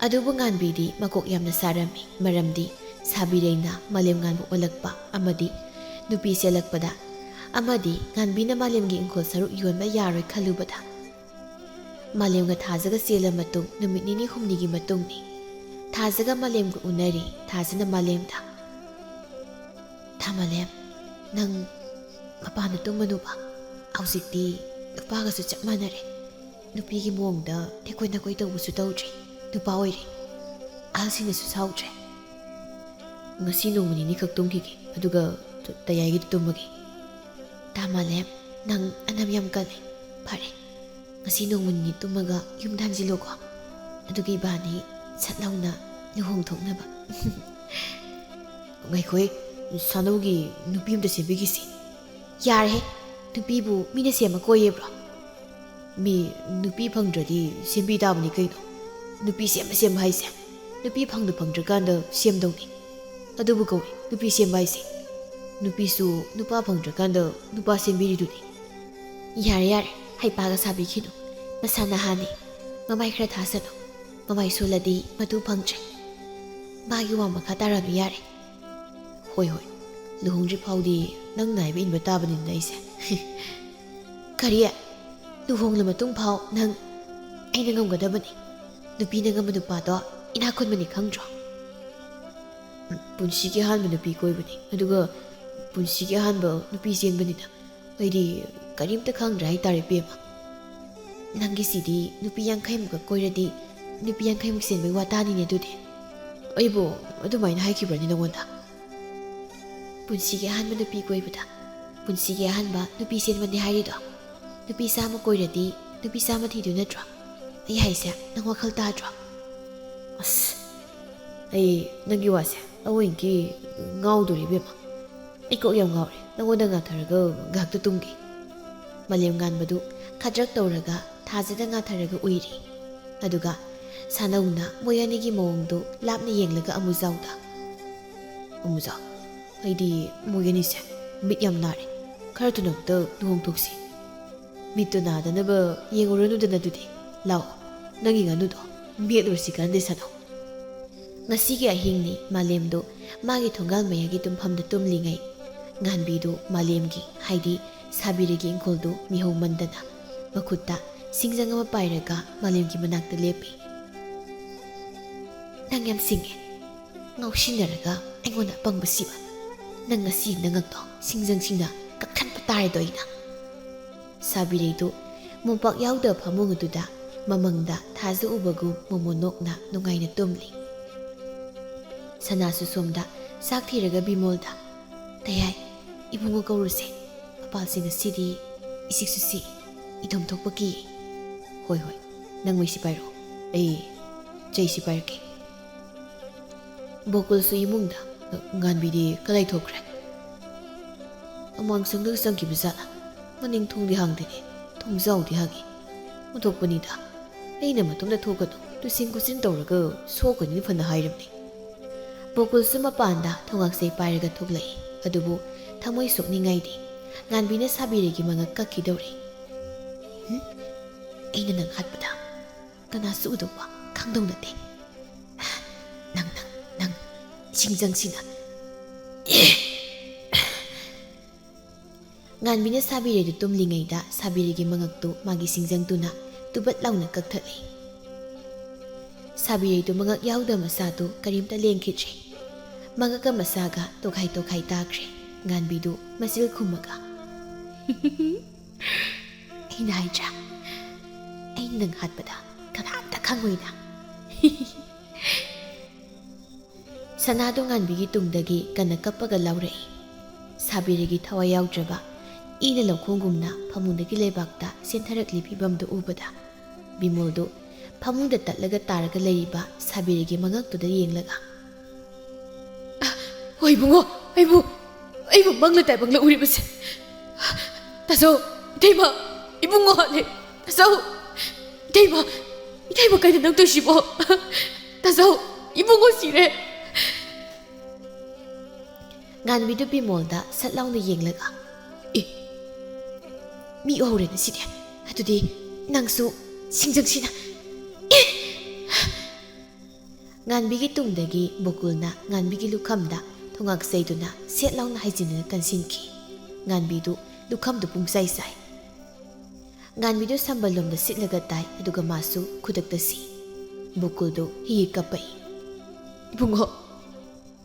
ꯑꯗꯨꯕꯨ ꯉꯥꯟꯕꯤꯗꯤ ꯃꯀꯣꯛ ꯌꯥꯝꯅ ꯁꯥꯔꯝꯃꯤ, ꯃꯔꯝꯗꯤ ꯁꯥꯕꯤꯔꯩꯅ ꯃꯥꯂꯦꯝ ꯉꯥꯟꯕ ꯑꯣꯜꯂꯛꯄ ꯑꯃꯗꯤ ꯅꯨꯄꯤ ꯆꯦꯜꯂꯛꯄꯗ ꯑꯃꯗꯤ ꯉꯥꯟꯕꯤꯅ ꯃꯥꯂꯦꯝꯒꯤ ꯏꯪꯈꯣꯜ ꯁꯔꯨꯛ ꯌꯣꯟꯕ ꯌꯥꯔꯣꯏ ꯈꯜꯂꯨꯕꯗ, ꯃꯥꯂꯦꯝꯒ ꯊꯥꯖꯒ ꯆꯦꯜꯂ ꯃꯇꯨꯡ ꯅꯨꯃꯤꯠ ꯅꯤꯅꯤ ꯍꯨꯝꯅꯤꯒꯤ ꯃꯇꯨꯡꯅꯤ꯫ ꯊꯥꯖꯒ ꯃꯥꯂꯦꯝꯒ ꯎꯅꯔꯤ꯫ ꯊꯥꯖꯅ ꯃꯥꯂꯦꯝꯗ, "ꯊꯥ ꯃꯥꯂꯦꯝ, ꯅꯪ ꯃꯄꯥꯟꯗ ꯇꯨꯝꯃꯅꯨꯕ꯫ ꯍꯧꯖꯤꯛꯇꯤ ꯅꯨꯄꯥꯒꯁꯨ ꯆꯞ ꯃꯥꯟꯅꯔꯦ꯫ ꯅꯨꯄꯤꯒꯤ ꯃꯑꯣꯡꯗ ꯊꯦꯛꯀꯣꯏ ꯅꯥꯀꯣꯏ ꯇꯧꯕꯁꯨ ꯇꯧꯗ꯭ꯔꯦ꯫ ꯅꯨꯄꯥ ꯑꯣꯏꯔꯦ꯫ ꯑꯍꯜꯁꯤꯡꯅꯁꯨ ꯁꯥꯎꯗ꯭ꯔꯦ꯫ ꯉꯁꯤ ꯅꯣꯡꯃ ꯅꯤꯅꯤꯈꯛ ꯇꯨꯝꯈꯤꯒꯦ, ꯑꯗꯨꯒ ꯇ-, ꯇꯌꯥꯏꯒꯤꯗ ꯇꯨꯝꯃꯒꯦ꯫" "ꯊꯥ ꯃꯥꯂꯦꯝ, ꯅꯪ ꯑꯅꯝ ꯌꯥꯝ ꯀꯜꯂꯦ꯫ ꯐꯔꯦ, ꯉꯁꯤ ꯅꯣꯡꯃ ꯅꯤꯅꯤ ꯇꯨꯝꯃꯒ ꯌꯨꯝꯗ ꯍꯟꯖꯤꯜꯂꯣꯀꯣ꯫" ꯑꯗꯨꯒ ꯏꯕꯥꯅꯤ ꯁꯠ ꯂꯥꯎꯅ ꯂꯨꯍꯣꯡꯊꯣꯛꯅꯕ꯫ ꯉꯥꯏꯈꯣꯍꯦ, ꯁꯥꯅꯧꯒꯤ ꯅꯨꯄꯤ ꯑꯝꯇ ꯁꯦꯝꯕꯤꯈꯤꯁꯤ꯫ ꯌꯥꯔꯦꯍꯦ, ꯅꯨꯄꯤꯕꯨ ꯃꯤꯅ ꯁꯦꯝꯃ ꯀꯣꯏꯌꯦꯕ꯭ꯔꯣ? ꯃꯤ ꯅꯨꯄꯤ ꯐꯪꯗ꯭ꯔꯗꯤ ꯁꯦꯝꯕꯤ ꯇꯥꯕꯅꯤ ꯀꯩꯅꯣ꯫ ꯅꯨꯄꯤ ꯁꯦꯝꯕ ꯁꯦꯝꯕ ꯍꯥꯏꯁꯦ ꯅꯨꯄꯤ ꯐꯪꯗ ꯐꯪꯗ꯭ꯔꯀꯥꯟꯗ ꯁꯦꯝꯗꯧꯅꯤ꯫ ꯑꯗꯨꯕꯨ ꯀꯧꯏ ꯅꯨꯄꯤ ꯁꯦꯝꯕ ꯍꯥꯏꯁꯦ꯫ ꯅꯨꯄꯤꯁꯨ ꯅꯨꯄꯥ ꯐꯪꯗ꯭ꯔꯀꯥꯟꯗ ꯅꯨꯄꯥ ꯁꯦꯝꯕꯤꯔꯤꯗꯨꯅꯤ꯫ ꯌꯥꯔꯦ ꯌꯥꯔꯦ, ꯍꯩꯄꯥꯒ ꯁꯥꯕꯤꯈꯤꯅꯨ꯫ ꯃꯁꯥ ꯅꯍꯥꯅꯤ, ꯃꯃꯥꯏ ꯈꯔ ꯊꯥꯁꯅꯨ꯫ ꯃꯃꯥꯏ ꯁꯣꯜꯂꯗꯤ ꯃꯇꯨ ꯐꯪꯗ꯭ꯔꯦ꯫ ꯃꯥꯒꯤ ꯋꯥ ꯃꯈꯥ ꯇꯥꯔꯅꯨ ꯌꯥꯔꯦ꯫ ꯍꯣꯏ ꯍꯣꯏ, ꯂꯨꯍꯣꯡꯗ꯭ꯔꯤ ꯐꯥꯎꯗꯤ ꯅꯪ ꯅꯥꯏꯕ ꯏꯟꯕ ꯇꯥꯕꯅꯤꯅ ꯑꯩꯁꯦ꯫ ꯀꯔꯤ? ꯂꯨꯍꯣꯡꯂ ꯃꯇꯨꯡ ꯐꯥꯎ ꯅꯪ? ꯑꯩꯅ ꯉꯝꯒꯗꯕꯅꯤ꯫ ꯅꯨꯄꯤꯅ ꯉꯝꯕ ꯅꯨꯄꯥꯗꯣ ꯏꯅꯥꯛ ꯈꯨꯟꯕꯅꯤ ꯈꯪꯗ꯭ꯔꯣ? ꯄꯨꯟꯁꯤꯒꯤ ꯑꯍꯥꯟꯕ ꯅꯨꯄꯤ ꯀꯣꯏꯕꯅꯤ, ꯑꯗꯨꯒ ꯄꯨꯟꯁꯤꯒꯤ ꯑꯍꯥꯟꯕ ꯅꯨꯄꯤ ꯆꯦꯟꯕꯅꯤꯅ ꯑꯩꯗꯤ ꯀꯔꯤꯝꯇ ꯈꯪꯗ꯭ꯔꯦ ꯍꯥꯏꯇꯥꯔꯦ ꯏꯕꯦꯝꯃ꯫ ꯅꯪꯒꯤꯁꯤꯗꯤ ꯅꯨꯄꯤ ꯌꯥꯡꯈꯩꯃꯨꯛꯀ ꯀꯣꯏꯔꯗꯤ ꯅꯨꯄꯤ ꯌꯥꯡꯈꯩꯃꯨꯛ ꯆꯦꯟꯕꯒꯤ ꯋꯥꯇꯥꯅꯤꯅꯦ ꯑꯗꯨꯗꯤ꯫ ꯑꯩꯕꯨ ꯑꯗꯨꯃꯥꯏꯅ ꯍꯥꯏꯈꯤꯕ꯭ꯔꯅꯦ ꯅꯉꯣꯟꯗ? ꯄꯨꯟꯁꯤꯒꯤ ꯑꯍꯥꯟꯕ ꯅꯨꯄꯤ ꯀꯣꯏꯕꯗ ꯄꯨꯟꯁꯤꯒꯤ ꯑꯍꯥꯟꯕ ꯅꯨꯄꯤ ꯆꯦꯟꯕꯅꯦ ꯍꯥꯏꯔꯤꯗꯣ? ꯅꯨꯄꯤ ꯆꯥꯝꯃ ꯀꯣꯏꯔꯗꯤ ꯅꯨꯄꯤ ꯆꯥꯝꯃ ꯊꯤꯗꯣꯏ ꯅꯠꯇ꯭ꯔꯣ? ꯑꯩ ꯍꯥꯏꯁꯦ ꯅꯪ ꯋꯥꯈꯜ ꯇꯥꯗ꯭ꯔꯣ? ꯑꯁ, ꯑꯩ ꯅꯪꯒꯤ ꯋꯥꯁꯦ ꯑꯋꯣꯏꯒꯤ ꯉꯥꯎꯗꯣꯔꯦ ꯏꯕꯦꯝꯃ꯫ ꯑꯩ ꯀꯣꯛ ꯌꯥꯝ ꯉꯥꯎꯔꯦ꯫ ꯅꯉꯣꯟꯗ ꯉꯥꯊꯔꯒ ꯉꯥꯏꯍꯥꯛꯇ ꯇꯨꯝꯒꯦ꯫ ꯃꯥꯂꯦꯝ ꯉꯥꯟꯕꯗꯨ ꯈꯗ꯭ꯔꯛ ꯇꯧꯔꯒ ꯊꯥꯖꯗ ꯉꯥꯊꯔꯒ ꯎꯏꯔꯤ꯫ ꯑꯗꯨꯒ ꯁꯥꯅꯧꯅ ꯃꯣꯏ ꯑꯅꯤꯒꯤ ꯃꯑꯣꯡꯗꯨ ꯂꯥꯞꯅ ꯌꯦꯡꯂꯒ ꯑꯃꯨꯖꯥꯎꯗ, "ꯑꯃꯨꯖꯥꯎ, ꯑꯩꯗꯤ ꯃꯣꯏ ꯑꯅꯤꯁꯦ ꯃꯤꯠ ꯌꯥꯝ ꯅꯥꯔꯦ꯫ ꯈꯔ ꯊꯨꯅ ꯑꯝꯇ ꯂꯨꯍꯣꯡꯊꯣꯛꯁꯤ꯫ ꯃꯤꯠꯇꯨ ꯅꯥꯗꯅꯕ ꯌꯦꯡꯉꯨꯔꯅꯨꯗꯅ ꯑꯗꯨꯗꯤ꯫ ꯂꯥꯛꯑꯣ, ꯅꯪꯒꯤ ꯉꯥꯅꯨꯗꯣ ꯃꯦꯠꯂꯨꯔꯁꯤ ꯀꯥꯟꯗꯦ ꯁꯥꯅꯧ꯫" ꯉꯁꯤꯒꯤ ꯑꯍꯤꯡꯅꯤ꯫ ꯃꯥꯂꯦꯝꯗꯨ ꯃꯥꯒꯤ ꯊꯣꯡꯒꯥꯜ ꯃꯌꯥꯒꯤ ꯇꯨꯝꯐꯝꯗ ꯇꯨꯝꯂꯤꯉꯩ, ꯉꯥꯟꯕꯤꯗꯨ ꯃꯥꯂꯦꯝꯒꯤ, ꯍꯥꯏꯗꯤ ꯁꯥꯕꯤꯔꯤꯒꯤ ꯏꯪꯈꯣꯜꯗꯨ ꯃꯤꯍꯧꯃꯟꯗꯅ ꯃꯈꯨꯠꯇ ꯁꯤꯡꯖꯪ ꯑꯃ ꯄꯥꯏꯔꯒ ꯃꯥꯂꯦꯝꯒꯤ ꯃꯅꯥꯛꯇ ꯂꯦꯞꯄꯤ꯫ "ꯅꯪ ꯌꯥꯝ ꯁꯤꯡꯉꯦ꯫ ꯉꯥꯎꯁꯤꯟꯅꯔꯒ ꯑꯩꯉꯣꯟꯗ ꯑꯄꯪꯕ ꯁꯤꯕ꯫ ꯅꯪ ꯉꯁꯤ ꯅꯉꯛꯇꯣ ꯁꯤꯡꯖꯪꯁꯤꯡꯅ ꯀꯛꯊꯠꯄ ꯇꯥꯔꯦꯗꯣ ꯑꯩꯅ꯫" ꯁꯥꯕꯤꯔꯩꯗꯨ ꯃꯣꯝꯄꯥꯛ ꯌꯥꯎꯗꯕ ꯐꯃꯨꯡ ꯑꯗꯨꯗ ꯃꯃꯪꯗ ꯊꯥꯖ ꯎꯕꯒꯨꯝ ꯃꯣꯃꯣꯟ ꯅꯣꯛꯅ ꯅꯨꯡꯉꯥꯏꯅ ꯇꯨꯝꯂꯤ꯫ ꯁꯅꯥꯁꯨ ꯁꯣꯝꯗ ꯆꯥꯛ ꯊꯤꯔꯒ ꯕꯤꯃꯣꯜꯗ, "ꯇꯌꯥꯏ, ꯏꯕꯨꯡꯉꯣ ꯀꯧꯔꯨꯁꯦ꯫ ꯃꯄꯥꯜꯁꯦ ꯉꯁꯤꯗꯤ ꯏꯁꯤꯛꯁꯨ ꯁꯤꯛꯏ, ꯏꯇꯣꯝ ꯊꯣꯛꯄ ꯀꯤ꯫" "ꯍꯣꯏ ꯍꯣꯏ, ꯅꯪ ꯃꯩꯁꯤ ꯄꯥꯏꯔꯣ, ꯑꯩ ꯆꯩꯁꯤ ꯄꯥꯏꯔꯛꯀꯦ꯫ ꯕꯣꯀꯨꯜꯁꯨ ꯏꯃꯨꯡꯗ꯫ "ꯉꯥꯟꯕꯤꯗꯤ ꯀꯗꯥꯏ ꯊꯣꯛꯈ꯭ꯔꯦ? ꯑꯃꯥꯡ ꯁꯪꯗ ꯆꯪꯈꯤꯕ ꯖꯥꯠꯂ? ꯃꯅꯤꯡ ꯊꯣꯡꯗꯤ ꯍꯥꯡꯗꯦꯅꯦ, ꯊꯣꯡꯖꯥꯎꯗꯤ ꯍꯥꯡꯉꯤ꯫ ꯑꯣꯟꯊꯣꯛꯄꯅꯤꯗ, ꯑꯩꯅ ꯃꯇꯣꯝꯗ ꯊꯣꯛꯀꯅꯨ, ꯇꯨꯁꯤꯟ ꯈꯨꯠꯁꯤꯟ ꯇꯧꯔꯒ ꯁꯣꯛꯀꯅꯤꯅ ꯐꯅ ꯍꯥꯏꯔꯕꯅꯤ"꯫ ꯕꯣꯀꯨꯜꯁꯨ ꯃꯄꯥꯟꯗ ꯊꯣꯡꯉꯥꯛꯆꯩ ꯄꯥꯏꯔꯒ ꯊꯣꯛꯂꯛꯏ꯫ ꯑꯗꯨꯕꯨ ꯊꯃꯣꯏ ꯁꯣꯛꯅꯤꯡꯉꯥꯏꯗꯤ꯫ ꯉꯥꯟꯕꯤꯅ ꯁꯥꯕꯤꯔꯩꯒꯤ ꯃꯉꯛ ꯀꯛꯈꯤꯗꯧꯔꯦ꯫ "ꯍꯨꯝ? ꯑꯩꯅ ꯅꯪ ꯍꯥꯠꯄꯗ ꯀꯅꯥꯁꯨ ꯎꯗꯧꯕ, ꯈꯪꯗꯧ ꯅꯠꯇꯦ꯫ ꯅꯪ, ꯅꯪ, ꯅꯪ, ꯁꯤꯡꯖꯪꯁꯤꯅ"꯫ ꯉꯥꯟꯕꯤꯅ ꯁꯥꯕꯤꯔꯩꯗꯨ ꯇꯨꯝꯂꯤꯉꯩꯗ ꯁꯥꯕꯤꯔꯩꯒꯤ ꯃꯉꯛꯇꯨ ꯃꯥꯒꯤ ꯁꯤꯡꯖꯪꯗꯨꯅ ꯇꯨꯕꯠ ꯂꯥꯎꯅ ꯀꯛꯊꯠꯂꯤ꯫ ꯁꯥꯕꯤꯔꯩꯗꯨ ꯃꯉꯛ ꯌꯥꯎꯗ ꯃꯁꯥꯗꯨ ꯀꯔꯤꯝꯇ ꯂꯦꯡꯈꯤꯗ꯭ꯔꯦ꯫ ꯃꯉꯛꯀ ꯃꯁꯥꯒ ꯇꯣꯈꯥꯏ ꯇꯣꯈꯥꯏ ꯇꯥꯈ꯭ꯔꯦ꯫ ꯉꯥꯟꯕꯤꯗꯨ ꯃꯆꯤꯜ ꯈꯨꯝꯃꯒ, "ꯑꯩꯅ ꯍꯥꯏꯗ꯭ꯔꯥ, ꯑꯩꯅ ꯅꯪ ꯍꯥꯠꯄꯗ ꯀꯅꯥꯝꯇ ꯈꯪꯉꯣꯏꯅ"꯫ ꯁꯅꯥꯗꯣ ꯉꯥꯟꯕꯤꯒꯤ ꯇꯨꯡꯗꯒꯤ ꯀꯟꯅ ꯀꯞꯄꯒ ꯂꯥꯎꯔꯛꯏ꯫ ꯁꯥꯕꯤꯔꯩꯒꯤ ꯊꯋꯥꯏ ꯌꯥꯎꯗ꯭ꯔꯕ ꯏꯅ ꯂꯧꯈꯣꯡꯒꯨꯝꯅ ꯐꯃꯨꯡꯗꯒꯤ ꯂꯩꯕꯥꯛꯇ ꯆꯦꯟꯊꯔꯛꯂꯤ ꯐꯤꯕꯝꯗꯨ ꯎꯕꯗ, ꯕꯤꯃꯣꯜꯗꯨ ꯐꯃꯨꯡꯗ ꯇꯠꯂꯒ ꯇꯥꯔꯒ ꯂꯩꯔꯤꯕ ꯁꯥꯕꯤꯔꯩꯒꯤ ꯃꯉꯛꯇꯨꯗ ꯌꯦꯡꯂꯒ, "ꯑ, ꯍꯣꯏ ꯏꯕꯨꯡꯉꯣ, ꯑꯩꯕꯨ, ꯑꯩꯕꯨ ꯃꯪꯂ ꯇꯥꯏꯕꯪꯂ ꯎꯔꯤꯕꯁꯦ꯫ ꯇꯥꯖꯧ, ꯏꯇꯩꯃ, ꯏꯕꯨꯡꯉꯣ ꯍꯥꯠꯂꯦ꯫ ꯇꯥꯖꯧ, ꯏꯇꯩꯃ, ꯏꯇꯩꯃ, ꯀꯩꯅꯣ ꯅꯪ ꯇꯧꯔꯤꯁꯤꯕꯣ? ꯇꯥꯖꯧ, ꯏꯕꯨꯡꯉꯣ ꯁꯤꯔꯦ"꯫ ꯉꯥꯟꯕꯤꯗꯨ ꯕꯤꯃꯣꯜꯗ ꯁꯠ ꯂꯥꯎꯅ ꯌꯦꯡꯂꯒ, "ꯑꯦ, ꯃꯤ ꯎꯍꯧꯔꯦꯅ ꯁꯤꯗꯤ꯫ ꯑꯗꯨꯗꯤ ꯅꯪꯁꯨ ꯁꯤꯡꯖꯪꯁꯤꯅ, ꯑꯦ!" ꯉꯥꯟꯕꯤꯒꯤ ꯇꯨꯡꯗꯒꯤ ꯕꯣꯀꯨꯜꯅ ꯉꯥꯟꯕꯤꯒꯤ ꯂꯨꯈꯝꯗ ꯊꯣꯉꯥꯛꯆꯩꯗꯨꯅ ꯁꯦꯠ ꯂꯥꯎꯅ ꯍꯥꯏꯖꯤꯟꯗꯨꯅ ꯀꯟꯁꯤꯟꯈꯤ꯫ ꯉꯥꯟꯕꯤꯗꯨ ꯂꯨꯈꯝꯗꯨ ꯄꯨꯡꯆꯥꯏ ꯆꯥꯏ꯫ ꯉꯥꯟꯕꯤꯗꯨ ꯁꯝꯕꯜ ꯂꯣꯝꯗ ꯁꯤꯠꯂꯒ ꯇꯥꯏ, ꯑꯗꯨꯒ ꯃꯥꯁꯨ ꯈꯨꯗꯛꯇ ꯁꯤ꯫ ꯕꯣꯀꯨꯜꯗꯨ ꯍꯤ ꯍꯤ ꯀꯞꯄꯛꯏ꯫ "ꯏꯕꯨꯡꯉꯣ,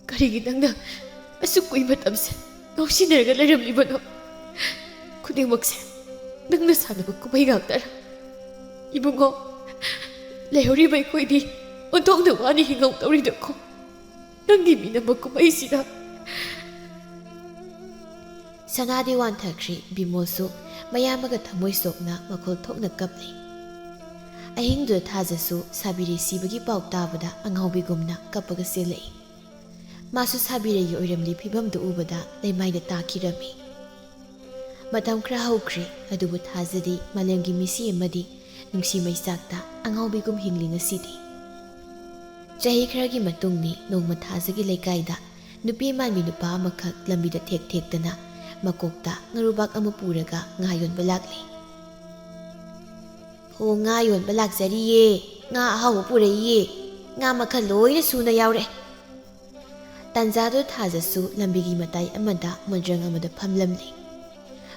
ꯀꯔꯤꯒꯤ ꯅꯪꯅ ꯑꯁꯨꯛ ꯀꯨꯏ ꯃꯇꯝꯁꯦ ꯉꯥꯎꯁꯤꯟꯅꯔꯒ ꯂꯩꯔꯝꯂꯤꯕꯅꯣ? ꯈꯨꯗꯤꯡꯃꯛꯁꯦ ꯅꯪꯅ ꯁꯥꯟꯅꯕ ꯀꯨꯝꯍꯩ ꯉꯥꯛꯇꯔ? ꯏꯕꯨꯡꯉꯣ, ꯂꯩꯍꯧꯔꯤꯕ ꯑꯩꯈꯣꯏꯗꯤ ꯑꯣꯟꯊꯣꯛꯅ ꯋꯥꯅ ꯍꯤꯡꯍꯧꯗꯧꯔꯤꯗꯀꯣ, ꯅꯪꯒꯤ ꯃꯤꯅꯝꯕ ꯀꯨꯝꯍꯩꯁꯤꯗ"꯫ ꯁꯅꯥꯗꯤ ꯋꯥꯟꯊꯈ꯭ꯔꯦ꯫ ꯕꯤꯃꯣꯜꯁꯨ ꯃꯌꯥꯝꯕꯒ ꯊꯃꯣꯏ ꯁꯣꯛꯅ ꯃꯈꯣꯜ ꯊꯣꯛꯅ ꯀꯞꯂꯤ꯫ ꯑꯍꯤꯡꯗꯨꯗ ꯊꯥꯖꯁꯨ ꯁꯥꯕꯤꯔꯩ ꯁꯤꯕꯒꯤ ꯄꯥꯎ ꯇꯥꯕꯗ ꯑꯉꯥꯎꯕꯤꯒꯨꯝꯅ ꯀꯞꯄꯒ ꯆꯦꯜꯂꯛꯏ꯫ ꯃꯥꯁꯨ ꯁꯥꯕꯤꯔꯩꯒꯤ ꯑꯣꯏꯔꯝꯂꯤ ꯐꯤꯕꯝꯗꯨ ꯎꯕꯗ ꯂꯩꯃꯥꯏꯗ ꯇꯥꯈꯤꯔꯝꯃꯤ꯫ ꯃꯇꯝ ꯈꯔ ꯍꯧꯈ꯭ꯔꯦ, ꯑꯗꯨꯕꯨ ꯊꯥꯖꯗꯤ ꯃꯥꯂꯦꯝꯒꯤ ꯃꯤꯁꯤ ꯑꯃꯗꯤ ꯅꯨꯡꯁꯤ ꯃꯩꯆꯥꯛꯇ ꯑꯉꯥꯎꯕꯤꯒꯨꯝ ꯍꯤꯡꯂꯤ ꯉꯁꯤꯗꯤ꯫ ꯆꯍꯤ ꯈꯔꯒꯤ ꯃꯇꯨꯡꯅꯤ, ꯅꯣꯡꯃ ꯊꯥꯖꯒꯤ ꯂꯩꯀꯥꯏꯗ ꯅꯨꯄꯤ ꯃꯥꯟꯕꯤ ꯅꯨꯄꯥ ꯑꯃꯈꯛ ꯂꯝꯕꯤꯗ ꯊꯦꯛ ꯊꯦꯛꯇꯅ ꯃꯀꯣꯛꯇ ꯉꯥꯔꯨꯕꯥꯛ ꯑꯃ ꯄꯨꯔꯒ ꯉꯥ ꯌꯣꯟꯕ ꯂꯥꯛꯂꯤ꯫ "ꯍꯣ, ꯉꯥ ꯌꯣꯟꯕ ꯂꯥꯛꯆꯔꯤꯌꯦ, ꯉꯥ ꯑꯍꯥꯎꯕ ꯄꯨꯔꯛꯏꯌꯦ, ꯉꯥ ꯃꯈꯜ ꯂꯣꯏꯅ ꯁꯨꯅ ꯌꯥꯎꯔꯦ꯫" ꯇꯥꯟꯖꯥꯗꯨ ꯊꯥꯖꯁꯨ ꯂꯝꯕꯤꯒꯤ ꯃꯇꯥꯏ ꯑꯃꯗ ꯃꯣꯟꯗ꯭ꯔꯪ ꯑꯃꯗ ꯐꯝꯂꯝꯂꯤ꯫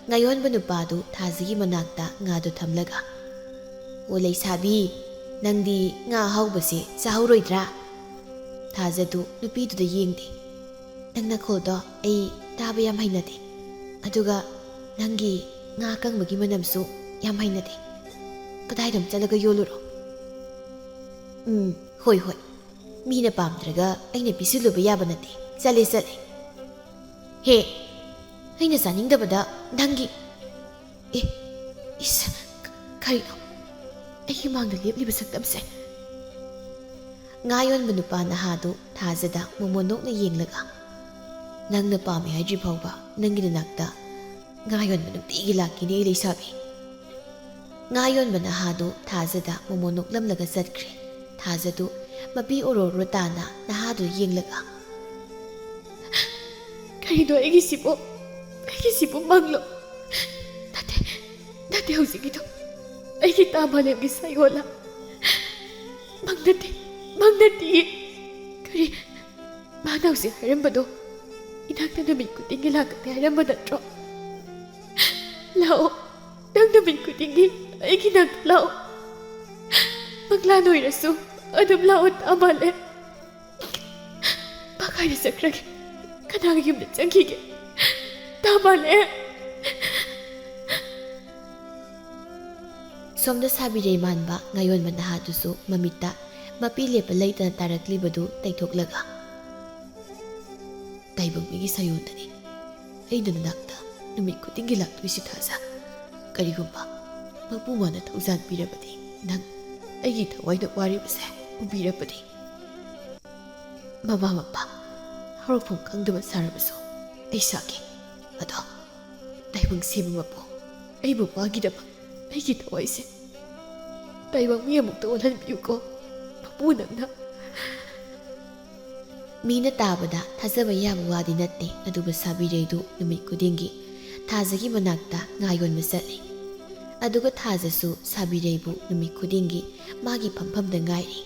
ꯉꯥꯌꯣꯟꯕ ꯅꯨꯄꯥꯗꯨ ꯊꯥꯖꯒꯤ ꯃꯅꯥꯛꯇ ꯉꯥꯗꯨ ꯊꯝꯂꯒ, "ꯑꯣ ꯂꯩꯁꯥꯕꯤ, ꯅꯪꯗꯤ ꯉꯥ ꯑꯍꯥꯎꯕꯁꯦ ꯆꯥꯍꯧꯔꯣꯏꯗ꯭ꯔꯥ?" ꯊꯥꯖꯗꯨ ꯅꯨꯄꯤꯗꯨꯗ ꯌꯦꯡꯗꯦ꯫ "ꯅꯪ ꯅꯈꯣꯜꯗꯣ ꯑꯩ ꯇꯥꯕ ꯌꯥꯝ ꯍꯩꯅꯗꯦ, ꯑꯗꯨꯒ ꯅꯪꯒꯤ ꯉꯥ ꯑꯀꯪꯕꯒꯤ ꯃꯅꯝꯁꯨ ꯌꯥꯝ ꯍꯩꯅꯗꯦ꯫ ꯀꯗꯥꯏꯗ ꯑꯃ ꯆꯠꯂꯒ ꯌꯣꯜꯂꯨꯔꯣ꯫" "ꯎꯝ, ꯍꯣꯏ ꯍꯣꯏ, ꯃꯤꯅ ꯄꯥꯝꯗ꯭ꯔꯒ ꯑꯩꯅ ꯄꯤꯁꯤꯜꯂꯨꯕ ꯌꯥꯕ ꯅꯠꯇꯦ꯫ ꯆꯠꯂꯦ ꯆꯠꯂꯦ꯫" "ꯍꯦ, ꯑꯩꯅ ꯆꯥꯅꯤꯡꯗꯕꯗ ꯅꯪꯒꯤ, ꯑꯦ, ꯏꯁ, ꯀ-, ꯀꯔꯤꯅꯣ ꯑꯩꯒꯤ ꯃꯥꯡꯗ ꯂꯦꯞꯂꯤꯕ ꯁꯛꯇꯝꯁꯦ?" ꯉꯥ ꯌꯣꯟꯕ ꯅꯨꯄꯥ ꯅꯍꯥꯗꯨ ꯊꯥꯖꯗ ꯃꯣꯃꯣꯟ ꯅꯣꯛꯅ ꯌꯦꯡꯂꯒ, "ꯅꯪꯅ ꯄꯥꯝꯃꯦ ꯍꯥꯏꯗ꯭ꯔꯤ ꯐꯥꯎꯕ ꯅꯪꯒꯤ ꯅꯅꯥꯛꯇ ꯉꯥ ꯌꯣꯟꯕ ꯅꯨꯡꯇꯤꯒꯤ ꯂꯥꯛꯈꯤꯅꯤ ꯑꯩ ꯂꯩꯁꯥꯕꯤ꯫" ꯉꯥ ꯌꯣꯟꯕ ꯅꯍꯥꯗꯨ ꯊꯥꯖꯗ ꯃꯣꯃꯣꯟ ꯅꯣꯛꯂꯝꯂꯒ ꯆꯠꯈ꯭ꯔꯦ꯫ ꯊꯥꯖꯗꯨ ꯃꯄꯤ ꯑꯣꯔꯣ ꯑꯣꯔꯣ ꯇꯥꯅ ꯅꯍꯥꯗꯨ ꯌꯦꯡꯂꯒ, "ꯀꯔꯤꯅꯣ ꯑꯩꯒꯤꯁꯤꯕꯨ? ꯑꯩꯒꯤꯁꯤꯕꯨ ꯃꯪꯂꯣ? ꯅꯠꯇꯦ, ꯅꯠꯇꯦ ꯍꯧꯖꯤꯛꯀꯤꯗꯣ꯫ ꯑꯩꯒꯤ ꯇꯥ ꯃꯥꯂꯦꯝꯒꯤ ꯁꯥꯏꯑꯣꯟꯂ? ꯃꯪ ꯅꯠꯇꯦ, ꯃꯪ ꯅꯠꯇꯤꯌꯦ꯫ ꯀꯔꯤ? ꯃꯥꯅ ꯍꯧꯖꯤꯛ ꯍꯥꯏꯔꯝꯕꯗꯣ ꯏꯅꯥꯛꯇ ꯅꯨꯃꯤꯠ ꯈꯨꯗꯤꯡꯒꯤ ꯂꯥꯛꯀꯅꯤ ꯍꯥꯏꯔꯝꯕ ꯅꯠꯇ꯭ꯔꯣ? ꯂꯥꯛꯑꯣ, ꯅꯪ ꯅꯨꯃꯤꯠ ꯈꯨꯗꯤꯡꯒꯤ ꯑꯩꯒꯤ ꯅꯥꯛꯇ ꯂꯥꯛꯑꯣ꯫ ꯃꯪꯂꯥꯟ ꯑꯣꯏꯔꯁꯨ ꯑꯗꯨꯝ ꯂꯥꯛꯑꯣ, ꯇꯥ ꯃꯥꯂꯦꯝ꯫ ꯃꯥ ꯀꯥꯏꯗ ꯆꯠꯈ꯭ꯔꯒꯦ? ꯀꯅꯥꯒꯤ ꯌꯨꯝꯗ ꯆꯪꯈꯤꯒꯦ? ꯇꯥ ꯃꯥꯂꯦꯝ!" ꯁꯣꯝꯗ ꯁꯥꯕꯤꯔꯩ ꯃꯥꯟꯕ ꯉꯥꯌꯣꯟꯕ ꯅꯍꯥꯗꯨꯁꯨ ꯃꯃꯤꯠꯇ ꯃꯄꯤ ꯂꯦꯞꯄ ꯂꯩꯇꯅ ꯇꯥꯔꯛꯂꯤꯕꯗꯨ ꯇꯩꯊꯣꯛꯂꯒ, "ꯇꯥꯏꯕꯪ ꯃꯤꯒꯤ ꯁꯥꯏꯑꯣꯟꯗꯅꯤ ꯑꯩꯅ ꯅꯅꯥꯛꯇ ꯅꯨꯃꯤꯠ ꯈꯨꯗꯤꯡꯒꯤ ꯂꯥꯛꯇꯣꯏꯁꯤ ꯊꯥꯖ꯫ ꯀꯔꯤꯒꯨꯝꯕ ꯃꯄꯨ ꯃꯥꯅ ꯊꯧꯖꯥꯟ ꯄꯤꯔꯕꯗꯤ ꯅꯪ ꯑꯩꯒꯤ ꯊꯋꯥꯏꯅ ꯋꯥꯔꯤꯕꯁꯦ ꯎꯕꯤꯔꯕꯗꯤ꯫ ꯃꯃꯥ ꯃꯄꯥ ꯍꯧꯔꯛꯐꯝ ꯈꯪꯗꯕ ꯁꯥꯔꯕꯁꯨ ꯑꯩ ꯁꯥꯒꯦ꯫ ꯑꯗꯣ ꯇꯥꯏꯕꯪ ꯁꯦꯝꯕ ꯃꯄꯨ, ꯑꯩꯕꯨ ꯃꯥꯒꯤꯗꯃꯛ ꯑꯩꯒꯤ ꯊꯋꯥꯏꯁꯦ ꯇꯥꯏꯕꯪ ꯃꯤ ꯑꯃꯨꯛꯇ ꯑꯣꯜꯍꯟꯕꯤꯌꯨꯀꯣ ꯃꯄꯨ ꯅꯪꯅ꯫ ꯃꯤꯅ ꯇꯥꯕꯗ ꯊꯥꯖꯕ ꯌꯥꯕ ꯋꯥꯗꯤ ꯅꯠꯇꯦ, ꯑꯗꯨꯕꯨ ꯁꯥꯕꯤꯔꯩꯗꯨ ꯅꯨꯃꯤꯠ ꯈꯨꯗꯤꯡꯒꯤ ꯊꯥꯖꯒꯤ ꯃꯅꯥꯛꯇ ꯉꯥ ꯌꯣꯟꯕ ꯆꯠꯂꯤ꯫ ꯑꯗꯨꯒ ꯊꯥꯖꯁꯨ ꯁꯥꯕꯤꯔꯩꯕꯨ ꯅꯨꯃꯤꯠ ꯈꯨꯗꯤꯡꯒꯤ ꯃꯥꯒꯤ ꯐꯝꯐꯝꯗ ꯉꯥꯏꯔꯤ꯫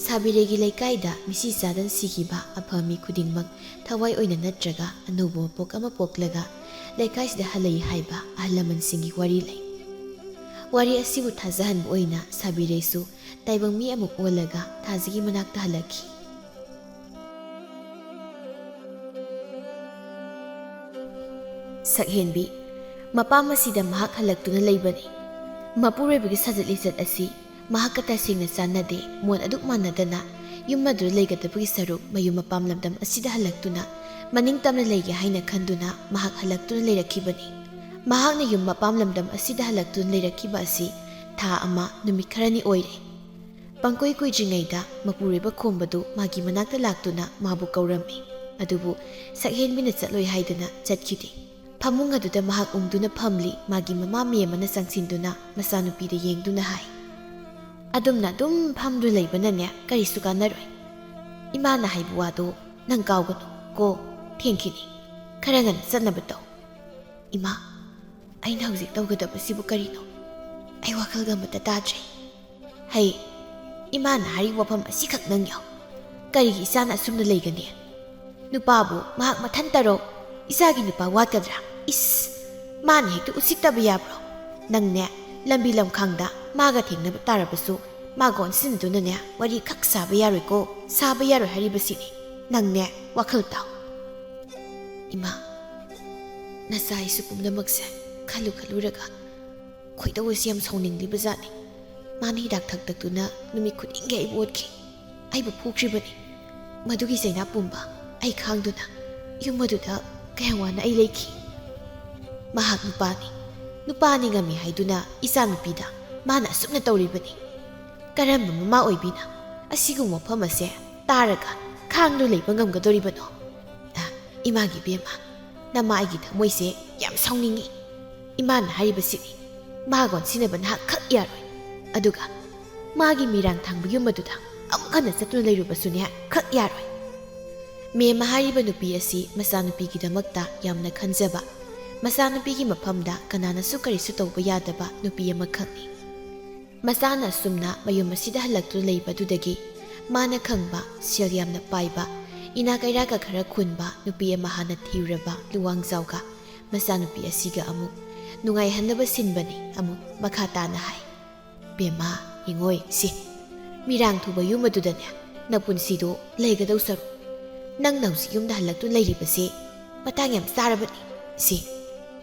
ꯁꯥꯕꯤꯔꯩꯒꯤ ꯂꯩꯀꯥꯏꯗ ꯃꯤꯁꯤ ꯆꯥꯗꯅ ꯁꯤꯈꯤꯕ ꯑꯐ ꯃꯤ ꯈꯨꯗꯤꯡꯃꯛ ꯊꯋꯥꯏ ꯑꯣꯏꯅ ꯅꯠꯇ꯭ꯔꯒ ꯑꯅꯧꯕ ꯃꯄꯣꯛ ꯑꯃ ꯄꯣꯛꯂꯒ ꯂꯩꯀꯥꯏꯁꯤꯗ ꯍꯜꯂꯛꯏ ꯍꯥꯏꯕ ꯑꯍꯜ ꯂꯃꯟꯁꯤꯡꯒꯤ ꯋꯥꯔꯤ ꯂꯩ꯫ ꯋꯥꯔꯤ ꯑꯁꯤꯕꯨ ꯊꯥꯖꯍꯟꯕ ꯑꯣꯏꯅ ꯁꯥꯕꯤꯔꯩꯁꯨ ꯇꯥꯏꯕꯪ ꯃꯤ ꯑꯃꯨꯛ ꯑꯣꯜꯂꯒ ꯊꯥꯖꯒꯤ ꯃꯅꯥꯛꯇ ꯍꯜꯂꯛꯈꯤ꯫ ꯁꯛꯍꯦꯟꯕꯤ, ꯃꯄꯥꯝ ꯑꯁꯤꯗ ꯃꯍꯥꯛ ꯍꯜꯂꯛꯇꯨꯅ ꯂꯩꯕꯅꯤ꯫ ꯃꯄꯨꯔꯣꯏꯕꯒꯤ ꯁꯥꯖꯠ ꯂꯤꯆꯠ ꯑꯁꯤ ꯃꯍꯥꯛꯀ ꯇꯁꯦꯡꯅ ꯆꯥꯟꯅꯗꯦ꯫ ꯃꯣꯟ ꯑꯗꯨꯛ ꯃꯥꯟꯅꯗꯅ ꯌꯨꯝ ꯑꯗꯨꯗ ꯂꯩꯒꯗꯕꯒꯤ ꯁꯔꯨꯛ ꯃꯌꯨꯝ ꯃꯄꯥꯝ ꯂꯝꯗꯝ ꯑꯁꯤꯗ ꯍꯜꯂꯛꯇꯨꯅ ꯃꯅꯤꯡ ꯇꯝꯅ ꯂꯩꯒꯦ ꯍꯥꯏꯅ ꯈꯟꯗꯨꯅ ꯃꯍꯥꯛ ꯍꯜꯂꯛꯇꯨꯅ ꯂꯩꯔꯛꯈꯤꯕꯅꯤ꯫ ꯃꯍꯥꯛꯅ ꯌꯨꯝ ꯃꯄꯥꯝ ꯂꯝꯗꯝ ꯑꯁꯤꯗ ꯍꯜꯂꯛꯇꯨꯅ ꯂꯩꯔꯛꯈꯤꯕ ꯑꯁꯤ ꯊꯥ ꯑꯃ ꯅꯨꯃꯤꯠ ꯈꯔꯅꯤ ꯑꯣꯏꯔꯦ꯫ ꯄꯪꯀꯨꯏ ꯀꯨꯏꯗ꯭ꯔꯤꯉꯩꯗ ꯃꯄꯨꯔꯣꯏꯕ ꯈꯣꯝꯕꯗꯨ ꯃꯥꯒꯤ ꯃꯅꯥꯛꯇ ꯂꯥꯛꯇꯨꯅ ꯃꯥꯕꯨ ꯀꯧꯔꯝꯃꯤ꯫ ꯑꯗꯨꯕꯨ ꯁꯛꯍꯦꯟꯕꯤꯅ ꯆꯠꯂꯣꯏ ꯍꯥꯏꯗꯨꯅ ꯆꯠꯈꯤꯗꯦ꯫ ꯐꯃꯨꯡ ꯑꯗꯨꯗ ꯃꯍꯥꯛ ꯎꯪꯗꯨꯅ ꯐꯝꯂꯤ꯫ ꯃꯥꯒꯤ ꯃꯃꯥ ꯃꯦꯝꯃꯅ ꯆꯪꯁꯤꯟꯗꯨꯅ ꯃꯆꯥꯅꯨꯄꯤꯗ ꯌꯦꯡꯗꯨꯅ ꯍꯥꯏ, "ꯑꯗꯨꯝꯅ ꯑꯗꯨꯝ ꯐꯝꯗꯨ ꯂꯩꯕꯅꯅꯦ ꯀꯔꯤꯁꯨ ꯀꯥꯟꯅꯔꯣꯏ꯫ ꯏꯃꯥꯅ ꯍꯥꯏꯕ ꯋꯥꯗꯣ ꯅꯪ ꯀꯥꯎꯒꯅꯨ ꯀꯣ꯫ ꯊꯦꯡꯈꯤꯅꯤ꯫ ꯈꯔ ꯉꯟꯅ ꯆꯠꯅꯕ ꯇꯧ꯫" "ꯏꯃꯥ, ꯑꯩꯅ ꯍꯧꯖꯤꯛ ꯇꯧꯒꯗꯕꯁꯤꯕꯨ ꯀꯔꯤꯅꯣ? ꯑꯩ ꯋꯥꯈꯜꯒ ꯑꯃꯠꯇ ꯇꯥꯗ꯭ꯔꯦ꯫ ꯍꯩ, ꯏꯃꯥꯅ ꯍꯥꯏꯔꯤꯕ ꯋꯥꯐꯝ ꯑꯁꯤꯈꯛ ꯅꯪ ꯌꯥꯎ꯫ ꯀꯔꯤꯒꯤ ꯏꯆꯥꯅ ꯑꯁꯨꯝꯅ ꯂꯩꯒꯅꯤ? ꯅꯨꯄꯥꯕꯨ ꯃꯍꯥꯛ ꯃꯊꯟꯇꯔꯣ? ꯏꯆꯥꯒꯤ ꯅꯨꯄꯥ ꯋꯥꯠꯀꯗ꯭ꯔꯥ? ꯏꯁ, ꯃꯥꯅ ꯍꯦꯛꯇ ꯎꯁꯤꯠꯇꯕ ꯌꯥꯕ꯭ꯔꯣ? ꯅꯪꯅꯦ, ꯂꯝꯕꯤ ꯂꯝꯈꯥꯡꯗ ꯃꯥꯒ ꯊꯦꯡꯅꯕ ꯇꯥꯔꯕꯁꯨ ꯃꯥꯒ ꯑꯣꯟꯁꯤꯟꯅꯗꯨꯅꯅꯦ ꯋꯥꯔꯤ ꯈꯛ ꯁꯥꯕ ꯌꯥꯔꯣꯏꯀꯣ꯫ ꯁꯥꯕ ꯌꯥꯔꯣꯏ ꯍꯥꯏꯔꯤꯕꯁꯤꯅꯤ꯫ ꯅꯪꯅꯦ, ꯋꯥꯈꯜ ꯇꯥꯎ꯫" "ꯏꯃꯥ, ꯅꯆꯥ ꯑꯩꯁꯨ ꯄꯨꯝꯅꯃꯛꯁꯦ ꯈꯜꯂꯨ ꯈꯜꯂꯨꯔꯒ ꯈꯣꯏꯗꯧ ꯑꯁꯤ ꯌꯥꯝ ꯁꯥꯎꯅꯤꯡꯂꯤꯕ ꯖꯥꯠꯅꯤ꯫ ꯃꯥꯅ ꯍꯤꯗꯥꯛ ꯊꯛꯇꯛꯇꯨꯅ ꯅꯨꯃꯤꯠ ꯈꯨꯗꯤꯡꯒꯤ ꯑꯩꯕꯨ ꯑꯣꯠꯈꯤ, ꯑꯩꯕꯨ ꯐꯨꯈ꯭ꯔꯤꯕꯅꯤ꯫ ꯃꯗꯨꯒꯤ ꯆꯩꯅꯥ ꯄꯨꯝꯕ ꯑꯩ ꯈꯥꯡꯗꯨꯅ ꯌꯨꯝ ꯑꯗꯨꯗ ꯀꯌꯥꯝ ꯋꯥꯅ ꯑꯩ ꯂꯩꯈꯤ꯫ ꯃꯍꯥꯛ ꯅꯨꯄꯥꯅꯤ, ꯅꯨꯄꯥꯅꯤ ꯉꯝꯃꯤ ꯍꯥꯏꯗꯨꯅ ꯏꯆꯥ ꯅꯨꯄꯤꯗ ꯃꯥꯅ ꯑꯁꯨꯝꯅ ꯇꯧꯔꯤꯕꯅꯤ꯫ ꯀꯔꯝꯕ ꯃꯃꯥ ꯑꯣꯏꯕꯤꯅ ꯑꯁꯤꯒꯨꯝꯕ ꯋꯥꯐꯝ ꯑꯁꯦ ꯇꯥꯔꯒ ꯈꯥꯡꯗꯨꯅ ꯂꯩꯕ ꯉꯝꯒꯗꯧꯔꯤꯕꯅꯣ? ꯑ, ꯏꯃꯥꯒꯤ ꯏꯕꯦꯝꯃ, ꯅꯃꯥ ꯑꯩꯒꯤ ꯊꯃꯣꯏꯁꯦ ꯌꯥꯝ ꯁꯥꯎꯅꯤꯡꯉꯤ꯫ ꯏꯃꯥꯅ ꯍꯥꯏꯔꯤꯕꯁꯤꯗꯤ ꯃꯥꯒ ꯑꯣꯟꯁꯤꯟꯅꯕ ꯅꯍꯥꯛ ꯈꯛ ꯌꯥꯔꯣꯏ꯫ ꯑꯗꯨꯒ ꯃꯥꯒꯤ ꯃꯤꯔꯥꯡ ꯊꯥꯡꯕ ꯌꯨꯝ ꯑꯗꯨꯗ ꯑꯃꯨꯛ ꯍꯟꯅ ꯆꯠꯇꯨꯅ ꯂꯩꯔꯨꯕꯁꯨꯅꯦ ꯈꯛ ꯌꯥꯔꯣꯏ꯫ ꯃꯦꯝꯃ ꯍꯥꯏꯔꯤꯕ ꯅꯨꯄꯤ ꯑꯁꯤ ꯃꯆꯥꯅꯨꯄꯤꯒꯤꯗꯃꯛꯇ ꯌꯥꯝꯅ ꯈꯟꯖꯕ, ꯃꯆꯥꯅꯨꯄꯤꯒꯤ ꯃꯐꯝꯗ ꯀꯅꯥꯅꯁꯨ ꯀꯔꯤꯁꯨ ꯇꯧꯕ ꯌꯥꯗꯕ ꯅꯨꯄꯤ ꯑꯃꯈꯛꯅꯤ꯫ ꯃꯆꯥꯅ ꯑꯁꯨꯝꯅ ꯃꯌꯨꯝ ꯑꯁꯤꯗ ꯍꯜꯂꯛꯇꯨꯅ ꯂꯩꯕꯗꯨꯗꯒꯤ ꯃꯥꯅ ꯈꯪꯕ, ꯁꯦꯜ ꯌꯥꯝꯅ ꯄꯥꯏꯕ, ꯏꯅꯥ ꯀꯩꯔꯥꯛꯀ ꯈꯔ ꯈꯨꯟꯕ ꯅꯨꯄꯤ ꯑꯃ ꯍꯥꯟꯅ ꯊꯤꯔꯨꯔꯕ ꯂꯨꯋꯥꯡꯖꯥꯎꯒ ꯃꯆꯥꯅꯨꯄꯤ ꯑꯁꯤꯒ ꯑꯃꯨꯛ ꯅꯨꯡꯉꯥꯏꯍꯟꯅꯕ ꯁꯤꯟꯕꯅꯤ꯫ ꯑꯃꯨꯛ ꯃꯈꯥ ꯇꯥꯅ ꯍꯥꯏ, "ꯕꯦꯝꯃ, ꯌꯦꯡꯉꯣꯏ ꯁꯤ, ꯃꯤꯔꯥꯡ ꯊꯨꯕ ꯌꯨꯝ ꯑꯗꯨꯗꯅꯦ ꯅꯄꯨꯟꯁꯤꯗꯣ ꯂꯩꯒꯗꯧ ꯁꯔꯨꯛ, ꯅꯪꯅ ꯍꯧꯖꯤꯛ ꯌꯨꯝꯗ ꯍꯜꯂꯛꯇꯨꯅ ꯂꯩꯔꯤꯕꯁꯤ ꯃꯇꯥꯡ ꯌꯥꯝ ꯆꯥꯔꯕꯅꯤ꯫ ꯁꯤ,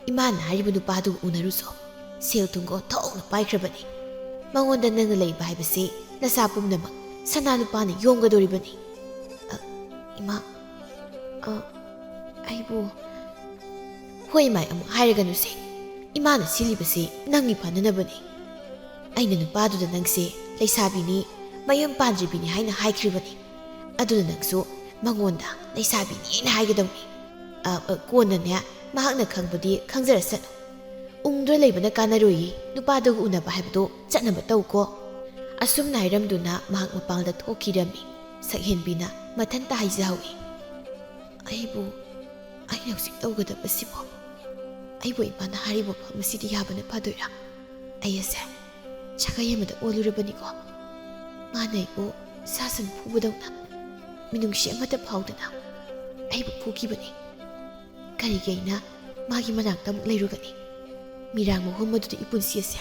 ꯏꯃꯥꯅ ꯍꯥꯏꯔꯤꯕ ꯅꯨꯄꯥꯗꯨ ꯎꯅꯔꯨꯆꯣ꯫ ꯁꯦꯜ ꯊꯨꯝꯒ ꯑꯣꯟꯊꯣꯛꯅ ꯄꯥꯏꯈ꯭ꯔꯕꯅꯤ꯫ ꯃꯉꯣꯟꯗ ꯅꯪꯅ ꯂꯩꯕ ꯍꯥꯏꯕꯁꯤ ꯅꯆꯥ ꯄꯨꯝꯅꯃꯛ ꯁꯅꯥ ꯂꯨꯄꯥꯅ ꯌꯣꯝꯒꯗꯧꯔꯤꯕꯅꯤ꯫" "ꯑ, ꯏꯃꯥ, ꯑ, ꯑꯩꯕꯨ..." "ꯍꯣꯏ ꯃꯥꯏ ꯑꯃꯨꯛ ꯍꯥꯏꯔꯒꯅꯨꯁꯦ꯫ ꯏꯃꯥꯅ ꯁꯤꯜꯂꯤꯕꯁꯤ ꯅꯪꯒꯤ ꯐꯅꯅꯕꯅꯤ꯫ ꯑꯩꯅ ꯅꯨꯄꯥꯗꯨꯗ ꯅꯪꯁꯦ ꯂꯩꯁꯥꯕꯤꯅꯤ, ꯃꯌꯨꯝ ꯄꯥꯟꯗ꯭ꯔꯤꯕꯤꯅꯤ ꯍꯥꯏꯅ ꯍꯥꯏꯈ꯭ꯔꯤꯕꯅꯤ꯫ ꯑꯗꯨꯅ ꯅꯪꯁꯨ ꯃꯉꯣꯟꯗ ꯂꯩꯁꯥꯕꯤꯅꯤ ꯍꯥꯏꯅ ꯍꯥꯏꯒꯗꯧꯅꯤ꯫ ꯑ, ꯑ, ꯀꯣꯟꯅꯅꯦ, ꯃꯍꯥꯛꯅ ꯈꯪꯕꯗꯤ ꯈꯪꯖꯔꯁꯅꯨ꯫ ꯎꯪꯗꯨꯅ ꯂꯩꯕꯅ ꯀꯥꯟꯅꯔꯣꯏꯌꯦ, ꯅꯨꯄꯥꯗꯨꯒ ꯎꯅꯕ ꯍꯥꯏꯕꯗꯣ ꯆꯠꯅꯕ ꯇꯧꯀꯣ꯫" ꯑꯁꯨꯝꯅ ꯍꯥꯏꯔꯝꯗꯨꯅ ꯃꯍꯥꯛ ꯃꯄꯥꯟꯗ ꯊꯣꯛꯈꯤꯔꯝꯃꯤ꯫ ꯁꯛꯍꯦꯟꯕꯤꯅ ꯃꯊꯟꯇ ꯍꯥꯏꯖꯍꯧꯏ, "ꯑꯩꯕꯨ, ꯑꯩꯅ ꯍꯧꯖꯤꯛ ꯇꯧꯒꯗꯕꯁꯤꯕꯨ? ꯑꯩꯕꯨ ꯏꯃꯥꯅ ꯍꯥꯏꯔꯤꯕ ꯃꯐꯝ ꯑꯁꯤꯗ ꯌꯥꯕꯅ ꯐꯗꯣꯏꯔꯥ? ꯑꯩ ꯑꯁꯦ ꯁꯥꯒꯩ ꯑꯃꯗ ꯑꯣꯜꯂꯨꯔꯕꯅꯤꯀꯣ꯫ ꯃꯥꯅ ꯑꯩꯕꯨ ꯁꯥ ꯁꯟ ꯐꯨꯕꯗꯧꯅ ꯃꯤꯅꯨꯡꯁꯤ ꯑꯃꯠꯇ ꯐꯥꯎꯗꯅ ꯑꯩꯕꯨ ꯐꯨꯈꯤꯕꯅꯤ꯫ ꯀꯔꯤꯒꯤ ꯑꯩꯅ ꯃꯥꯒꯤ ꯃꯅꯥꯛꯇ ꯑꯃꯨꯛ ꯂꯩꯔꯨꯒꯅꯤ? ꯃꯤꯔꯥꯡ ꯃꯍꯨꯝ ꯑꯗꯨꯗ ꯏꯄꯨꯟꯁꯤ ꯑꯁꯦ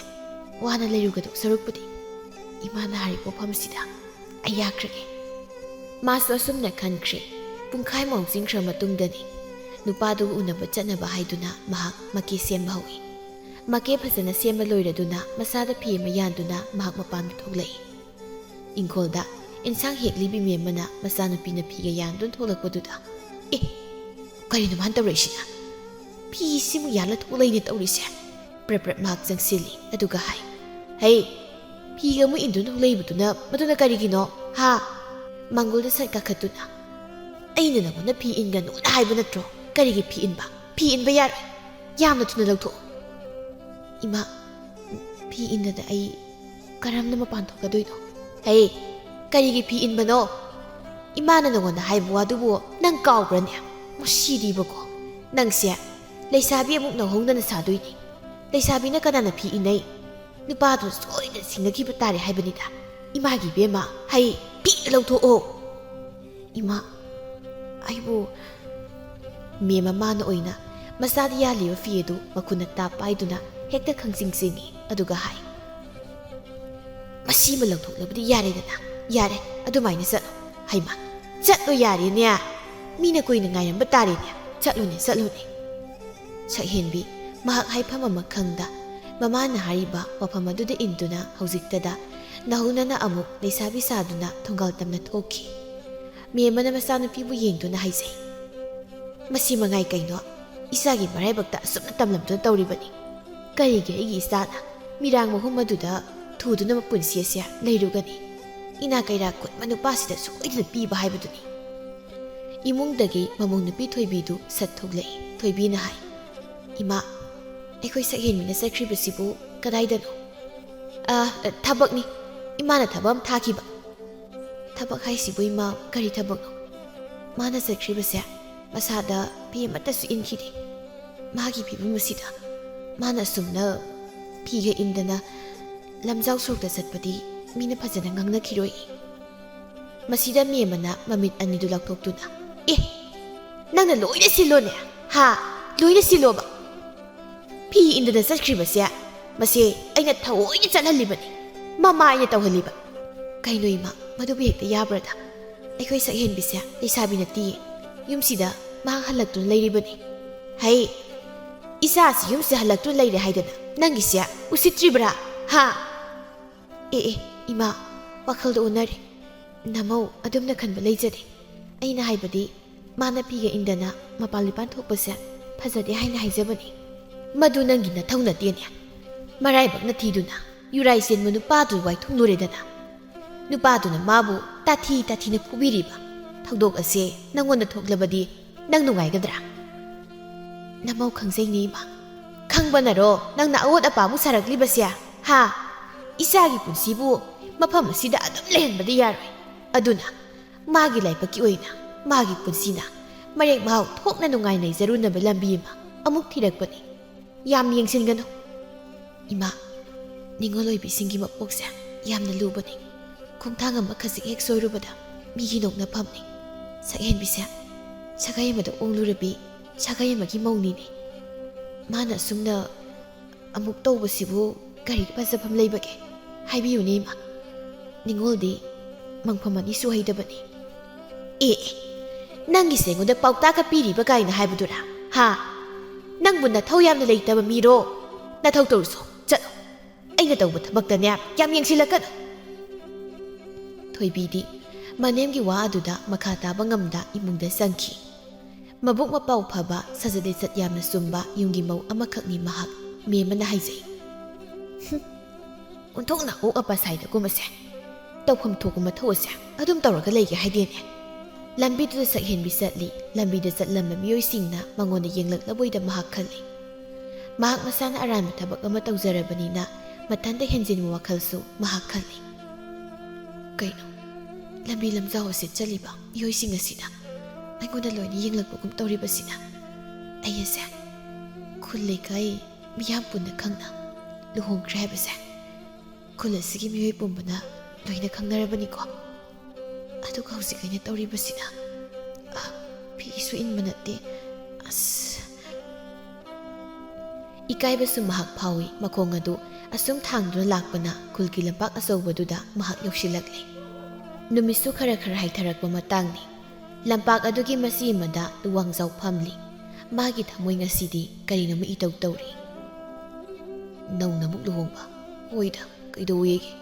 ꯋꯥꯅ ꯂꯩꯔꯨꯒꯗꯧ ꯁꯔꯨꯛꯄꯨꯗꯤ ꯏꯃꯥꯅ ꯍꯥꯏꯔꯤꯕ ꯃꯐꯝꯁꯤꯗ ꯑꯩ ꯌꯥꯈ꯭ꯔꯒꯦ꯫" ꯃꯥꯁꯨ ꯑꯁꯨꯝꯅ ꯈꯟꯈ꯭ꯔꯦ꯫ ꯄꯨꯡꯈꯥꯏꯃꯨꯛ ꯍꯧꯖꯤꯟꯈ꯭ꯔ ꯃꯇꯨꯡꯗꯅꯤ ꯅꯨꯄꯥꯗꯨꯒ ꯎꯅꯕ ꯆꯠꯅꯕ ꯍꯥꯏꯗꯨꯅ ꯃꯍꯥꯛ ꯃꯀꯦ ꯁꯦꯝꯕ ꯍꯧꯏ꯫ ꯃꯀꯦ ꯐꯖꯅ ꯁꯦꯝꯕ ꯂꯣꯏꯔꯗꯨꯅ ꯃꯁꯥꯗ ꯐꯤ ꯑꯃ ꯌꯥꯟꯗꯨꯅ ꯃꯍꯥꯛ ꯃꯄꯥꯟꯗ ꯊꯣꯛꯂꯛꯏ꯫ ꯏꯪꯈꯣꯜꯗ ꯏꯟꯁꯥꯡ ꯍꯦꯛꯂꯤꯕꯤ ꯃꯦꯝꯃꯅ ꯃꯆꯥꯅꯨꯄꯤꯅ ꯐꯤꯒ ꯌꯥꯟꯗꯨꯅ ꯊꯣꯛꯂꯛꯄꯗꯨꯗ, "ꯑꯦ, ꯀꯔꯤꯅꯣ ꯃꯥꯅ ꯇꯧꯔꯛꯏꯁꯤꯅ? ꯐꯤꯁꯤꯃꯨꯛ ꯌꯥꯜꯂ ꯊꯣꯛꯂꯛꯏꯅꯦ ꯇꯧꯔꯤꯁꯦ꯫" ꯄ꯭ꯔꯞ ꯄ꯭ꯔꯞ ꯃꯍꯥꯛ ꯆꯪꯁꯤꯜꯂꯤ꯫ ꯑꯗꯨꯒ ꯍꯥꯏ, "ꯍꯩ, ꯐꯤꯒ ꯑꯃꯨꯛ ꯏꯟꯗꯨꯅ ꯂꯩꯕꯗꯨꯅ ꯃꯗꯨꯅ ꯀꯔꯤꯒꯤꯅꯣ? ꯍꯥ? ꯃꯥꯡꯒꯣꯜꯗ ꯁꯠ ꯀꯥꯈꯠꯇꯨꯅ, "ꯑꯩꯅ ꯅꯉꯣꯟꯗ ꯐꯤ ꯏꯟꯒꯅꯨꯅ ꯍꯥꯏꯕ ꯅꯠꯇ꯭ꯔꯣ? ꯀꯔꯤꯒꯤ ꯐꯤ ꯏꯟꯕ? ꯐꯤ ꯏꯟꯕ ꯌꯥꯔꯣꯏ꯫ ꯌꯥꯝꯅ ꯊꯨꯅ ꯂꯧꯊꯣꯛꯑꯣ꯫" "ꯏꯃꯥ, ꯐꯤ ꯏꯟꯗꯅ ꯑꯩ ꯀꯔꯝꯅ ꯃꯄꯥꯟ ꯊꯣꯛꯀꯗꯣꯏꯅꯣ?" "ꯍꯩ, ꯀꯔꯤꯒꯤ ꯐꯤ ꯏꯟꯕꯅꯣ? ꯏꯃꯥꯅ ꯅꯉꯣꯟꯗ ꯍꯥꯏꯕ ꯋꯥꯗꯨꯕꯨ ꯅꯪ ꯀꯥꯎꯕ꯭ꯔꯅꯦ? ꯃꯁꯤꯗꯤꯕꯀꯣ, ꯅꯪꯁꯦ ꯂꯩꯁꯥꯕꯤ ꯑꯃꯨꯛ ꯅꯧꯍꯧꯅꯅ ꯁꯥꯗꯣꯏꯅꯤ꯫ ꯂꯩꯁꯥꯕꯤꯅ ꯀꯅꯥꯅ ꯐꯤ ꯏꯟꯅꯩ? ꯅꯨꯄꯥꯗꯨ ꯁꯣꯏꯗꯅ ꯁꯤꯡꯅꯈꯤꯕ ꯇꯥꯔꯦ ꯍꯥꯏꯕꯅꯤꯗ꯫ ꯏꯃꯥꯒꯤ ꯏꯕꯦꯝꯃ, ꯍꯩ, ꯐꯤꯗ ꯂꯧꯊꯣꯛꯑꯣ꯫" "ꯏꯃꯥ, ꯑꯩꯕꯨ..." ꯃꯦꯝ ꯃꯃꯥꯅ ꯑꯣꯏꯅ ꯃꯆꯥꯗ ꯌꯥꯜꯂꯤꯕ ꯐꯤ ꯑꯗꯨ ꯃꯈꯨꯠꯅ ꯇꯥꯞ ꯄꯥꯏꯗꯨꯅ ꯍꯦꯛꯇ ꯈꯪꯆꯤꯡ ꯆꯤꯡꯏ, ꯑꯗꯨꯒ ꯍꯥꯏ, "ꯃꯁꯤꯃ ꯂꯧꯊꯣꯛꯂꯕꯗꯤ ꯌꯥꯔꯦꯗꯅ, ꯌꯥꯔꯦ, ꯑꯗꯨꯃꯥꯏꯅ ꯆꯠꯂꯣ꯫" "ꯍꯩꯃꯥ, ꯆꯠꯂꯣ ꯌꯥꯔꯦꯅꯦ, ꯃꯤꯅ ꯀꯨꯏꯅ ꯉꯥꯏꯔꯝꯕ ꯇꯥꯔꯦꯅꯦ, ꯆꯠꯂꯣꯅꯦ, ꯆꯠꯂꯣꯅꯦ꯫" ꯁꯛꯍꯦꯟꯕꯤ ꯃꯍꯥꯛ ꯍꯥꯏꯐꯝ ꯑꯃ ꯈꯪꯗ, ꯃꯃꯥꯅ ꯍꯥꯏꯔꯤꯕ ꯋꯥꯐꯝ ꯑꯗꯨꯗ ꯏꯟꯗꯨꯅ ꯍꯧꯖꯤꯛꯇꯗ ꯅꯧꯍꯧꯅꯅ ꯑꯃꯨꯛ ꯂꯩꯁꯥꯕꯤ ꯁꯥꯗꯨꯅ ꯊꯣꯡꯒꯥꯜ ꯇꯝꯅ ꯊꯣꯛꯈꯤ꯫ ꯃꯦꯝꯃꯅ ꯃꯆꯥꯅꯨꯄꯤꯕꯨ ꯌꯦꯡꯗꯨꯅ ꯍꯥꯏꯖꯩ, "ꯃꯁꯤ ꯃꯉꯥꯏ ꯀꯩꯅꯣ, ꯏꯆꯥꯒꯤ ꯃꯔꯥꯏꯕꯛꯇ ꯑꯁꯨꯝꯅ ꯇꯝꯂꯝꯗꯨꯅ ꯇꯧꯔꯤꯕꯅꯤ꯫ ꯀꯔꯤꯒꯤ ꯑꯩꯒꯤ ꯏꯆꯥꯅ ꯃꯤꯔꯥꯡ ꯃꯍꯨꯝ ꯑꯗꯨꯗ ꯊꯨꯗꯨꯅ ꯃꯄꯨꯟꯁꯤ ꯑꯁꯦ ꯂꯩꯔꯨꯒꯅꯤ? ꯏꯅꯥ ꯀꯩꯔꯥꯛ ꯈꯨꯟꯕ ꯅꯨꯄꯥꯁꯤꯗ ꯁꯣꯏꯗꯅ ꯄꯤꯕ ꯍꯥꯏꯕꯗꯨꯅꯤ꯫" ꯏꯃꯨꯡꯗꯒꯤ ꯃꯃꯧ ꯅꯨꯄꯤ ꯊꯣꯏꯕꯤꯗꯨ ꯁꯠ ꯊꯣꯛꯂꯛꯏ꯫ ꯊꯣꯏꯕꯤꯅ ꯍꯥꯏ, "ꯏꯃꯥ, ꯑꯩꯈꯣꯏ ꯁꯛꯍꯦꯟꯕꯤꯅ ꯆꯠꯈ꯭ꯔꯤꯕꯁꯤꯕꯨ ꯀꯗꯥꯏꯗꯅꯣ?" "ꯑ, ꯊꯕꯛꯅꯤ꯫ ꯏꯃꯥꯅ ꯊꯕꯛ ꯑꯃ ꯊꯥꯈꯤꯕ꯫" "ꯊꯕꯛ ꯍꯥꯏꯁꯤꯕꯨ ꯏꯃꯥ, ꯀꯔꯤ ꯊꯕꯛꯅꯣ? ꯃꯥꯅ ꯆꯠꯈ꯭ꯔꯤꯕꯁꯦ ꯃꯁꯥꯗ ꯐꯤ ꯑꯃꯠꯇꯁꯨ ꯏꯟꯈꯤꯗꯦ꯫ ꯃꯥꯒꯤ ꯐꯤꯕꯝ ꯑꯁꯤꯗ ꯃꯥꯅ ꯑꯁꯨꯝꯅ ꯐꯤꯒ ꯏꯟꯗꯅ ꯂꯝꯖꯥꯎ ꯁꯣꯔꯣꯛꯇ ꯆꯠꯄꯗꯤ ꯃꯤꯅ ꯐꯖꯅ ꯉꯥꯡꯅꯈꯤꯔꯣꯏ꯫" ꯃꯁꯤꯗ ꯃꯦꯝꯃꯅ ꯃꯃꯤꯠ ꯑꯅꯤꯗꯨ ꯂꯥꯎꯊꯣꯛꯇꯨꯅ, "ꯑꯦ, ꯅꯪꯅ ꯂꯣꯏꯅ ꯁꯤꯜꯂꯣꯅꯦ? ꯍꯥ? ꯂꯣꯏꯅ ꯁꯤꯜꯂꯣꯕ? ꯐꯤ ꯏꯟꯗꯅ ꯆꯠꯈ꯭ꯔꯤꯕꯁꯦ, ꯃꯁꯦ ꯑꯩꯅ ꯊꯑꯣꯏꯅ ꯆꯠꯍꯜꯂꯤꯕꯅꯤ꯫ ꯃꯃꯥ ꯑꯩꯅ ꯇꯧꯍꯜꯂꯤꯕ꯫" "ꯀꯩꯅꯣ ꯏꯃꯥ, ꯃꯗꯨꯕꯨ ꯍꯦꯛꯇ ꯌꯥꯕ꯭ꯔꯥꯗ? ꯑꯩꯈꯣꯏ ꯁꯛꯍꯦꯟꯕꯤꯁꯦ ꯂꯩꯁꯥꯕꯤ ꯅꯠꯇꯤꯌꯦ꯫ ꯌꯨꯝꯁꯤꯗ ꯃꯍꯥꯛ ꯍꯜꯂꯛꯇꯨꯅ ꯂꯩꯔꯤꯕꯅꯤ꯫" "ꯍꯩ, ꯏꯆꯥꯁꯤ ꯌꯨꯝꯁꯤꯗ ꯍꯜꯂꯛꯇꯨꯅ ꯂꯩꯔꯦ ꯍꯥꯏꯗꯅ ꯅꯪꯒꯤꯁꯦ ꯎꯁꯤꯠꯇ꯭ꯔꯤꯕ꯭ꯔꯥ? ꯍꯥ?" "ꯑꯦ, ꯑꯦ, ꯏꯃꯥ, ꯋꯥꯈꯜꯗꯣ ꯑꯣꯟꯅꯔꯦ꯫ ꯅꯃꯧ ꯑꯗꯨꯝꯅ ꯈꯟꯕ ꯂꯩꯖꯗꯦ꯫ ꯑꯩꯅ ꯍꯥꯏꯕꯗꯤ, ꯃꯥꯅ ꯐꯤꯒ ꯏꯟꯗꯅ ꯃꯄꯥꯟ ꯂꯤꯄꯥꯟ ꯊꯣꯛꯄꯁꯦ ꯐꯖꯗꯦ ꯍꯥꯏꯅ ꯍꯥꯏꯖꯕꯅꯤ꯫" "ꯃꯗꯨ ꯅꯪꯒꯤ ꯅꯊꯧ ꯅꯠꯇꯦꯅꯦ꯫ ꯃꯔꯥꯏꯕꯛꯅ ꯊꯤꯗꯨꯅ ꯌꯨꯔꯥꯏ ꯆꯦꯟꯕ ꯅꯨꯄꯥꯗꯨ ꯋꯥꯏꯊꯨꯡꯂꯨꯔꯦꯗꯅ꯫ ꯅꯨꯄꯥꯗꯨꯅ ꯃꯥꯕꯨ ꯇꯥꯊꯤ ꯇꯥꯊꯤꯅ ꯐꯨꯕꯤꯔꯤꯕ ꯊꯧꯗꯣꯛ ꯑꯁꯦ ꯅꯪꯉꯣꯟꯗ ꯊꯣꯛꯂꯕꯗꯤ ꯅꯪ ꯅꯨꯡꯉꯥꯏꯒꯗ꯭ꯔꯥ? ꯅꯃꯧ ꯈꯪꯖꯩꯅꯦ ꯏꯃꯥ꯫ ꯈꯪꯕꯅꯔꯣ ꯅꯪꯅ ꯑꯑꯣꯠ ꯑꯄꯥꯕꯨ ꯁꯥꯔꯛꯂꯤꯕꯁꯦ? ꯍꯥ? ꯏꯆꯥꯒꯤ ꯄꯨꯟꯁꯤꯕꯨ ꯃꯐꯝ ꯑꯁꯤꯗ ꯑꯗꯨꯝ ꯂꯩꯍꯟꯕꯗꯤ ꯌꯥꯔꯣꯏ꯫ ꯑꯗꯨꯅ ꯃꯥꯒꯤ ꯂꯥꯏꯕꯛꯀꯤ ꯑꯣꯏꯅ ꯃꯥꯒꯤ ꯄꯨꯟꯁꯤꯅ ꯃꯔꯦꯛ ꯃꯍꯥꯎ ꯊꯣꯛꯅ ꯅꯨꯡꯉꯥꯏꯅ ꯂꯩꯖꯔꯨꯅꯕ ꯂꯝꯕꯤ ꯑꯃ ꯑꯃꯨꯛ ꯊꯤꯔꯛꯄꯅꯤ꯫ ꯌꯥꯝ ꯌꯦꯡꯁꯤꯟꯒꯅꯨ꯫ ꯏꯃꯥ, ꯅꯤꯉꯣꯜ ꯑꯣꯏꯕꯤꯁꯤꯡꯒꯤ ꯃꯄꯣꯛꯁꯦ ꯌꯥꯝꯅ ꯂꯨꯕꯅꯤ꯫ ꯈꯣꯡꯊꯥꯡ ꯑꯃ ꯈꯖꯤꯛ ꯍꯦꯛ ꯁꯣꯏꯔꯨꯕꯗ ꯃꯤꯒꯤ ꯅꯣꯛꯅꯐꯝꯅꯤ꯫ ꯁꯛꯍꯦꯟꯕꯤꯁꯦ ꯁꯥꯒꯩ ꯑꯃꯗ ꯑꯣꯡꯂꯨꯔꯕꯤ ꯁꯥꯒꯩ ꯑꯃꯒꯤ ꯃꯧꯅꯤꯅꯦ꯫ ꯃꯥꯅ ꯑꯁꯨꯝꯅ ꯑꯃꯨꯛ ꯇꯧꯕꯁꯤꯕꯨ ꯀꯔꯤ ꯐꯖꯐꯝ ꯂꯩꯕꯒꯦ? ꯍꯥꯏꯕꯤꯌꯨꯅꯦ ꯏꯃꯥ꯫ ꯅꯤꯉꯣꯜꯗꯤ ꯃꯪꯐꯝ ꯑꯅꯤ ꯁꯨꯍꯩꯗꯕꯅꯤ꯫ ꯑꯦ, ꯑꯦ, ꯅꯪꯒꯤꯁꯦ ꯑꯩꯉꯣꯟꯗ ꯄꯥꯎꯇꯥꯛꯀ ꯄꯤꯔꯤꯕ ꯀꯥꯏꯅ ꯍꯥꯏꯕꯗꯨꯔꯥ? ꯍꯥ? ꯅꯪꯕꯨ ꯅꯊꯧ ꯌꯥꯝꯅ ꯂꯩꯇꯕ ꯃꯤꯔꯣ? ꯅꯊꯧ ꯇꯧꯔꯨꯁꯣ, ꯆꯠꯂꯣ꯫ ꯑꯩꯅ ꯇꯧꯕ ꯊꯕꯛꯇꯅꯦ ꯌꯥꯝ ꯌꯦꯡꯁꯤꯜꯂꯛꯀꯅꯨ꯫ ꯊꯣꯏꯕꯤꯗꯤ ꯃꯅꯦꯝꯒꯤ ꯋꯥ ꯑꯗꯨꯗ ꯃꯈꯥ ꯇꯥꯕ ꯉꯝꯗ ꯏꯃꯨꯡꯗ ꯆꯪꯈꯤ꯫ ꯃꯕꯨꯛ ꯃꯄꯥꯎ ꯐꯕ, ꯁꯥꯖꯠ ꯂꯤꯆꯠ ꯌꯥꯝꯅ ꯆꯨꯝꯕ ꯌꯨꯝꯒꯤ ꯃꯧ ꯑꯃꯈꯛꯅꯤ ꯃꯍꯥꯛ, ꯃꯦꯝꯃꯅ ꯍꯥꯏꯖꯩ꯫ ꯍꯨꯝ, ꯑꯣꯟꯊꯣꯛꯅ ꯑꯣꯛ ꯑꯄꯥ ꯁꯥꯏꯗꯒꯨꯝꯕꯁꯦ꯫ ꯇꯧꯐꯝ ꯊꯣꯛꯄ ꯃꯊꯧ ꯑꯁꯦ ꯑꯗꯨꯝ ꯇꯧꯔꯒ ꯂꯩꯒꯦ ꯍꯥꯏꯗꯦꯅꯦ꯫ ꯂꯝꯕꯤꯗꯨꯗ ꯁꯛꯍꯦꯟꯕꯤ ꯆꯠꯂꯤ꯫ ꯂꯝꯕꯤꯗ ꯆꯠꯂꯝꯕ ꯃꯤꯑꯣꯏꯁꯤꯡꯅ ꯃꯉꯣꯟꯗ ꯌꯦꯡꯂꯛꯂꯕꯣꯏꯗ ꯃꯍꯥꯛ ꯈꯜꯂꯤ꯫ ꯃꯍꯥꯛ ꯃꯁꯥꯅ ꯑꯔꯥꯟꯕ ꯊꯕꯛ ꯑꯃ ꯇꯧꯖꯔꯕꯅꯤꯅ ꯃꯊꯟꯇ ꯍꯦꯟꯖꯤꯟꯕ ꯋꯥꯈꯜꯁꯨ ꯃꯍꯥꯛ ꯈꯜꯂꯤ꯫ ꯀꯩꯅꯣ, ꯂꯝꯕꯤ ꯂꯝꯖꯥꯎ ꯑꯁꯤ ꯆꯠꯂꯤꯕ ꯃꯤꯑꯣꯏꯁꯤꯡ ꯑꯁꯤꯅ ꯑꯩꯉꯣꯟꯗ ꯂꯣꯏꯅ ꯌꯦꯡꯂꯛꯄꯒꯨꯝ ꯇꯧꯔꯤꯕꯁꯤꯅ? ꯑꯩ ꯑꯁꯦ ꯈꯨꯜ ꯂꯩꯀꯥꯏ ꯃꯤꯌꯥꯝ ꯄꯨꯟꯅ ꯈꯪꯅ ꯂꯨꯍꯣꯡꯈ꯭ꯔꯦ ꯍꯥꯏꯕꯁꯦ ꯈꯨꯜ ꯑꯁꯤꯒꯤ ꯃꯤꯑꯣꯏ ꯄꯨꯝꯕꯅ ꯂꯣꯏꯅ ꯈꯪꯅꯔꯕꯅꯤꯀꯣ꯫ ꯑꯗꯨꯒ ꯍꯧꯖꯤꯛ ꯑꯩꯅ ꯇꯧꯔꯤꯕꯁꯤꯅ, ꯑ, ꯐꯤꯁꯨ ꯏꯟꯕ ꯅꯠꯇꯦ꯫ ꯑꯁ꯫ ꯏꯀꯥꯏꯕꯁꯨ ꯃꯍꯥꯛ ꯐꯥꯎꯏ꯫ ꯃꯈꯣꯡ ꯑꯗꯨ ꯑꯁꯨꯝ ꯊꯥꯡꯗꯨꯅ ꯂꯥꯛꯄꯅ ꯈꯨꯜꯒꯤ ꯂꯝꯄꯥꯛ ꯑꯆꯧꯕꯗꯨꯗ ꯃꯍꯥꯛ ꯌꯧꯁꯤꯜꯂꯛꯂꯦ꯫ ꯅꯨꯃꯤꯠꯁꯨ ꯈꯔ ꯈꯔ ꯍꯥꯏꯊꯔꯛꯄ ꯃꯇꯥꯡꯅꯤ꯫ ꯂꯝꯄꯥꯛ ꯑꯗꯨꯒꯤ ꯃꯆꯤ ꯑꯃꯗ ꯂꯨꯋꯥꯡꯖꯥꯎ ꯐꯝꯂꯤ꯫ ꯃꯥꯒꯤ ꯊꯃꯣꯏ ꯉꯁꯤꯗꯤ ꯀꯔꯤꯅꯣꯃ ꯏꯇꯧ ꯇꯧꯔꯤ꯫ ꯅꯧꯅ ꯑꯃꯨꯛ ꯂꯨꯍꯣꯡꯕ? ꯍꯣꯏꯗ, ꯀꯩꯗꯧꯋꯦꯒꯦ?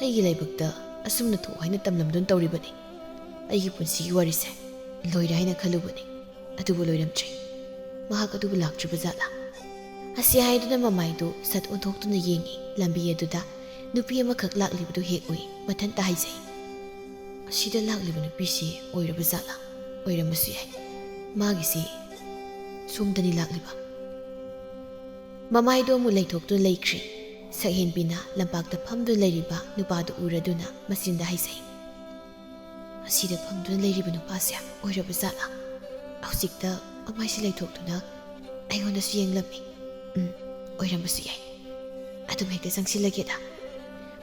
ꯑꯩꯒꯤ ꯂꯥꯏꯕꯛꯇ ꯑꯁꯨꯝꯅ ꯊꯣꯛ ꯍꯥꯏꯅ ꯇꯝꯂꯝꯗꯨꯅ ꯇꯧꯔꯤꯕꯅꯤ꯫ ꯑꯩꯒꯤ ꯄꯨꯟꯁꯤꯒꯤ ꯋꯥꯔꯤꯁꯦ ꯂꯣꯏꯔꯦ ꯍꯥꯏꯅ ꯈꯜꯂꯨꯕꯅꯤ, ꯑꯗꯨꯕꯨ ꯂꯣꯏꯔꯝꯗ꯭ꯔꯦ꯫ ꯃꯍꯥꯛ ꯑꯗꯨꯕꯨ ꯂꯥꯛꯇ꯭ꯔꯤꯕ ꯖꯥꯠꯂꯥ? ꯑꯁꯤ ꯍꯥꯏꯗꯨꯅ ꯃꯃꯥꯏꯗꯨ ꯁꯠ ꯑꯣꯟꯊꯣꯛꯇꯨꯅ ꯌꯦꯡꯏ꯫ ꯂꯝꯕꯤ ꯑꯗꯨꯗ ꯅꯨꯄꯤ ꯑꯃꯈꯛ ꯂꯥꯛꯂꯤꯕꯗꯨ ꯍꯦꯛ ꯎꯏ꯫ ꯃꯊꯟꯇ ꯍꯥꯏꯖꯩ, "ꯑꯁꯤꯗ ꯂꯥꯛꯂꯤꯕ ꯅꯨꯄꯤꯁꯤ ꯑꯣꯏꯔꯕ ꯖꯥꯠꯂꯥ? ꯑꯣꯏꯔꯝꯕꯁꯨ ꯌꯥꯏ꯫ ꯃꯥꯒꯤꯁꯤ ꯁꯣꯝꯗꯅꯤ ꯂꯥꯛꯂꯤꯕ꯫" ꯃꯃꯥꯏꯗꯣ ꯑꯃꯨꯛ ꯂꯩꯊꯣꯛꯇꯨꯅ ꯂꯩꯈ꯭ꯔꯦ꯫ ꯁꯛꯍꯦꯟꯕꯤꯅ ꯂꯝꯄꯥꯛꯇ ꯐꯝꯗꯨꯅ ꯂꯩꯔꯤꯕ ꯅꯨꯄꯥꯗꯨ ꯎꯔꯗꯨꯅ ꯃꯆꯤꯟꯗ ꯍꯥꯏꯖꯩ, "ꯑꯁꯤꯗ ꯐꯝꯗꯨꯅ ꯂꯩꯔꯤꯕ ꯅꯨꯄꯥꯁꯦ ꯑꯣꯏꯔꯕ ꯖꯥꯠꯂꯥ? ꯍꯧꯖꯤꯛꯇ ꯃꯃꯥꯏꯁꯤ ꯂꯩꯊꯣꯛꯇꯨꯅ ꯑꯩꯉꯣꯟꯗꯁꯨ ꯌꯦꯡꯂꯝꯃꯤ꯫ ꯎꯝ, ꯑꯣꯏꯔꯝꯕꯁꯨ ꯌꯥꯏ꯫ ꯑꯗꯨꯝ ꯍꯦꯛꯇ ꯆꯪꯁꯤꯜꯂꯒꯦꯗ꯫"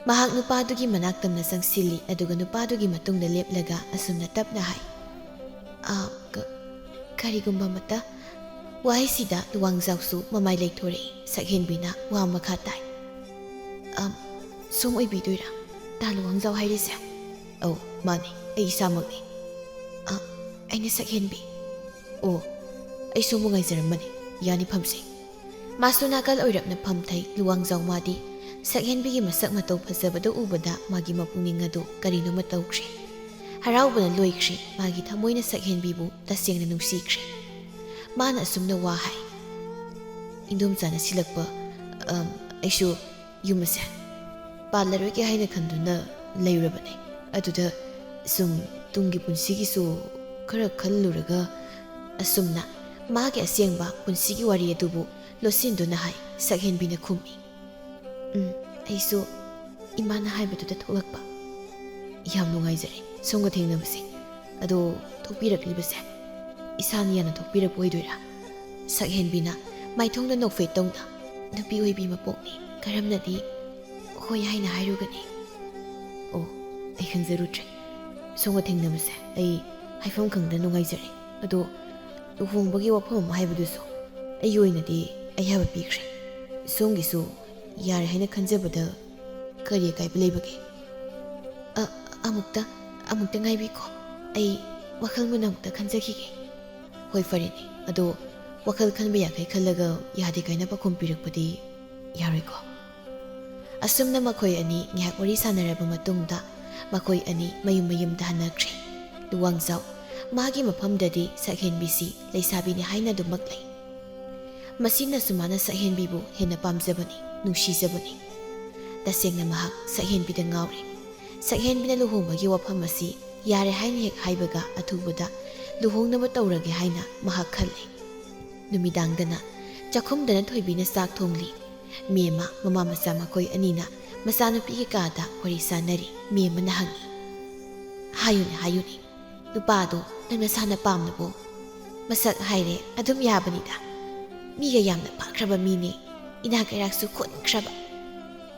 ꯃꯍꯥꯛ ꯅꯨꯄꯥꯗꯨꯒꯤ ꯃꯅꯥꯛ ꯇꯝꯅ ꯆꯪꯁꯤꯜꯂꯤ, ꯑꯗꯨꯒ ꯅꯨꯄꯥꯗꯨꯒꯤ ꯃꯇꯨꯡꯗ ꯂꯦꯞꯂꯒ ꯑꯁꯨꯝꯅ ꯇꯞꯅ ꯍꯥꯏ, "ꯑ, ꯀ-, ꯀꯔꯤꯒꯨꯝꯕ ꯑꯃꯠꯇ?" ꯋꯥꯍꯩꯁꯤꯗ ꯂꯨꯋꯥꯡꯖꯥꯎꯁꯨ ꯃꯃꯥꯏ ꯂꯩꯊꯣꯔꯛꯏ꯫ ꯁꯛꯍꯦꯟꯕꯤꯅ ꯋꯥ ꯃꯈꯥ ꯇꯥꯏ, "ꯑꯝ, ꯁꯣꯝ ꯑꯣꯏꯕꯤꯗꯣꯏꯔꯥ ꯇꯥ ꯂꯨꯋꯥꯡꯖꯥꯎ ꯍꯥꯏꯔꯤꯁꯦ?" "ꯑꯧ, ꯃꯥꯅꯦ, ꯑꯩ ꯏꯁꯥꯃꯛꯅꯤ꯫" "ꯑ, ꯑꯩꯅ ꯁꯛꯍꯦꯟꯕꯤ꯫" "ꯑꯣ, ꯑꯩ ꯁꯣꯝꯕꯨ ꯉꯥꯏꯖꯔꯝꯕꯅꯤ꯫ ꯌꯥꯅꯤ, ꯐꯝꯁꯤ꯫" ꯃꯥꯁꯨ ꯅꯥꯀꯜ ꯑꯣꯏꯔꯞꯅ ꯐꯝꯊꯩ꯫ ꯂꯨꯋꯥꯡꯖꯥꯎ ꯃꯥꯗꯤ ꯁꯛꯍꯦꯟꯕꯤꯒꯤ ꯃꯁꯛ ꯃꯇꯧ ꯐꯖꯕꯗꯨ ꯎꯕꯗ ꯃꯥꯒꯤ ꯃꯄꯨꯛꯅꯤꯡ ꯑꯗꯨ ꯀꯔꯤꯅꯣꯃ ꯇꯧꯈ꯭ꯔꯦ꯫ ꯍꯔꯥꯎꯕꯅ ꯂꯣꯏꯈ꯭ꯔꯦ꯫ ꯃꯥꯒꯤ ꯊꯃꯣꯏꯅ ꯁꯛꯍꯦꯟꯕꯤꯕꯨ ꯇꯁꯦꯡꯅ ꯅꯨꯡꯁꯤꯈ꯭ꯔꯦ꯫ ꯃꯥꯅ ꯑꯁꯨꯝꯅ ꯋꯥ ꯍꯥꯏ, "ꯏꯟꯗꯣꯝꯆꯥꯅ ꯁꯤꯜꯂꯛꯄ, ꯑꯝ, ꯑꯩꯁꯨ ꯌꯨꯝ ꯑꯁꯦ ꯄꯥꯜꯂꯔꯣꯏꯒꯦ ꯍꯥꯏꯅ ꯈꯟꯗꯨꯅ ꯂꯩꯔꯨꯔꯕꯅꯦ꯫ ꯑꯗꯨꯗ ꯁꯨꯝ ꯇꯨꯡꯒꯤ ꯄꯨꯟꯁꯤꯒꯤꯁꯨ ꯈꯔ ꯈꯜꯂꯨꯔꯒ," ꯑꯁꯨꯝꯅ ꯃꯥꯒꯤ ꯑꯁꯦꯡꯕ ꯄꯨꯟꯁꯤꯒꯤ ꯋꯥꯔꯤ ꯑꯗꯨꯕꯨ ꯂꯣꯠꯁꯤꯟꯗꯨꯅ ꯍꯥꯏ꯫ ꯁꯛꯍꯦꯟꯕꯤꯅ ꯈꯨꯝꯃꯤ, "ꯎꯝ, ꯑꯩꯁꯨ ꯏꯃꯥꯅ ꯍꯥꯏꯕꯗꯨꯗ ꯊꯣꯛꯂꯛꯄ꯫ ꯌꯥꯝ ꯅꯨꯡꯉꯥꯏꯖꯔꯦ ꯁꯣꯝꯒ ꯊꯦꯡꯅꯕꯁꯦ꯫ ꯑꯗꯣ ꯊꯣꯛꯄꯤꯔꯛꯂꯤꯕꯁꯦ ꯏꯁꯥꯅ ꯌꯥꯅ ꯊꯣꯛꯄꯤꯔꯛꯄ ꯑꯣꯏꯗꯣꯏꯔꯥ?" ꯁꯛꯍꯦꯟꯕꯤꯅ ꯃꯥꯏꯊꯣꯡꯗ ꯅꯣꯛꯐꯦꯠ ꯇꯧꯅ, "ꯅꯨꯄꯤ ꯑꯣꯏꯕꯤ ꯃꯄꯣꯛꯅꯤ, ꯀꯔꯝꯅꯗꯤ ꯍꯣꯏ ꯍꯥꯏꯅ ꯍꯥꯏꯔꯨꯒꯅꯤ?" "ꯑꯣ, ꯑꯩ ꯈꯪꯖꯔꯨꯗ꯭ꯔꯦ꯫ ꯁꯣꯝꯒ ꯊꯦꯡꯅꯕꯁꯦ ꯑꯩ ꯍꯥꯏꯐꯝ ꯈꯪꯗ ꯅꯨꯡꯉꯥꯏꯖꯔꯦ꯫ ꯑꯗꯣ ꯂꯨꯍꯣꯡꯕꯒꯤ ꯋꯥꯐꯝ ꯑꯃ ꯍꯥꯏꯕꯗꯨꯁꯨ ꯑꯩꯒꯤ ꯑꯣꯏꯅꯗꯤ ꯑꯌꯥꯕ ꯄꯤꯈ꯭ꯔꯦ꯫ ꯁꯣꯝꯒꯤꯁꯨ ꯌꯥꯔꯦ ꯍꯥꯏꯅ ꯈꯟꯖꯕꯗ ꯀꯔꯤ ꯑꯀꯥꯏꯕ ꯂꯩꯕꯒꯦ?" "ꯑ, ꯑꯃꯨꯛꯇ, ꯑꯃꯨꯛꯇ ꯉꯥꯏꯕꯤꯈꯣ꯫ ꯑꯩ ꯋꯥꯈꯜ ꯃꯨꯟꯅ ꯑꯃꯨꯛꯇ ꯈꯟꯖꯈꯤꯒꯦ꯫" "ꯍꯣꯏ, ꯐꯔꯦꯅꯦ꯫ ꯑꯗꯣ ꯋꯥꯈꯜ ꯈꯟꯕ ꯌꯥꯈꯩ ꯈꯜꯂꯒ ꯌꯥꯗꯦ ꯀꯥꯏꯅ ꯄꯥꯈꯨꯝ ꯄꯤꯔꯛꯄꯗꯤ ꯌꯥꯔꯣꯏꯀꯣ?" ꯑꯁꯨꯝꯅ ꯃꯈꯣꯏ ꯑꯅꯤ ꯉꯥꯏꯍꯥꯛ ꯋꯥꯔꯤ ꯁꯥꯟꯅꯔꯕ ꯃꯇꯨꯡꯗ ꯃꯈꯣꯏ ꯑꯅꯤ ꯃꯌꯨꯝ ꯃꯌꯨꯝꯗ ꯍꯟꯅꯈ꯭ꯔꯦ꯫ ꯂꯨꯋꯥꯡꯖꯥꯎ ꯃꯥꯒꯤ ꯃꯐꯝꯗꯗꯤ ꯁꯛꯍꯦꯟꯕꯤꯁꯤ ꯂꯩꯁꯥꯕꯤꯅꯤ ꯍꯥꯏꯅ ꯑꯗꯨꯃꯛ ꯂꯩ꯫ ꯃꯁꯤꯅꯁꯨ ꯃꯥꯅ ꯁꯛꯍꯦꯟꯕꯤꯕꯨ ꯍꯦꯟꯅ ꯄꯥꯝꯖꯕꯅꯤ, ꯅꯨꯡꯁꯤꯖꯕꯅꯤ꯫ ꯇꯁꯦꯡꯅ ꯃꯍꯥꯛ ꯁꯛꯍꯦꯟꯕꯤꯗ ꯉꯥꯎꯔꯦ꯫ ꯁꯛꯍꯦꯟꯕꯤꯅ ꯂꯨꯍꯣꯡꯕꯒꯤ ꯋꯥꯐꯝ ꯑꯁꯤ ꯌꯥꯔꯦ ꯍꯥꯏꯅ ꯍꯦꯛ ꯍꯥꯏꯕꯒ ꯑꯊꯨꯕꯗ ꯂꯨꯍꯣꯡꯅꯕ ꯇꯧꯔꯒꯦ ꯍꯥꯏꯅ ꯃꯍꯥꯛ ꯈꯜꯂꯦ꯫ ꯅꯨꯃꯤꯗꯥꯡꯗꯅ ꯆꯥꯛꯈꯨꯝꯗꯅ ꯊꯣꯏꯕꯤꯅ ꯆꯥꯛ ꯊꯣꯡꯂꯤ꯫ ꯃꯦꯝꯃ, ꯃꯃꯥ ꯃꯆꯥ ꯃꯈꯣꯏ ꯑꯅꯤꯅ ꯃꯆꯥꯅꯨꯄꯤꯒꯤ ꯀꯥꯗ ꯋꯥꯔꯤ ꯁꯥꯟꯅꯔꯤ꯫ ꯃꯦꯝꯃꯅ ꯍꯪꯉꯤ, "ꯍꯥꯏꯌꯨꯅꯦ, ꯍꯥꯏꯌꯨꯅꯦ, ꯅꯨꯄꯥꯗꯣ ꯅꯪ ꯅꯁꯥꯅ ꯄꯥꯝꯂꯕꯣ? ꯃꯁꯛ ꯍꯥꯏꯔꯦ ꯑꯗꯨꯝ ꯌꯥꯕꯅꯤꯗ꯫ ꯃꯤꯒ ꯌꯥꯝꯅ ꯐꯈ꯭ꯔꯕ ꯃꯤꯅꯦ, ꯏꯅꯥ ꯀꯩꯔꯥꯛꯁꯨ ꯈꯨꯟꯈ꯭ꯔꯕ꯫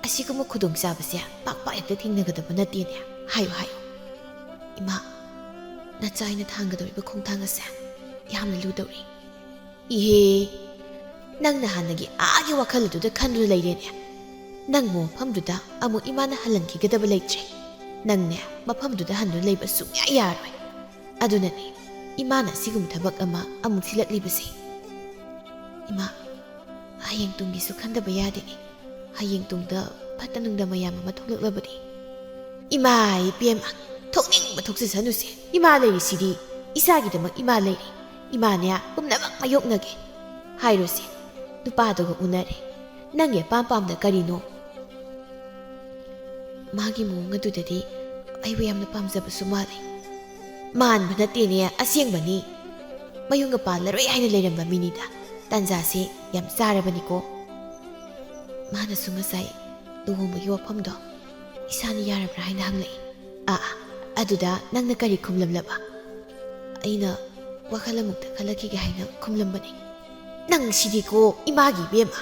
ꯑꯁꯤꯒꯨꯝꯕ ꯈꯨꯗꯣꯡꯆꯥꯕꯁꯦ ꯄꯥꯛ ꯄꯥꯛ ꯍꯦꯛꯇ ꯊꯦꯡꯅꯒꯗꯕ ꯅꯠꯇꯦꯅꯦ꯫ ꯍꯥꯏꯌꯨ, ꯍꯥꯏꯌꯨ꯫ ꯏꯃꯥ, ꯅꯆꯥ ꯑꯩꯅ ꯊꯥꯡꯒꯗꯧꯔꯤꯕ ꯈꯣꯡꯊꯥꯡ ꯑꯁꯦ ꯌꯥꯝꯅ ꯂꯨꯗꯧꯔꯤ꯫" "ꯏꯍꯦ, ꯅꯪꯅ ꯍꯥꯟꯅꯒꯤ ꯑꯥꯒꯤ ꯋꯥꯈꯜ ꯑꯗꯨꯗ ꯈꯟꯗꯨꯅ ꯂꯩꯔꯦꯅꯦ꯫ ꯅꯪꯕꯨ ꯃꯐꯝꯗꯨꯗ ꯑꯃꯨꯛ ꯏꯃꯥꯅ ꯍꯜꯍꯟꯈꯤꯒꯗꯕ ꯂꯩꯇ꯭ꯔꯦ꯫ ꯅꯪꯅꯦ, ꯃꯐꯝꯗꯨꯗ ꯍꯟꯗꯨꯅ ꯂꯩꯕ ꯁꯨꯡꯌꯥ ꯌꯥꯔꯣꯏ꯫ ꯑꯗꯨꯅꯅꯦ ꯏꯃꯥꯅ ꯁꯤꯒꯨꯝꯕ ꯊꯕꯛ ꯑꯃ ꯑꯃꯨꯛ ꯊꯤꯜꯂꯛꯂꯤꯕꯁꯦ꯫" "ꯏꯃꯥ, ꯍꯌꯦꯡ ꯇꯨꯡꯒꯤꯁꯨ ꯈꯟꯗꯕ ꯌꯥꯗꯦꯅꯦ꯫ ꯍꯌꯦꯡ ꯇꯨꯡꯗ ꯐꯠꯇ ꯅꯨꯡꯗ ꯃꯌꯥꯝ ꯑꯃ ꯊꯣꯛꯂꯛꯂꯕꯗꯤ꯫" "ꯏꯃꯥ ꯏꯕꯦꯝꯃ, ꯊꯣꯛꯅꯤꯡꯕ ꯊꯣꯛꯆꯁꯅꯨꯁꯦ꯫ ꯏꯃꯥ ꯂꯩꯔꯤꯁꯤꯗꯤ, ꯏꯆꯥꯒꯤꯗꯃꯛ ꯏꯃꯥ ꯂꯩꯔꯤ꯫ ꯏꯃꯥꯅꯦ ꯄꯨꯝꯅꯃꯛ ꯃꯥꯌꯣꯛꯅꯒꯦ꯫ ꯍꯥꯏꯔꯣꯁꯦ, ꯅꯨꯄꯥꯗꯨꯒ ꯎꯅꯔꯦ꯫ ꯅꯪꯒꯤ ꯑꯄꯥꯝ ꯄꯥꯝꯗ ꯀꯔꯤꯅꯣ?" "ꯃꯥꯒꯤ ꯃꯑꯣꯡ ꯑꯗꯨꯗꯗꯤ ꯑꯩꯕꯨ ꯌꯥꯝꯅ ꯄꯥꯝꯖꯕꯁꯨ ꯃꯥꯜꯂꯤ꯫" "ꯃꯥꯟꯕ ꯅꯠꯇꯦꯅꯦ, ꯑꯁꯦꯡꯕꯅꯤ꯫ ꯃꯌꯨꯝꯒ ꯄꯥꯜꯂꯔꯣꯏ ꯍꯥꯏꯅ ꯂꯩꯔꯝꯕ ꯃꯤꯅꯤꯗ꯫ ꯇꯥꯟꯖꯥꯁꯦ ꯌꯥꯝ ꯆꯥꯔꯕꯅꯤꯀꯣ꯫" "ꯃꯥꯅꯁꯨ ꯉꯁꯥꯏ ꯂꯨꯍꯣꯡꯕꯒꯤ ꯋꯥꯐꯝꯗꯣ ꯏꯁꯥꯅ ꯌꯥꯔꯕ꯭ꯔꯥ ꯍꯥꯏꯅ ꯍꯪꯂꯛꯏ꯫" "ꯑꯥ, ꯑꯥ, ꯑꯗꯨꯗ ꯅꯪꯅ ꯀꯔꯤ ꯈꯨꯝꯂꯝꯂꯕ?" "ꯑꯩꯅ ꯋꯥꯈꯜ ꯑꯃꯨꯛꯇ ꯈꯜꯂꯛꯈꯤꯒꯦ ꯍꯥꯏꯅ ꯈꯨꯝꯂꯝꯕꯅꯤ꯫" "ꯅꯪ ꯁꯤꯗꯤꯀꯣ, ꯏꯃꯥꯒꯤ ꯏꯕꯦꯝꯃ,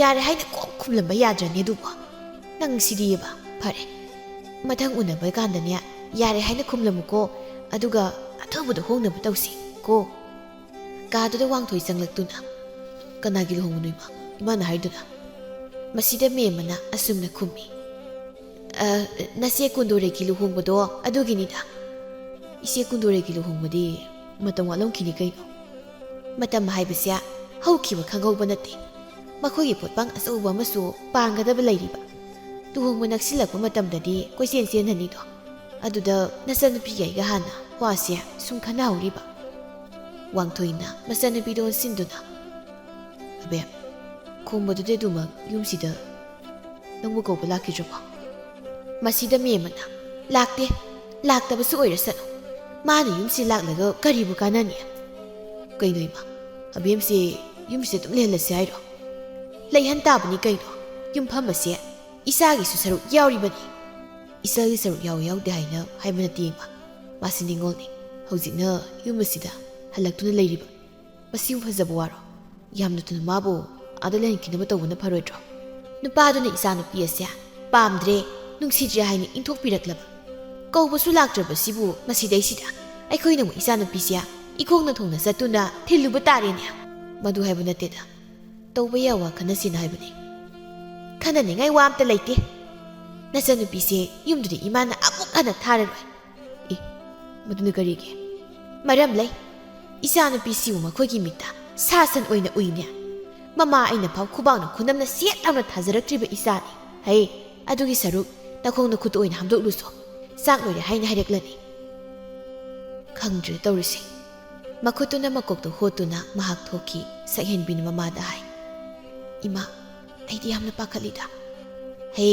ꯌꯥꯔꯦ ꯍꯥꯏꯅ ꯀꯣꯛ ꯈꯨꯝꯂꯝꯕ ꯌꯥꯗ꯭ꯔꯅꯦ ꯑꯗꯨꯕꯣ? ꯅꯪ ꯁꯤꯗꯤꯕ꯫ ꯐꯔꯦ, ꯃꯊꯪ ꯎꯅꯕ ꯀꯥꯟꯗꯅꯦ, ꯌꯥꯔꯦ ꯍꯥꯏꯅ ꯈꯨꯝꯂꯝꯃꯨꯀꯣ, ꯑꯗꯨꯒ ꯑꯊꯨꯕꯗ ꯍꯣꯡꯅꯕ ꯇꯧꯁꯤ ꯀꯣ꯫" ꯀꯥꯗꯨꯗ ꯋꯥꯡꯊꯣꯏ ꯆꯪꯂꯛꯇꯨꯅ, "ꯀꯅꯥꯒꯤ ꯂꯨꯍꯣꯡꯕꯅꯣ, ꯏꯃꯥ?" ꯏꯃꯥꯅ ꯍꯥꯏꯗꯨꯅ꯫ ꯃꯁꯤꯗ ꯃꯦꯝꯃꯅ ꯑꯁꯨꯝꯅ ꯈꯨꯝꯃꯤ, "ꯑ, ꯅꯆꯦ ꯀꯨꯟꯗꯣꯔꯦꯒꯤ ꯂꯨꯍꯣꯡꯕꯗꯣ ꯑꯗꯨꯒꯤꯅꯤꯗ꯫" "ꯏꯆꯦ ꯀꯨꯟꯗꯣꯔꯦꯒꯤ ꯂꯨꯍꯣꯡꯕꯗꯤ ꯃꯇꯝ ꯋꯥꯠꯂꯝꯈꯤꯅꯤ ꯀꯩꯅꯣ?" "ꯃꯇꯝ ꯍꯥꯏꯕꯁꯦ ꯍꯧꯈꯤꯕ ꯈꯪꯍꯧꯕ ꯅꯠꯇꯦ꯫ ꯃꯈꯣꯏꯒꯤ ꯄꯣꯠꯄꯥꯡ ꯑꯆꯧꯕ ꯑꯃꯁꯨ ꯄꯥꯡꯒꯗꯕ ꯂꯩꯔꯤꯕ꯫ ꯂꯨꯍꯣꯡꯕ ꯅꯛꯁꯤꯜꯂꯛꯄ ꯃꯇꯝꯗꯗꯤ ꯀꯣꯏꯆꯦꯟ ꯆꯦꯟꯅꯅꯤꯗꯣ꯫ ꯑꯗꯨꯗ ꯅꯆꯟꯅꯨꯄꯤꯒ ꯑꯩꯒ ꯍꯥꯟꯅ ꯋꯥꯁꯦ ꯁꯨꯝ ꯈꯟꯅꯍꯧꯔꯤꯕ꯫" ꯋꯥꯡꯊꯣꯏꯅ ꯃꯆꯟꯅꯨꯄꯤꯗ ꯑꯣꯟꯁꯤꯟꯗꯨꯅ, ꯑꯕꯦꯝ, ꯈꯣꯝꯕꯗꯨꯗꯤ ꯑꯗꯨꯃꯛ ꯌꯨꯝꯁꯤꯗ ꯅꯪꯕꯨ ꯀꯧꯕ ꯂꯥꯛꯈꯤꯗ꯭ꯔꯕꯣ? ꯃꯁꯤꯗ ꯃꯦꯝ ꯑꯃꯅ, "ꯂꯥꯛꯇꯦ, ꯂꯥꯛꯇꯕꯁꯨ ꯑꯣꯏꯔꯁꯅꯨ꯫ ꯃꯥꯅ ꯌꯨꯝꯁꯤ ꯂꯥꯛꯂꯒ ꯀꯔꯤꯕꯨ ꯀꯥꯟꯅꯅꯤ?" "ꯀꯩꯅꯣ ꯏꯃꯥ, ꯑꯕꯦꯝꯁꯦ ꯌꯨꯝꯁꯤꯗ ꯑꯗꯨꯝ ꯂꯩꯍꯜꯂꯁꯦ ꯍꯥꯏꯔꯣ?" "ꯂꯩꯍꯟ ꯇꯥꯕꯅꯤ ꯀꯩꯅꯣ, ꯌꯨꯝꯐꯝ ꯑꯁꯦ ꯏꯆꯥꯒꯤꯁꯨ ꯁꯔꯨꯛ ꯌꯥꯎꯔꯤꯕꯅꯤ꯫ ꯏꯆꯥꯒꯤ ꯁꯔꯨꯛ ꯌꯥꯎ ꯌꯥꯎꯗꯦ ꯍꯥꯏꯅ ꯍꯥꯏꯕ ꯅꯠꯇꯦ ꯏꯃꯥ꯫ ꯃꯥꯁꯤ ꯅꯤꯡꯉꯣꯜꯅꯤ꯫ ꯍꯧꯖꯤꯛꯅ ꯌꯨꯝ ꯑꯁꯤꯗ ꯍꯜꯂꯛꯇꯨꯅ ꯂꯩꯔꯤꯕ꯫ ꯃꯁꯤꯕꯨ ꯐꯖꯕ ꯋꯥꯔꯣ? ꯌꯥꯝꯅ ꯊꯨꯅ ꯃꯥꯕꯨ ꯑꯥꯗ ꯂꯩꯍꯟꯈꯤꯅꯕ ꯇꯧꯕꯅ ꯐꯔꯣꯏꯗ꯭ꯔꯣ?" ꯅꯨꯄꯥꯗꯨꯅ ꯏꯆꯥꯅꯨꯄꯤ ꯑꯁꯦ ꯄꯥꯝꯗ꯭ꯔꯦ, ꯅꯨꯡꯁꯤꯗ꯭ꯔꯦ ꯍꯥꯏꯅ ꯏꯟꯊꯣꯛꯄꯤꯔꯛꯂꯕ꯫ ꯀꯧꯕꯁꯨ ꯂꯥꯛꯇ꯭ꯔꯕꯁꯤꯕꯨ ꯃꯁꯤꯗꯩꯁꯤꯗ ꯑꯩꯈꯣꯏꯅ ꯑꯃꯨꯛ ꯏꯆꯥꯅꯨꯄꯤꯁꯦ ꯏꯈꯣꯡꯅ ꯊꯣꯡꯅ ꯆꯠꯇꯨꯅ ꯊꯤꯜꯂꯨꯕ ꯇꯥꯔꯦꯅꯦ꯫ ꯃꯗꯨ ꯍꯥꯏꯕ ꯅꯠꯇꯦꯗ꯫ ꯇꯧꯕ ꯌꯥꯕ ꯋꯥ ꯈꯟꯅꯁꯤꯅ ꯍꯥꯏꯕꯅꯤ꯫ ꯈꯟꯅꯅꯤꯡꯉꯥꯏ ꯋꯥ ꯑꯝꯇ ꯂꯩꯇꯦ꯫ ꯅꯆꯟꯅꯨꯄꯤꯁꯦ ꯌꯨꯝꯗꯨꯗ ꯏꯃꯥꯅ ꯑꯃꯨꯛ ꯍꯟꯅ ꯊꯥꯔꯔꯣꯏ꯫ ꯑꯦ, ꯃꯗꯨꯅ ꯀꯔꯤꯒꯤ? ꯃꯔꯝ ꯂꯩ꯫ ꯏꯆꯥꯅꯨꯄꯤꯁꯤꯕꯨ ꯃꯈꯣꯏꯒꯤ ꯃꯤꯠꯇ ꯁꯥ ꯁꯟ ꯑꯣꯏꯅ ꯎꯏꯅꯦ꯫ ꯃꯃꯥ ꯑꯩꯅ ꯐꯥꯎ ꯈꯨꯕꯥꯛꯅ ꯈꯨꯅꯝꯅ ꯁꯦꯠ ꯂꯥꯎꯅ ꯊꯥꯖꯔꯛꯇ꯭ꯔꯤꯕ ꯏꯆꯥꯅꯤ꯫ ꯍꯩ, ꯑꯗꯨꯒꯤ ꯁꯔꯨꯛ ꯅꯈꯣꯡ ꯅꯈꯨꯠꯇ ꯑꯣꯏꯅ ꯍꯥꯝꯗꯣꯛꯂꯨꯁꯣ꯫ ꯆꯥꯛ ꯂꯣꯏꯔꯦ ꯍꯥꯏꯅ ꯍꯥꯏꯔꯛꯂꯅꯤ꯫ ꯈꯪꯗ꯭ꯔꯦ ꯇꯧꯔꯤꯁꯦ꯫ ꯃꯈꯨꯠꯇꯨꯅ ꯃꯀꯣꯛꯇ ꯍꯣꯠꯇꯨꯅ ꯃꯍꯥꯛ ꯊꯣꯛꯈꯤ꯫ ꯁꯛꯍꯦꯟꯕꯤꯅ ꯃꯃꯥꯗ ꯍꯥꯏ, "ꯏꯃꯥ, ꯑꯩꯗꯤ ꯌꯥꯝꯅ ꯄꯥꯈꯠꯂꯤꯗ꯫" "ꯍꯦ,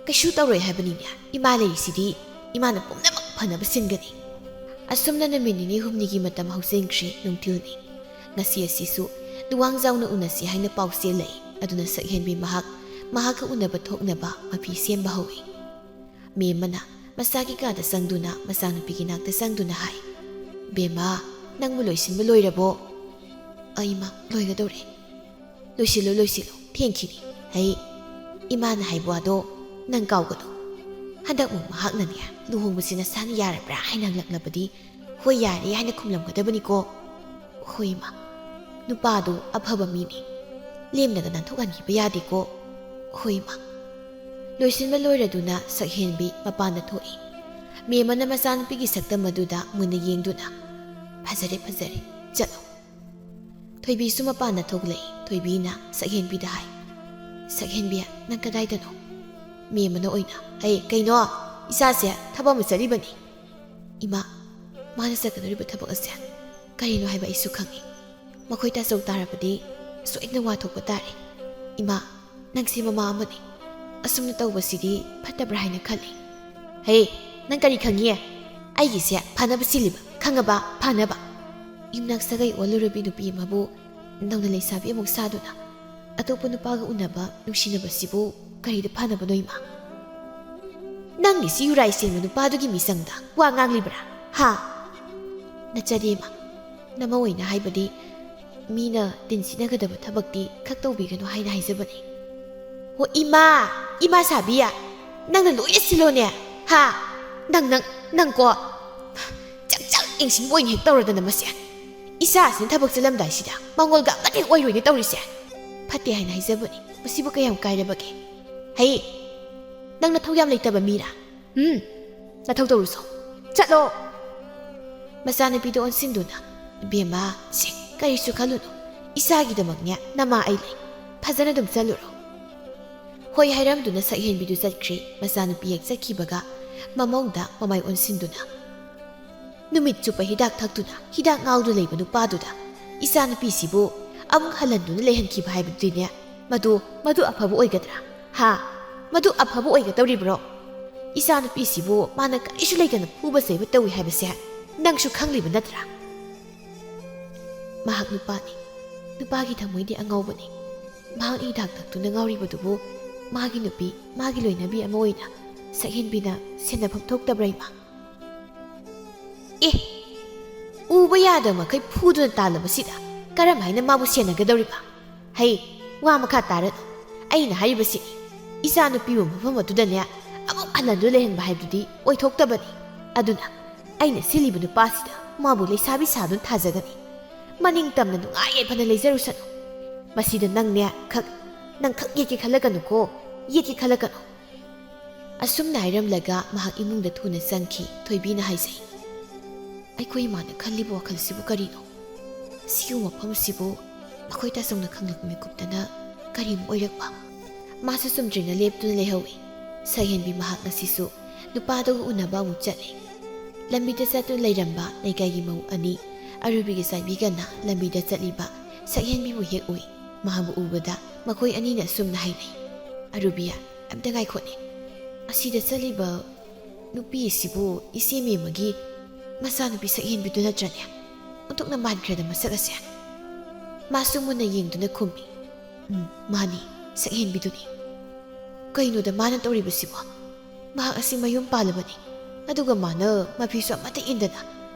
ꯀꯩꯁꯨ ꯇꯧꯔꯣꯏ ꯍꯥꯏꯕꯅꯤꯅꯦ꯫ ꯏꯃꯥ ꯂꯩꯔꯤꯁꯤꯗꯤ ꯏꯃꯥꯅ ꯄꯨꯝꯅꯃꯛ ꯐꯅꯕ ꯁꯤꯟꯒꯅꯤ꯫" ꯑꯁꯨꯝꯅ ꯅꯨꯃꯤꯠ ꯅꯤꯅꯤ ꯍꯨꯝꯅꯤꯒꯤ ꯃꯇꯝ ꯍꯧꯖꯤꯟꯈ꯭ꯔꯦ꯫ ꯅꯨꯡꯊꯤꯜꯅꯤ꯫ ꯉꯁꯤ ꯑꯁꯤꯁꯨ ꯂꯨꯋꯥꯡ ꯖꯥꯎꯅ ꯎꯅꯁꯤ ꯍꯥꯏꯅ ꯄꯥꯎ ꯆꯦꯜꯂꯛꯏ꯫ ꯑꯗꯨꯅ ꯁꯛꯍꯦꯟꯕꯤ ꯃꯍꯥꯛ ꯃꯍꯥꯛꯀ ꯎꯅꯕ ꯊꯣꯛꯅꯕ ꯃꯐꯤ ꯁꯦꯝꯕ ꯍꯧꯏ꯫ ꯃꯦꯝ ꯑꯃꯅ ꯃꯆꯥꯒꯤ ꯀꯥꯗ ꯆꯪꯗꯨꯅ ꯃꯆꯥꯅꯨꯄꯤꯒꯤ ꯅꯥꯛꯇ ꯆꯪꯗꯨꯅ ꯍꯥꯏ, "ꯕꯦꯝꯃ, ꯅꯪꯕꯨ ꯂꯣꯏꯁꯤꯟꯕ ꯂꯣꯏꯔꯕꯣ?" "ꯑꯩꯃ ꯂꯣꯏꯒꯗꯧꯔꯦ꯫" "ꯂꯣꯏꯁꯤꯜꯂꯨ, ꯂꯣꯏꯁꯤꯜꯂꯨ, ꯊꯦꯡꯈꯤꯅꯤ꯫ ꯍꯩ, ꯏꯃꯥꯅ ꯍꯥꯏꯕ ꯋꯥꯗꯣ ꯅꯪ ꯀꯥꯎꯒꯅꯨ꯫ ꯍꯟꯗꯛꯃꯨꯛ ꯃꯍꯥꯛꯅꯅꯦ ꯂꯨꯍꯣꯡꯕꯁꯤ ꯅꯁꯥꯅ ꯌꯥꯔꯕ꯭ꯔꯥ ꯍꯥꯏꯅ ꯍꯪꯂꯛꯂꯕꯗꯤ ꯍꯣꯏ ꯌꯥꯔꯦ ꯍꯥꯏꯅ ꯈꯨꯝꯂꯝꯒꯗꯕꯅꯤꯀꯣ꯫" "ꯍꯣꯏ ꯏꯃꯥ, ꯅꯨꯄꯥꯗꯣ ꯑꯐꯕ ꯃꯤꯅꯤ꯫ ꯂꯦꯝꯅꯒ ꯅꯥꯟꯊꯣꯛꯍꯟꯈꯤꯕ ꯌꯥꯗꯦꯀꯣ꯫" "ꯍꯣꯏ ꯏꯃꯥ꯫" ꯂꯣꯏꯁꯤꯟꯕ ꯂꯣꯏꯔꯗꯨꯅ ꯁꯛꯍꯦꯟꯕꯤ ꯃꯄꯥꯟꯗ ꯊꯣꯛꯏ꯫ ꯃꯦꯝ ꯑꯃꯅ ꯃꯆꯥꯅꯨꯄꯤꯒꯤ ꯁꯛꯇꯝ ꯑꯗꯨꯗ ꯃꯨꯟꯅ ꯌꯦꯡꯗꯨꯅ, "ꯐꯖꯔꯦ, ꯐꯖꯔꯦ, ꯆꯠꯂꯣ꯫" ꯊꯣꯏꯕꯤꯁꯨ ꯃꯄꯥꯟꯗ ꯊꯣꯛꯂꯛꯏ꯫ ꯊꯣꯏꯕꯤꯅ ꯁꯛꯍꯦꯟꯕꯤꯗ ꯍꯥꯏ, "ꯁꯛꯍꯦꯟꯕꯤ, ꯅꯪ ꯀꯗꯥꯏꯗꯅꯣ?" ꯃꯦꯝ ꯑꯃꯅ ꯑꯣꯏꯅ, "ꯍꯩ, ꯀꯩꯅꯣ? ꯏꯆꯥꯁꯦ ꯊꯕꯛ ꯑꯃ ꯆꯠꯂꯤꯕꯅꯤ꯫" "ꯏꯃꯥ, ꯃꯥꯅ ꯆꯠꯀꯗꯧꯔꯤꯕ ꯊꯕꯛ ꯑꯁꯦ ꯀꯔꯤꯅꯣ ꯍꯥꯏꯕ ꯑꯩꯁꯨ ꯈꯪꯏ꯫ ꯃꯈꯣꯏ ꯇꯥꯆꯧ ꯇꯥꯔꯕꯗꯤ ꯁꯣꯏꯗꯅ ꯋꯥꯊꯣꯛꯄ ꯇꯥꯔꯦ꯫ ꯏꯃꯥ, ꯅꯪꯁꯦ ꯃꯃꯥ ꯑꯃꯅꯤ꯫ ꯑꯁꯨꯝꯅ ꯇꯧꯕꯁꯤꯗꯤ ꯐꯠꯇꯕ꯭ꯔꯥ ꯍꯥꯏꯅ ꯈꯜꯂꯤ꯫ ꯍꯦ, ꯅꯪ ꯀꯔꯤ ꯈꯪꯉꯤ? ꯑꯩꯒꯤꯁꯦ ꯐꯅꯕ ꯁꯤꯜꯂꯤꯕ, ꯈꯪꯉꯕ? ꯐꯅꯕ꯫ ꯌꯨꯝꯅꯥꯛ ꯁꯥꯒꯩ ꯑꯣꯜꯂꯨꯔꯕꯤ ꯅꯨꯄꯤ ꯑꯃꯕꯨ ꯅꯧꯅ ꯂꯩꯁꯥꯕꯤ ꯑꯃꯨꯛ ꯁꯥꯗꯨꯅ ꯑꯇꯣꯞꯄ ꯅꯨꯄꯥꯒ ꯎꯅꯕ ꯅꯨꯡꯁꯤꯅꯕꯁꯤꯕꯨ ꯀꯔꯤꯗ ꯐꯅꯕꯅꯣ, ꯏꯃꯥ? ꯅꯪꯒꯤꯁꯤ ꯌꯨꯔꯥꯏ ꯁꯦꯡꯕ ꯅꯨꯄꯥꯗꯨꯒꯤ ꯃꯤꯆꯪꯗ ꯋꯥ ꯉꯥꯡꯂꯤꯕ꯭ꯔꯥ? ꯍꯥ? ꯅꯆꯗꯦ, ꯏꯃꯥ, ꯅꯃꯧ ꯑꯣꯏꯅ ꯍꯥꯏꯕꯗꯤ ꯃꯤꯅ ꯇꯤꯟꯁꯤꯟꯅꯒꯗꯕ ꯊꯕꯛꯇꯤ ꯈꯛ ꯇꯧꯕꯤꯒꯅꯨ ꯍꯥꯏꯅ ꯍꯥꯏꯖꯕꯅꯤ꯫ ꯍꯣ ꯏꯃꯥ, ꯏꯃꯥ ꯁꯥꯕꯤ, ꯅꯪꯅ ꯂꯣꯏꯅ ꯁꯤꯜꯂꯣꯅꯦ꯫ ꯍꯥ? ꯅꯪ, ꯅꯪ, ꯅꯪꯀꯣ, ꯆꯥꯛ ꯆꯥꯛ ꯌꯦꯡꯁꯤꯟꯕ ꯑꯣꯏꯅ ꯍꯦꯛ ꯇꯧꯔꯗꯅ ꯃꯁꯦ꯫ ꯏꯆꯥꯁꯤꯅ ꯊꯕꯛ ꯆꯠꯂꯝꯗꯥꯏꯁꯤꯗ ꯃꯉꯣꯜꯒ ꯑꯃꯠꯇ ꯍꯦꯛ ꯑꯣꯏꯔꯣꯏꯅꯦ ꯇꯧꯔꯤꯁꯦ꯫ ꯐꯠꯇꯦ ꯍꯥꯏꯅ ꯍꯥꯏꯖꯕꯅꯤ꯫ ꯃꯁꯤꯕꯨ ꯀꯌꯥꯝ ꯀꯥꯏꯔꯕꯒꯦ? ꯍꯩ, ꯅꯪ ꯅꯊꯧ ꯌꯥꯝ ꯂꯩꯇꯕ ꯃꯤꯔꯥ? ꯎꯝ, ꯅꯊꯧ ꯇꯧꯔꯨꯁꯣ꯫ ꯆꯠꯂꯣ꯫ ꯃꯆꯥꯅꯨꯄꯤꯗ ꯑꯣꯟꯁꯤꯟꯗꯨꯅ, "ꯏꯕꯦꯝꯃ, ꯁꯦ, ꯀꯔꯤꯁꯨ ꯈꯜꯂꯨꯅꯨ꯫ ꯏꯆꯥꯒꯤꯗꯃꯛꯅꯦ ꯅꯃꯥ ꯑꯩ ꯂꯩ꯫ ꯐꯖꯅ ꯑꯗꯨꯝ ꯆꯠꯂꯨꯔꯣ"꯫ ꯍꯣꯏ ꯍꯥꯏꯔꯝꯗꯨꯅ ꯁꯛꯍꯦꯟꯕꯤꯗꯨ ꯆꯠꯈ꯭ꯔꯦ꯫ ꯃꯆꯥꯅꯨꯄꯤ ꯍꯦꯛ ꯆꯠꯈꯤꯕꯒ ꯃꯃꯧꯗ ꯃꯃꯥꯏ ꯑꯣꯟꯁꯤꯟꯗꯨꯅ, ꯅꯨꯃꯤꯠ ꯆꯨꯞꯄ ꯍꯤꯗꯥꯛ ꯊꯛꯇꯨꯅ ꯍꯤꯗꯥꯛ ꯉꯥꯎꯗꯨꯅ ꯂꯩꯕ ꯅꯨꯄꯥꯗꯨꯗ ꯏꯆꯥꯅꯨꯄꯤꯁꯤꯕꯨ ꯑꯃꯨꯛ ꯍꯜꯍꯟꯗꯨꯅ ꯂꯩꯍꯟꯈꯤꯕ ꯍꯥꯏꯕꯗꯨꯗꯤꯅꯦ, ꯃꯗꯨ, ꯃꯗꯨ ꯑꯐꯕ ꯑꯣꯏꯒꯗ꯭ꯔꯥ? ꯍꯥ? ꯃꯗꯨ ꯑꯐꯕ ꯑꯣꯏꯒꯗꯧꯔꯤꯕ꯭ꯔꯣ? ꯏꯆꯥꯅꯨꯄꯤꯁꯤꯕꯨ ꯃꯥꯅ ꯀꯔꯤꯁꯨ ꯂꯩꯇꯅ ꯐꯨꯕ ꯆꯩꯕ ꯇꯧꯏ ꯍꯥꯏꯕꯁꯦ ꯅꯪꯁꯨ ꯈꯪꯂꯤꯕ ꯅꯠꯇ꯭ꯔꯥ? ꯃꯍꯥꯛ ꯅꯨꯄꯥꯅꯤ꯫ ꯅꯨꯄꯥꯒꯤ ꯊꯃꯣꯏꯗꯤ ꯑꯉꯥꯎꯕꯅꯤ꯫ ꯃꯍꯥꯛꯅ ꯍꯤꯗꯥꯛ ꯊꯛꯇꯨꯅ ꯉꯥꯎꯔꯤꯕꯗꯨꯕꯨ ꯃꯥꯒꯤ ꯅꯨꯄꯤ, ꯃꯥꯒꯤ ꯂꯣꯏꯅꯕꯤ ꯑꯃ ꯑꯣꯏꯅ ꯁꯛꯍꯦꯟꯕꯤꯅ ꯁꯦꯟꯅꯐꯝ ꯊꯣꯛꯇꯕ꯭ꯔꯥ, ꯏꯃꯥ? ꯑꯦ, ꯎꯕ ꯌꯥꯗꯕ ꯃꯈꯩ ꯐꯨꯗꯨꯅ ꯇꯥꯜꯂꯕꯁꯤꯗ ꯀꯔꯝ ꯍꯥꯏꯅ ꯃꯥꯕꯨ ꯁꯦꯟꯅꯒꯗꯧꯔꯤꯕ? ꯍꯩ, ꯋꯥ ꯃꯈꯥ ꯇꯥꯔꯅꯨ꯫ ꯑꯩꯅ ꯍꯥꯏꯔꯤꯕꯁꯤ, ꯏꯆꯥ ꯅꯨꯄꯤꯕꯨ ꯃꯐꯝ ꯑꯗꯨꯗꯅꯦ ꯑꯃꯨꯛ ꯍꯜꯍꯟꯗꯨꯅ ꯂꯩꯍꯟꯕ ꯍꯥꯏꯕꯗꯨꯗꯤ ꯑꯣꯏꯊꯣꯛꯇꯕꯅꯤ꯫ ꯑꯗꯨꯅ ꯑꯩꯅ ꯁꯤꯜꯂꯤꯕ ꯅꯨꯄꯥꯁꯤꯗ ꯃꯥꯕꯨ ꯂꯩꯁꯥꯕꯤ ꯁꯥꯗꯨꯅ ꯊꯥꯖꯒꯅꯤ꯫ ꯃꯅꯤꯡ ꯇꯝꯅ ꯅꯨꯡꯉꯥꯏ ꯌꯥꯏꯐꯅ ꯂꯩꯖꯔꯨꯁꯅꯨ꯫ ꯃꯁꯤꯗ ꯅꯪꯅꯦ ꯈꯛ, ꯅꯪ ꯈꯛ ꯌꯦꯠꯀꯦ ꯈꯜꯂꯛꯀꯅꯨꯀꯣ, ꯌꯦꯠꯀꯦ ꯈꯜꯂꯛꯀꯅꯨ꯫ ꯑꯁꯨꯝꯅ ꯍꯥꯏꯔꯝꯂꯒ ꯃꯍꯥꯛ ꯏꯃꯨꯡꯗ ꯊꯨꯅ ꯆꯪꯈꯤ꯫ ꯊꯣꯏꯕꯤꯅ ꯍꯥꯏꯖꯩ, "ꯑꯩꯈꯣꯏ ꯏꯃꯥꯅ ꯈꯜꯂꯤꯕ ꯋꯥꯈꯜꯁꯤꯕꯨ ꯀꯔꯤꯅꯣ? ꯁꯤꯒꯨꯝꯕ ꯃꯐꯝꯁꯤꯕꯨ ꯑꯩꯈꯣꯏ ꯇꯥꯆꯧꯅ ꯈꯪꯂꯛꯄ ꯃꯤꯀꯨꯞꯇꯅ ꯀꯔꯤꯃꯨꯛ ꯑꯣꯏꯔꯛꯄ?" ꯃꯥꯁꯨ ꯆꯨꯝꯗ꯭ꯔꯤꯡꯅ ꯂꯦꯞꯇꯨꯅ ꯂꯩꯍꯧꯏ꯫ ꯁꯛꯍꯦꯟꯕꯤ ꯃꯍꯥꯛ ꯉꯁꯤꯁꯨ ꯅꯨꯄꯥꯗꯨꯒ ꯎꯅꯕ ꯑꯃꯨꯛ ꯆꯠꯂꯤ꯫ ꯂꯝꯕꯤꯗ ꯆꯠꯇꯨꯅ ꯂꯩꯔꯝꯕ ꯂꯩꯀꯥꯏꯒꯤ ꯃꯧ ꯑꯅꯤ, ꯑꯔꯨꯕꯤꯒ ꯆꯥꯏꯕꯤꯒꯅ ꯂꯝꯕꯤꯗ ꯆꯠꯂꯤꯕ ꯁꯛꯍꯦꯟꯕꯤꯕꯨ ꯍꯦꯛ ꯎꯏ꯫ ꯃꯍꯥꯛꯄꯨ ꯎꯕꯗ ꯃꯈꯣꯏ ꯑꯅꯤꯅ ꯑꯁꯨꯝꯅ ꯍꯥꯏꯅꯩ, "ꯑꯔꯨꯕꯤꯌꯥ, ꯑꯝꯇ ꯉꯥꯏꯈꯣꯅꯦ꯫ ꯑꯁꯤꯗ ꯆꯠꯂꯤꯕ ꯅꯨꯄꯤ ꯑꯁꯤꯕꯨ ꯏꯆꯦ ꯃꯦꯝꯃꯒꯤ ꯃꯆꯥꯅꯨꯄꯤ ꯁꯛꯍꯦꯟꯕꯤꯗꯨ ꯅꯠꯇ꯭ꯔꯅꯦ? ꯑꯣꯟꯊꯣꯛꯅ ꯃꯥꯟꯈ꯭ꯔꯦꯗ ꯃꯁꯛ ꯑꯁꯦ꯫" ꯃꯥꯁꯨ ꯃꯨꯟꯅ ꯌꯦꯡꯗꯨꯅ ꯈꯨꯝꯃꯤ, "ꯎꯝ, ꯃꯥꯅꯤ, ꯁꯛꯍꯦꯟꯕꯤꯗꯨꯅꯤ꯫" "ꯀꯩꯅꯣꯗ ꯃꯥꯅ ꯇꯧꯔꯤꯕꯁꯤꯕꯣ? ꯃꯍꯥꯛ ꯑꯁꯤ ꯃꯌꯨꯝ ꯄꯥꯜꯂꯕꯅꯤ, ꯑꯗꯨꯒ ꯃꯥꯅ ꯃꯐꯤꯁꯨ ꯑꯃꯠꯇ ꯏꯟꯗꯅ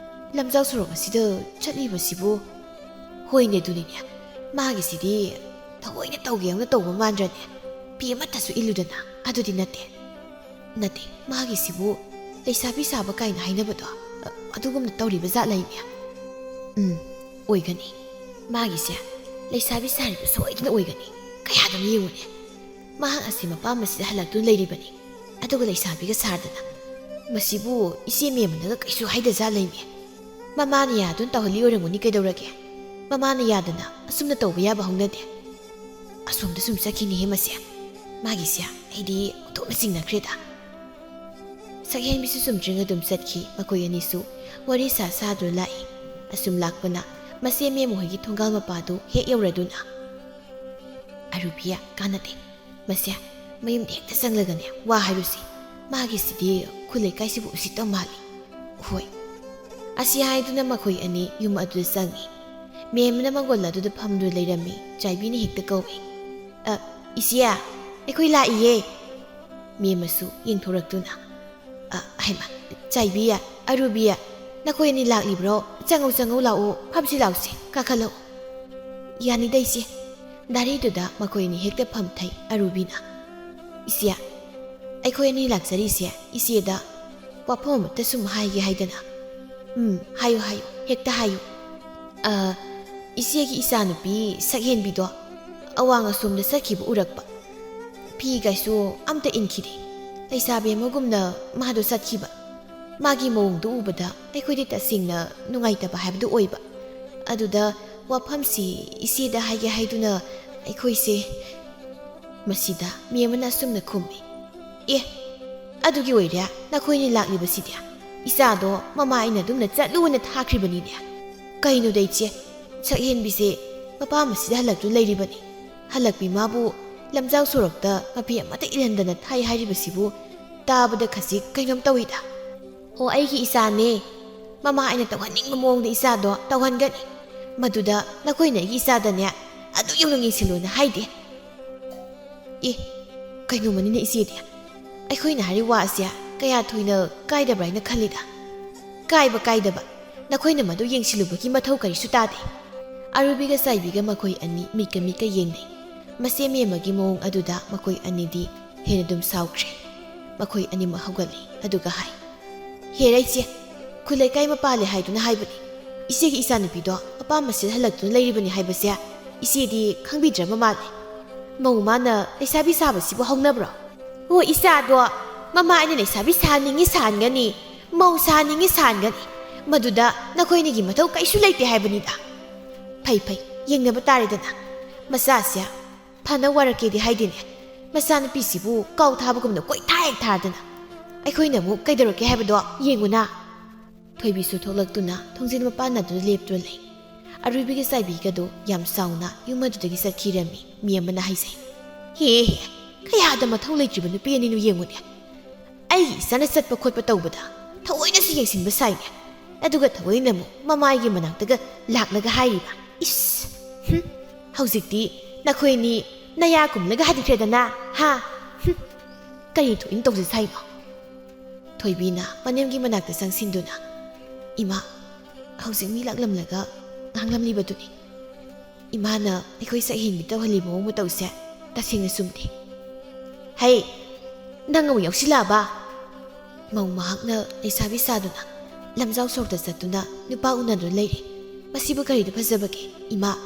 ꯂꯝꯖꯥꯎ ꯁꯣꯔꯣꯛ ꯑꯁꯤꯗ ꯆꯠꯂꯤꯕꯁꯤꯕꯨ?" "ꯍꯣꯏꯅꯦ, ꯑꯗꯨꯅꯤꯅꯦ꯫ ꯃꯥꯒꯤꯁꯤꯗꯤ ꯊꯑꯣꯏꯅ ꯇꯧꯒꯦ ꯌꯥꯎꯅ ꯇꯧꯕ ꯃꯥꯟꯗ꯭ꯔꯅꯦ? ꯐꯤ ꯑꯃꯠꯇꯁꯨ ꯏꯜꯂꯨꯗꯅ꯫ ꯑꯗꯨꯗꯤ ꯅꯠꯇꯦ, ꯅꯠꯇꯦ, ꯃꯥꯒꯤꯁꯤꯕꯨ ꯂꯩꯁꯥꯕꯤ ꯁꯥꯕ ꯀꯥꯏꯅ ꯍꯥꯏꯅꯕꯗꯣ, ꯑ, ꯑꯗꯨꯒꯨꯝꯅ ꯇꯧꯔꯤꯕ ꯖꯥꯠꯂ ꯏꯕꯦꯝ?" "ꯎꯝ, ꯑꯣꯏꯒꯅꯤ꯫ ꯃꯥꯒꯤꯁꯦ ꯂꯩꯁꯥꯕꯤ ꯁꯥꯔꯤꯕ ꯁꯣꯏꯗꯅ ꯑꯣꯏꯒꯅꯤ꯫ ꯀꯌꯥꯗꯅꯣ ꯌꯦꯡꯉꯨꯅꯦ꯫ ꯃꯍꯥꯛ ꯑꯁꯤ ꯃꯄꯥꯝ ꯑꯁꯤꯗ ꯍꯜꯂꯛꯇꯨꯅ ꯂꯩꯔꯤꯕꯅꯤ, ꯑꯗꯨꯒ ꯂꯩꯁꯥꯕꯤꯒ ꯁꯥꯗꯅ꯫ ꯃꯁꯤꯕꯨ ꯏꯆꯦ ꯃꯦꯝꯃꯅꯒ ꯀꯩꯁꯨ ꯍꯥꯏꯗꯖꯥꯠ ꯂꯩꯃꯦ꯫ ꯃꯃꯥꯅ ꯌꯥꯗꯨꯅ ꯇꯧꯍꯜꯂꯤ ꯑꯣꯏꯔꯝꯒꯅꯤ, ꯀꯩꯗꯧꯔꯒꯦ? ꯃꯃꯥꯅ ꯌꯥꯗꯅ ꯑꯁꯨꯝꯅ ꯇꯧꯕ ꯌꯥꯕ ꯍꯧꯅꯗꯦ꯫ ꯑꯁꯣꯝꯗ ꯁꯨꯝ ꯆꯠꯈꯤꯅꯦꯍꯦ ꯃꯁꯦ꯫ ꯃꯥꯒꯤꯁꯦ ꯑꯩꯗꯤ ꯑꯣꯟꯊꯣꯛꯅ ꯆꯤꯡꯅꯈ꯭ꯔꯦꯗ꯫" ꯁꯛꯍꯦꯟꯕꯤꯁꯨ ꯆꯨꯝꯗ꯭ꯔꯤꯡ ꯑꯗꯨꯝ ꯆꯠꯈꯤ꯫ ꯃꯈꯣꯏ ꯑꯅꯤꯁꯨ ꯋꯥꯔꯤ ꯁꯥ ꯁꯥꯗꯨꯅ ꯂꯥꯛꯏ꯫ ꯑꯁꯨꯝ ꯂꯥꯛꯄꯅ ꯃꯆꯦ ꯃꯦꯝ ꯍꯣꯏꯒꯤ ꯊꯣꯡꯒꯥꯜ ꯃꯄꯥꯗꯨ ꯍꯦꯛ ꯌꯧꯔꯗꯨꯅ, "ꯑꯔꯨꯕꯤꯌꯥ, ꯀꯥꯟꯅꯗꯦ꯫ ꯃꯁꯦ ꯃꯌꯨꯝꯗ ꯍꯦꯛꯇ ꯆꯪꯂꯒꯅꯦ ꯋꯥ ꯍꯥꯏꯔꯨꯁꯤ꯫ ꯃꯥꯒꯤꯁꯤꯗꯤ ꯈꯨꯜ ꯂꯩꯀꯥꯏꯁꯤꯕꯨ ꯎꯁꯤꯠꯇꯕ ꯃꯥꯜꯂꯤ꯫" "ꯍꯣꯏ꯫" ꯑꯁꯤ ꯍꯥꯏꯗꯨꯅ ꯃꯈꯣꯏ ꯑꯅꯤ ꯌꯨꯝ ꯑꯗꯨꯗ ꯆꯪꯉꯤ꯫ ꯃꯦꯝꯅ ꯃꯪꯒꯣꯜ ꯑꯗꯨꯗ ꯐꯝꯗꯨꯅ ꯂꯩꯔꯝꯃꯤ꯫ ꯆꯥꯏꯕꯤꯅ ꯍꯦꯛꯇ ꯀꯧꯏ, "ꯑ, ꯏꯆꯦ, ꯑꯩꯈꯣꯏ ꯂꯥꯛꯏꯌꯦ꯫" ꯃꯦꯝꯃꯁꯨ ꯌꯦꯡꯊꯣꯔꯛꯇꯨꯅ, "ꯑ, ꯍꯩꯃ, ꯆꯥꯏꯕꯤ, ꯑꯔꯨꯕꯤ, ꯅꯈꯣꯏ ꯑꯅꯤ ꯂꯥꯛꯂꯤꯕ꯭ꯔꯣ? ꯆꯪꯉꯧ, ꯆꯪꯉꯧ, ꯂꯥꯛꯑꯣ, ꯐꯝꯁꯤ ꯂꯥꯛꯎꯁꯦ, ꯀꯥꯈꯠꯂꯛꯑꯣ꯫" "ꯌꯥꯅꯤꯗ ꯏꯆꯦ꯫" ꯗꯥꯔꯤꯗꯨꯗ ꯃꯈꯣꯏ ꯑꯅꯤ ꯍꯦꯛꯇ ꯐꯝꯊꯩ꯫ ꯑꯔꯨꯕꯤꯅ, "ꯏꯆꯦ, ꯑꯩꯈꯣꯏ ꯑꯅꯤ ꯂꯥꯛꯆꯔꯤꯁꯦ ꯏꯆꯦꯗ ꯋꯥꯐꯝ ꯑꯃꯇ ꯁꯨꯝ ꯍꯥꯏꯒꯦ ꯍꯥꯏꯗꯅ꯫" "ꯎꯝ, ꯍꯥꯏꯌꯨ, ꯍꯥꯏꯌꯨ, ꯍꯦꯛꯇ ꯍꯥꯏꯌꯨ꯫" "ꯑ, ꯏꯆꯦꯒꯤ ꯏꯆꯥꯅꯨꯄꯤ ꯁꯛꯍꯦꯟꯕꯤꯗꯣ ꯑꯋꯥꯡ ꯑꯁꯣꯝꯗ ꯆꯠꯈꯤꯕ ꯎꯔꯛꯄ꯫ ꯐꯤꯒꯥꯏꯁꯨ ꯑꯝꯇ ꯏꯟꯈꯤꯗꯦ꯫ ꯂꯩꯁꯥꯕꯤ ꯑꯃꯒꯨꯝꯅ ꯃꯥꯗꯣ ꯆꯠꯈꯤꯕ꯫ ꯃꯥꯒꯤ ꯃꯑꯣꯡꯗꯨ ꯎꯕꯗ ꯑꯩꯈꯣꯏꯗꯤ ꯇꯁꯦꯡꯅ ꯅꯨꯡꯉꯥꯏꯇꯕ ꯍꯥꯏꯕꯗꯨ ꯑꯣꯏꯕ꯫ ꯑꯗꯨꯗ ꯋꯥꯐꯝꯁꯤ ꯏꯆꯦꯗ ꯍꯥꯏꯒꯦ ꯍꯥꯏꯗꯨꯅ ꯑꯩꯈꯣꯏꯁꯦ꯫" ꯃꯁꯤꯗ ꯃꯦꯝꯃꯅ ꯑꯁꯨꯝꯅ ꯈꯨꯝꯃꯤ, "ꯑꯦ, ꯑꯗꯨꯒꯤ ꯑꯣꯏꯔꯦ ꯅꯈꯣꯏꯅꯤ ꯂꯥꯛꯂꯤꯕꯁꯤꯗꯤ? ꯏꯆꯥꯗꯣ ꯃꯃꯥ ꯑꯩꯅ ꯑꯗꯨꯝꯅ ꯆꯠꯂꯨꯅ ꯊꯥꯈ꯭ꯔꯤꯕꯅꯤꯅꯦ꯫ ꯀꯩꯅꯣꯗ ꯏꯆꯦ, ꯁꯛꯍꯦꯟꯕꯤꯁꯦ ꯃꯄꯥ ꯃꯁꯤꯗ ꯍꯜꯂꯛꯇꯨꯅ ꯂꯩꯔꯤꯕꯅꯤ꯫ ꯍꯜꯂꯛꯄꯤ ꯃꯥꯕꯨ ꯂꯝꯖꯥꯎ ꯁꯣꯔꯣꯛꯇ ꯃꯐꯤ ꯑꯃꯠꯇ ꯏꯜꯍꯟꯗꯅ ꯊꯥꯏ ꯍꯥꯏꯔꯤꯕꯁꯤꯕꯨ ꯇꯥꯕꯗ ꯈꯖꯤꯛ ꯀꯩꯅꯣꯝ ꯇꯧꯏꯗ꯫ "ꯍꯣ, ꯑꯩꯒꯤ ꯏꯆꯥꯅꯦ꯫ ꯃꯃꯥ ꯑꯩꯅ ꯇꯧꯍꯟꯅꯤꯡꯕ ꯃꯑꯣꯡꯗ ꯏꯆꯥꯗꯣ ꯇꯧꯍꯟꯒꯅꯤ꯫ ꯃꯗꯨꯗ ꯅꯈꯣꯏꯅ ꯑꯩꯒꯤ ꯏꯆꯥꯗꯅꯦ ꯑꯗꯨ ꯌꯧꯅ ꯌꯦꯡꯁꯤꯜꯂꯨꯅ ꯍꯥꯏꯗꯦ꯫" ꯑꯦ, ꯀꯩꯅꯣꯃꯅꯤꯅꯦ ꯏꯆꯦꯗꯤ꯫ ꯑꯩꯈꯣꯏꯅ ꯍꯥꯏꯔꯤ ꯋꯥ ꯑꯁꯦ ꯀꯌꯥ ꯊꯣꯏꯅ ꯀꯥꯏꯗꯕ꯭ꯔꯥ ꯍꯥꯏꯅ ꯈꯜꯂꯤꯗ꯫ ꯀꯥꯏꯕ ꯀꯥꯏꯗꯕ, ꯅꯈꯣꯏꯅ ꯃꯗꯨ ꯌꯦꯡꯁꯤꯜꯂꯨꯕꯒꯤ ꯃꯊꯧ ꯀꯔꯤꯁꯨ ꯇꯥꯗꯦ꯫ ꯑꯔꯨꯕꯤꯒ ꯆꯥꯏꯕꯤꯒ ꯃꯈꯣꯏ ꯑꯅꯤ ꯃꯤꯠꯀ ꯃꯤꯠꯀ ꯌꯦꯡꯅꯩ꯫ ꯃꯆꯦ ꯃꯦꯝꯃꯒꯤ ꯃꯑꯣꯡ ꯑꯗꯨꯗ ꯃꯈꯣꯏ ꯑꯅꯤꯗꯤ ꯍꯦꯟꯅ ꯑꯗꯨꯝ ꯁꯥꯎꯈ꯭ꯔꯦ꯫ ꯃꯈꯣꯏ ꯑꯅꯤꯃꯛ ꯍꯧꯒꯠꯂꯤ ꯑꯗꯨꯒ ꯍꯥꯏ, "ꯍꯦꯔꯥ ꯏꯆꯦ, ꯈꯨꯜ ꯂꯩꯀꯥꯏ ꯃꯄꯥꯜꯂꯦ ꯍꯥꯏꯗꯨꯅ ꯍꯥꯏꯕꯅꯤ꯫ ꯏꯆꯦꯒꯤ ꯏꯆꯥꯅꯨꯄꯤꯗꯣ ꯃꯄꯥ ꯃꯁꯤꯗ ꯍꯜꯂꯛꯇꯨꯅ ꯂꯩꯔꯤꯕꯅꯤ ꯍꯥꯏꯕꯁꯦ ꯏꯆꯦꯗꯤ ꯈꯪꯕꯤꯗ꯭ꯔꯕ ꯃꯥꯜꯂꯦ꯫ ꯃꯧ ꯃꯥꯅ ꯂꯩꯁꯥꯕꯤ ꯁꯥꯕꯁꯤꯕꯨ ꯍꯧꯅꯕ꯭ꯔꯣ?" "ꯍꯣ, ꯏꯆꯥꯗꯣ ꯃꯃꯥ ꯑꯩꯅ ꯂꯩꯁꯥꯕꯤ ꯁꯥꯍꯟꯅꯤꯡꯉꯤ ꯁꯥꯍꯟꯒꯅꯤ, ꯃꯧ ꯁꯥꯍꯟꯅꯤꯡꯉꯤ ꯁꯥꯍꯟꯒꯅꯤ꯫ ꯃꯗꯨꯗ ꯅꯈꯣꯏ ꯑꯅꯤꯒꯤ ꯃꯊꯧ ꯀꯩꯁꯨ ꯂꯩꯇꯦ ꯍꯥꯏꯕꯅꯤꯗ꯫" "ꯐꯩ ꯐꯩ, ꯌꯦꯡꯅꯕ ꯇꯥꯔꯦꯗꯅ꯫ ꯃꯆꯥꯁꯦ ꯐꯅ ꯋꯥꯔꯛꯀꯦꯗꯤ ꯍꯥꯏꯗꯦꯅꯦ꯫ ꯃꯆꯥꯅꯨꯄꯤꯁꯤꯕꯨ ꯀꯥꯎ ꯊꯥꯕꯒꯨꯝꯅ ꯀꯣꯏꯊꯥ ꯍꯦꯛ ꯊꯥꯗꯅ꯫ ꯑꯩꯈꯣꯏꯅ ꯑꯃꯨꯛ ꯀꯩꯗꯧꯔꯛꯀꯦ ꯍꯥꯏꯕꯗꯣ ꯌꯦꯡꯉꯨꯅ꯫" ꯊꯣꯏꯕꯤꯁꯨ ꯊꯣꯛꯂꯛꯇꯨꯅ ꯊꯣꯡꯖꯤꯟ ꯃꯄꯥꯟ ꯑꯗꯨꯗ ꯂꯦꯞꯇꯨꯅ ꯂꯩ꯫ ꯑꯔꯨꯕꯤꯒ ꯆꯥꯏꯕꯤꯒꯗꯨ ꯌꯥꯝ ꯆꯥꯎꯅ ꯌꯨꯝ ꯑꯗꯨꯗꯒꯤ ꯆꯠꯈꯤꯔꯝꯃꯤ꯫ ꯃꯤ ꯑꯃꯅ ꯍꯥꯏꯖꯩ, "ꯍꯦ ꯍꯦ, ꯀꯌꯥꯗ ꯃꯊꯧ ꯂꯩꯇ꯭ꯔꯤꯕ ꯅꯨꯄꯤ ꯑꯅꯤꯅꯣ ꯌꯦꯡꯉꯨꯅꯦ꯫ ꯑꯩꯒꯤ ꯏꯆꯥꯅ ꯆꯠꯄ ꯈꯣꯠꯄ ꯇꯧꯕꯗ ꯊꯑꯣꯏꯅꯁꯨ ꯌꯦꯡꯁꯤꯟꯕ ꯁꯥꯏꯅꯦ꯫ ꯑꯗꯨꯒ ꯊꯑꯣꯏꯅ ꯑꯃꯨꯛ ꯃꯃꯥꯏꯒꯤ ꯃꯅꯥꯛꯇꯒ ꯂꯥꯛꯂꯒ ꯍꯥꯏꯔꯤꯕ꯫ ꯏꯁ! ꯍꯨꯝ! ꯍꯧꯖꯤꯛꯇꯤ ꯅꯈꯣꯏꯅꯤ ꯅꯌꯥ ꯀꯨꯝꯂꯒ ꯍꯥꯏꯈ꯭ꯔꯦꯗꯅ, ꯍꯥ? ꯍꯨꯝ! ꯀꯔꯤ ꯊꯣꯛꯏꯅ ꯇꯧꯖ ꯁꯥꯏꯅꯣ?" ꯊꯣꯏꯕꯤꯅ ꯃꯅꯦꯝꯒꯤ ꯃꯅꯥꯛꯇ ꯆꯪꯁꯤꯟꯗꯨꯅ, "ꯏꯃꯥ, ꯍꯧꯖꯤꯛ ꯃꯤ ꯂꯥꯛꯂꯝꯂꯒ ꯉꯥꯡꯂꯝꯂꯤꯕꯗꯨꯅꯤ꯫ ꯏꯃꯥꯅ ꯑꯩꯈꯣꯏ ꯁꯛꯍꯦꯟꯕꯤ ꯇꯧꯍꯜꯂꯤꯕ ꯃꯑꯣꯡ ꯃꯇꯧꯁꯦ ꯇꯁꯦꯡꯅ ꯆꯨꯝꯗꯦ꯫" "ꯍꯩ, ꯅꯪ ꯑꯃꯨꯛ ꯌꯥꯎꯁꯤꯜꯂꯛꯑꯕ?" ꯃꯧ ꯃꯍꯥꯛꯅ ꯂꯩꯁꯥꯕꯤ ꯁꯥꯗꯨꯅ ꯂꯝꯖꯥꯎ ꯁꯣꯔꯣꯛꯇ ꯆꯠꯇꯨꯅ ꯅꯨꯄꯥ ꯎꯅꯗꯨꯅ ꯂꯩꯔꯦ꯫ "ꯃꯁꯤꯕꯨ ꯀꯔꯤꯗ ꯐꯖꯕꯒꯦ? ꯏꯃꯥ,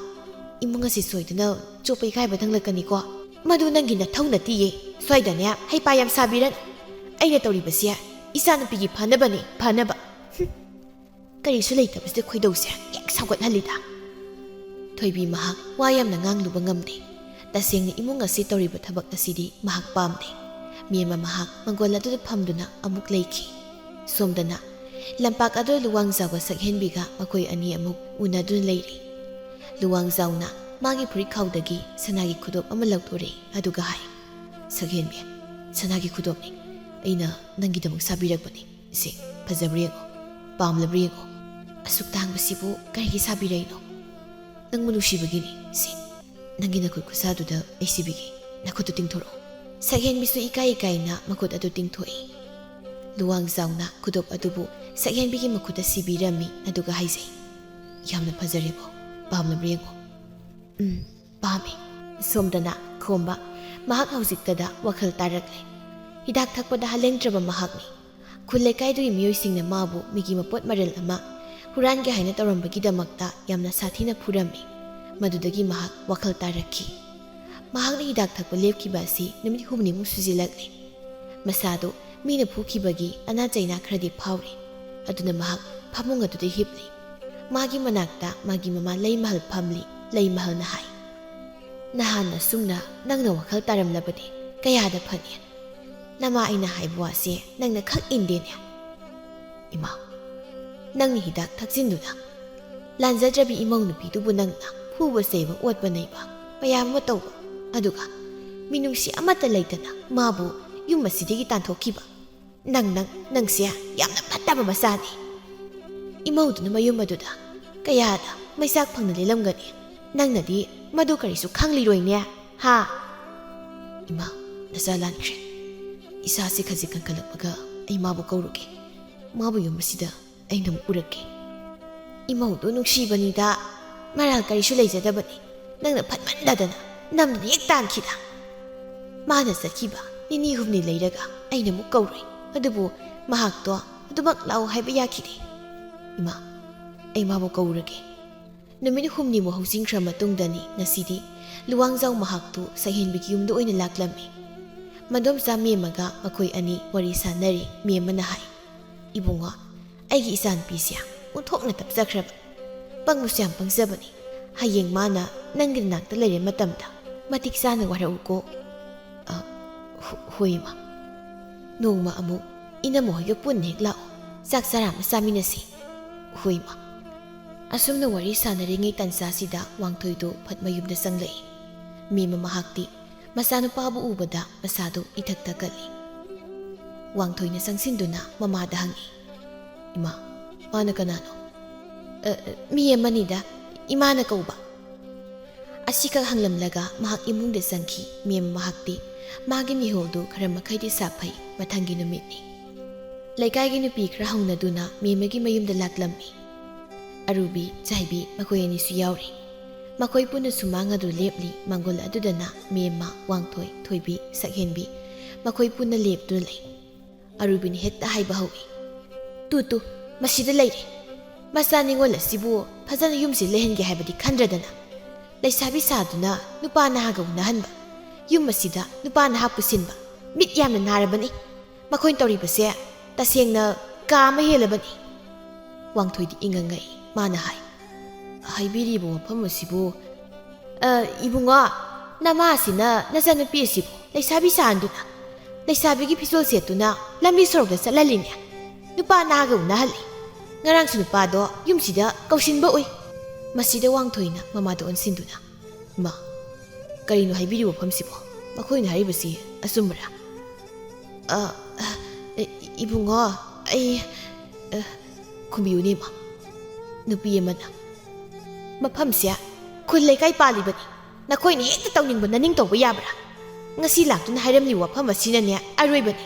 ꯏꯃꯨꯡ ꯑꯁꯤ ꯁꯣꯏꯗꯅ ꯆꯣꯞꯄ ꯏꯀꯥꯏꯕ ꯊꯪꯂꯛꯀꯅꯤꯀꯣ꯫ ꯃꯗꯨ ꯅꯪꯒꯤ ꯅꯊꯧ ꯅꯠꯇꯤꯌꯦ꯫ ꯁ꯭ꯋꯥꯏꯗꯅꯦ ꯍꯩꯄꯥ ꯌꯥꯝ ꯁꯥꯕꯤꯔꯅꯨ꯫ ꯑꯩꯅ ꯇꯧꯔꯤꯕꯁꯦ ꯏꯆꯥꯅꯨꯄꯤꯒꯤ ꯐꯅꯕꯅꯤ, ꯐꯅꯕ꯫" ꯍꯨꯝ꯫ ꯀꯔꯤꯁꯨ ꯂꯩꯇꯕꯁꯤꯗ ꯈꯣꯏꯗꯧꯁꯦ ꯍꯦꯛ ꯁꯥꯎꯒꯠꯍꯜꯂꯤꯗ꯫ ꯊꯣꯏꯕꯤ ꯃꯍꯥꯛ ꯋꯥ ꯌꯥꯝꯅ ꯉꯥꯡꯂꯨꯕ ꯉꯝꯗꯦ꯫ ꯇꯁꯦꯡꯅ ꯏꯃꯨꯡ ꯑꯁꯤ ꯇꯧꯔꯤꯕ ꯊꯕꯛ ꯑꯁꯤꯗꯤ ꯃꯍꯥꯛ ꯄꯥꯝꯗꯦ꯫ ꯃꯦꯝꯃ ꯃꯍꯥꯛ ꯃꯪꯒꯣꯜ ꯑꯗꯨꯗ ꯐꯝꯗꯨꯅ ꯑꯃꯨꯛ ꯂꯩꯈꯤ꯫ ꯁꯣꯝꯗꯅ ꯂꯝꯄꯥꯛ ꯑꯗꯨ ꯂꯨꯋꯥꯡ ꯖꯥꯎꯒ ꯁꯛꯍꯦꯟꯕꯤꯒ ꯃꯈꯣꯏ ꯑꯅꯤ ꯑꯃꯨꯛ ꯎꯅꯗꯨꯅ ꯂꯩꯔꯤ꯫ ꯂꯨꯋꯥꯡꯖꯥꯎꯅ ꯃꯥꯒꯤ ꯐꯨꯔꯤꯠꯈꯥꯎꯗꯒꯤ ꯁꯅꯥꯒꯤ ꯈꯨꯗꯣꯞ ꯑꯃ ꯂꯧꯊꯣꯔꯛꯏ, ꯑꯗꯨꯒ ꯍꯥꯏ, "ꯁꯛꯍꯦꯟꯕꯤ, ꯁꯅꯥꯒꯤ ꯈꯨꯗꯣꯞꯅꯤ꯫ ꯑꯩꯅ ꯅꯪꯒꯤꯗꯃꯛ ꯁꯥꯕꯤꯔꯛꯄꯅꯤ꯫ ꯁꯦ, ꯐꯖꯕ꯭ꯔꯥ ꯌꯦꯡꯉꯣ, ꯄꯥꯝꯂꯕ꯭ꯔꯥ ꯌꯦꯡꯉꯣ꯫ ꯑꯁꯨꯛ ꯇꯥꯡꯕꯁꯤꯕꯨ ꯀꯔꯤꯒꯤ ꯁꯥꯕꯤꯔꯛꯏꯅꯣ? ꯅꯪꯕꯨ ꯅꯨꯡꯁꯤꯕꯒꯤꯅꯤ꯫ ꯁꯦ, ꯅꯪꯒꯤ ꯅꯈꯨꯠ ꯈꯨꯠꯁꯥꯗꯨꯗ ꯑꯩ ꯁꯤꯕꯤꯒꯦ꯫ ꯅꯈꯨꯠꯇꯨ ꯇꯤꯡꯊꯣꯔꯛꯑꯣ꯫" ꯁꯛꯍꯦꯟꯕꯤꯁꯨ ꯏꯀꯥꯏ ꯏꯀꯥꯏꯅ ꯃꯈꯨꯠ ꯑꯗꯨ ꯇꯤꯡꯊꯣꯛꯏ꯫ ꯂꯨꯋꯥꯡꯖꯥꯎꯅ ꯈꯨꯗꯣꯞ ꯑꯗꯨꯕꯨ ꯁꯛꯍꯦꯟꯕꯤꯒꯤ ꯃꯈꯨꯠꯇ ꯁꯤꯕꯤꯔꯝꯃꯤ, ꯑꯗꯨꯒ ꯍꯥꯏꯖꯩ, "ꯌꯥꯝꯅ ꯐꯖꯔꯦꯕꯣ, ꯄꯥꯝꯂꯕ꯭ꯔꯥ ꯌꯦꯡꯉꯣ꯫" "ꯎꯝ, ꯄꯥꯝꯃꯤ꯫" ꯁꯣꯝꯗꯅ ꯈꯣꯝꯕ ꯃꯍꯥꯛ ꯍꯧꯖꯤꯛꯇꯗ ꯋꯥꯈꯜ ꯇꯥꯔꯛꯂꯦ꯫ ꯍꯤꯗꯥꯛ ꯊꯛꯄꯗ ꯍꯜꯂꯦꯟꯗ꯭ꯔꯕ ꯃꯍꯥꯛꯅꯤ꯫ ꯈꯨꯜ ꯂꯩꯀꯥꯏꯗꯨꯒꯤ ꯃꯤꯑꯣꯏꯁꯤꯡꯅ ꯃꯥꯕꯨ ꯃꯤꯒꯤ ꯃꯄꯣꯠ ꯃꯔꯜ ꯑꯃ ꯍꯨꯔꯥꯟꯒꯦ ꯍꯥꯏꯅ ꯇꯧꯔꯝꯕꯒꯤꯗꯃꯛꯇ ꯌꯥꯝꯅ ꯁꯥꯊꯤꯅ ꯐꯨꯔꯝꯃꯤ꯫ ꯃꯗꯨꯗꯒꯤ ꯃꯍꯥꯛ ꯋꯥꯈꯜ ꯇꯥꯔꯛꯈꯤ꯫ ꯃꯍꯥꯛꯅ ꯍꯤꯗꯥꯛ ꯊꯛꯄ ꯂꯦꯞꯈꯤꯕ ꯑꯁꯤ ꯅꯨꯃꯤꯠ ꯍꯨꯝꯅꯤꯃꯨꯛ ꯁꯨꯖꯤꯜꯂꯛꯂꯦ꯫ ꯃꯁꯥꯗꯨ ꯃꯤꯅ ꯐꯨꯈꯤꯕꯒꯤ ꯑꯅꯥ ꯆꯩꯅꯥ ꯈꯔꯗꯤ ꯐꯥꯎꯔꯤ꯫ ꯑꯗꯨꯅ ꯃꯍꯥꯛ ꯐꯃꯨꯡ ꯑꯗꯨꯗ ꯍꯤꯞꯂꯤ꯫ ꯃꯥꯒꯤ ꯃꯅꯥꯛꯇ ꯃꯥꯒꯤ ꯃꯃꯥ ꯂꯩꯃꯍꯜ ꯐꯝꯂꯤ꯫ ꯂꯩꯃꯍꯜꯅ ꯍꯥꯏ, "ꯅꯍꯥꯟ ꯑꯁꯨꯝꯅ ꯅꯪꯅ ꯋꯥꯈꯜ ꯇꯥꯔꯝꯂꯕꯗꯤ ꯀꯌꯥꯗ ꯐꯅꯤ? ꯅꯃꯥ ꯑꯩꯅ ꯍꯥꯏꯕ ꯋꯥꯁꯦ ꯅꯪꯅ ꯈꯛ ꯏꯟꯗꯦꯅꯦ꯫" "ꯏꯃꯥ, ꯅꯪꯅ ꯍꯤꯗꯥꯛ ꯊꯛꯆꯤꯟꯗꯨꯅ ꯂꯥꯟꯖꯗ꯭ꯔꯕꯤ ꯏꯃꯧ ꯅꯨꯄꯤꯗꯨꯕꯨ ꯅꯪꯅ ꯐꯨꯕ ꯆꯩꯕ, ꯑꯣꯠꯄ ꯅꯩꯕ ꯃꯌꯥꯝ ꯑꯃ ꯇꯧꯕ, ꯑꯗꯨꯒ ꯃꯤꯅꯨꯡꯁꯤ ꯑꯃꯠꯇ ꯂꯩꯇꯅ ꯃꯥꯕꯨ ꯌꯨꯝ ꯑꯁꯤꯗꯒꯤ ꯇꯥꯟꯊꯣꯛꯈꯤꯕ꯫ ꯅꯪ, ꯅꯪ, ꯅꯪꯁꯦ ꯌꯥꯝꯅ ꯐꯠꯇꯕ ꯃꯆꯥꯅꯤ꯫ ꯏꯃꯧꯗꯨꯅ ꯃꯌꯨꯝ ꯑꯗꯨꯗ ꯀꯌꯥꯗ ꯃꯩꯆꯥꯛ ꯐꯪꯅ ꯂꯦꯜꯂꯝꯒꯅꯤ꯫ ꯅꯪꯅꯗꯤ ꯃꯗꯨ ꯀꯔꯤꯁꯨ ꯈꯪꯂꯤꯔꯣꯏꯅꯦ, ꯍꯥ?" "ꯏꯃꯥ, ꯅꯆꯥ ꯂꯥꯟꯈ꯭ꯔꯦ꯫ ꯏꯁꯥꯁꯤ ꯈꯖꯤꯛ ꯀꯟꯈꯠꯂꯛꯄꯒ ꯑꯩ ꯃꯥꯕꯨ ꯀꯧꯔꯨꯒꯦ꯫ ꯃꯥꯕꯨ ꯌꯨꯝ ꯑꯁꯤꯗ ꯑꯩꯅ ꯑꯃꯨꯛ ꯎꯔꯛꯀꯦ꯫" "ꯏꯃꯧꯗꯨ ꯅꯨꯡꯁꯤꯕꯅꯤꯗ, ꯃꯔꯥꯜ ꯀꯔꯤꯁꯨ ꯂꯩꯖꯗꯕꯅꯤ꯫ ꯅꯪꯅ ꯐꯠꯃꯟꯗꯗꯅ ꯅꯝꯗꯨꯅ ꯍꯦꯛ ꯇꯥꯟꯈꯤꯗ꯫ ꯃꯥꯅ ꯆꯠꯈꯤꯕ ꯅꯤꯅꯤ ꯍꯨꯝꯅꯤ ꯂꯩꯔꯒ ꯑꯩꯅ ꯑꯃꯨꯛ ꯀꯧꯔꯨꯏ꯫ ꯑꯗꯨꯕꯨ ꯃꯍꯥꯛꯇꯣ ꯑꯗꯨꯃꯛ ꯂꯥꯛꯎ ꯍꯥꯏꯕ ꯌꯥꯈꯤꯗꯦ꯫ ꯏꯃꯥ, ꯑꯩ ꯃꯥꯕꯨ ꯀꯧꯔꯨꯔꯒꯦ꯫" ꯅꯨꯃꯤꯠ ꯍꯨꯝꯅꯤꯃꯨꯛ ꯍꯧꯖꯤꯟꯈ꯭ꯔ ꯃꯇꯨꯡꯗꯅꯤ ꯉꯁꯤꯗꯤ ꯂꯨꯋꯥꯡꯖꯥꯎ ꯃꯍꯥꯛꯇꯨ ꯁꯛꯍꯦꯟꯕꯤꯒꯤ ꯌꯨꯝꯗ ꯑꯣꯏꯅ ꯂꯥꯛꯂꯝꯃꯤ꯫ ꯃꯗꯣꯝꯆꯥ ꯃꯦꯝꯃꯒ ꯃꯈꯣꯏ ꯑꯅꯤ ꯋꯥꯔꯤ ꯁꯥꯟꯅꯔꯤ꯫ ꯃꯦꯝꯃꯅ ꯍꯥꯏ, "ꯏꯕꯨꯡꯉꯣ, ꯑꯩꯒꯤ ꯏꯆꯥꯅꯨꯄꯤꯁꯦ ꯑꯣꯟꯊꯣꯛꯅ ꯇꯞꯆꯈ꯭ꯔꯕ꯫ ꯄꯪꯕꯁꯨ ꯌꯥꯝ ꯄꯪꯖꯕꯅꯤ꯫ ꯍꯌꯦꯡ ꯃꯥꯅ ꯅꯪꯒꯤ ꯅꯥꯛꯇ ꯂꯩꯔꯦ ꯃꯇꯝꯗ ꯃꯇꯤꯛ ꯆꯥꯅ ꯋꯥꯔꯛꯎꯀꯣ꯫" "ꯑ, ꯍꯣ-, ꯍꯣꯏ, ꯏꯃꯥ꯫ ꯅꯣꯡꯃ ꯑꯃꯨꯛ ꯏꯅꯝꯃ ꯍꯣꯏꯒ ꯄꯨꯟꯅ ꯍꯦꯛ ꯂꯥꯛꯑꯣ꯫ ꯆꯥꯛ ꯆꯔꯥ ꯑꯃ ꯆꯥꯃꯤꯟꯅꯁꯤ꯫" "ꯍꯣꯏ, ꯏꯃꯥ꯫" ꯑꯁꯨꯝꯅ ꯋꯥꯔꯤ ꯁꯥꯟꯅꯔꯤꯉꯩ ꯇꯥꯟꯖꯥꯁꯤꯗ ꯋꯥꯡꯊꯣꯏꯗꯨ ꯐꯠ ꯃꯌꯨꯝꯗ ꯆꯪꯂꯛꯏ꯫ ꯃꯦꯝꯃ ꯃꯍꯥꯛꯇꯤ ꯃꯆꯥꯅꯨꯄꯥꯕꯨ ꯎꯕꯗ ꯃꯁꯥꯗꯨ ꯏꯊꯛ ꯊꯛꯀꯠꯂꯤ꯫ ꯋꯥꯡꯊꯣꯏꯅ ꯆꯪꯁꯤꯟꯗꯨꯅ ꯃꯃꯥꯗ ꯍꯪꯉꯤ, "ꯏꯃꯥ, ꯃꯥꯅ ꯀꯅꯥꯅꯣ?" "ꯑ, ꯃꯤ ꯑꯃꯅꯤꯗ, ꯏꯃꯥꯅ ꯀꯧꯕ꯫" ꯑꯁꯤꯈꯛ ꯍꯪꯂꯝꯂꯒ ꯃꯍꯥꯛ ꯏꯃꯨꯡꯗ ꯆꯪꯈꯤ꯫ ꯃꯦꯝꯃ ꯃꯍꯥꯛꯇꯤ ꯃꯥꯒꯤ ꯃꯤꯍꯣꯜꯗꯨ ꯈꯔ ꯃꯈꯩꯗꯤ ꯁꯥꯐꯩ꯫ ꯃꯊꯪꯒꯤ ꯅꯨꯃꯤꯠꯅꯤ꯫ ꯂꯩꯀꯥꯏꯒꯤ ꯅꯨꯄꯤ ꯈꯔ ꯍꯧꯅꯗꯨꯅ ꯃꯦꯝꯃꯒꯤ ꯃꯌꯨꯝꯗ ꯂꯥꯛꯂꯝꯃꯤ꯫ ꯑꯔꯨꯕꯤ, ꯆꯥꯏꯕꯤ ꯃꯈꯣꯏ ꯑꯅꯤꯁꯨ ꯌꯥꯎꯔꯤ꯫ ꯃꯈꯣꯏ ꯄꯨꯟꯅ ꯁꯨꯃꯥꯡ ꯑꯗꯨ ꯂꯦꯞꯂꯤ꯫ ꯃꯥꯡꯒꯣꯜ ꯑꯗꯨꯗꯅ ꯃꯦꯝꯃ, ꯋꯥꯡꯊꯣꯏ, ꯊꯣꯏꯕꯤ, ꯁꯛꯍꯦꯟꯕꯤ ꯃꯈꯣꯏ ꯄꯨꯟꯅ ꯂꯦꯞꯇꯨꯅ ꯂꯩ꯫ ꯑꯔꯨꯕꯤꯅ ꯍꯦꯛꯇ ꯍꯥꯏꯕ ꯍꯧꯏ, "ꯇꯨ ꯇꯨ, ꯃꯁꯤꯗ ꯂꯩꯔꯦ꯫ ꯃꯆꯥ ꯅꯤꯉꯣꯜ ꯑꯁꯤꯕꯨ ꯐꯖꯅ ꯌꯨꯝꯁꯤ ꯂꯩꯍꯟꯒꯦ ꯍꯥꯏꯕꯗꯤ ꯈꯟꯗ꯭ꯔꯗꯅ, ꯂꯩꯁꯥꯕꯤ ꯁꯥꯗꯨꯅ ꯅꯨꯄꯥ ꯅꯍꯥꯒ ꯎꯅꯍꯟꯕ, ꯌꯨꯝ ꯑꯁꯤꯗ ꯅꯨꯄꯥ ꯅꯍꯥ ꯄꯨꯁꯤꯟꯕ, ꯃꯤꯠ ꯌꯥꯝꯅ ꯅꯥꯔꯕꯅꯤ꯫ ꯃꯈꯣꯏꯅ ꯇꯧꯔꯤꯕꯁꯦ ꯇꯁꯦꯡꯅ ꯀꯥ ꯑꯃ ꯍꯦꯜꯂꯕꯅꯤ꯫" ꯋꯥꯡꯊꯣꯏꯗꯤ ꯏꯉꯪ ꯉꯛꯏ꯫ ꯃꯥꯅ ꯍꯥꯏ, "ꯍꯥꯏꯕꯤꯔꯤꯕ ꯋꯥꯐꯝ ꯑꯁꯤꯕꯨ, ꯑ, ꯏꯕꯨꯡꯉꯣ, ꯅꯃꯥꯁꯤꯅ ꯅꯆꯥꯅꯨꯄꯤ ꯑꯁꯤꯕꯨ ꯂꯩꯁꯥꯕꯤ ꯁꯥꯍꯟꯗꯨꯅ, ꯂꯩꯁꯥꯕꯤꯒꯤ ꯐꯤꯖꯣꯜ ꯁꯦꯠꯇꯨꯅ ꯂꯝꯕꯤ ꯁꯣꯔꯣꯛꯇ ꯆꯠꯍꯜꯂꯤꯅꯦ꯫ ꯅꯨꯄꯥ ꯅꯍꯥꯒ ꯎꯅꯍꯜꯂꯤ꯫ ꯉꯔꯥꯡꯁꯨ ꯅꯨꯄꯥꯗꯣ ꯌꯨꯝꯁꯤꯗ ꯀꯧꯁꯤꯟꯕ ꯎꯏ꯫" ꯃꯁꯤꯗ ꯋꯥꯡꯊꯣꯏꯅ ꯃꯃꯥꯗ ꯑꯣꯟꯁꯤꯟꯗꯨꯅ, "ꯏꯃꯥ, ꯀꯔꯤꯅꯣ ꯍꯥꯏꯕꯤꯔꯤꯕ ꯋꯥꯐꯝꯁꯤꯕꯣ? ꯃꯈꯣꯏꯅ ꯍꯥꯏꯔꯤꯕꯁꯤ ꯑꯆꯨꯝꯕꯔꯥ?" "ꯑ, ꯑ, ꯏꯕꯨꯡꯉꯣ, ꯑꯩ, ꯑ, ꯈꯨꯝꯕꯤꯌꯨꯅꯦ, ꯏꯃꯥ꯫" ꯅꯨꯄꯤ ꯑꯃꯅ, "ꯃꯐꯝꯁꯦ ꯈꯨꯜ ꯂꯩꯀꯥꯏ ꯄꯥꯜꯂꯤꯕꯅꯤ꯫ ꯅꯈꯣꯏꯅ ꯍꯦꯛꯇ ꯇꯧꯅꯤꯡꯕ ꯅꯅꯤꯡ ꯇꯧꯕ ꯌꯥꯕ꯭ꯔꯥ? ꯉꯁꯤ ꯂꯥꯛꯇꯨꯅ ꯍꯥꯏꯔꯝꯂꯤꯕ ꯋꯥꯐꯝ ꯑꯁꯤꯅꯅꯦ ꯑꯔꯣꯏꯕꯅꯤ꯫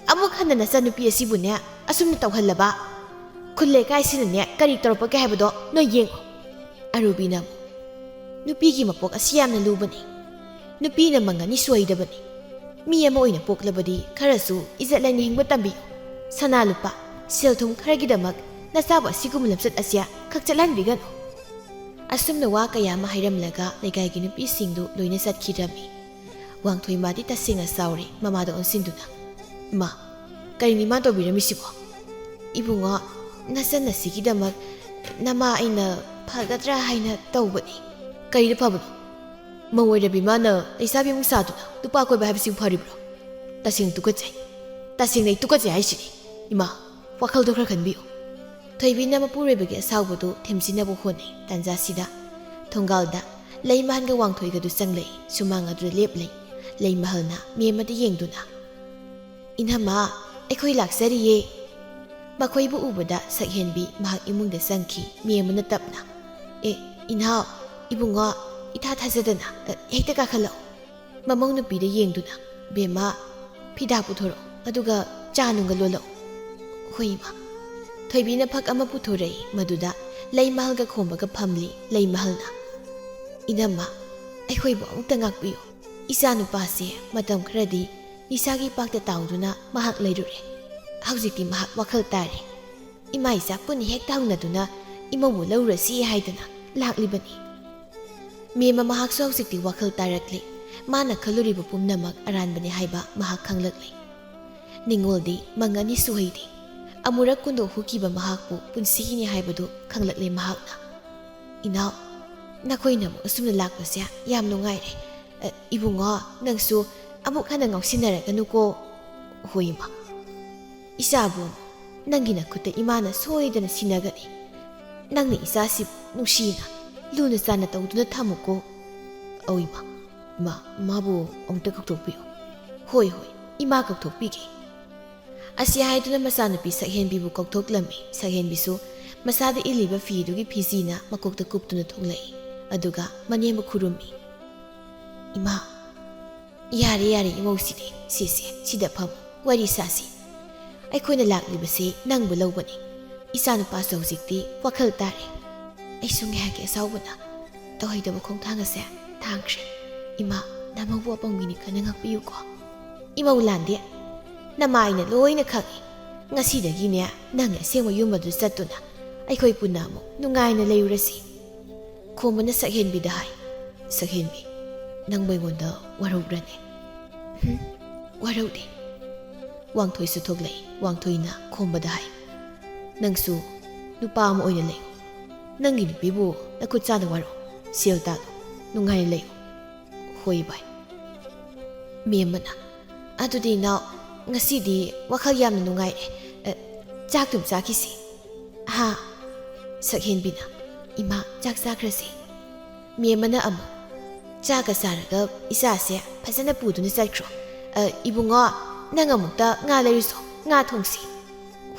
ꯑꯃꯨꯛ ꯍꯟꯅ ꯅꯆꯟꯅꯨꯄꯤ ꯑꯁꯤꯕꯨꯅꯦ ꯑꯁꯨꯝꯅ ꯇꯧꯍꯜꯂꯕ, ꯈꯨꯜ ꯂꯩꯀꯥꯏꯁꯤꯅꯅꯦ ꯀꯔꯤ ꯇꯧꯔꯛꯄꯒꯦ ꯍꯥꯏꯕꯗꯣ ꯅꯣꯏ ꯌꯦꯡꯉꯨ꯫" ꯑꯔꯨꯕꯤꯅ ꯑꯃꯨꯛ, "ꯅꯨꯄꯤꯒꯤ ꯃꯄꯣꯛ ꯑꯁꯤ ꯌꯥꯝꯅ ꯂꯨꯕꯅꯤ꯫ ꯅꯨꯄꯤꯅ ꯃꯪꯒꯅꯤ ꯁꯣꯏꯗꯕꯅꯤ꯫ ꯃꯤ ꯑꯃ ꯑꯣꯏꯅ ꯄꯣꯛꯂꯕꯗꯤ ꯈꯔꯁꯨ ꯏꯖꯠ ꯂꯩꯅ ꯍꯤꯡꯕ ꯇꯝꯕꯤꯌꯨ꯫ ꯁꯅꯥ ꯂꯨꯄꯥ, ꯁꯦꯜ ꯊꯨꯝ ꯈꯔꯒꯤꯗꯃꯛ ꯅꯆꯥꯕꯨ ꯑꯁꯤꯒꯨꯝꯕ ꯂꯝꯆꯠ ꯑꯁꯤ ꯈꯛꯆꯠꯍꯟꯕꯤꯒꯅꯨ꯫" ꯑꯁꯨꯝꯅ ꯋꯥ ꯀꯌꯥ ꯑꯃ ꯍꯥꯏꯔꯝꯂꯒ ꯂꯩꯀꯥꯏꯒꯤ ꯅꯨꯄꯤꯁꯤꯡꯗꯨ ꯂꯣꯏꯅ ꯆꯠꯈꯤꯔꯝꯃꯤ꯫ ꯋꯥꯡꯊꯣꯏ ꯃꯥꯗꯤ ꯇꯁꯦꯡꯅ ꯁꯥꯎꯔꯤ꯫ ꯃꯃꯥꯗ ꯑꯣꯟꯁꯤꯟꯗꯨꯅ, "ꯏꯃꯥ, ꯀꯔꯤꯅꯣ ꯏꯃꯥ ꯇꯧꯕꯤꯔꯝꯃꯤꯁꯤꯕꯣ?" "ꯏꯕꯨꯡꯉꯣ, ꯅꯆꯟ ꯑꯁꯤꯒꯤꯗꯃꯛ ꯅꯃꯥ ꯑꯩꯅ ꯐꯒꯗ꯭ꯔꯥ ꯍꯥꯏꯅ ꯇꯧꯕꯅꯤ꯫" "ꯀꯔꯤꯗ ꯐꯕꯅꯣ? ꯃꯧ ꯑꯣꯏꯔꯕꯤ ꯃꯥꯅ ꯂꯩꯁꯥꯕꯤ ꯑꯃꯨꯛ ꯁꯥꯗꯨꯅ ꯅꯨꯄꯥ ꯀꯣꯏꯕ ꯍꯥꯏꯕꯁꯤꯕꯨ ꯐꯔꯤꯕ꯭ꯔꯣ? ꯇꯁꯦꯡꯅ ꯇꯨꯀꯠꯆꯩ꯫ ꯇꯁꯦꯡꯅ ꯑꯩ ꯇꯨꯀꯠꯆꯩ ꯍꯥꯏꯁꯤꯅꯤ꯫ ꯏꯃꯥ, ꯋꯥꯈꯜꯗꯣ ꯈꯔ ꯈꯟꯕꯤꯌꯨ꯫" ꯊꯣꯏꯕꯤꯅ ꯃꯄꯨꯔꯣꯏꯕꯒꯤ ꯑꯁꯥꯎꯕꯗꯨ ꯊꯦꯝꯖꯤꯟꯅꯕ ꯍꯣꯠꯅꯩ꯫ ꯇꯥꯟꯖꯥꯁꯤꯗ ꯊꯣꯡꯒꯥꯜꯗ ꯂꯩꯃꯍꯜꯒ ꯋꯥꯡꯊꯣꯏꯒꯗꯨ ꯆꯪꯂꯛꯏ꯫ ꯁꯨꯃꯥꯡ ꯑꯗꯨꯗ ꯂꯦꯞꯂꯩ꯫ ꯂꯩꯃꯍꯜꯅ ꯃꯦꯝꯃꯗ ꯌꯦꯡꯗꯨꯅ, "ꯏꯅꯝꯃ, ꯑꯩꯈꯣꯏ ꯂꯥꯛꯆꯔꯤꯌꯦ!" ꯃꯈꯣꯏꯕꯨ ꯎꯕꯗ ꯁꯛꯍꯦꯟꯕꯤ ꯃꯍꯥꯛ ꯏꯃꯨꯡꯗ ꯆꯪꯈꯤ꯫ ꯃꯦꯝꯃꯅ ꯇꯞꯅ, "ꯑꯦ, ꯏꯅꯥꯎ, ꯏꯕꯨꯡꯉꯣ, ꯏꯊꯥ ꯊꯥꯖꯗꯅ, ꯑ, ꯍꯦꯛꯇ ꯀꯥꯈꯠꯂꯛꯎ!" ꯃꯃꯧ ꯅꯨꯄꯤꯗ ꯌꯦꯡꯗꯨꯅ, "ꯕꯦꯝꯃ, ꯐꯤꯗꯥ ꯄꯨꯊꯣꯔꯛꯎ, ꯑꯗꯨꯒ ꯆꯥ ꯅꯨꯡꯒ ꯂꯣꯜꯂꯛꯎ꯫" "ꯍꯣꯏ, ꯏꯃꯥ꯫" ꯊꯣꯏꯕꯤꯅ ꯐꯛ ꯑꯃ ꯄꯨꯊꯣꯔꯛꯏ꯫ ꯃꯗꯨꯗ ꯂꯩꯃꯍꯜꯒ ꯈꯣꯝꯕꯒ ꯐꯝꯂꯤ꯫ ꯂꯩꯃꯍꯜꯅ, "ꯏꯅꯝꯃ, ꯑꯩꯈꯣꯏꯕꯨ ꯑꯃꯨꯛꯇ ꯉꯥꯛꯄꯤꯌꯨ꯫ ꯏꯆꯥ ꯅꯨꯄꯥꯁꯦ ꯃꯇꯝ ꯈꯔꯗꯤ ꯅꯤꯁꯥꯒꯤ ꯄꯥꯛꯇ ꯇꯥꯎꯗꯨꯅ ꯃꯍꯥꯛ ꯂꯩꯔꯨꯔꯦ꯫ ꯍꯧꯖꯤꯛꯇꯤ ꯃꯍꯥꯛ ꯋꯥꯈꯜ ꯇꯥꯔꯦ꯫ ꯏꯃꯥ ꯏꯆꯥ ꯄꯨꯟꯅ ꯍꯦꯛꯇ ꯍꯧꯅꯗꯨꯅ ꯏꯃꯧꯕꯨ ꯂꯧꯔꯨꯔꯁꯤ ꯍꯥꯏꯗꯅ ꯂꯥꯛꯂꯤꯕꯅꯤ꯫" ꯃꯦꯝꯃ ꯃꯍꯥꯛꯁꯨ ꯍꯧꯖꯤꯛꯇꯤ ꯋꯥꯈꯜ ꯇꯥꯔꯛꯂꯦ꯫ ꯃꯥꯅ ꯈꯜꯂꯨꯔꯤꯕ ꯄꯨꯝꯅꯃꯛ ꯑꯔꯥꯟꯕꯅꯤ ꯍꯥꯏꯕ ꯃꯍꯥꯛ ꯈꯪꯂꯛꯂꯦ꯫ ꯅꯤꯡꯉꯣꯜꯗꯤ ꯃꯪ ꯑꯅꯤ ꯁꯨꯍꯩꯗꯦ꯫ ꯑꯃꯨꯔꯛ ꯀꯨꯟꯗꯣꯛ ꯍꯨꯈꯤꯕ ꯃꯍꯥꯛꯄꯨ ꯄꯨꯟꯁꯤꯒꯤꯅꯤ ꯍꯥꯏꯕꯗꯨ ꯈꯪꯂꯛꯂꯦ ꯃꯍꯥꯛꯅ꯫ "ꯏꯅꯥꯎ, ꯅꯈꯣꯏꯅ ꯑꯃꯨꯛ ꯑꯁꯨꯝꯅ ꯂꯥꯛꯄꯁꯦ ꯌꯥꯝ ꯅꯨꯡꯉꯥꯏꯔꯦ꯫ ꯑ, ꯏꯕꯨꯡꯉꯣ, ꯅꯪꯁꯨ ꯑꯃꯨꯛ ꯍꯟꯅ ꯉꯥꯎꯁꯤꯟꯅꯔꯒꯅꯨꯀꯣ꯫" "ꯍꯣꯏ, ꯏꯃꯥ꯫" "ꯏꯆꯥꯕꯨ ꯅꯪꯒꯤ ꯅꯈꯨꯠꯇ ꯏꯃꯥꯅ ꯁꯣꯏꯗꯅ ꯁꯤꯟꯅꯒꯅꯤ꯫ ꯅꯪꯅ ꯏꯆꯥꯁꯤꯕꯨ ꯅꯨꯡꯁꯤꯅ, ꯂꯨꯅ ꯆꯥꯟꯅ ꯇꯧꯗꯨꯅ ꯊꯝꯃꯨꯀꯣ꯫" "ꯑꯧ, ꯏꯃꯥ꯫ ꯏꯃꯥ, ꯃꯥꯕꯨ ꯑꯃꯨꯛꯇ ꯀꯧꯊꯣꯛꯄꯤꯌꯨ꯫" "ꯍꯣꯏ, ꯍꯣꯏ, ꯏꯃꯥ ꯀꯧꯊꯣꯛꯄꯤꯒꯦ꯫" ꯑꯁꯤ ꯍꯥꯏꯗꯨꯅ ꯃꯆꯥꯅꯨꯄꯤ ꯁꯛꯍꯦꯟꯕꯤꯕꯨ ꯀꯧꯊꯣꯛꯂꯝꯃꯤ꯫ ꯁꯛꯍꯦꯟꯕꯤꯁꯨ ꯃꯁꯥꯗ ꯏꯜꯂꯤꯕ ꯐꯤꯗꯨꯒꯤ ꯐꯤꯖꯤꯅ ꯃꯀꯣꯛꯇ ꯀꯨꯞꯇꯨꯅ ꯊꯣꯛꯂꯛꯏ꯫ ꯑꯗꯨꯒ ꯃꯅꯦꯝꯕ ꯈꯨꯔꯨꯝꯃꯤ꯫ "ꯏꯃꯥ, ꯌꯥꯔꯦ, ꯌꯥꯔꯦ, ꯏꯃꯧꯁꯤꯗꯤ꯫ ꯁꯤꯁꯦ, ꯁꯤꯗ ꯐꯝ, ꯋꯥꯔꯤ ꯁꯥꯁꯤ꯫ ꯑꯩꯈꯣꯏꯅ ꯂꯥꯛꯂꯤꯕꯁꯤ ꯅꯪꯕꯨ ꯂꯧꯕꯅꯤ꯫ ꯏꯆꯥꯅꯨꯄꯥꯁꯨ ꯍꯧꯖꯤꯛꯇꯤ ꯋꯥꯈꯜ ꯇꯥꯔꯦ꯫" "ꯑꯩꯁꯨ ꯉꯥꯏꯍꯥꯛꯀꯤ ꯑꯁꯥꯎꯕꯅ ꯇꯧꯍꯩꯗꯕ ꯈꯣꯡꯊꯥꯡ ꯑꯁꯦ ꯊꯥꯡꯈ꯭ꯔꯦ꯫ ꯏꯃꯥ, ꯅꯃꯧꯕꯨ ꯑꯄꯪꯕꯤꯅꯤ ꯈꯟꯅ ꯉꯥꯛꯄꯤꯌꯨꯀꯣ꯫" "ꯏꯃꯧ ꯂꯥꯟꯗꯦ꯫ ꯅꯃꯥꯏꯅ ꯂꯣꯏꯅ ꯈꯪꯏ꯫ ꯉꯁꯤꯗꯒꯤꯅꯦ, ꯅꯪꯒꯤ ꯑꯁꯦꯡꯕ ꯌꯨꯝ ꯑꯗꯨ ꯆꯠꯇꯨꯅ ꯑꯩꯈꯣꯏ ꯄꯨꯟꯅ ꯑꯃꯨꯛ ꯅꯨꯡꯉꯥꯏꯅ ꯂꯩꯔꯨꯔꯁꯤ꯫" ꯈꯣꯝꯕꯅ ꯁꯛꯍꯦꯟꯕꯤꯗ ꯍꯥꯏ, "ꯁꯛꯍꯦꯟꯕꯤ, ꯅꯪꯕꯨ ꯑꯩꯉꯣꯟꯗ ꯋꯥꯔꯧꯕ꯭ꯔꯅꯦ?" "ꯍꯨꯝ, ꯋꯥꯔꯧꯗꯦ꯫" ꯋꯥꯡꯊꯣꯏꯁꯨ ꯊꯣꯛꯂꯛꯏ꯫ ꯋꯥꯡꯊꯣꯏꯅ ꯈꯣꯝꯕꯗ ꯍꯥꯏ, "ꯅꯪꯁꯨ ꯅꯨꯄꯥ ꯑꯃ ꯑꯣꯏꯅ ꯂꯩꯌꯨ꯫ ꯅꯪꯒꯤ ꯅꯨꯄꯤꯕꯨ ꯅꯈꯨꯠ ꯆꯥꯅ ꯋꯥꯔꯣ꯫ ꯁꯦꯜ ꯇꯥꯜꯂꯨ꯫ ꯅꯨꯡꯉꯥꯏꯅ ꯂꯩꯌꯨ꯫" "ꯍꯣꯏ, ꯚꯥꯏ꯫" ꯃꯦꯝꯕꯅ, "ꯑꯗꯨꯗꯤ ꯏꯅꯥꯎ, ꯉꯁꯤꯗꯤ ꯋꯥꯈꯜ ꯌꯥꯝꯅ ꯅꯨꯡꯉꯥꯏꯔꯦ꯫ ꯑ, ꯆꯥꯛꯇꯨꯝ ꯆꯥꯈꯤꯁꯤ꯫" "ꯍꯥ?" ꯁꯛꯍꯦꯟꯕꯤꯅ, "ꯏꯃꯥ, ꯆꯥꯛ ꯆꯥꯈ꯭ꯔꯁꯦ꯫" ꯃꯦꯝꯃꯅ ꯑꯃꯨꯛ, "ꯆꯥꯛꯀ ꯆꯥꯔꯒ ꯏꯆꯥꯁꯦ ꯐꯖꯅ ꯄꯨꯗꯨꯅ ꯆꯠꯈ꯭ꯔꯣ꯫ ꯑ, ꯏꯕꯨꯡꯉꯣ, ꯅꯪ ꯑꯃꯨꯛꯇ ꯉꯥ ꯂꯩꯔꯨꯁꯣ, ꯉꯥ ꯊꯣꯡꯁꯤ꯫"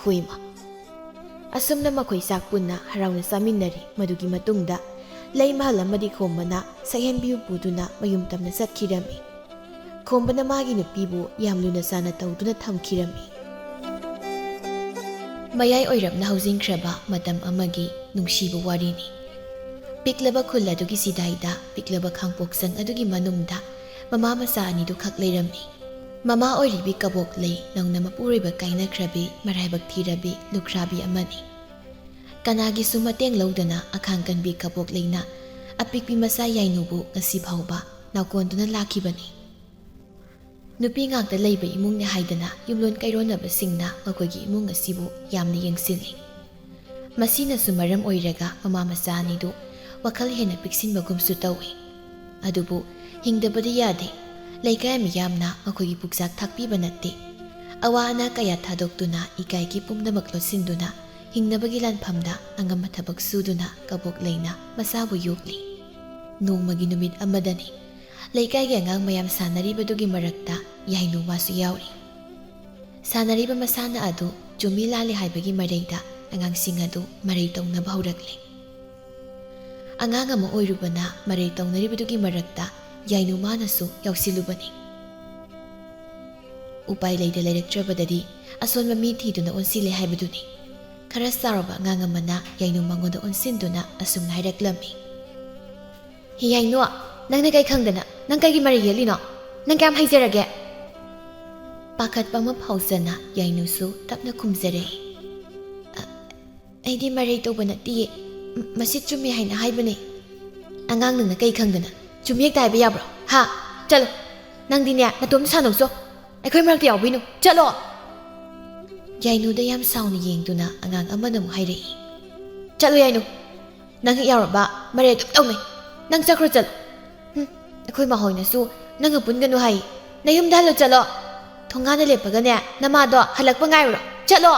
ꯍꯣꯏ, ꯏꯃꯥ꯫ ꯑꯁꯨꯝꯅ ꯃꯈꯣꯏ ꯆꯥꯛ ꯄꯨꯟꯅ ꯍꯔꯥꯎꯅ ꯆꯥꯃꯤꯟꯅꯔꯤ꯫ ꯃꯗꯨꯒꯤ ꯃꯇꯨꯡꯗ ꯂꯩ ꯃꯍꯜ ꯑꯃꯗꯤ ꯈꯣꯝꯕꯅ ꯁꯛꯍꯦꯟꯕꯤꯕꯨ ꯄꯨꯗꯨꯅ ꯃꯌꯨꯝ ꯇꯝꯅ ꯆꯠꯈꯤꯔꯝꯃꯤ꯫ ꯈꯣꯝꯕꯅ ꯃꯥꯒꯤ ꯅꯨꯄꯤꯕꯨ ꯌꯥꯝ ꯂꯨꯅ ꯆꯥꯅ ꯇꯧꯗꯨꯅ ꯊꯝꯈꯤꯔꯝꯃꯤ꯫ ꯃꯌꯥꯏ ꯑꯣꯏꯔꯞꯅ ꯍꯧꯖꯤꯟꯈ꯭ꯔꯕ ꯃꯇꯝ ꯑꯃꯒꯤ ꯅꯨꯡꯁꯤꯕ ꯋꯥꯔꯤꯅꯤ꯫ ꯄꯤꯛꯂꯕ ꯈꯨꯜ ꯑꯗꯨꯒꯤ ꯆꯤꯗꯥꯏꯗ ꯄꯤꯛꯂꯕ ꯈꯥꯡꯄꯣꯛꯁꯪ ꯑꯗꯨꯒꯤ ꯃꯅꯨꯡꯗ ꯃꯃꯥ ꯃꯆꯥ ꯑꯅꯤꯗꯨ ꯈꯛ ꯂꯩꯔꯝꯃꯤ꯫ ꯃꯃꯥ ꯑꯣꯏꯔꯤꯕꯤ ꯀꯕꯣꯛꯂꯩ ꯅꯧꯅ ꯃꯄꯨꯔꯣꯏꯕ ꯀꯥꯏꯅꯈ꯭ꯔꯕꯤ ꯃꯔꯥꯏꯕꯛ ꯊꯤꯔꯕꯤ ꯂꯨꯈ꯭ꯔꯥꯕꯤ ꯑꯃꯅꯤ꯫ ꯀꯅꯥꯒꯤꯁꯨ ꯃꯇꯦꯡ ꯂꯧꯗꯅ ꯑꯈꯥꯡ ꯀꯟꯕꯤ ꯀꯕꯣꯛꯂꯩꯅ ꯑꯄꯤꯛꯄꯤ ꯃꯆꯥ ꯌꯥꯏꯅꯨꯕꯨ ꯉꯁꯤ ꯐꯥꯎꯕ ꯅꯥꯎꯀꯣꯟꯗꯨꯅ ꯂꯥꯛꯈꯤꯕꯅꯤ꯫ ꯅꯨꯄꯤ ꯉꯥꯛꯇ ꯂꯩꯕ ꯏꯃꯨꯡꯅꯤ ꯍꯥꯏꯗꯅ ꯌꯨꯝꯂꯣꯟ ꯀꯩꯔꯣꯟꯅꯕꯁꯤꯡꯅ ꯃꯈꯣꯏꯒꯤ ꯏꯃꯨꯡ ꯑꯁꯤꯕꯨ ꯌꯥꯝꯅ ꯌꯦꯡꯁꯤꯜꯂꯤ꯫ ꯃꯁꯤꯅꯁꯨ ꯃꯔꯝ ꯑꯣꯏꯔꯒ ꯃꯃꯥ ꯃꯆꯥ ꯑꯅꯤꯗꯨ ꯋꯥꯈꯜ ꯍꯦꯟꯅ ꯄꯤꯛꯁꯤꯟꯕꯒꯨꯝꯁꯨ ꯇꯧꯏ꯫ ꯑꯗꯨꯕꯨ ꯍꯤꯡꯗꯕꯗꯤ ꯌꯥꯗꯦ꯫ ꯂꯩꯀꯥꯏ ꯃꯤꯌꯥꯝꯅ ꯃꯈꯣꯏꯒꯤ ꯄꯨꯛꯆꯥꯛ ꯊꯥꯛꯄꯤꯕ ꯅꯠꯇꯦ꯫ ꯑꯋꯥ ꯑꯅꯥ ꯀꯌꯥ ꯊꯥꯗꯣꯛꯇꯨꯅ ꯏꯀꯥꯏꯒꯤ ꯄꯨꯝꯅꯃꯛ ꯂꯣꯠꯁꯤꯟꯗꯨꯅ ꯍꯤꯡꯅꯕꯒꯤ ꯂꯥꯟꯐꯝꯗ ꯑꯉꯝꯕ ꯊꯕꯛ ꯁꯨꯗꯨꯅ ꯀꯕꯣꯛꯂꯩꯅ ꯃꯆꯥꯕꯨ ꯌꯣꯛꯂꯤ꯫ ꯅꯣꯡꯃꯒꯤ ꯅꯨꯃꯤꯠ ꯑꯃꯗꯅꯤ꯫ ꯂꯩꯀꯥꯏꯒꯤ ꯑꯉꯥꯡ ꯃꯌꯥꯝ ꯁꯥꯟꯅꯔꯤꯕꯗꯨꯒꯤ ꯃꯔꯛꯇ ꯌꯥꯏꯅꯨ ꯃꯥꯁꯨ ꯌꯥꯎꯔꯤ꯫ ꯁꯥꯟꯅꯔꯤꯕ ꯃꯁꯥꯟꯅ ꯑꯗꯨ ꯆꯨꯝꯃꯤ ꯂꯥꯜꯂꯤ ꯍꯥꯏꯕꯒꯤ ꯃꯔꯩꯗ ꯑꯉꯥꯡꯁꯤꯡ ꯑꯗꯨ ꯃꯔꯩ ꯇꯧꯅꯕ ꯍꯧꯔꯛꯂꯦ꯫ ꯑꯉꯥꯡ ꯑꯃ ꯑꯣꯏꯔꯨꯕꯅ ꯃꯔꯩ ꯇꯧꯅꯔꯤꯕꯗꯨꯒꯤ ꯃꯔꯛꯇ ꯌꯥꯏꯅꯨ ꯃꯥꯅꯁꯨ ꯌꯥꯎꯁꯤꯜꯂꯨꯕꯅꯤ꯫ ꯎꯄꯥꯏ ꯂꯩꯇ ꯂꯩꯔꯛꯇ꯭ꯔꯕꯗꯗꯤ ꯑꯁꯣꯟꯕ ꯃꯤ ꯊꯤꯗꯨꯅ ꯑꯣꯟꯁꯤꯜꯂꯦ ꯍꯥꯏꯕꯗꯨꯅꯤ꯫ ꯈꯔ ꯆꯥꯎꯔꯕ ꯑꯉꯥꯡ ꯑꯃꯅ ꯌꯥꯏꯅꯨ ꯃꯉꯣꯟꯗ ꯑꯣꯟꯁꯤꯟꯗꯨꯅ ꯑꯁꯨꯝꯅ ꯍꯥꯏꯔꯛꯂꯝꯃꯤ꯫ "ꯍꯤ ꯌꯥꯏꯅꯨ, ꯅꯪꯅ ꯀꯩ ꯈꯪꯗꯅ? ꯅꯪ ꯀꯩꯒꯤ ꯃꯔꯩ ꯌꯦꯠꯂꯤꯅꯣ? ꯅꯪ ꯀꯌꯥꯝ ꯍꯩꯖꯔꯒꯦ?" ꯄꯥꯈꯠꯄ ꯑꯃ ꯐꯥꯎꯖꯅ ꯌꯥꯏꯅꯨꯁꯨ ꯇꯞꯅ ꯈꯨꯝꯖꯔꯛꯏ꯫ "ꯑ, ꯑꯩꯗꯤ ꯃꯔꯩ ꯇꯧꯕ ꯅꯠꯇꯤꯌꯦ꯫ ꯃ-, ꯃꯁꯤ ꯆꯨꯝꯃꯤ ꯍꯥꯏꯅ ꯍꯥꯏꯕꯅꯦ꯫" "ꯑꯉꯥꯡ ꯅꯪꯅ ꯀꯩ ꯈꯪꯗꯅ? ꯆꯨꯝꯃꯤ ꯍꯦꯛꯇ ꯍꯥꯏꯕ ꯌꯥꯕ꯭ꯔꯣ? ꯍꯥ? ꯆꯠꯂꯣ꯫ ꯅꯪꯗꯤꯅꯦ, ꯅꯇꯣꯝꯇ ꯁꯥꯟꯅꯧꯆꯣ꯫ ꯑꯩꯈꯣꯏ ꯃꯔꯛꯇ ꯌꯥꯎꯕꯤꯅꯨ꯫ ꯆꯠꯂꯣ!" ꯌꯥꯏꯅꯨꯗ ꯌꯥꯝ ꯁꯥꯎꯅ ꯌꯦꯡꯗꯨꯅ ꯑꯉꯥꯡ ꯑꯃꯅ ꯑꯃꯨꯛ ꯍꯥꯏꯔꯛꯏ꯫ "ꯆꯠꯂꯣ ꯌꯥꯏꯅꯨ꯫ ꯅꯪ ꯍꯦꯛ ꯌꯥꯎꯔꯕ ꯃꯔꯩ ꯑꯗꯨꯝ ꯇꯧꯅꯩ꯫ ꯅꯪ ꯆꯠꯈ꯭ꯔꯣ ꯆꯠꯂꯣ꯫ ꯍꯨꯝ, ꯑꯩꯈꯣꯏ ꯃꯥꯍꯣꯏꯅꯁꯨ ꯅꯪꯒ ꯄꯨꯟꯒꯅꯨ ꯍꯥꯏ꯫ ꯅꯌꯨꯝꯗ ꯍꯜꯂꯣ ꯆꯠꯂꯣ꯫ ꯊꯣꯡꯒꯥꯟꯗ ꯂꯦꯞꯄꯒꯅꯦ ꯅꯃꯥꯗꯣ ꯍꯜꯂꯛꯄ ꯉꯥꯏꯔꯨꯔꯣ꯫ ꯆꯠꯂꯣ!"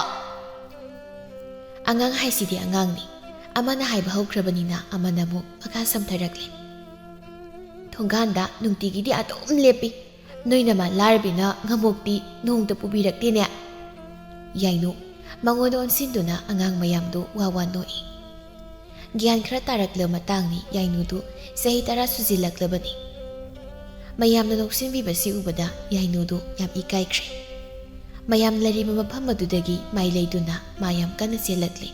ꯑꯉꯥꯡ ꯍꯥꯏꯁꯤꯗꯤ ꯑꯉꯥꯡꯅꯤ꯫ ꯑꯃꯅ ꯍꯥꯏꯕ ꯍꯧꯈ꯭ꯔꯕꯅꯤꯅ ꯑꯃꯅ ꯑꯃꯨꯛ ꯃꯈꯥ ꯁꯝꯊꯔꯛꯂꯦ꯫ "ꯊꯣꯡꯒꯥꯟꯗ ꯅꯨꯡꯇꯤꯒꯤꯗꯤ ꯑꯗꯨꯝ ꯂꯦꯞꯄꯤ꯫ ꯅꯣꯏ ꯅꯃꯥ ꯂꯥꯏꯔꯕꯤꯅ ꯉꯥꯃꯣꯛꯇꯤ ꯅꯣꯡꯇ ꯄꯨꯕꯤꯔꯛꯇꯦꯅꯦ"꯫ ꯌꯥꯏꯅꯨ ꯃꯉꯣꯟꯗ ꯑꯣꯟꯁꯤꯟꯗꯨꯅ ꯑꯉꯥꯡ ꯃꯌꯥꯝꯗꯨ ꯋꯥ ꯋꯥ ꯅꯣꯛꯏ꯫ ꯒ꯭ꯌꯥꯟ ꯈꯔ ꯇꯥꯔꯛꯂꯕ ꯃꯇꯥꯡꯅꯤ ꯌꯥꯏꯅꯨꯗꯨ ꯆꯍꯤ ꯇꯔꯥ ꯁꯨꯖꯤꯜꯂꯛꯂꯕꯅꯤ꯫ ꯃꯌꯥꯝꯅ ꯅꯣꯛꯁꯤꯟꯕꯤꯕꯁꯤ ꯎꯕꯗ ꯌꯥꯏꯅꯨꯗꯨ ꯌꯥꯝ ꯏꯀꯥꯏꯈ꯭ꯔꯦ꯫ ꯃꯌꯥꯝ ꯂꯩꯔꯤꯕ ꯃꯐꯝ ꯑꯗꯨꯗꯒꯤ ꯃꯥꯏ ꯂꯩꯗꯨꯅ ꯃꯥ ꯌꯥꯝ ꯀꯟꯅ ꯆꯦꯜꯂꯛꯂꯤ꯫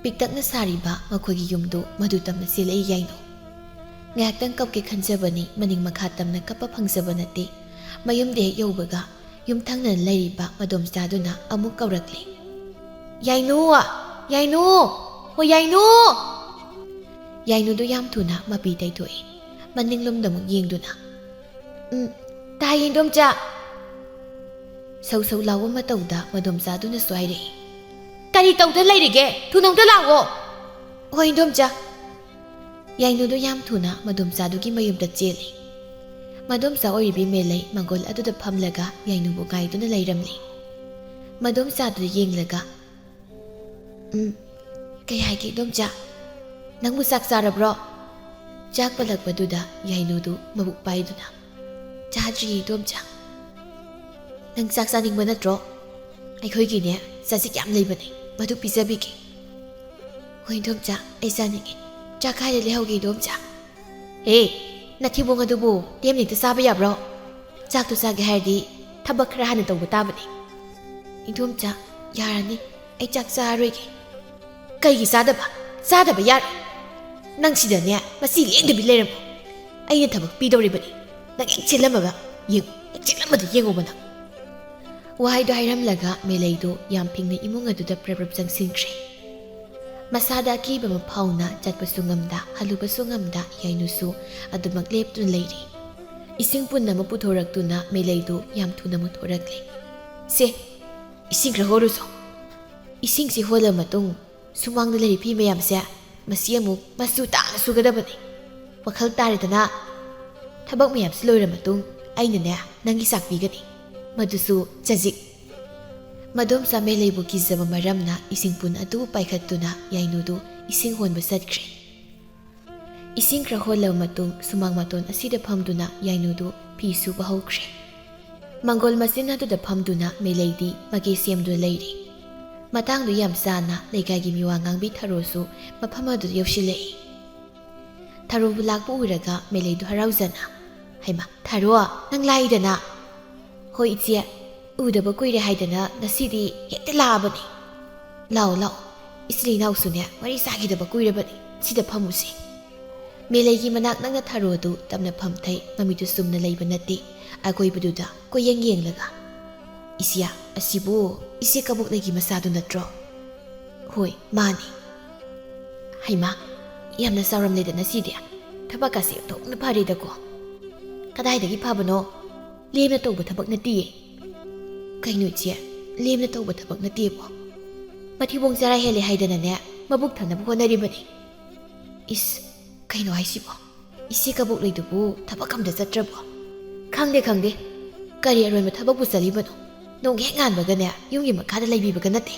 ꯄꯤꯛꯇꯛꯅ ꯁꯥꯔꯤꯕ ꯃꯈꯣꯏꯒꯤ ꯌꯨꯝꯗꯨ ꯃꯗꯨ ꯇꯝꯅ ꯆꯦꯜꯂꯛꯏ ꯌꯥꯏꯅꯨ꯫ ꯉꯥꯏꯍꯥꯛꯇꯪ ꯀꯞꯀꯦ ꯈꯟꯖꯕꯅꯤ, ꯃꯅꯤꯡ ꯃꯈꯥ ꯇꯝꯅ ꯀꯞꯄ ꯐꯪꯖꯕ ꯅꯠꯇꯦ꯫ ꯃꯌꯨꯝꯗ ꯍꯦꯛ ꯌꯧꯕꯒ ꯌꯨꯝꯊꯪꯅꯅ ꯂꯩꯔꯤꯕ ꯃꯗꯣꯝꯆꯥꯗꯨꯅ ꯑꯃꯨꯛ ꯀꯧꯔꯛꯂꯦ꯫ "ꯌꯥꯏꯅꯨ! ꯌꯥꯏꯅꯨ! ꯍꯣ ꯌꯥꯏꯅꯨ!" ꯌꯥꯏꯅꯨꯗꯨ ꯌꯥꯝ ꯊꯨꯅ ꯃꯄꯤ ꯇꯩꯊꯣꯛꯏ꯫ ꯃꯅꯤꯡꯂꯣꯝꯗ ꯑꯃꯨꯛ ꯌꯦꯡꯗꯨꯅ, "ꯎꯝ, ꯇꯥꯏ ꯏꯟꯗꯣꯝꯆꯥ!" ꯁꯧ ꯁꯧ ꯂꯥꯎꯕ ꯃꯇꯧꯗ ꯃꯗꯣꯝꯆꯥꯗꯨꯅꯁꯨ ꯍꯥꯏꯔꯛꯏ꯫ "ꯀꯔꯤ ꯇꯧꯗ ꯂꯩꯔꯤꯒꯦ? ꯊꯨꯅ ꯑꯝꯇ ꯂꯥꯛꯑꯣ!" "ꯍꯣꯏ ꯏꯟꯗꯣꯝꯆꯥ!" ꯌꯥꯏꯅꯨꯗꯨ ꯌꯥꯝ ꯊꯨꯅ ꯃꯗꯣꯝꯆꯥꯗꯨꯒꯤ ꯃꯌꯨꯝꯗ ꯆꯦꯜꯂꯤ꯫ ꯃꯗꯣꯝꯆꯥ ꯑꯣꯏꯔꯤꯕꯤ ꯃꯦꯂꯩ ꯃꯪꯒꯣꯜ ꯑꯗꯨꯗ ꯐꯝꯂꯒ ꯌꯥꯏꯅꯨꯕꯨ ꯉꯥꯏꯗꯨꯅ ꯂꯩꯔꯝꯂꯤ꯫ ꯃꯗꯣꯝꯆꯥꯗꯨ ꯌꯦꯡꯂꯒ, "ꯎꯝ, ꯀꯩ ꯍꯥꯏꯒꯦ ꯏꯟꯗꯣꯝꯆꯥ? ꯅꯪꯕꯨ ꯆꯥꯛ ꯆꯥꯔꯕ꯭ꯔꯣ?" ꯆꯥꯛ ꯄꯜꯂꯛꯄꯗꯨꯗ ꯌꯥꯏꯅꯨꯗꯨ ꯃꯕꯨꯛ ꯄꯥꯏꯗꯨꯅ, "ꯆꯥꯗ꯭ꯔꯤꯌꯦ ꯏꯟꯗꯣꯝꯆꯥ꯫ ꯅꯪ ꯆꯥꯛ ꯆꯥꯅꯤꯡꯕ ꯅꯠꯇ꯭ꯔꯣ? ꯑꯩꯈꯣꯏꯒꯤꯅꯦ ꯆꯖꯤꯛ ꯌꯥꯝ ꯂꯩꯕꯅꯦ, ꯃꯗꯨ ꯄꯤꯖꯕꯤꯒꯦ"꯫ "ꯍꯣꯏ ꯏꯟꯗꯣꯝꯆꯥ, ꯑꯩ ꯆꯥꯅꯤꯡꯉꯦ꯫ ꯆꯥꯛ ꯀꯥꯏꯗ ꯂꯩꯍꯧꯒꯦ ꯏꯟꯗꯣꯝꯆꯥ?" "ꯑꯦ, ꯅꯊꯤꯕꯣꯡ ꯑꯗꯨꯕꯨ ꯂꯦꯝꯅ ꯍꯦꯛꯇ ꯆꯥꯕ ꯌꯥꯕ꯭ꯔꯣ? ꯆꯥꯛꯇꯨ ꯆꯥꯒꯦ ꯍꯥꯏꯔꯗꯤ ꯊꯕꯛ ꯈꯔ ꯍꯥꯟꯅ ꯇꯧꯕ ꯇꯥꯕꯅꯤ"꯫ "ꯏꯟꯗꯣꯝꯆꯥ, ꯌꯥꯔꯅꯤ, ꯑꯩ ꯆꯥꯛ ꯆꯥꯔꯔꯣꯏꯒꯦ"꯫ "ꯀꯩꯒꯤ ꯆꯥꯗꯕ? ꯆꯥꯗꯕ ꯌꯥꯔꯣꯏ꯫ ꯅꯪ ꯁꯤꯗꯅꯦ ꯃꯁꯤ ꯂꯦꯡꯗꯕꯤ ꯂꯩꯔꯝꯃꯣ꯫ ꯑꯩꯅ ꯊꯕꯛ ꯄꯤꯗꯧꯔꯤꯕꯅꯤ꯫ ꯅꯪ ꯍꯦꯛ ꯆꯦꯜꯂꯝꯃꯒ ꯌꯦꯡꯉꯨ, ꯍꯦꯛ ꯆꯦꯜꯂꯝꯕꯗ ꯌꯦꯡꯉꯣꯕ ꯅꯪ"꯫ ꯋꯥꯍꯩꯗꯣ ꯍꯥꯏꯔꯝꯂꯒ ꯃꯦꯂꯩꯗꯨ ꯌꯥꯝ ꯐꯤꯡꯅ ꯏꯃꯨꯡ ꯑꯗꯨꯗ ꯄ꯭ꯔꯞ ꯄ꯭ꯔꯞ ꯆꯪꯁꯤꯟꯈ꯭ꯔꯦ꯫ ꯃꯁꯥꯗ ꯑꯀꯤꯕ ꯑꯃ ꯐꯥꯎꯅ ꯆꯠꯄꯁꯨ ꯉꯝꯗ, ꯍꯜꯂꯨꯕꯁꯨ ꯉꯝꯗ ꯌꯥꯏꯅꯨꯁꯨ ꯑꯗꯨꯃꯛ ꯂꯦꯞꯇꯨꯅ ꯂꯩꯔꯤ꯫ ꯏꯁꯤꯡ ꯄꯨꯟꯅ ꯑꯃ ꯄꯨꯊꯣꯔꯛꯇꯨꯅ ꯃꯦꯂꯩꯗꯨ ꯌꯥꯝ ꯊꯨꯅ ꯃꯨꯊꯣꯔꯛꯂꯦ꯫ "ꯁꯦ, ꯏꯁꯤꯡ ꯈꯔ ꯍꯣꯔꯨꯁꯣ꯫ ꯏꯁꯤꯡꯁꯤ ꯍꯣꯜꯂ ꯃꯇꯨꯡ ꯁꯨꯃꯥꯡꯗ ꯂꯩꯔꯤ ꯐꯤ ꯃꯌꯥꯝꯁꯦ ꯃꯁꯤ ꯑꯃꯨꯛ ꯃꯆꯨ ꯇꯥꯅ ꯁꯨꯒꯗꯕꯅꯤ꯫ ꯋꯥꯈꯜ ꯇꯥꯔꯦꯗꯅ? ꯊꯕꯛ ꯃꯌꯥꯝꯁꯤ ꯂꯣꯏꯔ ꯃꯇꯨꯡ ꯑꯩꯅꯅꯦ ꯅꯪꯒꯤ ꯆꯥꯛ ꯄꯤꯒꯅꯤ, ꯃꯗꯨꯁꯨ ꯆꯖꯤꯛ"꯫ ꯃꯗꯣꯝꯆꯥ ꯃꯦꯂꯩꯕꯨ ꯀꯤꯖꯕ ꯃꯔꯝꯅ ꯏꯁꯤꯡ ꯄꯨꯟ ꯑꯗꯨ ꯄꯥꯏꯈꯠꯇꯨꯅ ꯌꯥꯏꯅꯨꯗꯨ ꯏꯁꯤꯡ ꯍꯣꯟꯕ ꯆꯠꯈ꯭ꯔꯦ꯫ ꯏꯁꯤꯡ ꯈꯔ ꯍꯣꯜꯂꯕ ꯃꯇꯨꯡ ꯁꯨꯃꯥꯡ ꯃꯇꯣꯟ ꯑꯁꯤꯗ ꯐꯝꯗꯨꯅ ꯌꯥꯏꯅꯨꯗꯨ ꯐꯤ ꯁꯨꯕ ꯍꯧꯈ꯭ꯔꯦ꯫ ꯃꯪꯒꯣꯜ ꯃꯆꯤꯟ ꯑꯗꯨꯗ ꯐꯝꯗꯨꯅ ꯃꯦꯂꯩꯗꯤ ꯃꯀꯦ ꯁꯦꯝꯗꯨꯅ ꯂꯩꯔꯤ꯫ ꯃꯇꯥꯡꯗꯨ ꯌꯥꯝ ꯆꯥꯅ ꯂꯩꯀꯥꯏꯒꯤ ꯃꯤꯋꯥ ꯉꯥꯡꯕꯤ ꯊꯔꯣꯁꯨ ꯃꯐꯝ ꯑꯗꯨꯗ ꯌꯧꯁꯤꯜꯂꯛꯏ꯫ ꯊꯔꯣꯕꯨ ꯂꯥꯛꯄ ꯎꯔꯒ ꯃꯦꯂꯩꯗꯨ ꯍꯔꯥꯎꯖꯅ, "ꯍꯩꯃꯥ, ꯊꯔꯣ, ꯅꯪ ꯂꯥꯛꯏꯗꯅ?" "ꯍꯣꯏ ꯏꯆꯦ, ꯎꯗꯕ ꯀꯨꯏꯔꯦ ꯍꯥꯏꯗꯅ ꯉꯁꯤꯗꯤ ꯍꯦꯛꯇ ꯂꯥꯛꯑꯕꯅꯤ꯫ ꯂꯥꯛꯑꯣ, ꯂꯥꯛꯑꯣ, ꯏꯆꯤꯜ ꯏꯅꯥꯎꯁꯨꯅꯦ ꯋꯥꯔꯤ ꯁꯥꯈꯤꯗꯕ ꯀꯨꯏꯔꯕꯅꯤ, ꯁꯤꯗ ꯐꯝꯃꯨꯁꯦ꯫" ꯃꯦꯂꯩꯒꯤ ꯃꯅꯥꯛ ꯅꯛꯅ ꯊꯔꯣ ꯑꯗꯨ ꯇꯞꯅ ꯐꯝꯊꯩ, ꯃꯃꯤꯠꯇꯨ ꯆꯨꯝꯅ ꯂꯩꯕ ꯅꯠꯇꯦ, ꯑꯀꯣꯏꯕꯗꯨꯗ ꯀꯣꯏꯌꯦꯡ ꯌꯦꯡꯂꯒ꯫ "ꯏꯆꯦ, ꯑꯁꯤꯕꯨ ꯏꯆꯦ ꯀꯕꯣꯛꯂꯩꯒꯤ ꯃꯆꯥꯗꯨ ꯅꯠꯇ꯭ꯔꯣ?" "ꯍꯣꯏ, ꯃꯥꯅꯤ꯫" "ꯍꯩꯃꯥ, ꯌꯥꯝꯅ ꯆꯥꯎꯔꯝꯂꯦꯗꯅ ꯁꯤꯗꯤ꯫ ꯊꯕꯛꯀꯁꯦ ꯑꯣꯟꯊꯣꯛꯅ ꯐꯔꯦꯗꯀꯣ꯫" "ꯀꯗꯥꯏꯗꯒꯤ ꯐꯕꯅꯣ? ꯂꯦꯝꯅ ꯇꯧꯕ ꯊꯕꯛ ꯅꯠꯇꯤꯌꯦ꯫" "ꯀꯩꯅꯣ ꯏꯆꯦ, ꯂꯦꯝꯅ ꯇꯧꯕ ꯊꯕꯛ ꯅꯠꯇꯦꯕꯣ? ꯃꯊꯤꯕꯣꯡ ꯆꯔꯥ ꯍꯦꯜꯂꯦ ꯍꯥꯏꯗꯅꯅꯦ, ꯃꯕꯨꯛ ꯊꯟꯅꯕ ꯍꯣꯠꯅꯔꯤꯕꯅꯤ꯫" "ꯏꯁ, ꯀꯩꯅꯣ ꯍꯥꯏꯁꯤꯕꯣ? ꯏꯆꯦ ꯀꯕꯣꯛꯂꯩꯗꯨꯕꯨ ꯊꯕꯛ ꯑꯝꯇ ꯆꯠꯇ꯭ꯔꯕꯣ?" "ꯈꯪꯗꯦ, ꯈꯪꯗꯦ꯫ ꯀꯔꯤ ꯑꯔꯣꯏꯕ ꯊꯕꯛꯄꯨ ꯆꯠꯂꯤꯕꯅꯣ? ꯅꯣꯡ ꯍꯦꯛ ꯉꯥꯟꯕꯒꯅꯦ ꯌꯨꯝꯒꯤ ꯃꯈꯥꯗ ꯂꯩꯕꯤꯕꯒ ꯅꯠꯇꯦ꯫"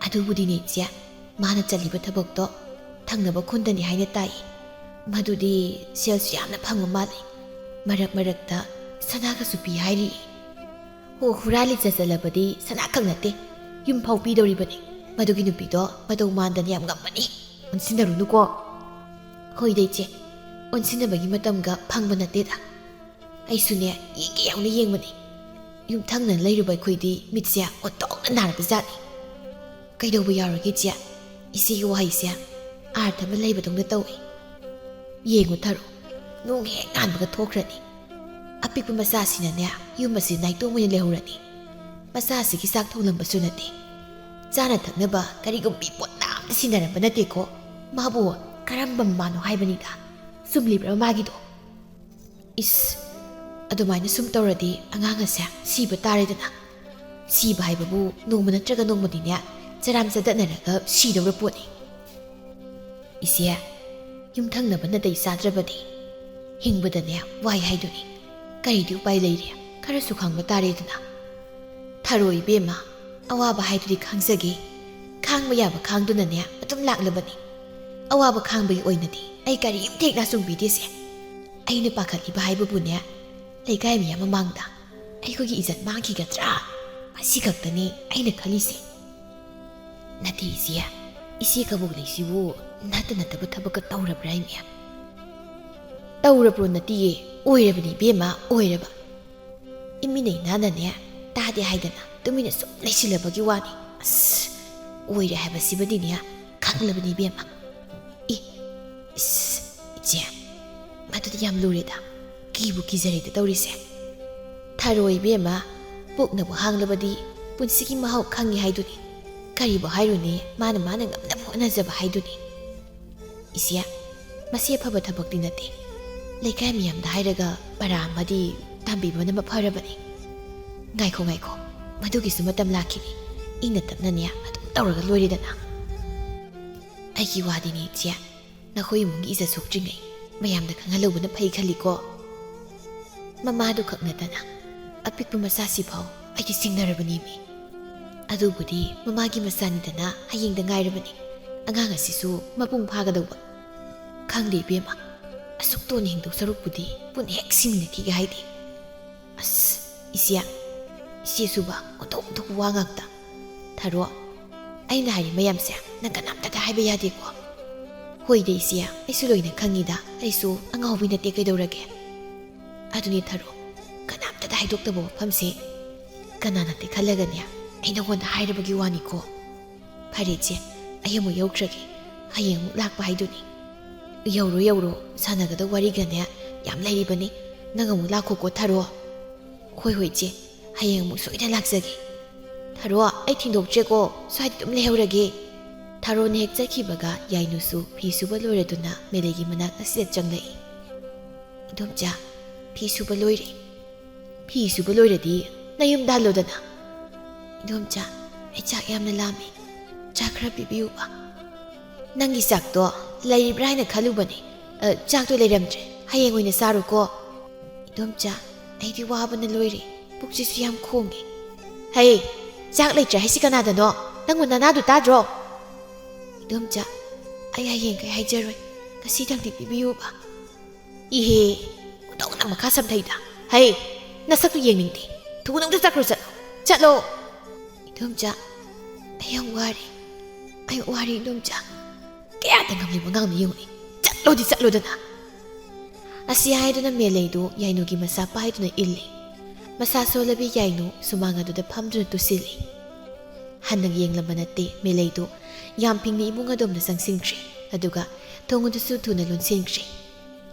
"ꯑꯗꯨꯕꯨꯗꯤꯅꯦ ꯏꯆꯦ, ꯃꯥꯅ ꯆꯠꯂꯤꯕ ꯊꯕꯛꯇꯣ ꯊꯪꯅꯕ ꯈꯨꯟꯗꯅꯤ ꯍꯥꯏꯅ ꯇꯥꯏ꯫ ꯃꯗꯨꯗꯤ ꯁꯦꯜꯁꯨ ꯌꯥꯝꯅ ꯐꯪꯕ ꯃꯥꯜꯂꯤ꯫ ꯃꯔꯛ ꯃꯔꯛꯇ ꯁꯅꯥꯒꯁꯨ ꯄꯤ ꯍꯥꯏꯔꯤ꯫" "ꯍꯣ, ꯍꯨꯔꯥꯜꯂꯤ ꯆꯠꯆꯜꯂꯕꯗꯤ ꯁꯅꯥ ꯈꯛ ꯅꯠꯇꯦ, ꯌꯨꯝ ꯐꯥꯎ ꯄꯤꯗꯧꯔꯤꯕꯅꯤ꯫ ꯃꯗꯨꯒꯤ ꯅꯨꯄꯤꯗꯣ ꯃꯇꯧ ꯃꯥꯟꯗꯅ ꯌꯥꯝ ꯉꯝꯕꯅꯤ꯫ ꯑꯣꯟꯁꯤꯟꯅꯔꯨꯅꯨꯀꯣ꯫" "ꯍꯣꯏꯗ ꯏꯆꯦ, ꯑꯣꯟꯁꯤꯟꯅꯕꯒꯤ ꯃꯇꯝꯒ ꯐꯪꯕ ꯅꯠꯇꯦꯗ꯫ ꯑꯩꯁꯨꯅꯦ, ꯌꯦꯡꯒꯦ ꯌꯥꯎꯅ ꯌꯦꯡꯕꯅꯤ꯫ ꯌꯨꯝꯊꯪꯅꯅ ꯂꯩꯔꯨꯕ ꯑꯩꯈꯣꯏꯗꯤ ꯃꯤꯠꯁꯦ ꯑꯣꯟꯊꯣꯛꯅ ꯅꯥꯔꯕꯖꯥꯠꯅꯤ꯫" "ꯀꯩꯗꯧꯕ ꯌꯥꯎꯔꯒꯦ ꯏꯆꯦ? ꯏꯆꯦꯒꯤ ꯋꯥꯍꯩꯁꯦ ꯑꯥꯔꯊ ꯑꯃ ꯂꯩꯕꯗꯧꯅ ꯇꯧꯏ꯫ ꯌꯦꯡꯉꯨ ꯊꯔꯣ, ꯅꯣꯡ ꯍꯦꯛ ꯉꯥꯟꯕꯒ ꯊꯣꯛꯈ꯭ꯔꯅꯤ꯫ ꯑꯄꯤꯛꯄ ꯃꯆꯥꯁꯤꯅꯅꯦ, ꯌꯨꯝ ꯑꯁꯤ ꯅꯥꯏꯇꯣꯝ ꯑꯣꯏꯅ ꯂꯩꯍꯧꯔꯅꯤ꯫ ꯃꯆꯥꯁꯤꯒꯤ ꯆꯥꯛ ꯊꯣꯡꯂꯝꯕꯁꯨ ꯅꯠꯇꯦ꯫ ꯆꯥꯅ ꯊꯛꯅꯕ ꯀꯔꯤꯒꯨꯝꯕꯤ ꯄꯣꯠ ꯑꯝꯇ ꯁꯤꯟꯅꯔꯝꯕ ꯅꯠꯇꯦꯀꯣ꯫ ꯃꯥꯕꯨ ꯀꯔꯝꯕ ꯃꯃꯥꯅꯣ ꯍꯥꯏꯕꯅꯤꯗ꯫ ꯆꯨꯝꯂꯤꯕ꯭ꯔꯥ ꯃꯥꯒꯤꯗꯣ?" "ꯏꯁ, ꯑꯗꯨꯃꯥꯏꯅ ꯁꯨꯝ ꯇꯧꯔꯗꯤ ꯑꯉꯥꯡ ꯑꯁꯦ ꯁꯤꯕ ꯇꯥꯔꯦꯗꯅ꯫ ꯁꯤꯕ ꯍꯥꯏꯕꯕꯨ ꯅꯣꯡꯃ ꯅꯠꯇ꯭ꯔꯒ ꯅꯣꯡꯃꯗꯤꯅꯦ ꯆꯔꯥꯝ ꯆꯗꯠꯅꯔꯒ ꯁꯤꯗꯧꯔ ꯄꯣꯠꯅꯤ꯫" "ꯏꯆꯦ, ꯌꯨꯝꯊꯪꯅꯕ ꯅꯥꯇꯩ ꯆꯥꯗ꯭ꯔꯕꯗꯤ ꯍꯤꯡꯕꯗꯅꯦ ꯋꯥꯏ ꯍꯥꯏꯗꯨꯅꯤ꯫ ꯀꯔꯤꯗꯤ ꯎꯄꯥꯏ ꯂꯩꯔꯤ? ꯈꯔꯁꯨ ꯈꯪꯕ ꯇꯥꯔꯦꯗꯅ꯫" "ꯊꯔꯣ ꯏꯕꯦꯝꯃ, ꯑꯋꯥꯕ ꯍꯥꯏꯗꯨꯗꯤ ꯈꯥꯡꯖꯒꯦ꯫ ꯈꯥꯡꯕ ꯌꯥꯕ ꯈꯥꯡꯗꯨꯅꯅꯦ ꯑꯗꯨꯝ ꯂꯥꯛꯂꯕꯅꯤ꯫ ꯑꯋꯥꯕ ꯈꯥꯡꯕꯒꯤ ꯑꯣꯏꯅꯗꯤ ꯑꯩ ꯀꯔꯤꯝꯇ ꯍꯦꯛ ꯅꯥꯆꯨꯡꯕꯤꯗꯦꯁꯦ꯫ ꯑꯩꯅ ꯄꯥꯈꯠꯂꯤꯕ ꯍꯥꯏꯕꯕꯨꯅꯦ, ꯂꯩꯀꯥꯏ ꯃꯤꯌꯥꯝ ꯃꯃꯥꯡꯗ ꯑꯩꯈꯣꯏꯒꯤ ꯏꯖꯠ ꯃꯥꯡꯈꯤꯒꯗ꯭ꯔꯥ? ꯃꯁꯤ ꯈꯛꯇꯅꯤ ꯑꯩꯅ ꯈꯜꯂꯤꯁꯦ꯫" "ꯅꯠꯇꯦ ꯏꯆꯦ, ꯏꯆꯦ ꯀꯕꯣꯛ ꯂꯩꯁꯤꯕꯨ ꯅꯠꯇ ꯅꯠꯇꯕ ꯊꯕꯛꯀ ꯇꯧꯔꯕ꯭ꯔꯥ ꯏꯃꯦ?" "ꯇꯧꯔꯕ꯭ꯔꯣ? ꯅꯠꯇꯤꯌꯦ, ꯑꯣꯏꯔꯕꯅꯤ ꯏꯕꯦꯝꯃ, ꯑꯣꯏꯔꯕ꯫" ꯏꯃꯤꯅ ꯏꯅꯥꯅꯅꯦ ꯇꯥꯗꯦ ꯍꯥꯏꯗꯅ ꯇꯨꯃꯤꯟꯅ ꯁꯨꯝ ꯂꯩꯁꯤꯜꯂꯕꯒꯤ ꯋꯥꯅꯤ꯫ ꯑꯁ, ꯑꯣꯏꯔꯦ ꯍꯥꯏꯕꯁꯤꯃꯗꯤꯅꯦ ꯈꯪꯂꯕꯅꯤ ꯏꯕꯦꯝꯃ꯫ ꯏ, ꯏꯁ, ꯏꯆꯦ, ꯃꯗꯨꯗꯤ ꯌꯥꯝ ꯂꯨꯔꯦꯗ꯫ ꯀꯤꯕꯨ ꯀꯤꯖꯔꯦꯗ ꯇꯧꯔꯤꯁꯦ꯫ ꯊꯔꯣ ꯏꯕꯦꯝꯃ, ꯄꯨꯛꯅꯕꯨ ꯍꯥꯡꯂꯕꯗꯤ ꯄꯨꯟꯁꯤꯒꯤ ꯃꯍꯥꯎ ꯈꯪꯉꯤ ꯍꯥꯏꯗꯨꯅꯤ꯫ ꯀꯔꯤꯕꯨ ꯍꯥꯏꯔꯨꯅꯤ, ꯃꯥꯅ ꯃꯥꯅ ꯉꯝꯅꯕ ꯍꯣꯠꯅꯖꯕ ꯍꯥꯏꯗꯨꯅꯤ꯫ ꯏꯆꯦ, ꯃꯁꯤ ꯑꯐꯕ ꯊꯕꯛꯇꯤ ꯅꯠꯇꯦ꯫ ꯂꯩꯀꯥꯏ ꯃꯤꯌꯥꯝꯗ ꯍꯥꯏꯔꯒ ꯄꯔꯥ ꯑꯃꯗꯤ ꯇꯝꯕꯤꯕꯅ ꯃꯐꯔꯕꯅꯤ꯫ ꯉꯥꯏꯈꯣ, ꯉꯥꯏꯈꯣ, ꯃꯗꯨꯒꯤꯁꯨ ꯃꯇꯝ ꯂꯥꯛꯈꯤꯅꯤ꯫ ꯏꯪꯅ ꯇꯞꯅꯅꯦ ꯑꯗꯨꯝ ꯇꯧꯔꯒ ꯂꯣꯏꯔꯦꯗꯅ꯫ ꯑꯩꯒꯤ ꯋꯥꯗꯤꯅꯦ ꯏꯆꯦ, ꯅꯈꯣꯏ ꯏꯃꯨꯡꯒꯤ ꯏꯖꯠ ꯁꯣꯛꯇ꯭ꯔꯤꯉꯩ ꯃꯌꯥꯝꯗ ꯈꯪꯍꯜꯍꯧꯕꯅ ꯐꯩ ꯈꯜꯂꯤꯀꯣ꯫ ꯃꯃꯥꯗꯨ ꯈꯛ ꯅꯠꯇꯅ ꯑꯄꯤꯛꯄ ꯃꯆꯥꯁꯤꯐꯥꯎ ꯑꯩꯒꯤ ꯆꯤꯡꯅꯔꯕꯅꯤꯃꯤ꯫ ꯑꯗꯨꯕꯨꯗꯤ ꯃꯃꯥꯒꯤ ꯃꯆꯥꯅꯤꯗꯅ ꯍꯌꯦꯡꯗ ꯉꯥꯏꯔꯕꯅꯤ꯫ ꯑꯉꯥꯡ ꯑꯁꯤꯁꯨ ꯃꯄꯨꯡ ꯐꯥꯒꯗꯧꯕ꯫ ꯈꯪꯗꯦ ꯏꯕꯦꯝꯃ, ꯑꯁꯨꯛ ꯇꯣꯟꯅ ꯍꯤꯡꯗꯧ ꯁꯔꯨꯛꯄꯨꯗꯤ ꯄꯨꯟ ꯍꯦꯛ ꯁꯤꯃꯤꯟꯅꯈꯤꯒꯦ ꯍꯥꯏꯗꯦ꯫ ꯑꯁ, ꯏꯆꯦ, ꯏꯆꯦꯁꯨꯕ ꯑꯣꯟꯊꯣꯛ ꯑꯣꯟꯊꯣꯛꯄ ꯋꯥ ꯉꯥꯛꯇ꯫ ꯊꯔꯣ, ꯑꯩꯅ ꯍꯥꯏꯔꯤ ꯃꯌꯥꯝꯁꯦ ꯅꯪ ꯀꯅꯥꯝꯇꯗ ꯍꯥꯏꯕ ꯌꯥꯗꯦꯀꯣ꯫ ꯍꯣꯏꯗ ꯏꯆꯦ, ꯑꯩꯁꯨ ꯂꯣꯏꯅ ꯈꯪꯉꯤꯗ, ꯑꯩꯁꯨ ꯑꯉꯥꯎꯕꯤ ꯅꯠꯇꯦ ꯀꯩꯗꯧꯔꯒꯦ꯫ ꯑꯗꯨꯅꯤ ꯊꯔꯣ, ꯀꯅꯥꯝꯇꯗ ꯍꯥꯏꯗꯣꯛꯇꯕ ꯋꯥꯐꯝꯁꯦ ꯀꯅꯥꯅ ꯇꯦꯛꯍꯜꯂꯒꯅꯦ ꯑꯩ ꯅꯉꯣꯟꯗ ꯍꯥꯏꯔꯕꯒꯤ ꯋꯥꯅꯤꯀꯣ꯫ ꯐꯔꯦ ꯏꯆꯦ, ꯑꯩ ꯑꯃꯨꯛ ꯌꯧꯈ꯭ꯔꯒꯦ, ꯍꯌꯦꯡ ꯑꯃꯨꯛ ꯂꯥꯛꯄ ꯍꯥꯏꯗꯨꯅꯤ꯫ ꯌꯧꯔꯣ ꯌꯧꯔꯣ, ꯁꯥꯟꯅꯒꯗꯧ ꯋꯥꯔꯤꯒꯅꯦ ꯌꯥꯝ ꯂꯩꯔꯤꯕꯅꯤ, ꯅꯪ ꯑꯃꯨꯛ ꯂꯥꯛꯈꯣꯀꯣ ꯊꯔꯣ꯫ ꯍꯣꯏ ꯍꯣꯏ ꯏꯆꯦ, ꯍꯌꯦꯡ ꯑꯃꯨꯛ ꯁꯣꯏꯗꯅ ꯂꯥꯛꯆꯒꯦ꯫ ꯊꯔꯣ, ꯑꯩ ꯊꯤꯟꯗꯣꯛꯇ꯭ꯔꯦꯀꯣ, ꯁ꯭ꯋꯥꯏꯗ ꯑꯗꯨꯝ ꯂꯩꯍꯧꯔꯒꯦ꯫ ꯊꯔꯣꯅ ꯍꯦꯛ ꯆꯠꯈꯤꯕꯒ ꯌꯥꯏꯅꯨꯁꯨ ꯐꯤ ꯁꯨꯕ ꯂꯣꯏꯔꯗꯨꯅ ꯃꯦꯂꯩꯒꯤ ꯃꯅꯥꯛ ꯑꯁꯤꯗ ꯆꯪꯂꯛꯏ꯫ "ꯏꯗꯣꯝꯆꯥ, ꯐꯤ ꯁꯨꯕ ꯂꯣꯏꯔꯦ꯫" "ꯐꯤ ꯁꯨꯕ ꯂꯣꯏꯔꯗꯤ ꯅꯌꯨꯝꯗ ꯍꯜꯂꯣꯗꯅ꯫" "ꯏꯗꯣꯝꯆꯥ, ꯑꯩ ꯆꯥꯛ ꯌꯥꯝꯅ ꯂꯥꯝꯃꯦ, ꯆꯥꯛ ꯈꯔ ꯄꯤꯕꯤꯌꯨꯕ꯫" "ꯅꯪꯒꯤ ꯆꯥꯛꯇꯣ ꯂꯩꯔꯤꯕ꯭ꯔꯥ ꯍꯥꯏꯅ ꯈꯜꯂꯨꯕꯅꯦ꯫ ꯑ, ꯆꯥꯛꯇꯣ ꯂꯩꯔꯝꯗ꯭ꯔꯦ, ꯍꯌꯦꯡ ꯑꯣꯏꯅ ꯆꯥꯔꯣꯀꯣ꯫" "ꯏꯗꯣꯝꯆꯥ, ꯑꯩꯗꯤ ꯋꯥꯕꯅ ꯂꯣꯏꯔꯦ, ꯄꯨꯛꯁꯤꯁꯨ ꯌꯥꯝ ꯈꯣꯡꯉꯦ꯫" "ꯍꯩ, ꯆꯥꯛ ꯂꯩꯇ꯭ꯔꯦ ꯍꯥꯏꯁꯤ ꯀꯅꯥꯗꯅꯣ? ꯅꯪꯕꯨ ꯅꯅꯥꯗꯨ ꯇꯥꯗ꯭ꯔꯣ?" "ꯏꯗꯣꯝꯆꯥ, ꯑꯩ ꯍꯌꯦꯡꯈꯩ ꯍꯥꯏꯖꯔꯣꯏ, ꯉꯁꯤꯗꯪꯗꯤ ꯄꯤꯕꯤꯌꯨꯕ꯫" "ꯏꯍꯦ, ꯃꯇꯧꯅ ꯃꯈꯥ ꯁꯝꯊꯩꯗ꯫ ꯍꯩ, ꯅꯁꯛꯇꯨ ꯌꯦꯡꯅꯤꯡꯗꯦ꯫ ꯊꯨꯅ ꯑꯝꯇ ꯆꯠꯈ꯭ꯔꯣ, ꯆꯠꯂꯣ, ꯆꯠꯂꯣ!" "ꯏꯗꯣꯝꯆꯥ, ꯑꯩ ꯌꯥꯝ ꯋꯥꯔꯦ, ꯑꯩ ꯋꯥꯔꯦ ꯏꯗꯣꯝꯆꯥ꯫ ꯀꯌꯥꯗ ꯉꯝꯂꯤꯕ ꯑꯉꯥꯡꯅꯣ ꯌꯦꯡꯉꯨꯅꯦ꯫ ꯆꯠꯂꯣꯗꯤ ꯆꯠꯂꯣꯗꯅ!" ꯑꯁꯤ ꯍꯥꯏꯗꯨꯅ ꯃꯦꯂꯩꯗꯨ ꯌꯥꯏꯅꯨꯒꯤ ꯃꯁꯥ ꯄꯥꯏꯗꯨꯅ ꯏꯜꯂꯤ꯫ ꯃꯁꯥ ꯁꯣꯜꯂꯕꯤ ꯌꯥꯏꯅꯨ ꯁꯨꯃꯥꯡ ꯑꯗꯨꯗ ꯐꯝꯗꯨꯅ ꯇꯨꯁꯤꯜꯂꯤ꯫ ꯍꯟꯅ ꯌꯦꯡꯂꯝꯕ ꯅꯠꯇꯦ ꯃꯦꯂꯩꯗꯨ꯫ ꯌꯥꯝ ꯐꯤꯡꯅ ꯏꯃꯨꯡ ꯑꯗꯣꯝꯗ ꯆꯪꯁꯤꯟꯈ꯭ꯔꯦ꯫ ꯑꯗꯨꯒ ꯊꯣꯡ ꯑꯗꯨꯁꯨ ꯊꯨꯅ ꯂꯣꯟꯁꯤꯟꯈ꯭ꯔꯦ꯫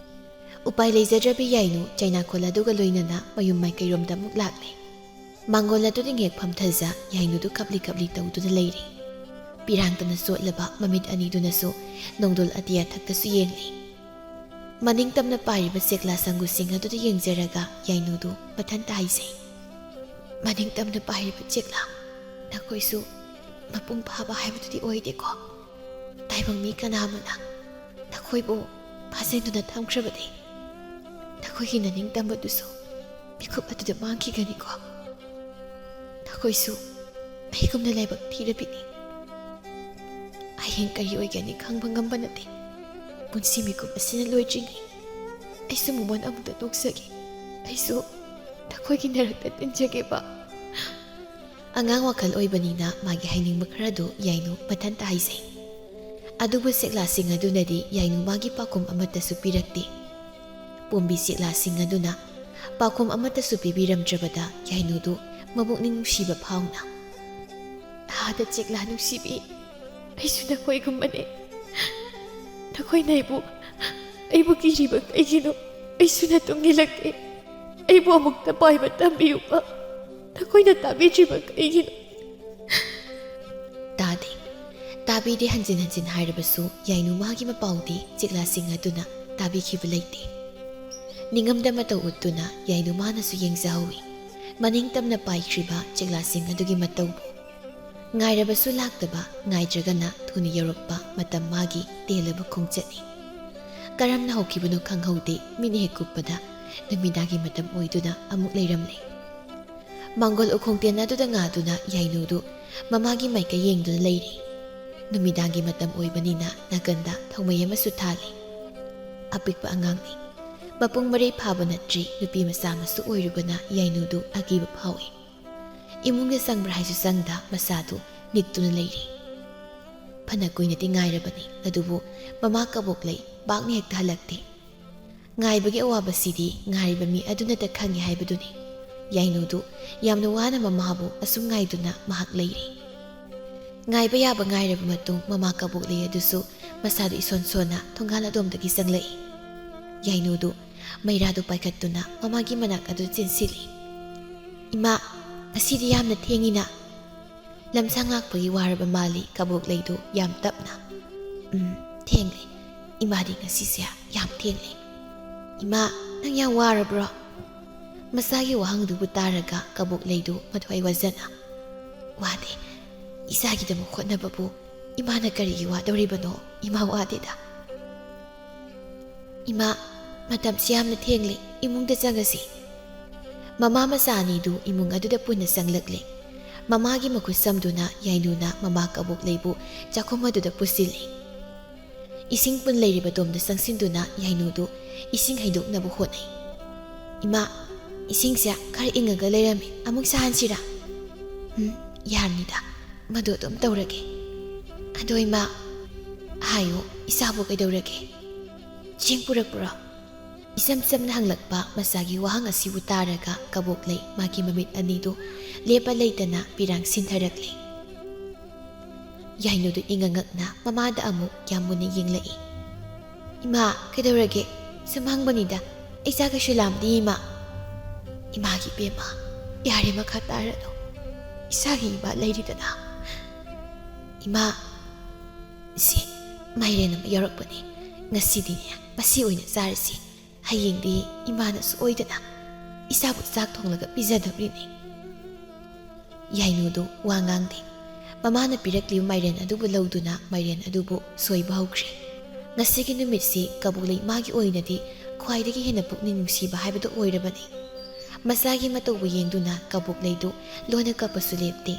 ꯎꯄꯥꯏ ꯂꯩꯖꯗ꯭ꯔꯕꯤ ꯌꯥꯏꯅꯨ ꯆꯩꯅꯥꯈꯣꯜ ꯑꯗꯨꯒ ꯂꯣꯏꯅꯅ ꯃꯌꯨꯝ ꯃꯥꯏꯀꯩꯔꯣꯝꯗ ꯑꯃꯨꯛ ꯂꯥꯛꯂꯦ꯫ ꯃꯥꯡꯒꯣꯜ ꯑꯗꯨꯗ ꯉꯦꯛ ꯐꯝꯊꯖ ꯌꯥꯏꯅꯨꯗꯨ ꯀꯞꯂꯤ ꯀꯞꯂꯤ ꯇꯧꯗꯨꯅ ꯂꯩꯔꯤ꯫ ꯄꯤꯔꯥꯡꯇꯅ ꯆꯣꯠꯂꯕ ꯃꯃꯤꯠ ꯑꯅꯤꯗꯨꯅꯁꯨ ꯅꯣꯡꯗꯣꯜ ꯑꯇꯤꯌꯥ ꯊꯛꯇꯁꯨ ꯌꯦꯡꯂꯤ꯫ ꯃꯅꯤꯡ ꯇꯝꯅ ꯄꯥꯏꯔꯤꯕ ꯆꯦꯛꯂꯥ ꯁꯪꯒꯨꯁꯤꯡ ꯑꯗꯨꯗ ꯌꯦꯡꯖꯔꯒ ꯌꯥꯏꯅꯨꯗꯨ ꯃꯊꯟꯇ ꯍꯥꯏꯖꯩ, "ꯃꯅꯤꯡ ꯇꯝꯅ ꯄꯥꯏꯔꯤꯕ ꯆꯦꯛꯂꯥ, ꯅꯈꯣꯏꯁꯨ ꯃꯄꯨꯡ ꯐꯥꯕ ꯍꯥꯏꯕꯗꯨꯗꯤ ꯑꯣꯏꯗꯦꯀꯣ꯫ ꯇꯥꯏꯕꯪ ꯃꯤ ꯀꯅꯥ ꯑꯃꯅ ꯅꯈꯣꯏꯕꯨ ꯐꯥꯖꯤꯟꯗꯨꯅ ꯊꯝꯈ꯭ꯔꯕꯗꯤ ꯅꯈꯣꯏꯒꯤ ꯅꯅꯤꯡ ꯇꯝꯕꯗꯨꯁꯨ ꯃꯤꯀꯨꯞ ꯑꯗꯨꯗ ꯃꯥꯡꯈꯤꯒꯅꯤꯀꯣ꯫ ꯅꯈꯣꯏꯁꯨ ꯑꯩꯒꯨꯝꯅ ꯂꯥꯏꯕꯛ ꯊꯤꯔꯕꯤꯅꯤ꯫ ꯍꯌꯦꯡ ꯀꯔꯤ ꯑꯣꯏꯒꯅꯤ ꯈꯪꯕ ꯉꯝꯕ ꯅꯠꯇꯦ꯫ ꯄꯨꯟꯁꯤ ꯃꯤꯀꯨꯞ ꯑꯁꯤꯅ ꯂꯣꯏꯗ꯭ꯔꯤꯉꯩ ꯑꯩꯁꯨ ꯃꯣꯃꯣꯟ ꯑꯃꯨꯛꯇ ꯇꯣꯛꯆꯒꯦ꯫ ꯑꯩꯁꯨ ꯅꯈꯣꯏꯒꯤ ꯅꯔꯛꯇ ꯇꯤꯟꯖꯒꯦꯕ꯫" ꯑꯉꯥꯡ ꯋꯥꯈꯜ ꯑꯣꯏꯕꯅꯤꯅ ꯃꯥꯒꯤ ꯍꯥꯏꯅꯤꯡꯕ ꯈꯔꯗꯨ ꯌꯥꯏꯅꯨ ꯃꯊꯟꯇ ꯍꯥꯏꯖꯩ꯫ ꯑꯗꯨꯕꯨ ꯆꯦꯛꯂꯥꯁꯤꯡ ꯑꯗꯨꯅꯗꯤ ꯌꯥꯏꯅꯨ ꯃꯥꯒꯤ ꯄꯥꯎꯈꯨꯝ ꯑꯃꯠꯇꯁꯨ ꯄꯤꯔꯛꯇꯦ꯫ ꯄꯣꯝꯕꯤ ꯆꯦꯛꯂꯥꯁꯤꯡ ꯑꯗꯨꯅ ꯄꯥꯎꯈꯨꯝ ꯑꯃꯠꯇꯁꯨ ꯄꯤꯕꯤꯔꯝꯗ꯭ꯔꯕꯗ ꯌꯥꯏꯅꯨꯗꯨ ꯃꯕꯨꯛꯅꯤꯡ ꯅꯨꯡꯁꯤꯕ ꯐꯥꯎꯅ, "ꯑꯥꯗ ꯆꯦꯛꯂꯥ ꯅꯨꯡꯁꯤꯕꯤ, ꯑꯩꯁꯨ ꯅꯈꯣꯏꯒꯨꯝꯕꯅꯦ꯫ ꯅꯈꯣꯏꯅ ꯑꯩꯕꯨ, ꯑꯩꯕꯨ ꯀꯤꯔꯤꯕ ꯀꯩꯒꯤꯅꯣ? ꯑꯩꯁꯨ ꯅꯇꯨꯡ ꯏꯜꯂꯛꯀꯦ꯫ ꯑꯩꯕꯨ ꯑꯃꯨꯛꯇ ꯄꯥꯏꯕ ꯇꯝꯕꯤꯌꯨꯕ꯫ ꯅꯈꯣꯏꯅ ꯇꯥꯕꯤꯗ꯭ꯔꯤꯕ ꯀꯩꯒꯤꯅꯣ?" ꯇꯥꯗꯦ꯫ ꯇꯥꯕꯤꯗꯦ ꯍꯟꯖꯤꯟ ꯍꯟꯖꯤꯟ ꯍꯥꯏꯔꯕꯁꯨ ꯌꯥꯏꯅꯨ ꯃꯥꯒꯤ ꯃꯄꯥꯎꯗꯤ ꯆꯦꯛꯂꯥꯁꯤꯡ ꯑꯗꯨꯅ ꯇꯥꯕꯤꯈꯤꯕ ꯂꯩꯇꯦ꯫ ꯅꯤꯡꯉꯝꯗ ꯃꯇꯧ ꯎꯠꯇꯨꯅ ꯌꯥꯏꯅꯨ ꯃꯥꯅꯁꯨ ꯌꯦꯡꯖꯍꯧꯏ ꯃꯅꯤꯡ ꯇꯝꯅ ꯄꯥꯏꯈ꯭ꯔꯤꯕ ꯆꯦꯛꯂꯥꯁꯤꯡ ꯑꯗꯨꯒꯤ ꯃꯇꯧꯕꯨ꯫ ꯉꯥꯏꯔꯕꯁꯨ ꯂꯥꯛꯇꯕ, ꯉꯥꯏꯗ꯭ꯔꯒꯅ ꯊꯨꯅ ꯌꯧꯔꯛꯄ ꯃꯇꯝ ꯃꯥꯒꯤ ꯇꯦꯜꯂꯕ ꯈꯣꯡꯆꯠꯅꯤ꯫ ꯀꯔꯝꯅ ꯍꯧꯈꯤꯕꯅꯣ ꯈꯪꯍꯧꯗꯦ, ꯃꯤꯠꯅ ꯍꯦꯛ ꯀꯨꯞꯄꯗ ꯅꯨꯃꯤꯗꯥꯡꯒꯤ ꯃꯇꯝ ꯑꯣꯏꯗꯨꯅ ꯑꯃꯨꯛ ꯂꯩꯔꯝꯂꯦ꯫ ꯃꯥꯡꯒꯣꯜ ꯎꯈꯣꯡ ꯇꯦꯟ ꯑꯗꯨꯗ ꯉꯥꯗꯨꯅ ꯌꯥꯏꯅꯨꯗꯨ ꯃꯃꯥꯒꯤ ꯃꯥꯏꯀꯩ ꯌꯦꯡꯗꯨꯅ ꯂꯩꯔꯤ꯫ ꯅꯨꯃꯤꯗꯥꯡꯒꯤ ꯃꯇꯝ ꯑꯣꯏꯕꯅꯤꯅ ꯅꯥꯀꯟꯗ ꯊꯧꯃꯩ ꯑꯃꯁꯨ ꯊꯥꯜꯂꯤ꯫ ꯑꯄꯤꯛꯄ ꯑꯉꯥꯡꯅꯤ꯫ ꯃꯄꯨꯡ ꯃꯔꯩ ꯐꯥꯕ ꯅꯠꯇ꯭ꯔꯤ, ꯅꯨꯄꯤ ꯃꯆꯥ ꯑꯃꯁꯨ ꯑꯣꯏꯔꯨꯕꯅ ꯌꯥꯏꯅꯨꯗꯨ ꯑꯀꯤꯕ ꯐꯥꯎꯏ꯫ ꯏꯃꯨꯡꯗ ꯆꯪꯕ꯭ꯔꯥ ꯍꯥꯏꯁꯨ ꯆꯪꯗ ꯃꯆꯥꯗꯨ ꯅꯤꯛꯇꯨꯅ ꯂꯩꯔꯤ꯫ ꯐꯅ ꯀꯨꯏꯅꯗꯤ ꯉꯥꯏꯔꯕꯅꯤ, ꯑꯗꯨꯕꯨ ꯃꯃꯥ ꯀꯕꯣꯛꯂꯩ ꯄꯥꯛꯅ ꯍꯦꯛꯇ ꯍꯜꯂꯛꯇꯦ꯫ ꯉꯥꯏꯕꯒꯤ ꯑꯋꯥꯕꯁꯤꯗꯤ ꯉꯥꯏꯔꯤꯕ ꯃꯤ ꯑꯗꯨꯅꯇ ꯈꯪꯉꯤ ꯍꯥꯏꯕꯗꯨꯅꯤ꯫ ꯌꯥꯏꯅꯨꯗꯨ ꯌꯥꯝꯅ ꯋꯥꯅ ꯃꯃꯥꯕꯨ ꯑꯁꯨꯝ ꯉꯥꯏꯗꯨꯅ ꯃꯍꯥꯛ ꯂꯩꯔꯤ꯫ ꯉꯥꯏꯕ ꯌꯥꯕ ꯉꯥꯏꯔꯕ ꯃꯇꯨꯡ ꯃꯃꯥ ꯀꯕꯣꯛꯂꯩ ꯑꯗꯨꯁꯨ ꯃꯁꯥꯗꯨ ꯏꯁꯣꯟ ꯁꯣꯟꯅ ꯊꯣꯡꯒꯥꯜ ꯑꯗꯣꯝꯗꯒꯤ ꯆꯪꯂꯛꯏ꯫ ꯌꯥꯏꯅꯨꯗꯨ ꯃꯩꯔꯥꯗꯨ ꯄꯥꯏꯈꯠꯇꯨꯅ ꯃꯃꯥꯒꯤ ꯃꯅꯥꯛ ꯑꯗꯨ ꯆꯦꯟꯁꯤꯜꯂꯤ꯫ "ꯏꯃꯥ, ꯉꯁꯤꯗꯤ ꯌꯥꯝꯅ ꯊꯦꯡꯉꯤꯅ?" ꯂꯝꯁꯥꯡ ꯂꯥꯛꯄꯒꯤ ꯋꯥꯔꯕ ꯃꯥꯜꯂꯤ ꯀꯕꯣꯛꯂꯩꯗꯨ ꯌꯥꯝ ꯇꯞꯅ꯫ "ꯎꯝ, ꯊꯦꯡꯂꯦ꯫ ꯏꯃꯥꯗꯤ ꯉꯁꯤꯁꯦ ꯌꯥꯝ ꯊꯦꯡꯂꯦ꯫ ꯏꯃꯥ, ꯅꯪ ꯌꯥꯝ ꯋꯥꯔꯕ꯭ꯔꯣ?" ꯃꯆꯥꯒꯤ ꯋꯥꯍꯪꯗꯨꯕꯨ ꯇꯥꯔꯒ ꯀꯕꯣꯛꯂꯩꯗꯨ ꯃꯊ꯭ꯋꯥꯏ ꯋꯥꯖꯅ, "ꯋꯥꯗꯦ꯫ ꯏꯆꯥꯒꯤꯗꯃꯛ ꯍꯣꯠꯅꯕꯕꯨ ꯏꯃꯥꯅ ꯀꯔꯤꯒꯤ ꯋꯥꯗꯧꯔꯤꯕꯅꯣ? ꯏꯃꯥ ꯋꯥꯗꯦꯗ꯫" "ꯏꯃꯥ, ꯃꯇꯝꯁꯤ ꯌꯥꯝꯅ ꯊꯦꯡꯂꯦ, ꯏꯃꯨꯡꯗ ꯆꯪꯉꯁꯤ꯫" ꯃꯃꯥ ꯃꯆꯥ ꯑꯅꯤꯗꯨ ꯏꯃꯨꯡ ꯑꯗꯨꯗ ꯄꯨꯟꯅ ꯆꯪꯂꯛꯂꯦ꯫ ꯃꯃꯥꯒꯤ ꯃꯈꯨꯠ ꯁꯝꯗꯨꯅ ꯌꯥꯏꯅꯨꯅ ꯃꯃꯥ ꯀꯕꯣꯛꯂꯩꯕꯨ ꯆꯥꯛꯈꯨꯝ ꯑꯗꯨꯗ ꯄꯨꯁꯤꯜꯂꯤ꯫ ꯏꯁꯤꯡ ꯄꯨꯟ ꯂꯩꯔꯤꯕ ꯗꯣꯝꯗ ꯆꯪꯁꯤꯟꯗꯨꯅ ꯌꯥꯏꯅꯨꯗꯨ ꯏꯁꯤꯡ ꯍꯩꯗꯣꯛꯅꯕ ꯍꯣꯠꯅꯩ꯫ "ꯏꯃꯥ, ꯏꯁꯤꯡꯁꯦ ꯈꯔ ꯏꯪꯉꯒ ꯂꯩꯔꯝꯃꯤ, ꯑꯃꯨꯛ ꯁꯥꯍꯟꯁꯤꯔꯥ?" "ꯎꯝ, ꯌꯥꯔꯅꯤꯗ, ꯃꯗꯨ ꯑꯗꯨꯝ ꯇꯧꯔꯒꯦ꯫" "ꯑꯗꯣ ꯏꯃꯥ, ꯍꯥꯏꯌꯨ, ꯏꯆꯥꯕꯨ ꯀꯩꯗꯧꯔꯒꯦ? ꯆꯦꯡ ꯄꯨꯔꯛꯄ꯭ꯔꯣ?" ꯏꯆꯝ ꯆꯝꯅ ꯍꯪꯂꯛꯄ ꯃꯆꯥꯒꯤ ꯋꯥꯍꯪ ꯑꯁꯤꯕꯨ ꯇꯥꯔꯒ ꯀꯕꯣꯛꯂꯩ ꯃꯥꯒꯤ ꯃꯃꯤꯠ ꯑꯅꯤꯗꯨ ꯂꯦꯞꯄ ꯂꯩꯇꯅ ꯄꯤꯔꯥꯡ ꯁꯤꯟꯊꯔꯛꯂꯦ꯫ ꯌꯥꯏꯅꯨꯗꯨ ꯏꯉꯛ ꯉꯛꯅ ꯃꯃꯥꯗ ꯑꯃꯨꯛ ꯌꯥꯝ ꯃꯨꯟꯅ ꯌꯦꯡꯂꯛꯏ꯫ "ꯏꯃꯥ, ꯀꯩꯗꯧꯔꯒꯦ? ꯁꯨꯝ ꯍꯪꯕꯅꯤꯗ꯫ ꯏꯆꯥ ꯀꯩꯁꯨ ꯂꯥꯝꯗꯦ, ꯏꯃꯥ꯫" "ꯏꯃꯥꯒꯤ ꯏꯕꯦꯝꯃ, ꯌꯥꯔꯦ, ꯃꯈꯥ ꯇꯥꯔꯅꯨ꯫ ꯏꯆꯥꯒꯤ ꯏꯃꯥ ꯂꯩꯔꯤꯗꯅ꯫" "ꯏꯃꯥ, ꯁꯤ ꯃꯥꯏꯔꯦꯟ ꯑꯃ ꯌꯥꯎꯔꯛꯄꯅꯦ꯫ ꯉꯁꯤꯗꯤꯅꯦ, ꯃꯁꯤ ꯑꯣꯏꯅ ꯆꯥꯔꯁꯤ꯫ ꯍꯌꯦꯡꯗꯤ ꯏꯃꯥꯅ ꯁꯣꯏꯗꯅ ꯏꯆꯥꯕꯨ ꯆꯥꯛ ꯊꯣꯡꯂꯒ ꯄꯤꯖꯗꯧꯔꯤꯅꯤ꯫" ꯌꯥꯏꯅꯨꯗꯨ ꯋꯥ ꯉꯥꯡꯗꯦ꯫ ꯃꯃꯥꯅ ꯄꯤꯔꯛꯂꯤꯕ ꯃꯥꯏꯔꯦꯟ ꯑꯗꯨꯕꯨ ꯂꯧꯗꯨꯅ ꯃꯥꯏꯔꯦꯟ ꯑꯗꯨꯕꯨ ꯁꯣꯏꯕ ꯍꯧꯈ꯭ꯔꯦ꯫ ꯉꯁꯤꯒꯤ ꯅꯨꯃꯤꯠꯁꯤ ꯀꯕꯣꯛꯂꯩ ꯃꯥꯒꯤ ꯑꯣꯏꯅꯗꯤ ꯈ꯭ꯋꯥꯏꯗꯒꯤ ꯍꯦꯟꯅ ꯄꯨꯛꯅꯤꯡ ꯅꯨꯡꯁꯤꯕ ꯍꯥꯏꯕꯗꯨ ꯑꯣꯏꯔꯕꯅꯤ꯫ ꯃꯆꯥꯒꯤ ꯃꯇꯧꯕꯨ ꯌꯦꯡꯗꯨꯅ ꯀꯕꯣꯛꯂꯩꯗꯨ ꯂꯣꯟꯅ ꯀꯞꯄꯁꯨ ꯂꯦꯞꯇꯦ꯫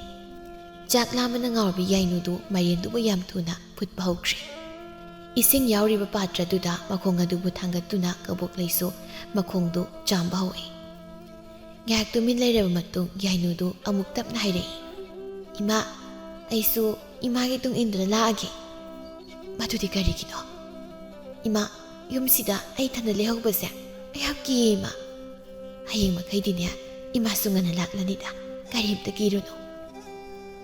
ꯆꯥꯛ ꯂꯥꯝꯕꯅ ꯉꯥꯎꯔꯕꯤ ꯌꯥꯏꯅꯨꯗꯨ ꯃꯥꯏꯔꯦꯟꯗꯨꯕꯨ ꯌꯥꯝ ꯊꯨꯅ ꯐꯨꯠꯄ ꯍꯧꯈ꯭ꯔꯦ꯫ ꯏꯁꯤꯡ ꯌꯥꯎꯔꯤꯕ ꯄꯥꯇ꯭ꯔꯗꯨꯗ ꯃꯈꯣꯡ ꯑꯗꯨꯕꯨ ꯊꯥꯡꯒꯠꯇꯨꯅ ꯀꯕꯣꯛꯂꯩꯁꯨ ꯃꯈꯣꯡꯗꯨ ꯆꯥꯝꯕ ꯍꯧꯏ꯫ ꯉꯥꯏꯍꯥꯛ ꯇꯨꯃꯤꯟ ꯂꯩꯔꯕ ꯃꯇꯨꯡ ꯌꯥꯏꯅꯨꯗꯨ ꯑꯃꯨꯛ ꯇꯞꯅ ꯍꯥꯏꯔꯛꯏ, "ꯏꯃꯥ, ꯑꯩꯁꯨ ꯏꯃꯥꯒꯤ ꯇꯨꯡ ꯏꯟꯗꯨꯅ ꯂꯥꯛꯑꯒꯦ꯫" "ꯃꯗꯨꯗꯤ ꯀꯔꯤꯒꯤꯅꯣ?" "ꯏꯃꯥ, ꯌꯨꯝꯁꯤꯗ ꯑꯩ ꯏꯊꯟꯗ ꯂꯩꯍꯧꯕꯁꯦ ꯑꯩꯍꯥꯛ ꯀꯤꯌꯦ ꯏꯃꯥ꯫ ꯍꯌꯦꯡ ꯃꯈꯩꯗꯤꯅꯦ ꯏꯃꯥꯁꯨ ꯉꯟꯅ ꯂꯥꯛꯂꯅꯤꯗ, ꯀꯔꯤꯝꯇ ꯀꯤꯔꯨꯅꯨ꯫"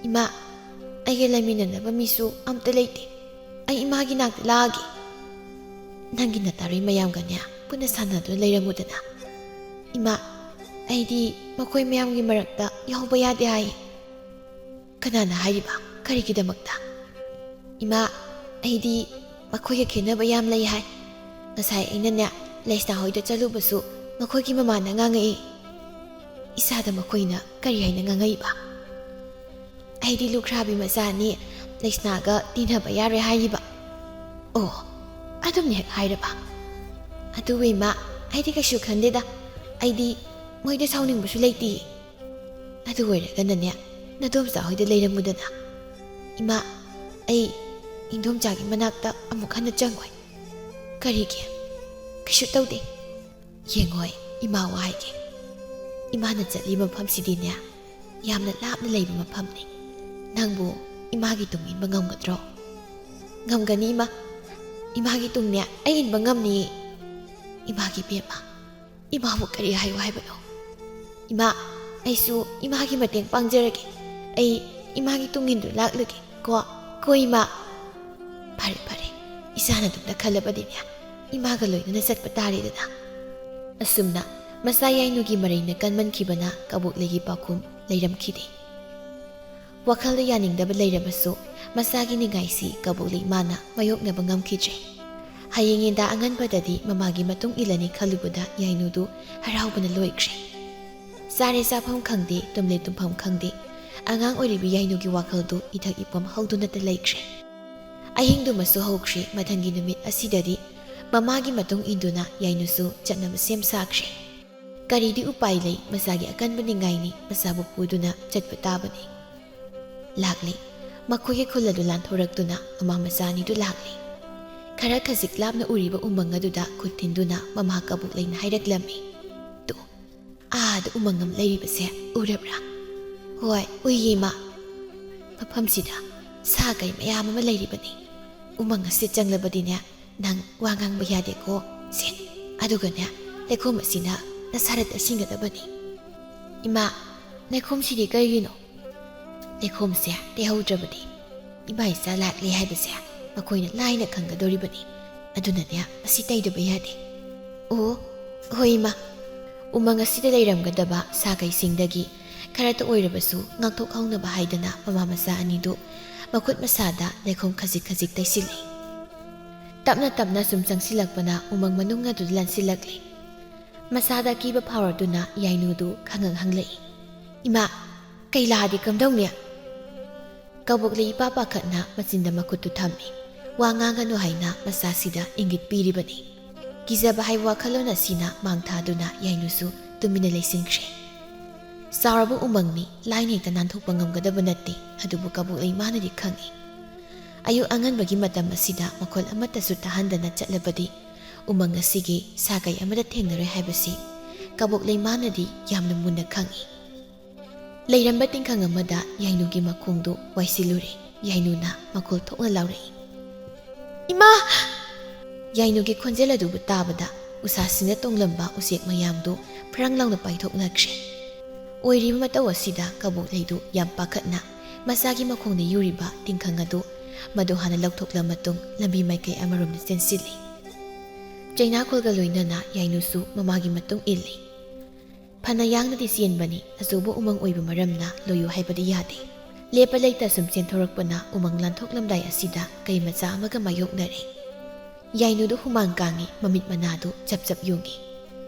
"ꯏꯃꯥ, ꯑꯩꯒ ꯂꯩꯃꯤꯟꯅꯅꯕ ꯃꯤꯁꯨ ꯑꯝꯇ ꯂꯩꯇꯦ꯫ ꯑꯩ ꯏꯃꯥꯒꯤ ꯅꯥꯛꯇ ꯂꯥꯛꯑꯒꯦ꯫ ꯅꯪꯒꯤ ꯅꯇꯥꯔꯨꯏ ꯃꯌꯥꯝꯒꯅꯦ ꯄꯨꯟꯅ ꯁꯥꯟꯅꯗꯨꯅ ꯂꯩꯔꯝꯃꯨꯗꯅ꯫" "ꯏꯃꯥ, ꯑꯩꯗꯤ ꯃꯈꯣꯏ ꯃꯌꯥꯝꯒꯤ ꯃꯔꯛꯇ ꯌꯥꯎꯕ ꯌꯥꯗꯦ ꯍꯥꯏ꯫" "ꯀꯅꯥꯅ ꯍꯥꯏꯔꯤꯕ? ꯀꯔꯤꯒꯤꯗꯃꯛꯇ?" "ꯏꯃꯥ, ꯑꯩꯗꯤ ꯃꯈꯣꯏꯒ ꯈꯦꯠꯅꯕ ꯌꯥꯝ ꯂꯩ ꯍꯥꯏ꯫ ꯉꯁꯥꯏ ꯑꯩꯅꯅꯦ ꯂꯩꯁꯅꯥ ꯍꯣꯏꯗ ꯆꯠꯂꯨꯕꯁꯨ ꯃꯈꯣꯏꯒꯤ ꯃꯃꯥꯅ ꯉꯥꯡꯉꯛꯏ꯫ ꯏꯁꯥꯗ ꯃꯈꯣꯏꯅ ꯀꯔꯤ ꯍꯥꯏꯅ ꯉꯥꯡꯉꯛꯏꯕ?" "ꯑꯩꯗꯤ ꯂꯨꯈ꯭ꯔꯥꯕꯤ ꯃꯆꯥꯅꯤ, ꯂꯩꯁꯅꯥꯒ ꯇꯤꯟꯅꯕ ꯌꯥꯔꯣꯏ ꯍꯥꯏꯔꯤꯕ꯫" "ꯑꯣ, ꯑꯗꯨꯝꯅ ꯍꯦꯛ ꯍꯥꯏꯔꯕ?" "ꯑꯗꯨꯕꯨ ꯏꯃꯥ, ꯑꯩꯗꯤ ꯀꯩꯁꯨ ꯈꯟꯗꯦꯗ꯫ ꯑꯩꯗꯤ ꯃꯣꯏꯗ ꯁꯥꯎꯅꯤꯡꯕꯁꯨ ꯂꯩꯇꯦ꯫ ꯑꯗꯨ ꯑꯣꯏꯔꯒꯅꯅꯦ ꯅꯗꯣꯝꯆꯥ ꯍꯣꯏꯗ ꯂꯩꯔꯝꯃꯨꯗꯅ꯫" "ꯏꯃꯥ, ꯑꯩ ꯏꯟꯗꯣꯝꯆꯥꯒꯤ ꯃꯅꯥꯛꯇ ꯑꯃꯨꯛ ꯍꯟꯅ ꯆꯪꯉꯣꯏ꯫" "ꯀꯔꯤꯒꯤ?" "ꯀꯩꯁꯨ ꯇꯧꯗꯦ꯫ ꯌꯦꯡꯉꯣꯏ, ꯏꯃꯥ ꯋꯥ ꯍꯥꯏꯒꯦ꯫ ꯏꯃꯥꯅ ꯆꯠꯂꯤ ꯃꯐꯝꯁꯤꯗꯤꯅꯦ ꯌꯥꯝꯅ ꯂꯥꯞꯅ ꯂꯩꯕ ꯃꯐꯝꯅꯤ꯫ ꯅꯪꯕꯨ ꯏꯃꯥꯒꯤ ꯇꯨꯡ ꯏꯟꯕ ꯉꯝꯒꯗ꯭ꯔꯣ?" "ꯉꯝꯒꯅꯤ ꯏꯃꯥ꯫ ꯏꯃꯥꯒꯤ ꯇꯨꯡꯅꯦ ꯑꯩ ꯏꯟꯕ ꯉꯝꯅꯤꯌꯦ꯫" "ꯏꯃꯥꯒꯤ ꯏꯕꯦꯝꯃ, ꯏꯃꯥꯕꯨ ꯀꯔꯤ ꯍꯥꯏꯌꯨ ꯍꯥꯏꯕꯅꯣ? ꯏꯃꯥ, ꯑꯩꯁꯨ ꯏꯃꯥꯒꯤ ꯃꯇꯦꯡ ꯄꯥꯡꯖꯔꯒꯦ꯫ ꯑꯩ ꯏꯃꯥꯒꯤ ꯇꯨꯡ ꯏꯟꯗꯨꯅ ꯂꯥꯛꯂꯒꯦ ꯀꯣ, ꯀꯣ ꯏꯃꯥ꯫" "ꯐꯔꯦ, ꯐꯔꯦ, ꯏꯆꯥꯅ ꯑꯗꯨꯝꯅ ꯈꯜꯂꯕꯗꯤꯅꯦ ꯏꯃꯥꯒ ꯂꯣꯏꯅꯅ ꯆꯠꯄ ꯇꯥꯔꯦꯗꯅ꯫" ꯑꯁꯨꯝꯅ ꯃꯆꯥ ꯌꯥꯏꯅꯨꯒꯤ ꯃꯔꯩꯅ ꯀꯟꯃꯟꯈꯤꯕꯅ ꯀꯕꯣꯛꯂꯩꯒꯤ ꯄꯥꯎꯈꯨꯝ ꯂꯩꯔꯝꯈꯤꯗꯦ꯫ ꯋꯥꯈꯜꯗ ꯌꯥꯅꯤꯡꯗꯕ ꯂꯩꯔꯕꯁꯨ ꯃꯆꯥꯒꯤ ꯅꯤꯡꯉꯥꯏꯁꯤ ꯀꯕꯣꯛꯂꯩ ꯏꯃꯥꯅ ꯃꯥꯌꯣꯛꯅꯕ ꯉꯝꯈꯤꯗ꯭ꯔꯦ꯫ ꯍꯌꯦꯡ ꯌꯦꯟꯗꯥ ꯑꯉꯟꯕꯗꯗꯤ ꯃꯃꯥꯒꯤ ꯃꯇꯨꯡ ꯏꯜꯂꯅꯤ ꯈꯜꯂꯨꯕꯗ ꯌꯥꯏꯅꯨꯗꯨ ꯍꯔꯥꯎꯕꯅ ꯂꯣꯏꯈ꯭ꯔꯦ꯫ ꯆꯥꯔꯦ ꯆꯥꯐꯝ ꯈꯪꯗꯦ, ꯇꯨꯝꯂꯦ ꯇꯨꯝꯐꯝ ꯈꯪꯗꯦ꯫ ꯑꯉꯥꯡ ꯑꯣꯏꯔꯤꯕꯤ ꯌꯥꯏꯅꯨꯒꯤ ꯋꯥꯈꯜꯗꯨ ꯏꯊꯛ ꯏꯄꯣꯝ ꯍꯧꯗꯨꯅꯇ ꯂꯩꯈ꯭ꯔꯦ꯫ ꯑꯍꯤꯡꯗꯨꯃꯁꯨ ꯍꯧꯈ꯭ꯔꯦ꯫ ꯃꯊꯪꯒꯤ ꯅꯨꯃꯤꯠ ꯑꯁꯤꯗꯗꯤ ꯃꯃꯥꯒꯤ ꯃꯇꯨꯡ ꯏꯟꯗꯨꯅ ꯌꯥꯏꯅꯨꯁꯨ ꯆꯠꯅꯕ ꯁꯦꯝ ꯁꯥꯈ꯭ꯔꯦ꯫ ꯀꯔꯤꯗꯤ ꯎꯄꯥꯏ ꯂꯩ, ꯃꯆꯥꯒꯤ ꯑꯀꯟꯕ ꯅꯤꯡꯉꯥꯏꯅꯤ, ꯃꯆꯥꯕꯨ ꯄꯨꯗꯨꯅ ꯆꯠꯄ ꯇꯥꯕꯅꯤ꯫ ꯂꯥꯛꯂꯦ꯫ ꯃꯈꯣꯏꯒꯤ ꯈꯨꯜ ꯑꯗꯨ ꯂꯥꯟꯊꯣꯔꯛꯇꯨꯅ ꯃꯃꯥ ꯃꯆꯥ ꯑꯅꯤꯗꯨ ꯂꯥꯛꯂꯦ꯫ ꯈꯔ ꯈꯖꯤꯛ ꯂꯥꯞꯅ ꯎꯔꯤꯕ ꯎꯃꯪ ꯑꯗꯨꯗ ꯈꯨꯠ ꯊꯤꯟꯗꯨꯅ ꯃꯃꯥ ꯀꯕꯣꯛꯂꯩꯅ ꯍꯥꯏꯔꯛꯂꯝꯃꯤ, "ꯇꯨ, ꯑꯥꯗ ꯎꯃꯪ ꯑꯃ ꯂꯩꯔꯤꯕꯁꯦ ꯎꯔꯕ꯭ꯔꯥ?" "ꯍꯣꯏ, ꯎꯏꯌꯦ, ꯏꯃꯥ꯫ ꯃꯐꯝꯁꯤꯗ ꯁꯥ ꯀꯩ ꯃꯌꯥꯝ ꯑꯃ ꯂꯩꯔꯤꯕꯅꯤ꯫ ꯎꯃꯪ ꯑꯁꯤ ꯆꯪꯂꯕꯗꯤꯅꯦ, ꯅꯪ ꯋꯥ ꯉꯥꯡꯕ ꯌꯥꯗꯦꯀꯣ꯫ ꯁꯦ, ꯑꯗꯨꯒꯅꯦ, ꯂꯩꯈꯣꯝ ꯑꯁꯤꯅ ꯅꯁꯥꯗ ꯇꯩꯁꯤꯟꯒꯗꯕꯅꯤ꯫" "ꯏꯃꯥ, ꯂꯩꯈꯣꯝꯁꯤꯗꯤ ꯀꯔꯤꯒꯤꯅꯣ?" "ꯂꯩꯈꯣꯝꯁꯦ ꯇꯩꯍꯧꯗ꯭ꯔꯕꯗꯤ ꯏꯃꯥ ꯏꯆꯥ ꯂꯥꯛꯂꯦ ꯍꯥꯏꯕꯁꯦ ꯃꯈꯣꯏꯅ ꯂꯥꯏꯅ ꯈꯪꯒꯗꯧꯔꯤꯕꯅꯤ꯫ ꯑꯗꯨꯅꯅꯦ, ꯃꯁꯤ ꯇꯩꯗꯕ ꯌꯥꯗꯦ꯫" "ꯑꯣ, ꯍꯣꯏ, ꯏꯃꯥ꯫" ꯎꯃꯪ ꯑꯁꯤꯗ ꯂꯩꯔꯝꯒꯗꯕ ꯁꯥ ꯀꯩꯁꯤꯡꯗꯒꯤ ꯈꯔꯇ ꯑꯣꯏꯔꯕꯁꯨ ꯉꯥꯛꯊꯣꯛꯍꯧꯅꯕ ꯍꯥꯏꯗꯅ ꯃꯃꯥ ꯃꯆꯥ ꯑꯅꯤꯗꯨ ꯃꯈꯨꯠ ꯃꯁꯥꯗ ꯂꯩꯈꯣꯝ ꯈꯖꯤꯛ ꯈꯖꯤꯛ ꯇꯩꯁꯤꯜꯂꯤ꯫ ꯇꯞꯅ ꯇꯞꯅ ꯁꯨꯝ ꯆꯪꯁꯤꯜꯂꯛꯄꯅ ꯎꯃꯪ ꯃꯅꯨꯡ ꯑꯗꯨꯗ ꯂꯥꯟꯁꯤꯜꯂꯛꯂꯤ꯫ ꯃꯁꯥꯗ ꯑꯀꯤꯕ ꯐꯥꯎꯔꯗꯨꯅ ꯌꯥꯏꯅꯨꯗꯨ ꯈꯪꯉꯪ ꯍꯪꯂꯛꯏ, "ꯏꯃꯥ, ꯀꯩ ꯂꯥꯛꯑꯗꯤ ꯀꯝꯗꯧꯅꯤ?" ꯀꯕꯣꯛꯂꯩ ꯏꯄꯥ ꯄꯥꯈꯠꯅ ꯃꯆꯤꯟꯗ ꯃꯈꯨꯠꯇꯨ ꯊꯝꯃꯤ꯫ ꯋꯥ ꯉꯥꯡꯒꯅꯨ ꯍꯥꯏꯅ ꯃꯆꯥꯁꯤꯗ ꯏꯪꯒꯤꯠ ꯄꯤꯔꯤꯕꯅꯤ꯫ ꯀꯤꯖꯕ ꯍꯥꯏꯕ ꯋꯥꯈꯜꯂꯣꯟ ꯑꯁꯤꯅ ꯃꯥꯡ ꯊꯥꯗꯨꯅ ꯌꯥꯏꯅꯨꯁꯨ ꯇꯨꯃꯤꯟꯅ ꯂꯩꯁꯤꯟꯈ꯭ꯔꯦ꯫ ꯆꯥꯎꯔꯕ ꯎꯃꯪꯅꯤ, ꯂꯥꯏꯅ ꯍꯦꯛꯇ ꯅꯥꯟꯊꯣꯛꯄ ꯉꯝꯒꯗꯕ ꯅꯠꯇꯦ, ꯑꯗꯨꯕꯨ ꯀꯕꯣꯛꯂꯩ ꯃꯥꯅꯗꯤ ꯈꯪꯏ꯫ ꯑꯌꯨꯛ ꯑꯉꯟꯕꯒꯤ ꯃꯇꯝ ꯑꯁꯤꯗ ꯃꯈꯣꯜ ꯑꯃꯠꯇꯁꯨ ꯇꯥꯍꯟꯗꯅ ꯆꯠꯂꯕꯗꯤ ꯎꯃꯪ ꯑꯁꯤꯒꯤ ꯁꯥ ꯀꯩ ꯑꯃꯠꯇ ꯊꯦꯡꯅꯔꯣꯏ ꯍꯥꯏꯕꯁꯤ ꯀꯕꯣꯛꯂꯩ ꯃꯥꯅꯗꯤ ꯌꯥꯝꯅ ꯃꯨꯟꯅ ꯈꯪꯏ꯫ ꯂꯩꯔꯝꯕ ꯇꯤꯡꯈꯪ ꯑꯃꯗ ꯌꯥꯏꯅꯨꯒꯤ ꯃꯈꯣꯡꯗꯨ ꯋꯥꯏꯁꯤꯜꯂꯨꯔꯦ꯫ ꯌꯥꯏꯅꯨꯅ ꯃꯈꯣꯜ ꯊꯣꯛꯅ ꯂꯥꯎꯔꯛꯏ, "ꯏꯃꯥ!" ꯌꯥꯏꯅꯨꯒꯤ ꯈꯣꯟꯖꯦꯜ ꯑꯗꯨꯕꯨ ꯇꯥꯕꯗ ꯎꯁꯥꯁꯤꯡꯗ ꯇꯣꯡꯂꯝꯕ ꯎꯆꯦꯛ ꯃꯌꯥꯝꯗꯨ ꯐ꯭ꯔꯪ ꯂꯥꯎꯅ ꯄꯥꯏꯊꯣꯛꯅꯈ꯭ꯔꯦ꯫ ꯑꯣꯏꯔꯤꯕ ꯃꯇꯧ ꯑꯁꯤꯗ ꯀꯕꯣꯛꯂꯩꯗꯨ ꯌꯥꯝ ꯄꯥꯈꯠꯅ ꯃꯆꯥꯒꯤ ꯃꯈꯣꯡꯗ ꯌꯨꯔꯤꯕ ꯇꯤꯡꯈꯪ ꯑꯗꯨ ꯃꯗꯨ ꯍꯥꯟꯅ ꯂꯧꯊꯣꯛꯂ ꯃꯇꯨꯡ ꯂꯝꯕꯤ ꯃꯥꯏꯀꯩ ꯑꯃꯔꯣꯝꯗ ꯆꯦꯟꯁꯤꯜꯂꯤ꯫ ꯆꯩꯅꯥꯈꯣꯜꯒ ꯂꯣꯏꯅꯅ ꯌꯥꯏꯅꯨꯁꯨ ꯃꯃꯥꯒꯤ ꯃꯇꯨꯡ ꯏꯜꯂꯤ꯫ ꯐꯅ ꯌꯥꯡꯅꯗꯤ ꯆꯦꯟꯕꯅꯤ, ꯑꯆꯧꯕ ꯎꯃꯪ ꯑꯣꯏꯕ ꯃꯔꯝꯅ ꯂꯣꯏꯌꯨ ꯍꯥꯏꯕꯗꯤ ꯌꯥꯗꯦ꯫ ꯂꯦꯞꯄ ꯂꯩꯇ ꯁꯨꯝ ꯆꯦꯟꯊꯣꯔꯛꯄꯅ ꯎꯃꯪ ꯂꯥꯟꯊꯣꯛꯂꯝꯗꯥꯏ ꯑꯁꯤꯗ ꯀꯩ ꯃꯆꯥ ꯑꯃꯒ ꯃꯥꯌꯣꯛꯅꯔꯦ꯫ ꯌꯥꯏꯅꯨꯗꯨ ꯍꯨꯃꯥꯡ ꯀꯥꯡꯉꯤ, ꯃꯃꯤꯠ ꯃꯅꯥꯗꯨ ꯆꯞ ꯆꯞ ꯌꯨꯡꯉꯤ꯫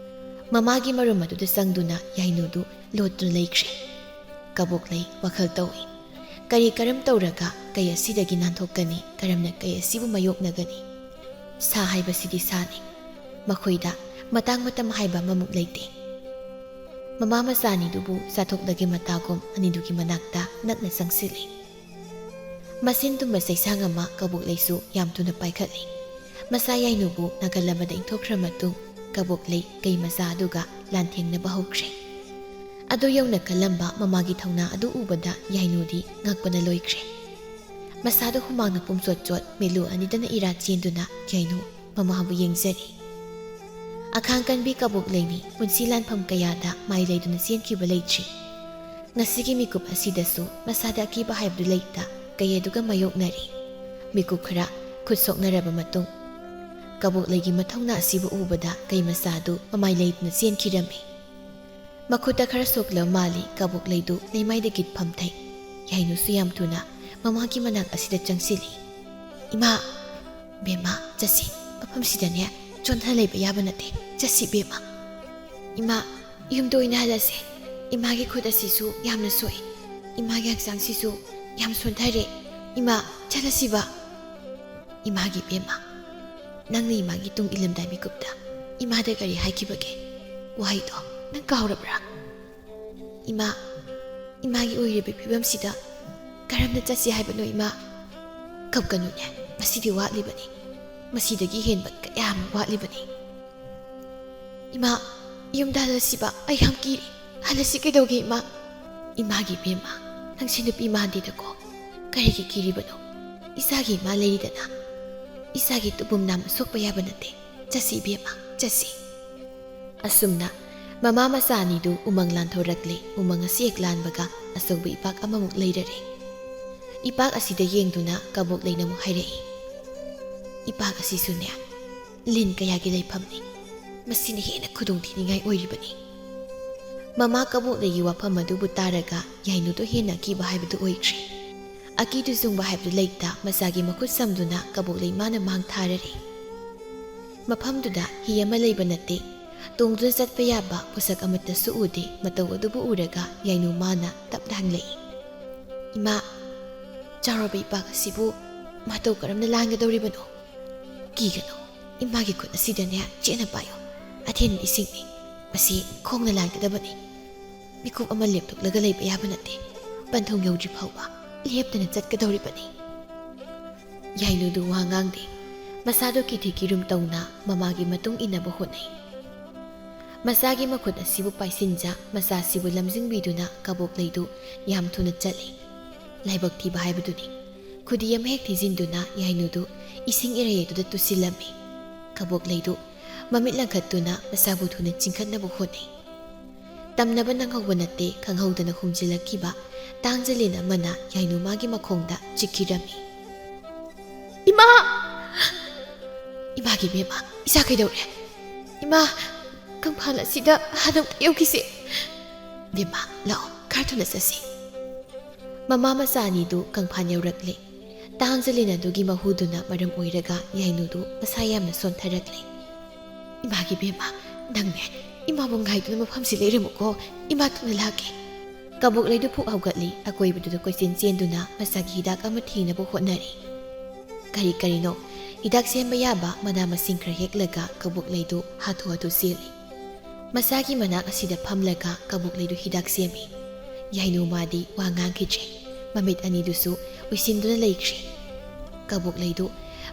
ꯃꯃꯥꯒꯤ ꯃꯔꯨꯝ ꯑꯗꯨꯗ ꯆꯪꯗꯨꯅ ꯌꯥꯏꯅꯨꯗꯨ ꯂꯣꯠꯇꯨꯅ ꯂꯩꯈ꯭ꯔꯦ꯫ ꯀꯕꯣꯛꯂꯩ ꯋꯥꯈꯜ ꯇꯧꯏ꯫ ꯀꯔꯤ ꯀꯔꯝ ꯇꯧꯔꯒ ꯀꯩ ꯑꯁꯤꯗꯒꯤ ꯅꯥꯟꯊꯣꯛꯀꯅꯤ? ꯀꯔꯝꯅ ꯀꯩ ꯑꯁꯤꯕꯨ ꯃꯥꯌꯣꯛꯅꯒꯅꯤ? ꯁꯥ ꯍꯥꯏꯕꯁꯤꯗꯤ ꯁꯥꯅꯤ꯫ ꯃꯈꯣꯏꯗ ꯃꯇꯥꯡ ꯃꯇꯝ ꯍꯥꯏꯕ ꯑꯃꯃꯨꯛ ꯂꯩꯇꯦ꯫ ꯃꯃꯥ ꯃꯆꯥ ꯑꯅꯤꯗꯨꯕꯨ ꯆꯥꯊꯣꯛꯂꯒꯦ ꯃꯇꯥꯒꯨꯝ ꯑꯅꯤꯗꯨꯒꯤ ꯃꯅꯥꯛꯇ ꯅꯛꯅ ꯆꯪꯁꯤꯜꯂꯤ꯫ ꯃꯁꯤꯟ ꯇꯨꯝꯕ ꯆꯩꯁꯥꯡ ꯑꯃ ꯀꯕꯣꯛꯂꯩꯁꯨ ꯌꯥꯝ ꯊꯨꯅ ꯄꯥꯏꯈꯠꯂꯤ꯫ ꯃꯆꯥ ꯌꯥꯏꯅꯨꯕꯨ ꯅꯥꯀꯜ ꯑꯃꯗ ꯏꯟꯊꯣꯛꯈ꯭ꯔ ꯃꯇꯨꯡ, ꯀꯕꯣꯛꯂꯩ ꯀꯩ ꯃꯆꯥ ꯑꯗꯨꯒ ꯂꯥꯟꯊꯦꯡꯅꯕ ꯍꯧꯈ꯭ꯔꯦ꯫ ꯑꯗꯨ ꯌꯧꯅ ꯀꯜꯂꯝꯕ ꯃꯃꯥꯒꯤ ꯊꯧꯅꯥ ꯑꯗꯨ ꯎꯕꯗ ꯌꯥꯏꯅꯨꯗꯤ ꯉꯛꯄꯅ ꯂꯣꯏꯈ꯭ꯔꯦ꯫ ꯃꯁꯥꯗ ꯍꯨꯃꯥꯡꯅ ꯄꯨꯝꯆꯣꯠ ꯆꯣꯠ, ꯃꯤꯠꯂꯨ ꯑꯅꯤꯗꯅ ꯏꯔꯥ ꯆꯦꯟꯗꯨꯅ ꯌꯥꯏꯅꯨ ꯃꯃꯥꯕꯨ ꯌꯦꯡꯖꯔꯤ꯫ ꯑꯈꯥꯡ ꯀꯟꯕꯤ ꯀꯕꯣꯛꯂꯩꯅꯤ ꯄꯨꯟꯁꯤ ꯂꯥꯟꯐꯝ ꯀꯌꯥꯗ ꯃꯥꯏ ꯂꯩꯗꯨꯅ ꯆꯦꯟꯈꯤꯕ ꯂꯩꯇ꯭ꯔꯤ꯫ ꯉꯁꯤꯒꯤ ꯃꯤꯀꯨꯞ ꯑꯁꯤꯗꯁꯨ ꯃꯁꯥꯗ ꯑꯀꯤꯕ ꯍꯥꯏꯕꯗꯨ ꯂꯩꯇ, ꯀꯩ ꯑꯗꯨꯒ ꯃꯥꯌꯣꯛꯅꯔꯤ꯫ ꯃꯤꯀꯨꯞ ꯈꯔ ꯈꯨꯠ ꯁꯣꯛꯅꯔꯕ ꯃꯇꯨꯡ, ꯀꯕꯣꯛꯂꯩꯒꯤ ꯃꯊꯧꯅꯥ ꯑꯁꯤꯕꯨ ꯎꯕꯗ ꯀꯩ ꯃꯆꯥꯗꯨ ꯃꯃꯥꯏ ꯂꯩꯗꯨꯅ ꯆꯦꯟꯈꯤꯔꯝꯃꯤ꯫ ꯃꯈꯨꯠꯇ ꯈꯔ ꯁꯣꯛꯂꯕ ꯃꯥꯜꯂꯤ, ꯀꯕꯣꯛꯂꯩꯗꯨ ꯂꯩꯃꯥꯏꯗ ꯒꯤꯠ ꯐꯝꯊꯩ꯫ ꯌꯥꯏꯅꯨꯁꯨ ꯌꯥꯝ ꯊꯨꯅ ꯃꯃꯥꯒꯤ ꯃꯅꯥꯛ ꯑꯁꯤꯗ ꯆꯪꯁꯤꯜꯂꯤ꯫ "ꯏꯃꯥ!" "ꯕꯦꯝꯃ, ꯆꯠꯁꯤ꯫ ꯃꯐꯝꯁꯤꯗꯅꯦ ꯆꯣꯟꯊ ꯂꯩꯕ ꯌꯥꯕ ꯅꯠꯇꯦ꯫ ꯆꯠꯁꯤ ꯕꯦꯝꯃ꯫" "ꯏꯃꯥ, ꯌꯨꯝꯗ ꯑꯣꯏꯅ ꯍꯜꯂꯁꯦ꯫ ꯏꯃꯥꯒꯤ ꯈꯨꯠ ꯑꯁꯤꯁꯨ ꯌꯥꯝꯅ ꯁꯣꯛꯏ꯫ ꯏꯃꯥꯒꯤ ꯍꯛꯆꯥꯡꯁꯤꯁꯨ ꯌꯥꯝ ꯁꯣꯟꯊꯔꯦ꯫ ꯏꯃꯥ, ꯆꯠꯂꯁꯤꯕ꯫" "ꯏꯃꯥꯒꯤ ꯕꯦꯝꯃ, ꯅꯪꯅ ꯏꯃꯥꯒꯤ ꯇꯨꯡ ꯏꯜꯂꯝꯗꯥꯏ ꯃꯤꯀꯨꯞꯇ ꯏꯃꯥꯗ ꯀꯔꯤ ꯍꯥꯏꯈꯤꯕꯒꯦ? ꯋꯥꯍꯩꯗꯣ ꯅꯪ ꯀꯥꯎꯔꯕ꯭ꯔꯥ?" "ꯏꯃꯥ, ꯏꯃꯥꯒꯤ ꯑꯣꯏꯔꯤꯕ ꯐꯤꯕꯝꯁꯤꯗ ꯀꯔꯝꯅ ꯆꯠꯁꯤ ꯍꯥꯏꯕꯅꯣ ꯏꯃꯥ?" "ꯀꯞꯀꯅꯨꯅꯦ, ꯃꯁꯤꯗꯤ ꯋꯥꯠꯂꯤꯕꯅꯤ꯫ ꯃꯁꯤꯗꯒꯤ ꯍꯦꯟꯕ ꯀꯌꯥ ꯑꯃ ꯋꯥꯠꯂꯤꯕꯅꯤ꯫" "ꯏꯃꯥ, ꯌꯨꯝꯗ ꯍꯜꯂꯁꯤꯕ, ꯑꯩ ꯌꯥꯝ ꯀꯤꯔꯦ꯫ ꯍꯜꯂꯁꯤ ꯀꯩꯗꯧꯒꯦ ꯏꯃꯥ?" "ꯏꯃꯥꯒꯤ ꯕꯦꯝꯃ, ꯅꯪꯁꯦ ꯅꯨꯄꯤ ꯃꯥꯟꯗꯦꯗꯀꯣ꯫ ꯀꯔꯤꯒꯤ ꯀꯤꯔꯤꯕꯅꯣ? ꯏꯆꯥꯒꯤ ꯏꯃꯥ ꯂꯩꯔꯤꯗꯅ꯫ ꯏꯆꯥꯒꯤ ꯇꯨꯄꯨꯝ ꯅꯥꯝꯃ ꯁꯣꯛꯄ ꯌꯥꯕ ꯅꯠꯇꯦ꯫ ꯆꯠꯁꯤ ꯏꯕꯦꯝꯃ, ꯆꯠꯁꯤ꯫" ꯑꯁꯨꯝꯅ ꯃꯃꯥ ꯃꯆꯥ ꯑꯅꯤꯗꯨ ꯎꯃꯪ ꯂꯥꯟꯊꯣꯔꯛꯂꯦ꯫ ꯎꯃꯪ ꯑꯁꯤ ꯍꯦꯛ ꯂꯥꯟꯕꯒ ꯑꯆꯧꯕ ꯏꯄꯥꯛ ꯑꯃꯃꯨꯛ ꯂꯩꯔꯔꯦ꯫ ꯏꯄꯥꯛ ꯑꯁꯤꯗ ꯌꯦꯡꯗꯨꯅ ꯀꯕꯣꯛꯂꯩꯅ ꯑꯃꯨꯛ ꯍꯥꯏꯔꯛꯏ, "ꯏꯄꯥꯛ ꯑꯁꯤꯁꯨꯅꯦ ꯂꯤꯟ ꯀꯌꯥꯒꯤ ꯂꯩꯐꯝꯅꯤ꯫ ꯃꯁꯤꯅ ꯍꯦꯟꯅ ꯈꯨꯗꯣꯡꯊꯤꯅꯤꯡꯉꯥꯏ ꯑꯣꯏꯔꯤꯕꯅꯤ꯫" ꯃꯃꯥ ꯀꯕꯣꯛꯂꯩꯒꯤ ꯋꯥꯐꯝ ꯑꯗꯨꯕꯨ ꯇꯥꯔꯒ ꯌꯥꯏꯅꯨꯗꯣ ꯍꯦꯟꯅ ꯑꯀꯤꯕ ꯍꯥꯏꯕꯗꯨ ꯑꯣꯏꯈ꯭ꯔꯦ꯫ ꯑꯀꯤꯗꯨ ꯆꯨꯡꯕ ꯍꯥꯏꯕꯗꯨ ꯂꯩꯇ, ꯃꯆꯥꯒꯤ ꯃꯈꯨꯠ ꯁꯝꯗꯨꯅ ꯀꯕꯣꯛꯂꯩ ꯃꯥꯅ ꯃꯥꯡ ꯊꯥꯔꯔꯦ꯫ ꯃꯐꯝꯗꯨꯗ ꯍꯤ ꯑꯃ ꯂꯩꯕ ꯅꯠꯇꯦ꯫ ꯇꯣꯡꯗꯨꯅ ꯆꯠꯄ ꯌꯥꯕ ꯄꯣꯠꯁꯛ ꯑꯃꯠꯇꯁꯨ ꯎꯗꯦ꯫ ꯃꯇꯧ ꯑꯗꯨꯕꯨ ꯎꯔꯒ ꯌꯥꯏꯅꯨ ꯃꯥꯅ ꯇꯞꯅ ꯍꯪꯂꯛꯏ, "ꯏꯃꯥ, ꯆꯥꯎꯔꯕ ꯏꯄꯥꯛ ꯑꯁꯤꯕꯨ ꯃꯇꯧ ꯀꯔꯝꯅ ꯂꯥꯟꯒꯗꯧꯔꯤꯕꯅꯣ?" "ꯀꯤꯒꯅꯨ, ꯏꯃꯥꯒꯤ ꯈꯨꯠ ꯑꯁꯤꯗꯅꯦ ꯆꯦꯠꯅ ꯄꯥꯏꯌꯨ꯫ ꯑꯊꯦꯟꯕ ꯏꯁꯤꯡꯅꯤ, ꯃꯁꯤ ꯈꯣꯡꯅ ꯂꯥꯟꯒꯗꯕꯅꯤ꯫ ꯃꯤꯀꯨꯞ ꯑꯃ ꯂꯦꯞꯊꯣꯛꯂꯒ ꯂꯩꯕ ꯌꯥꯕ ꯅꯠꯇꯦ꯫ ꯄꯟꯊꯨꯡ ꯌꯧꯗ꯭ꯔꯤ ꯐꯥꯎꯕ ꯂꯦꯞꯇꯅ ꯆꯠꯀꯗꯧꯔꯤꯕꯅꯤ꯫ ꯌꯥꯏꯅꯨꯗꯨ ꯋꯥ ꯉꯥꯡꯗꯦ꯫ ꯃꯁꯥꯗꯨ ꯀꯤꯊꯤ ꯀꯤꯔꯨꯝ ꯇꯧꯅ ꯃꯃꯥꯒꯤ ꯃꯇꯨꯡ ꯏꯟꯅꯕ ꯍꯣꯠꯅꯩ꯫ ꯃꯆꯥꯒꯤ ꯃꯈꯨꯠ ꯑꯁꯤꯕꯨ ꯄꯥꯏꯁꯤꯟꯖ ꯃꯆꯥꯁꯤꯕꯨ ꯂꯝꯖꯤꯡꯕꯤꯗꯨꯅ ꯀꯕꯣꯛꯂꯩꯗꯨ ꯌꯥꯝ ꯊꯨꯅ ꯆꯠꯂꯤ꯫ ꯂꯥꯏꯕꯛ ꯊꯤꯕ ꯍꯥꯏꯕꯗꯨꯅꯤ꯫ ꯈꯨꯗꯤ ꯑꯃ ꯍꯦꯛ ꯊꯤꯖꯤꯟꯗꯨꯅ ꯌꯥꯏꯅꯨꯗꯨ ꯏꯁꯤꯡ ꯏꯔꯩ ꯑꯗꯨꯗ ꯇꯨꯁꯤꯜꯂꯝꯃꯤ꯫ ꯀꯕꯣꯛꯂꯩꯗꯨ ꯃꯃꯤꯠ ꯂꯪꯈꯠꯇꯨꯅ ꯃꯁꯥꯕꯨ ꯊꯨꯅ ꯆꯤꯡꯈꯠꯅꯕ ꯍꯣꯠꯅꯩ꯫ ꯇꯝꯅꯕ ꯅꯪꯍꯧꯕ ꯅꯠꯇꯦ, ꯈꯪꯍꯧꯗꯅ ꯍꯨꯝꯖꯤꯜꯂꯛꯈꯤꯕ ꯇꯥꯡꯖꯂꯤꯟ ꯑꯃꯅ ꯌꯥꯏꯅꯨꯃꯥꯒꯤ ꯃꯈꯣꯡꯗ ꯆꯤꯛꯈꯤꯔꯝꯃꯤ꯫ "ꯏꯃꯥ! ꯏꯃꯥꯒꯤ ꯕꯦꯝꯃ, ꯏꯆꯥ ꯀꯩꯗꯧꯔꯦ? ꯏꯃꯥ, ꯀꯪꯐꯥꯜ ꯑꯁꯤꯗ ꯍꯥꯟꯅ ꯑꯃꯨꯛꯇ ꯌꯧꯈꯤꯁꯦ꯫ ꯕꯦꯝꯃ, ꯂꯥꯛꯑꯣ, ꯈꯔ ꯊꯨꯅ ꯆꯠꯁꯤ꯫" ꯃꯃꯥ ꯃꯆꯥ ꯑꯅꯤꯗꯨ ꯀꯪꯐꯥꯜ ꯌꯧꯔꯛꯂꯦ꯫ ꯇꯥꯡꯖꯂꯤꯟ ꯑꯗꯨꯒꯤ ꯃꯍꯨꯗꯨꯅ ꯃꯔꯝ ꯑꯣꯏꯔꯒ ꯌꯥꯏꯅꯨꯗꯨ ꯃꯁꯥ ꯌꯥꯝꯅ ꯁꯣꯟꯊꯔꯛꯂꯦ꯫ "ꯏꯃꯥꯒꯤ ꯕꯦꯝꯃ, ꯅꯪꯅꯦ, ꯏꯃꯥꯕꯨ ꯉꯥꯏꯗꯨꯅ ꯃꯐꯝꯁꯤ ꯂꯩꯔꯝꯃꯨꯀꯣ, ꯏꯃꯥ ꯊꯨꯅ ꯂꯥꯛꯀꯦ꯫" ꯀꯕꯣꯛꯂꯩꯗꯨ ꯐꯨꯛ ꯍꯧꯒꯠꯂꯤ, ꯑꯀꯣꯏꯕꯗꯨꯗ ꯀꯣꯏꯆꯦꯟ ꯆꯦꯟꯗꯨꯅ ꯃꯁꯥꯒꯤ ꯍꯤꯗꯥꯛ ꯑꯃ ꯊꯤꯅꯕ ꯍꯣꯠꯅꯔꯤ꯫ ꯀꯔꯤ ꯀꯔꯤꯅꯣ ꯍꯤꯗꯥꯛ ꯁꯦꯝꯕ ꯌꯥꯕ ꯃꯅꯥ ꯃꯁꯤꯡ ꯈꯔ ꯍꯦꯛꯂꯒ ꯀꯕꯣꯛꯂꯩꯗꯨ ꯍꯥꯊꯨ ꯍꯥꯊꯨ ꯆꯦꯜꯂꯤ꯫ ꯃꯁꯥꯒꯤ ꯃꯅꯥꯛ ꯑꯁꯤꯗ ꯐꯝꯂꯒ ꯀꯕꯣꯛꯂꯩꯗꯨ ꯍꯤꯗꯥꯛ ꯁꯦꯝꯃꯤ꯫ ꯌꯥꯏꯅꯨꯃꯥꯗꯤ ꯋꯥ ꯉꯥꯡꯈꯤꯗ꯭ꯔꯦ꯫ ꯃꯃꯤꯠ ꯑꯅꯤꯗꯨꯁꯨ ꯎꯏꯁꯤꯟꯗꯨꯅ ꯂꯩꯈ꯭ꯔꯦ꯫ ꯀꯕꯣꯛꯂꯩꯗꯨ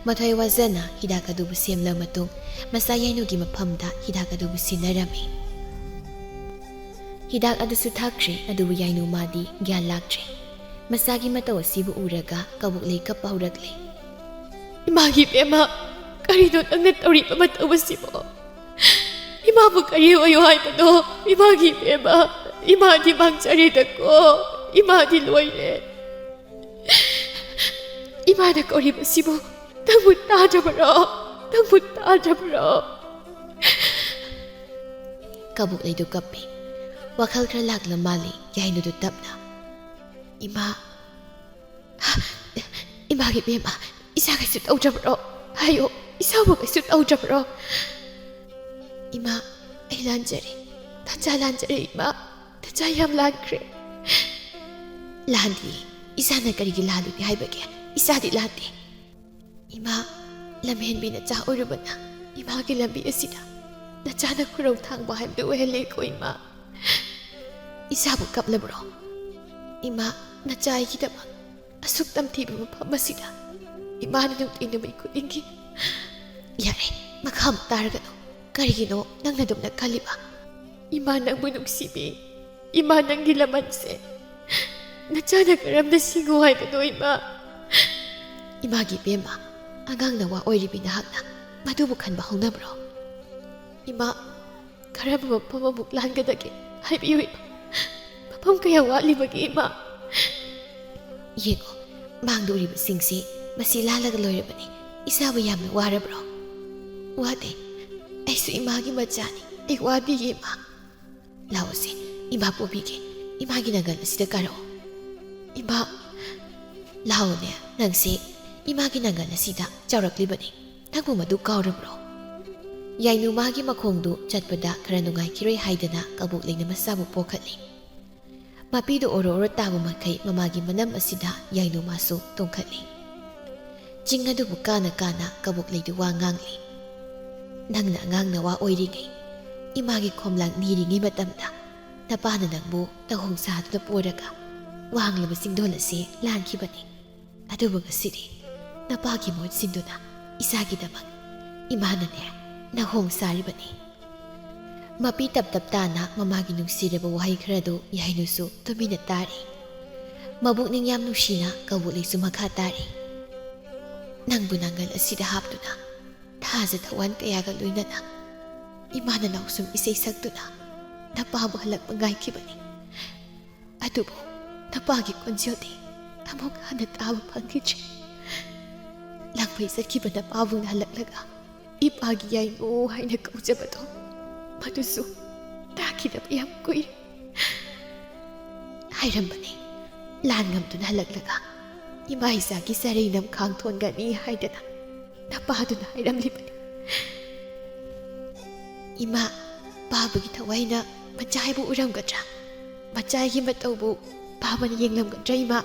ꯃꯊ꯭ꯋꯥꯏ ꯋꯥꯖꯅ ꯍꯤꯗꯥꯛ ꯑꯗꯨꯕꯨ ꯁꯦꯝꯂ ꯃꯇꯨꯡ ꯃꯆꯥ ꯌꯥꯏꯅꯨꯒꯤ ꯃꯐꯝꯗ ꯍꯤꯗꯥꯛ ꯑꯗꯨꯕꯨ ꯁꯤꯟꯅꯔꯝꯃꯤ꯫ ꯍꯤꯗꯥꯛ ꯑꯗꯨꯁꯨ ꯊꯛꯈ꯭ꯔꯦ, ꯑꯗꯨꯕꯨ ꯌꯥꯏꯅꯨꯃꯥꯗꯤ ꯒ꯭ꯌꯥꯟ ꯂꯥꯛꯇ꯭ꯔꯦ꯫ ꯃꯆꯥꯒꯤ ꯃꯇꯧ ꯑꯁꯤꯕꯨ ꯎꯔꯒ ꯀꯕꯣꯛꯂꯩ ꯀꯞꯄ ꯍꯧꯔꯛꯂꯦ꯫ "ꯏꯃꯥꯒꯤ ꯕꯦꯝꯃ, ꯀꯔꯤꯅꯣ ꯅꯪꯅ ꯇꯧꯔꯤꯕ ꯃꯇꯧ ꯑꯁꯤꯕꯣ? ꯏꯃꯥꯕꯨ ꯀꯔꯤ ꯑꯣꯏꯌꯨ ꯍꯥꯏꯕꯅꯣ? ꯏꯃꯥꯒꯤ ꯕꯦꯝꯃ, ꯏꯃꯥꯗꯤ ꯃꯥꯡꯖꯔꯦꯗꯀꯣ, ꯏꯃꯥꯗꯤ ꯂꯣꯏꯔꯦ꯫ ꯏꯃꯥꯅ ꯀꯧꯔꯤꯕꯁꯤꯕꯨ ꯅꯪꯕꯨ ꯇꯥꯗ꯭ꯔꯕꯔꯣ? ꯅꯪꯕꯨ ꯇꯥꯗ꯭ꯔꯕꯔꯣ?" ꯀꯕꯣꯛꯂꯩꯗꯨ ꯀꯞꯄꯤ꯫ ꯋꯥꯈꯜ ꯈꯔ ꯂꯥꯛꯂ ꯃꯥꯜꯂꯤ ꯌꯥꯏꯅꯨꯗꯨ ꯇꯞꯅ꯫ "ꯏꯃꯥ, ꯏꯃꯥꯒꯤ ꯕꯦꯝꯃ, ꯏꯆꯥ ꯀꯩꯁꯨ ꯇꯧꯗ꯭ꯔꯕ꯭ꯔꯣ? ꯍꯥꯏꯌꯣ, ꯏꯆꯥꯕꯨ ꯀꯩꯁꯨ ꯇꯧꯗ꯭ꯔꯕ꯭ꯔꯣ? ꯏꯃꯥ, ꯑꯩ ꯂꯥꯟꯖꯔꯦ, ꯅꯆꯥ ꯂꯥꯟꯖꯔꯦ ꯏꯃꯥ, ꯅꯆꯥ ꯌꯥꯝ ꯂꯥꯟꯈ꯭ꯔꯦ꯫" "ꯂꯥꯟꯗꯦ, ꯏꯆꯥꯅ ꯀꯔꯤꯒꯤ ꯂꯥꯜꯂꯨꯅꯤ ꯍꯥꯏꯕꯒꯦ? ꯏꯆꯥꯗꯤ ꯂꯥꯟꯗꯦ꯫ ꯏꯃꯥ, ꯂꯝꯍꯦꯟꯕꯤ ꯅꯆꯥ ꯑꯣꯏꯔꯨꯕꯅ ꯏꯃꯥꯒꯤ ꯂꯝꯕꯤ ꯑꯁꯤꯗ ꯅꯆꯥꯅ ꯈꯨꯔꯧ ꯊꯥꯡꯕ ꯍꯥꯏꯕꯗꯨ ꯑꯣꯏꯍꯜꯂꯦꯀꯣ ꯏꯃꯥ꯫ ꯏꯁꯥꯕꯨ ꯀꯞꯂꯕ꯭ꯔꯣ? ꯏꯃꯥ, ꯅꯆꯥ ꯑꯩꯒꯤꯗꯃꯛ ꯑꯁꯨꯛ ꯇꯝꯊꯤꯕ ꯃꯐꯝ ꯑꯁꯤꯗ ꯏꯃꯥꯅ ꯅꯨꯡꯇꯤ ꯅꯨꯃꯤꯠ ꯈꯨꯗꯤꯡꯒꯤ꯫ ꯌꯥꯔꯦ, ꯃꯈꯥ ꯑꯃꯨꯛ ꯇꯥꯔꯒꯅꯨ꯫ ꯀꯔꯤꯒꯤꯅꯣ ꯅꯪꯅ ꯑꯗꯨꯝꯅ ꯈꯜꯂꯤꯕ? ꯏꯃꯥ ꯅꯪꯕꯨ ꯅꯨꯡꯁꯤꯕꯤ꯫ ꯏꯃꯥ ꯅꯪꯒꯤ ꯂꯃꯟꯁꯦ ꯅꯆꯥꯅ ꯀꯔꯝꯅ ꯁꯤꯡꯉꯨ ꯍꯥꯏꯕꯅꯣ ꯏꯃꯥ? ꯏꯃꯥꯒꯤ ꯏꯕꯦꯝꯃ, ꯑꯉꯥꯡ ꯅꯋꯥ ꯑꯣꯏꯔꯤꯕꯤ ꯅꯍꯥꯛꯅ ꯃꯗꯨꯕꯨ ꯈꯟꯕ ꯍꯧꯅꯕ꯭ꯔꯣ? ꯏꯃꯥ, ꯀꯔꯝꯕ ꯃꯐꯝ ꯑꯃꯨꯛ ꯂꯥꯟꯒꯗꯒꯦ? ꯍꯥꯏꯕꯤꯌꯨ ꯏꯃꯥ꯫ ꯃꯐꯝ ꯀꯌꯥ ꯋꯥꯠꯂꯤꯕꯒꯦ ꯏꯃꯥ? ꯌꯦꯡꯉꯣ, ꯃꯥꯡꯗ ꯎꯔꯤꯕꯁꯤꯡꯁꯤ ꯃꯁꯤ ꯂꯥꯜꯂꯒ ꯂꯣꯏꯔꯕꯅꯤ꯫ ꯏꯁꯥꯕꯨ ꯌꯥꯝꯅ ꯋꯥꯔꯕ꯭ꯔꯣ? ꯋꯥꯗꯦ꯫ ꯑꯩꯁꯨ ꯏꯃꯥꯒꯤ ꯃꯆꯥꯅꯤ꯫ ꯑꯩ ꯋꯥꯗꯤꯌꯦ ꯏꯃꯥ꯫ ꯂꯥꯛꯑꯣꯁꯦ, ꯏꯃꯥ ꯄꯨꯕꯤꯒꯦ꯫ ꯏꯃꯥꯒꯤ ꯅꯪꯒꯜ ꯑꯁꯤꯗ ꯀꯥꯔꯛꯑꯣ꯫ ꯏꯃꯥ, ꯂꯥꯛꯑꯣꯅꯦ, ꯅꯪꯁꯦ ꯏꯃꯥꯒꯤ ꯅꯪꯒꯜ ꯑꯁꯤꯗ ꯆꯥꯎꯔꯛꯂꯤꯕꯅꯤ꯫ ꯅꯪꯕꯨ ꯃꯗꯨ ꯀꯥꯎꯔꯕ꯭ꯔꯣ? ꯌꯥꯏꯅꯨ ꯃꯥꯒꯤ ꯃꯈꯣꯡꯗꯨ ꯆꯠꯄꯗ ꯈꯔ ꯅꯨꯡꯉꯥꯏꯈꯤꯔꯣꯏ ꯍꯥꯏꯗꯅ ꯀꯕꯣꯛꯂꯩꯅ ꯃꯁꯥꯕꯨ ꯄꯣꯈꯠꯂꯤ꯫ ꯃꯄꯤꯗꯨ ꯑꯣꯔꯣ ꯑꯣꯔꯣ ꯇꯥꯕ ꯃꯈꯩ ꯃꯃꯥꯒꯤ ꯃꯅꯝ ꯑꯁꯤꯗ ꯌꯥꯏꯅꯨ ꯃꯥꯁꯨ ꯇꯣꯡꯈꯠꯂꯤ꯫ ꯆꯤꯡ ꯑꯗꯨꯕꯨ ꯀꯥꯅ ꯀꯥꯅ ꯀꯕꯣꯛꯂꯩꯗꯨ ꯋꯥ ꯉꯥꯡꯂꯤ꯫ ꯅꯪꯅ ꯑꯉꯥꯡ ꯅꯋꯥ ꯑꯣꯏꯔꯤꯉꯩ, ꯏꯃꯥꯒꯤ ꯈꯣꯝꯂꯥꯡ ꯅꯤꯔꯤꯉꯩ ꯃꯇꯝꯗ ꯅꯄꯥꯅ ꯅꯪꯕꯨ ꯇꯧꯍꯣꯡ ꯁꯥꯗꯨꯅ ꯄꯣꯔꯒ ꯋꯥꯡꯂꯕ ꯆꯤꯡꯗꯣꯜ ꯑꯁꯤ ꯂꯥꯟꯈꯤꯕꯅꯤ꯫ ꯑꯗꯨꯕꯨ ꯉꯁꯤꯗꯤ ꯅꯄꯥꯒꯤ ꯃꯍꯨꯠ ꯁꯤꯟꯗꯨꯅ ꯏꯆꯥꯒꯤꯗꯃꯛ ꯏꯃꯥꯅꯅꯦ ꯅꯍꯣꯡ ꯁꯥꯔꯤꯕꯅꯤ꯫ ꯃꯄꯤ ꯇꯞ ꯇꯞ ꯇꯥꯅ ꯃꯃꯥꯒꯤ ꯅꯨꯡꯁꯤꯔꯕ ꯋꯥꯍꯩ ꯈꯔꯗꯨ ꯌꯥꯏꯅꯨꯁꯨ ꯇꯨꯃꯤꯟꯅ ꯇꯥꯔꯤ꯫ ꯃꯕꯨꯛꯅꯤꯡ ꯌꯥꯝ ꯅꯨꯡꯁꯤꯅ ꯀꯕꯣꯛꯂꯩꯁꯨ ꯃꯈꯥ ꯇꯥꯔꯤ꯫ ꯅꯪꯕꯨ ꯅꯪꯒꯜ ꯑꯁꯤꯗ ꯍꯥꯞꯇꯨꯅ ꯊꯥꯖ ꯊꯧꯋꯥꯟ ꯀꯌꯥꯒ ꯂꯣꯏꯅꯅ ꯏꯃꯥꯅ ꯅꯥꯎꯁꯨꯝ ꯏꯁꯩ ꯁꯛꯇꯨꯅ ꯅꯄꯥꯕꯨ ꯍꯜꯂꯛꯄ ꯉꯥꯏꯈꯤꯕꯅꯤ꯫ ꯑꯗꯨꯕꯨ ꯅꯄꯥꯒꯤ ꯈꯣꯟꯖꯦꯜꯗꯤ ꯑꯃꯨꯛ ꯍꯟꯅ ꯇꯥꯕ ꯐꯪꯈꯤꯗ꯭ꯔꯦ꯫ ꯂꯥꯡꯐꯩ ꯆꯠꯈꯤꯕ ꯅꯄꯥꯕꯨ ꯍꯜꯂꯛꯂꯒ ꯏꯄꯥꯒꯤ ꯌꯥꯏꯉꯨ ꯍꯥꯏꯅ ꯀꯧꯖꯕꯗꯣ, ꯃꯗꯨꯁꯨ ꯇꯥꯈꯤꯗꯕ ꯌꯥꯝ ꯀꯨꯏꯔꯦ꯫ ꯍꯥꯏꯔꯝꯕꯅꯦ, ꯂꯥꯟ ꯉꯝꯗꯨꯅ ꯍꯜꯂꯛꯂꯒ ꯏꯃꯥ ꯏꯆꯥꯒꯤ ꯆꯔꯩ ꯅꯝꯈꯥꯡ ꯊꯣꯟꯒꯅꯤ ꯍꯥꯏꯗꯅ ꯅꯄꯥꯗꯨꯅ ꯍꯥꯏꯔꯝꯂꯤꯕꯅꯤ꯫ ꯏꯃꯥ, ꯄꯥꯕꯒꯤ ꯊꯋꯥꯏꯅ ꯃꯆꯥ ꯍꯥꯏꯕꯨ ꯎꯔꯝꯒꯗ꯭ꯔꯥ? ꯃꯆꯥꯒꯤ ꯃꯇꯧꯕꯨ ꯄꯥꯕꯅ ꯌꯦꯡꯂꯝꯒꯗ꯭ꯔꯥ ꯏꯃꯥ?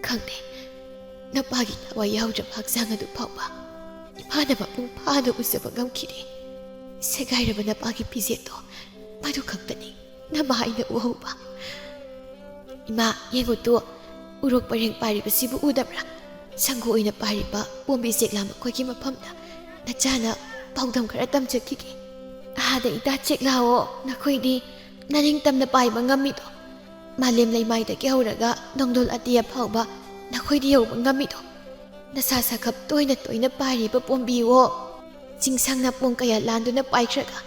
ꯈꯪꯗꯦ, ꯅꯄꯥꯒꯤ ꯊꯋꯥꯏ ꯌꯥꯎꯗ꯭ꯔꯕ ꯍꯛꯆꯥꯡ ꯑꯗꯨ ꯐꯥꯎꯕ ꯏꯃꯥꯅ ꯃꯄꯨꯡ ꯐꯥꯅ ꯎꯖꯕ ꯉꯝꯈꯤꯗꯦ꯫ ꯁꯦꯒꯥꯏꯔꯕ ꯅꯄꯥꯒꯤ ꯐꯤꯖꯦꯠꯇꯣ ꯃꯗꯨ ꯈꯛꯇꯅꯤ ꯅꯃꯥꯏꯅ ꯎꯍꯧꯕ꯫ ꯏꯃꯥ, ꯌꯦꯡꯉꯨ ꯇꯨ, ꯎꯔꯣꯛ ꯄꯔꯦꯡ ꯄꯥꯏꯔꯤꯕꯁꯤꯕꯨ ꯎꯗꯕ꯭ꯔꯥ? ꯁꯪꯒꯨ ꯑꯣꯏꯅ ꯄꯥꯏꯔꯤꯕ ꯄꯣꯝꯕꯤ ꯆꯦꯛꯂꯥ ꯃꯈꯣꯏꯒꯤ ꯃꯐꯝꯗ ꯅꯆꯥꯅ ꯄꯥꯎꯗꯝ ꯈꯔ ꯇꯝꯖꯈꯤꯒꯦ꯫ ꯑꯍꯥꯗ ꯏꯇꯥ ꯆꯦꯛꯂꯥꯑꯣ, ꯅꯈꯣꯏꯗꯤ ꯅꯅꯤꯡꯇꯝꯅ ꯄꯥꯏꯕ ꯉꯝꯃꯤꯗꯣ꯫ ꯃꯥꯂꯦꯝ ꯂꯩꯃꯥꯏꯗꯒꯤ ꯍꯧꯔꯒ ꯅꯣꯡꯗꯣꯜ ꯑꯇꯤꯌꯥ ꯐꯥꯎꯕ ꯅꯈꯣꯏꯗꯤ ꯌꯧꯕ ꯉꯝꯃꯤꯗꯣ꯫ ꯅꯁꯥ ꯁꯥꯈꯞ ꯇꯣꯏꯅ ꯇꯣꯏꯅ ꯄꯥꯏꯔꯤꯕ ꯄꯣꯝꯕꯤꯋꯣ꯫ ꯆꯤꯡꯁꯥꯡ ꯅꯥꯄꯣꯡ ꯀꯌꯥ ꯂꯥꯟꯗꯨꯅ ꯄꯥꯏꯈ꯭ꯔꯒ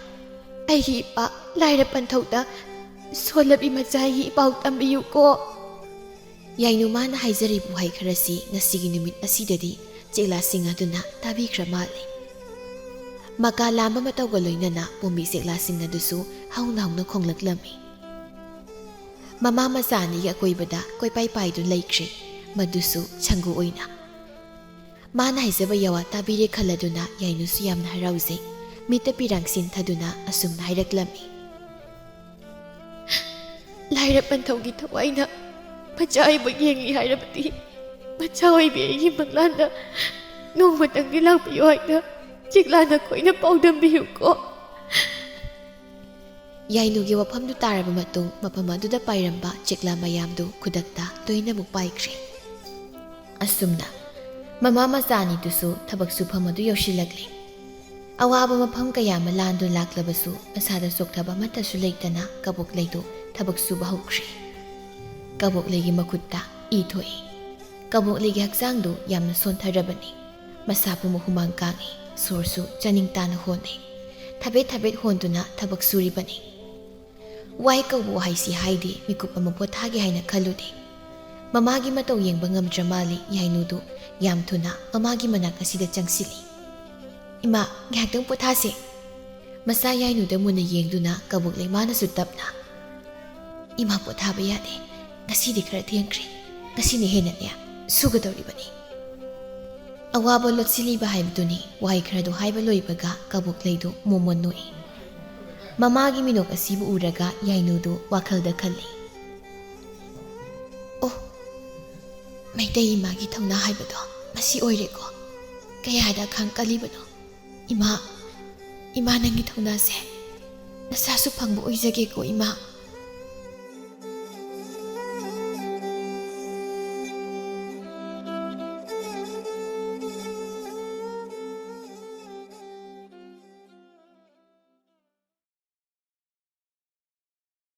ꯑꯩꯒꯤ ꯏꯄꯥ ꯂꯥꯏꯔ ꯄꯟꯊꯧꯗ ꯁꯣꯜꯂꯕꯤ ꯃꯆꯥꯒꯤ ꯏꯄꯥꯎ ꯇꯝꯕꯤꯌꯨꯀꯣ꯫ ꯌꯥꯏꯅꯨ ꯃꯥꯅ ꯍꯥꯏꯖꯔꯤꯕ ꯋꯥꯍꯩ ꯈꯔꯁꯤ ꯉꯁꯤꯒꯤ ꯅꯨꯃꯤꯠ ꯑꯁꯤꯗꯗꯤ ꯆꯦꯛꯂꯥꯁꯤꯡ ꯑꯗꯨꯅ ꯇꯥꯕꯤꯈ꯭ꯔ ꯃꯥꯜꯂꯦ꯫ ꯃꯀꯥ ꯂꯥꯝꯕ ꯃꯇꯧꯒ ꯂꯣꯏꯅꯅ ꯄꯣꯝꯕꯤ ꯆꯦꯛꯂꯥꯁꯤꯡ ꯑꯗꯨꯁꯨ ꯍꯧꯅ ꯍꯧꯅ ꯈꯣꯡꯂꯛꯂꯝꯃꯤ꯫ ꯃꯃꯥ ꯃꯆꯥ ꯑꯅꯤꯒꯤ ꯑꯀꯣꯏꯕꯗ ꯀꯣꯏꯄꯥꯏ ꯄꯥꯏꯗꯨꯅ ꯂꯩꯈ꯭ꯔꯦ꯫ ꯃꯗꯨꯁꯨ ꯁꯪꯒꯨ ꯑꯣꯏꯅ꯫ ꯃꯥꯅ ꯍꯥꯏꯖꯕ ꯌꯥꯋꯥ ꯇꯥꯕꯤꯔꯦ ꯈꯜꯂꯗꯨꯅ ꯌꯥꯏꯅꯨꯁꯨ ꯌꯥꯝꯅ ꯍꯔꯥꯎꯖꯩ꯫ ꯃꯤꯠꯇ ꯄꯤꯔꯥꯡ ꯁꯤꯟꯊꯗꯨꯅ ꯑꯁꯨꯝꯅ ꯍꯥꯏꯔꯛꯂꯝꯃꯤ꯫ ꯂꯥꯏꯔ ꯄꯟꯊꯧꯒꯤ ꯊꯋꯥꯏꯅ ꯃꯆꯥ ꯑꯣꯏꯕ ꯌꯦꯡꯂꯤ ꯍꯥꯏꯔꯕꯗꯤ, ꯃꯆꯥ ꯑꯣꯏꯕꯤ ꯑꯩꯒꯤ ꯃꯪꯂꯥꯟꯗ ꯅꯣꯡꯃꯇꯪꯗꯤ ꯂꯥꯛꯄꯤꯌꯨ ꯍꯥꯏꯅ ꯆꯦꯛꯂꯥ ꯅꯈꯣꯏꯅ ꯄꯥꯎꯗꯝꯕꯤꯌꯨꯀꯣ꯫ ꯌꯥꯏꯅꯨꯒꯤ ꯋꯥꯐꯝꯗꯨ ꯇꯥꯔꯕ ꯃꯇꯨꯡ, ꯃꯐꯝ ꯑꯗꯨꯗ ꯄꯥꯏꯔꯝꯕ ꯆꯦꯛꯂꯥ ꯃꯌꯥꯝꯗꯨ ꯈꯨꯗꯛꯇ ꯂꯣꯏꯅꯃꯛ ꯄꯥꯏꯈ꯭ꯔꯦ꯫ ꯑꯁꯨꯝꯅ ꯃꯃꯥ ꯃꯆꯥ ꯑꯅꯤꯗꯨꯁꯨ ꯊꯕꯛ ꯁꯨꯐꯝ ꯑꯗꯨ ꯌꯧꯁꯤꯜꯂꯛꯂꯦ꯫ ꯑꯋꯥꯕ ꯃꯐꯝ ꯀꯌꯥ ꯑꯃ ꯂꯥꯟꯗꯨꯅ ꯂꯥꯛꯂꯕꯁꯨ, ꯃꯁꯥꯗ ꯆꯣꯛꯊꯕ ꯑꯃꯠꯇꯁꯨ ꯂꯩꯇꯅ ꯀꯕꯣꯛꯂꯩꯗꯨ ꯊꯕꯛ ꯁꯨꯕ ꯍꯧꯈ꯭ꯔꯦ꯫ ꯀꯕꯣꯛꯂꯩꯒꯤ ꯃꯈꯨꯠꯇ ꯏ ꯊꯣꯛꯏ꯫ ꯀꯕꯣꯛꯂꯩꯒꯤ ꯍꯛꯆꯥꯡꯗꯨ ꯌꯥꯝꯅ ꯁꯣꯟꯊꯔꯕꯅꯤ꯫ ꯃꯁꯥ ꯄꯨꯝꯕ ꯍꯨꯃꯥꯡ ꯀꯥꯡꯏ, ꯁꯣꯔꯁꯨ ꯆꯥꯅꯤꯡ ꯇꯥꯅ ꯍꯣꯟꯅꯩ꯫ ꯊꯕꯦꯠ ꯊꯕꯦꯠ ꯍꯣꯟꯗꯨꯅ ꯊꯕꯛ ꯁꯨꯔꯤꯕꯅꯤ꯫ ꯋꯥꯏ ꯀꯧꯕ ꯋꯥꯍꯩꯁꯤ ꯍꯥꯏꯗꯦ, ꯃꯤꯀꯨꯞ ꯑꯃ ꯄꯣꯊꯥꯒꯦ ꯍꯥꯏꯅ ꯈꯜꯂꯨꯗꯦ꯫ ꯃꯃꯥꯒꯤ ꯃꯇꯧ ꯌꯦꯡꯕ ꯉꯝꯗ꯭ꯔ ꯃꯥꯜꯂꯤ ꯌꯥꯏꯅꯨꯗꯨ꯫ ꯌꯥꯝ ꯊꯨꯅ ꯃꯃꯥꯒꯤ ꯃꯅꯥꯛ ꯑꯁꯤꯗ ꯆꯪꯁꯤꯜꯂꯤ꯫ "ꯏꯃꯥ, ꯉꯥꯏꯍꯥꯛꯇꯪ ꯄꯣꯊꯥꯁꯦ꯫" ꯃꯆꯥ ꯌꯥꯏꯅꯨꯗ ꯃꯨꯟꯅ ꯌꯦꯡꯗꯨꯅ ꯀꯕꯣꯛꯂꯩ ꯃꯥꯅꯁꯨ ꯇꯞꯅ, "ꯏꯃꯥ ꯄꯣꯊꯥꯕ ꯌꯥꯗꯦ, ꯉꯁꯤꯗꯤ ꯈꯔ ꯊꯦꯡꯈ꯭ꯔꯦ, ꯉꯁꯤꯅ ꯍꯦꯟꯅꯅꯦ ꯁꯨꯒꯗꯧꯔꯤꯕꯅꯤ꯫" ꯑꯋꯥꯕ ꯂꯣꯠꯁꯤꯜꯂꯤꯕ ꯍꯥꯏꯕꯗꯨꯅꯤ꯫ ꯋꯥꯍꯩ ꯈꯔꯗꯨ ꯍꯥꯏꯕ ꯂꯣꯏꯕꯒ ꯀꯕꯣꯛꯂꯩꯗꯨ ꯃꯣꯃꯣꯟ ꯅꯣꯛꯏ꯫ ꯃꯃꯥꯒꯤ ꯃꯤꯅꯣꯛ ꯑꯁꯤꯕꯨ ꯎꯔꯒ ꯌꯥꯏꯅꯨꯗꯨ ꯋꯥꯈꯜꯗ ꯈꯜꯂꯤ꯫ "ꯑꯣ, ꯃꯩꯇꯩ ꯏꯃꯥꯒꯤ ꯊꯧꯅꯥ ꯍꯥꯏꯕꯗꯣ ꯃꯁꯤ ꯑꯣꯏꯔꯦꯀꯣ꯫ ꯀꯌꯥꯗ ꯈꯥꯡ ꯀꯜꯂꯤꯕꯅꯣ꯫ ꯏꯃꯥ, ꯏꯃꯥ ꯅꯪꯒꯤ ꯊꯧꯅꯥꯁꯦ ꯅꯁꯥꯁꯨ ꯐꯪꯕ ꯑꯣꯏꯖꯒꯦꯀꯣ ꯏꯃꯥ꯫"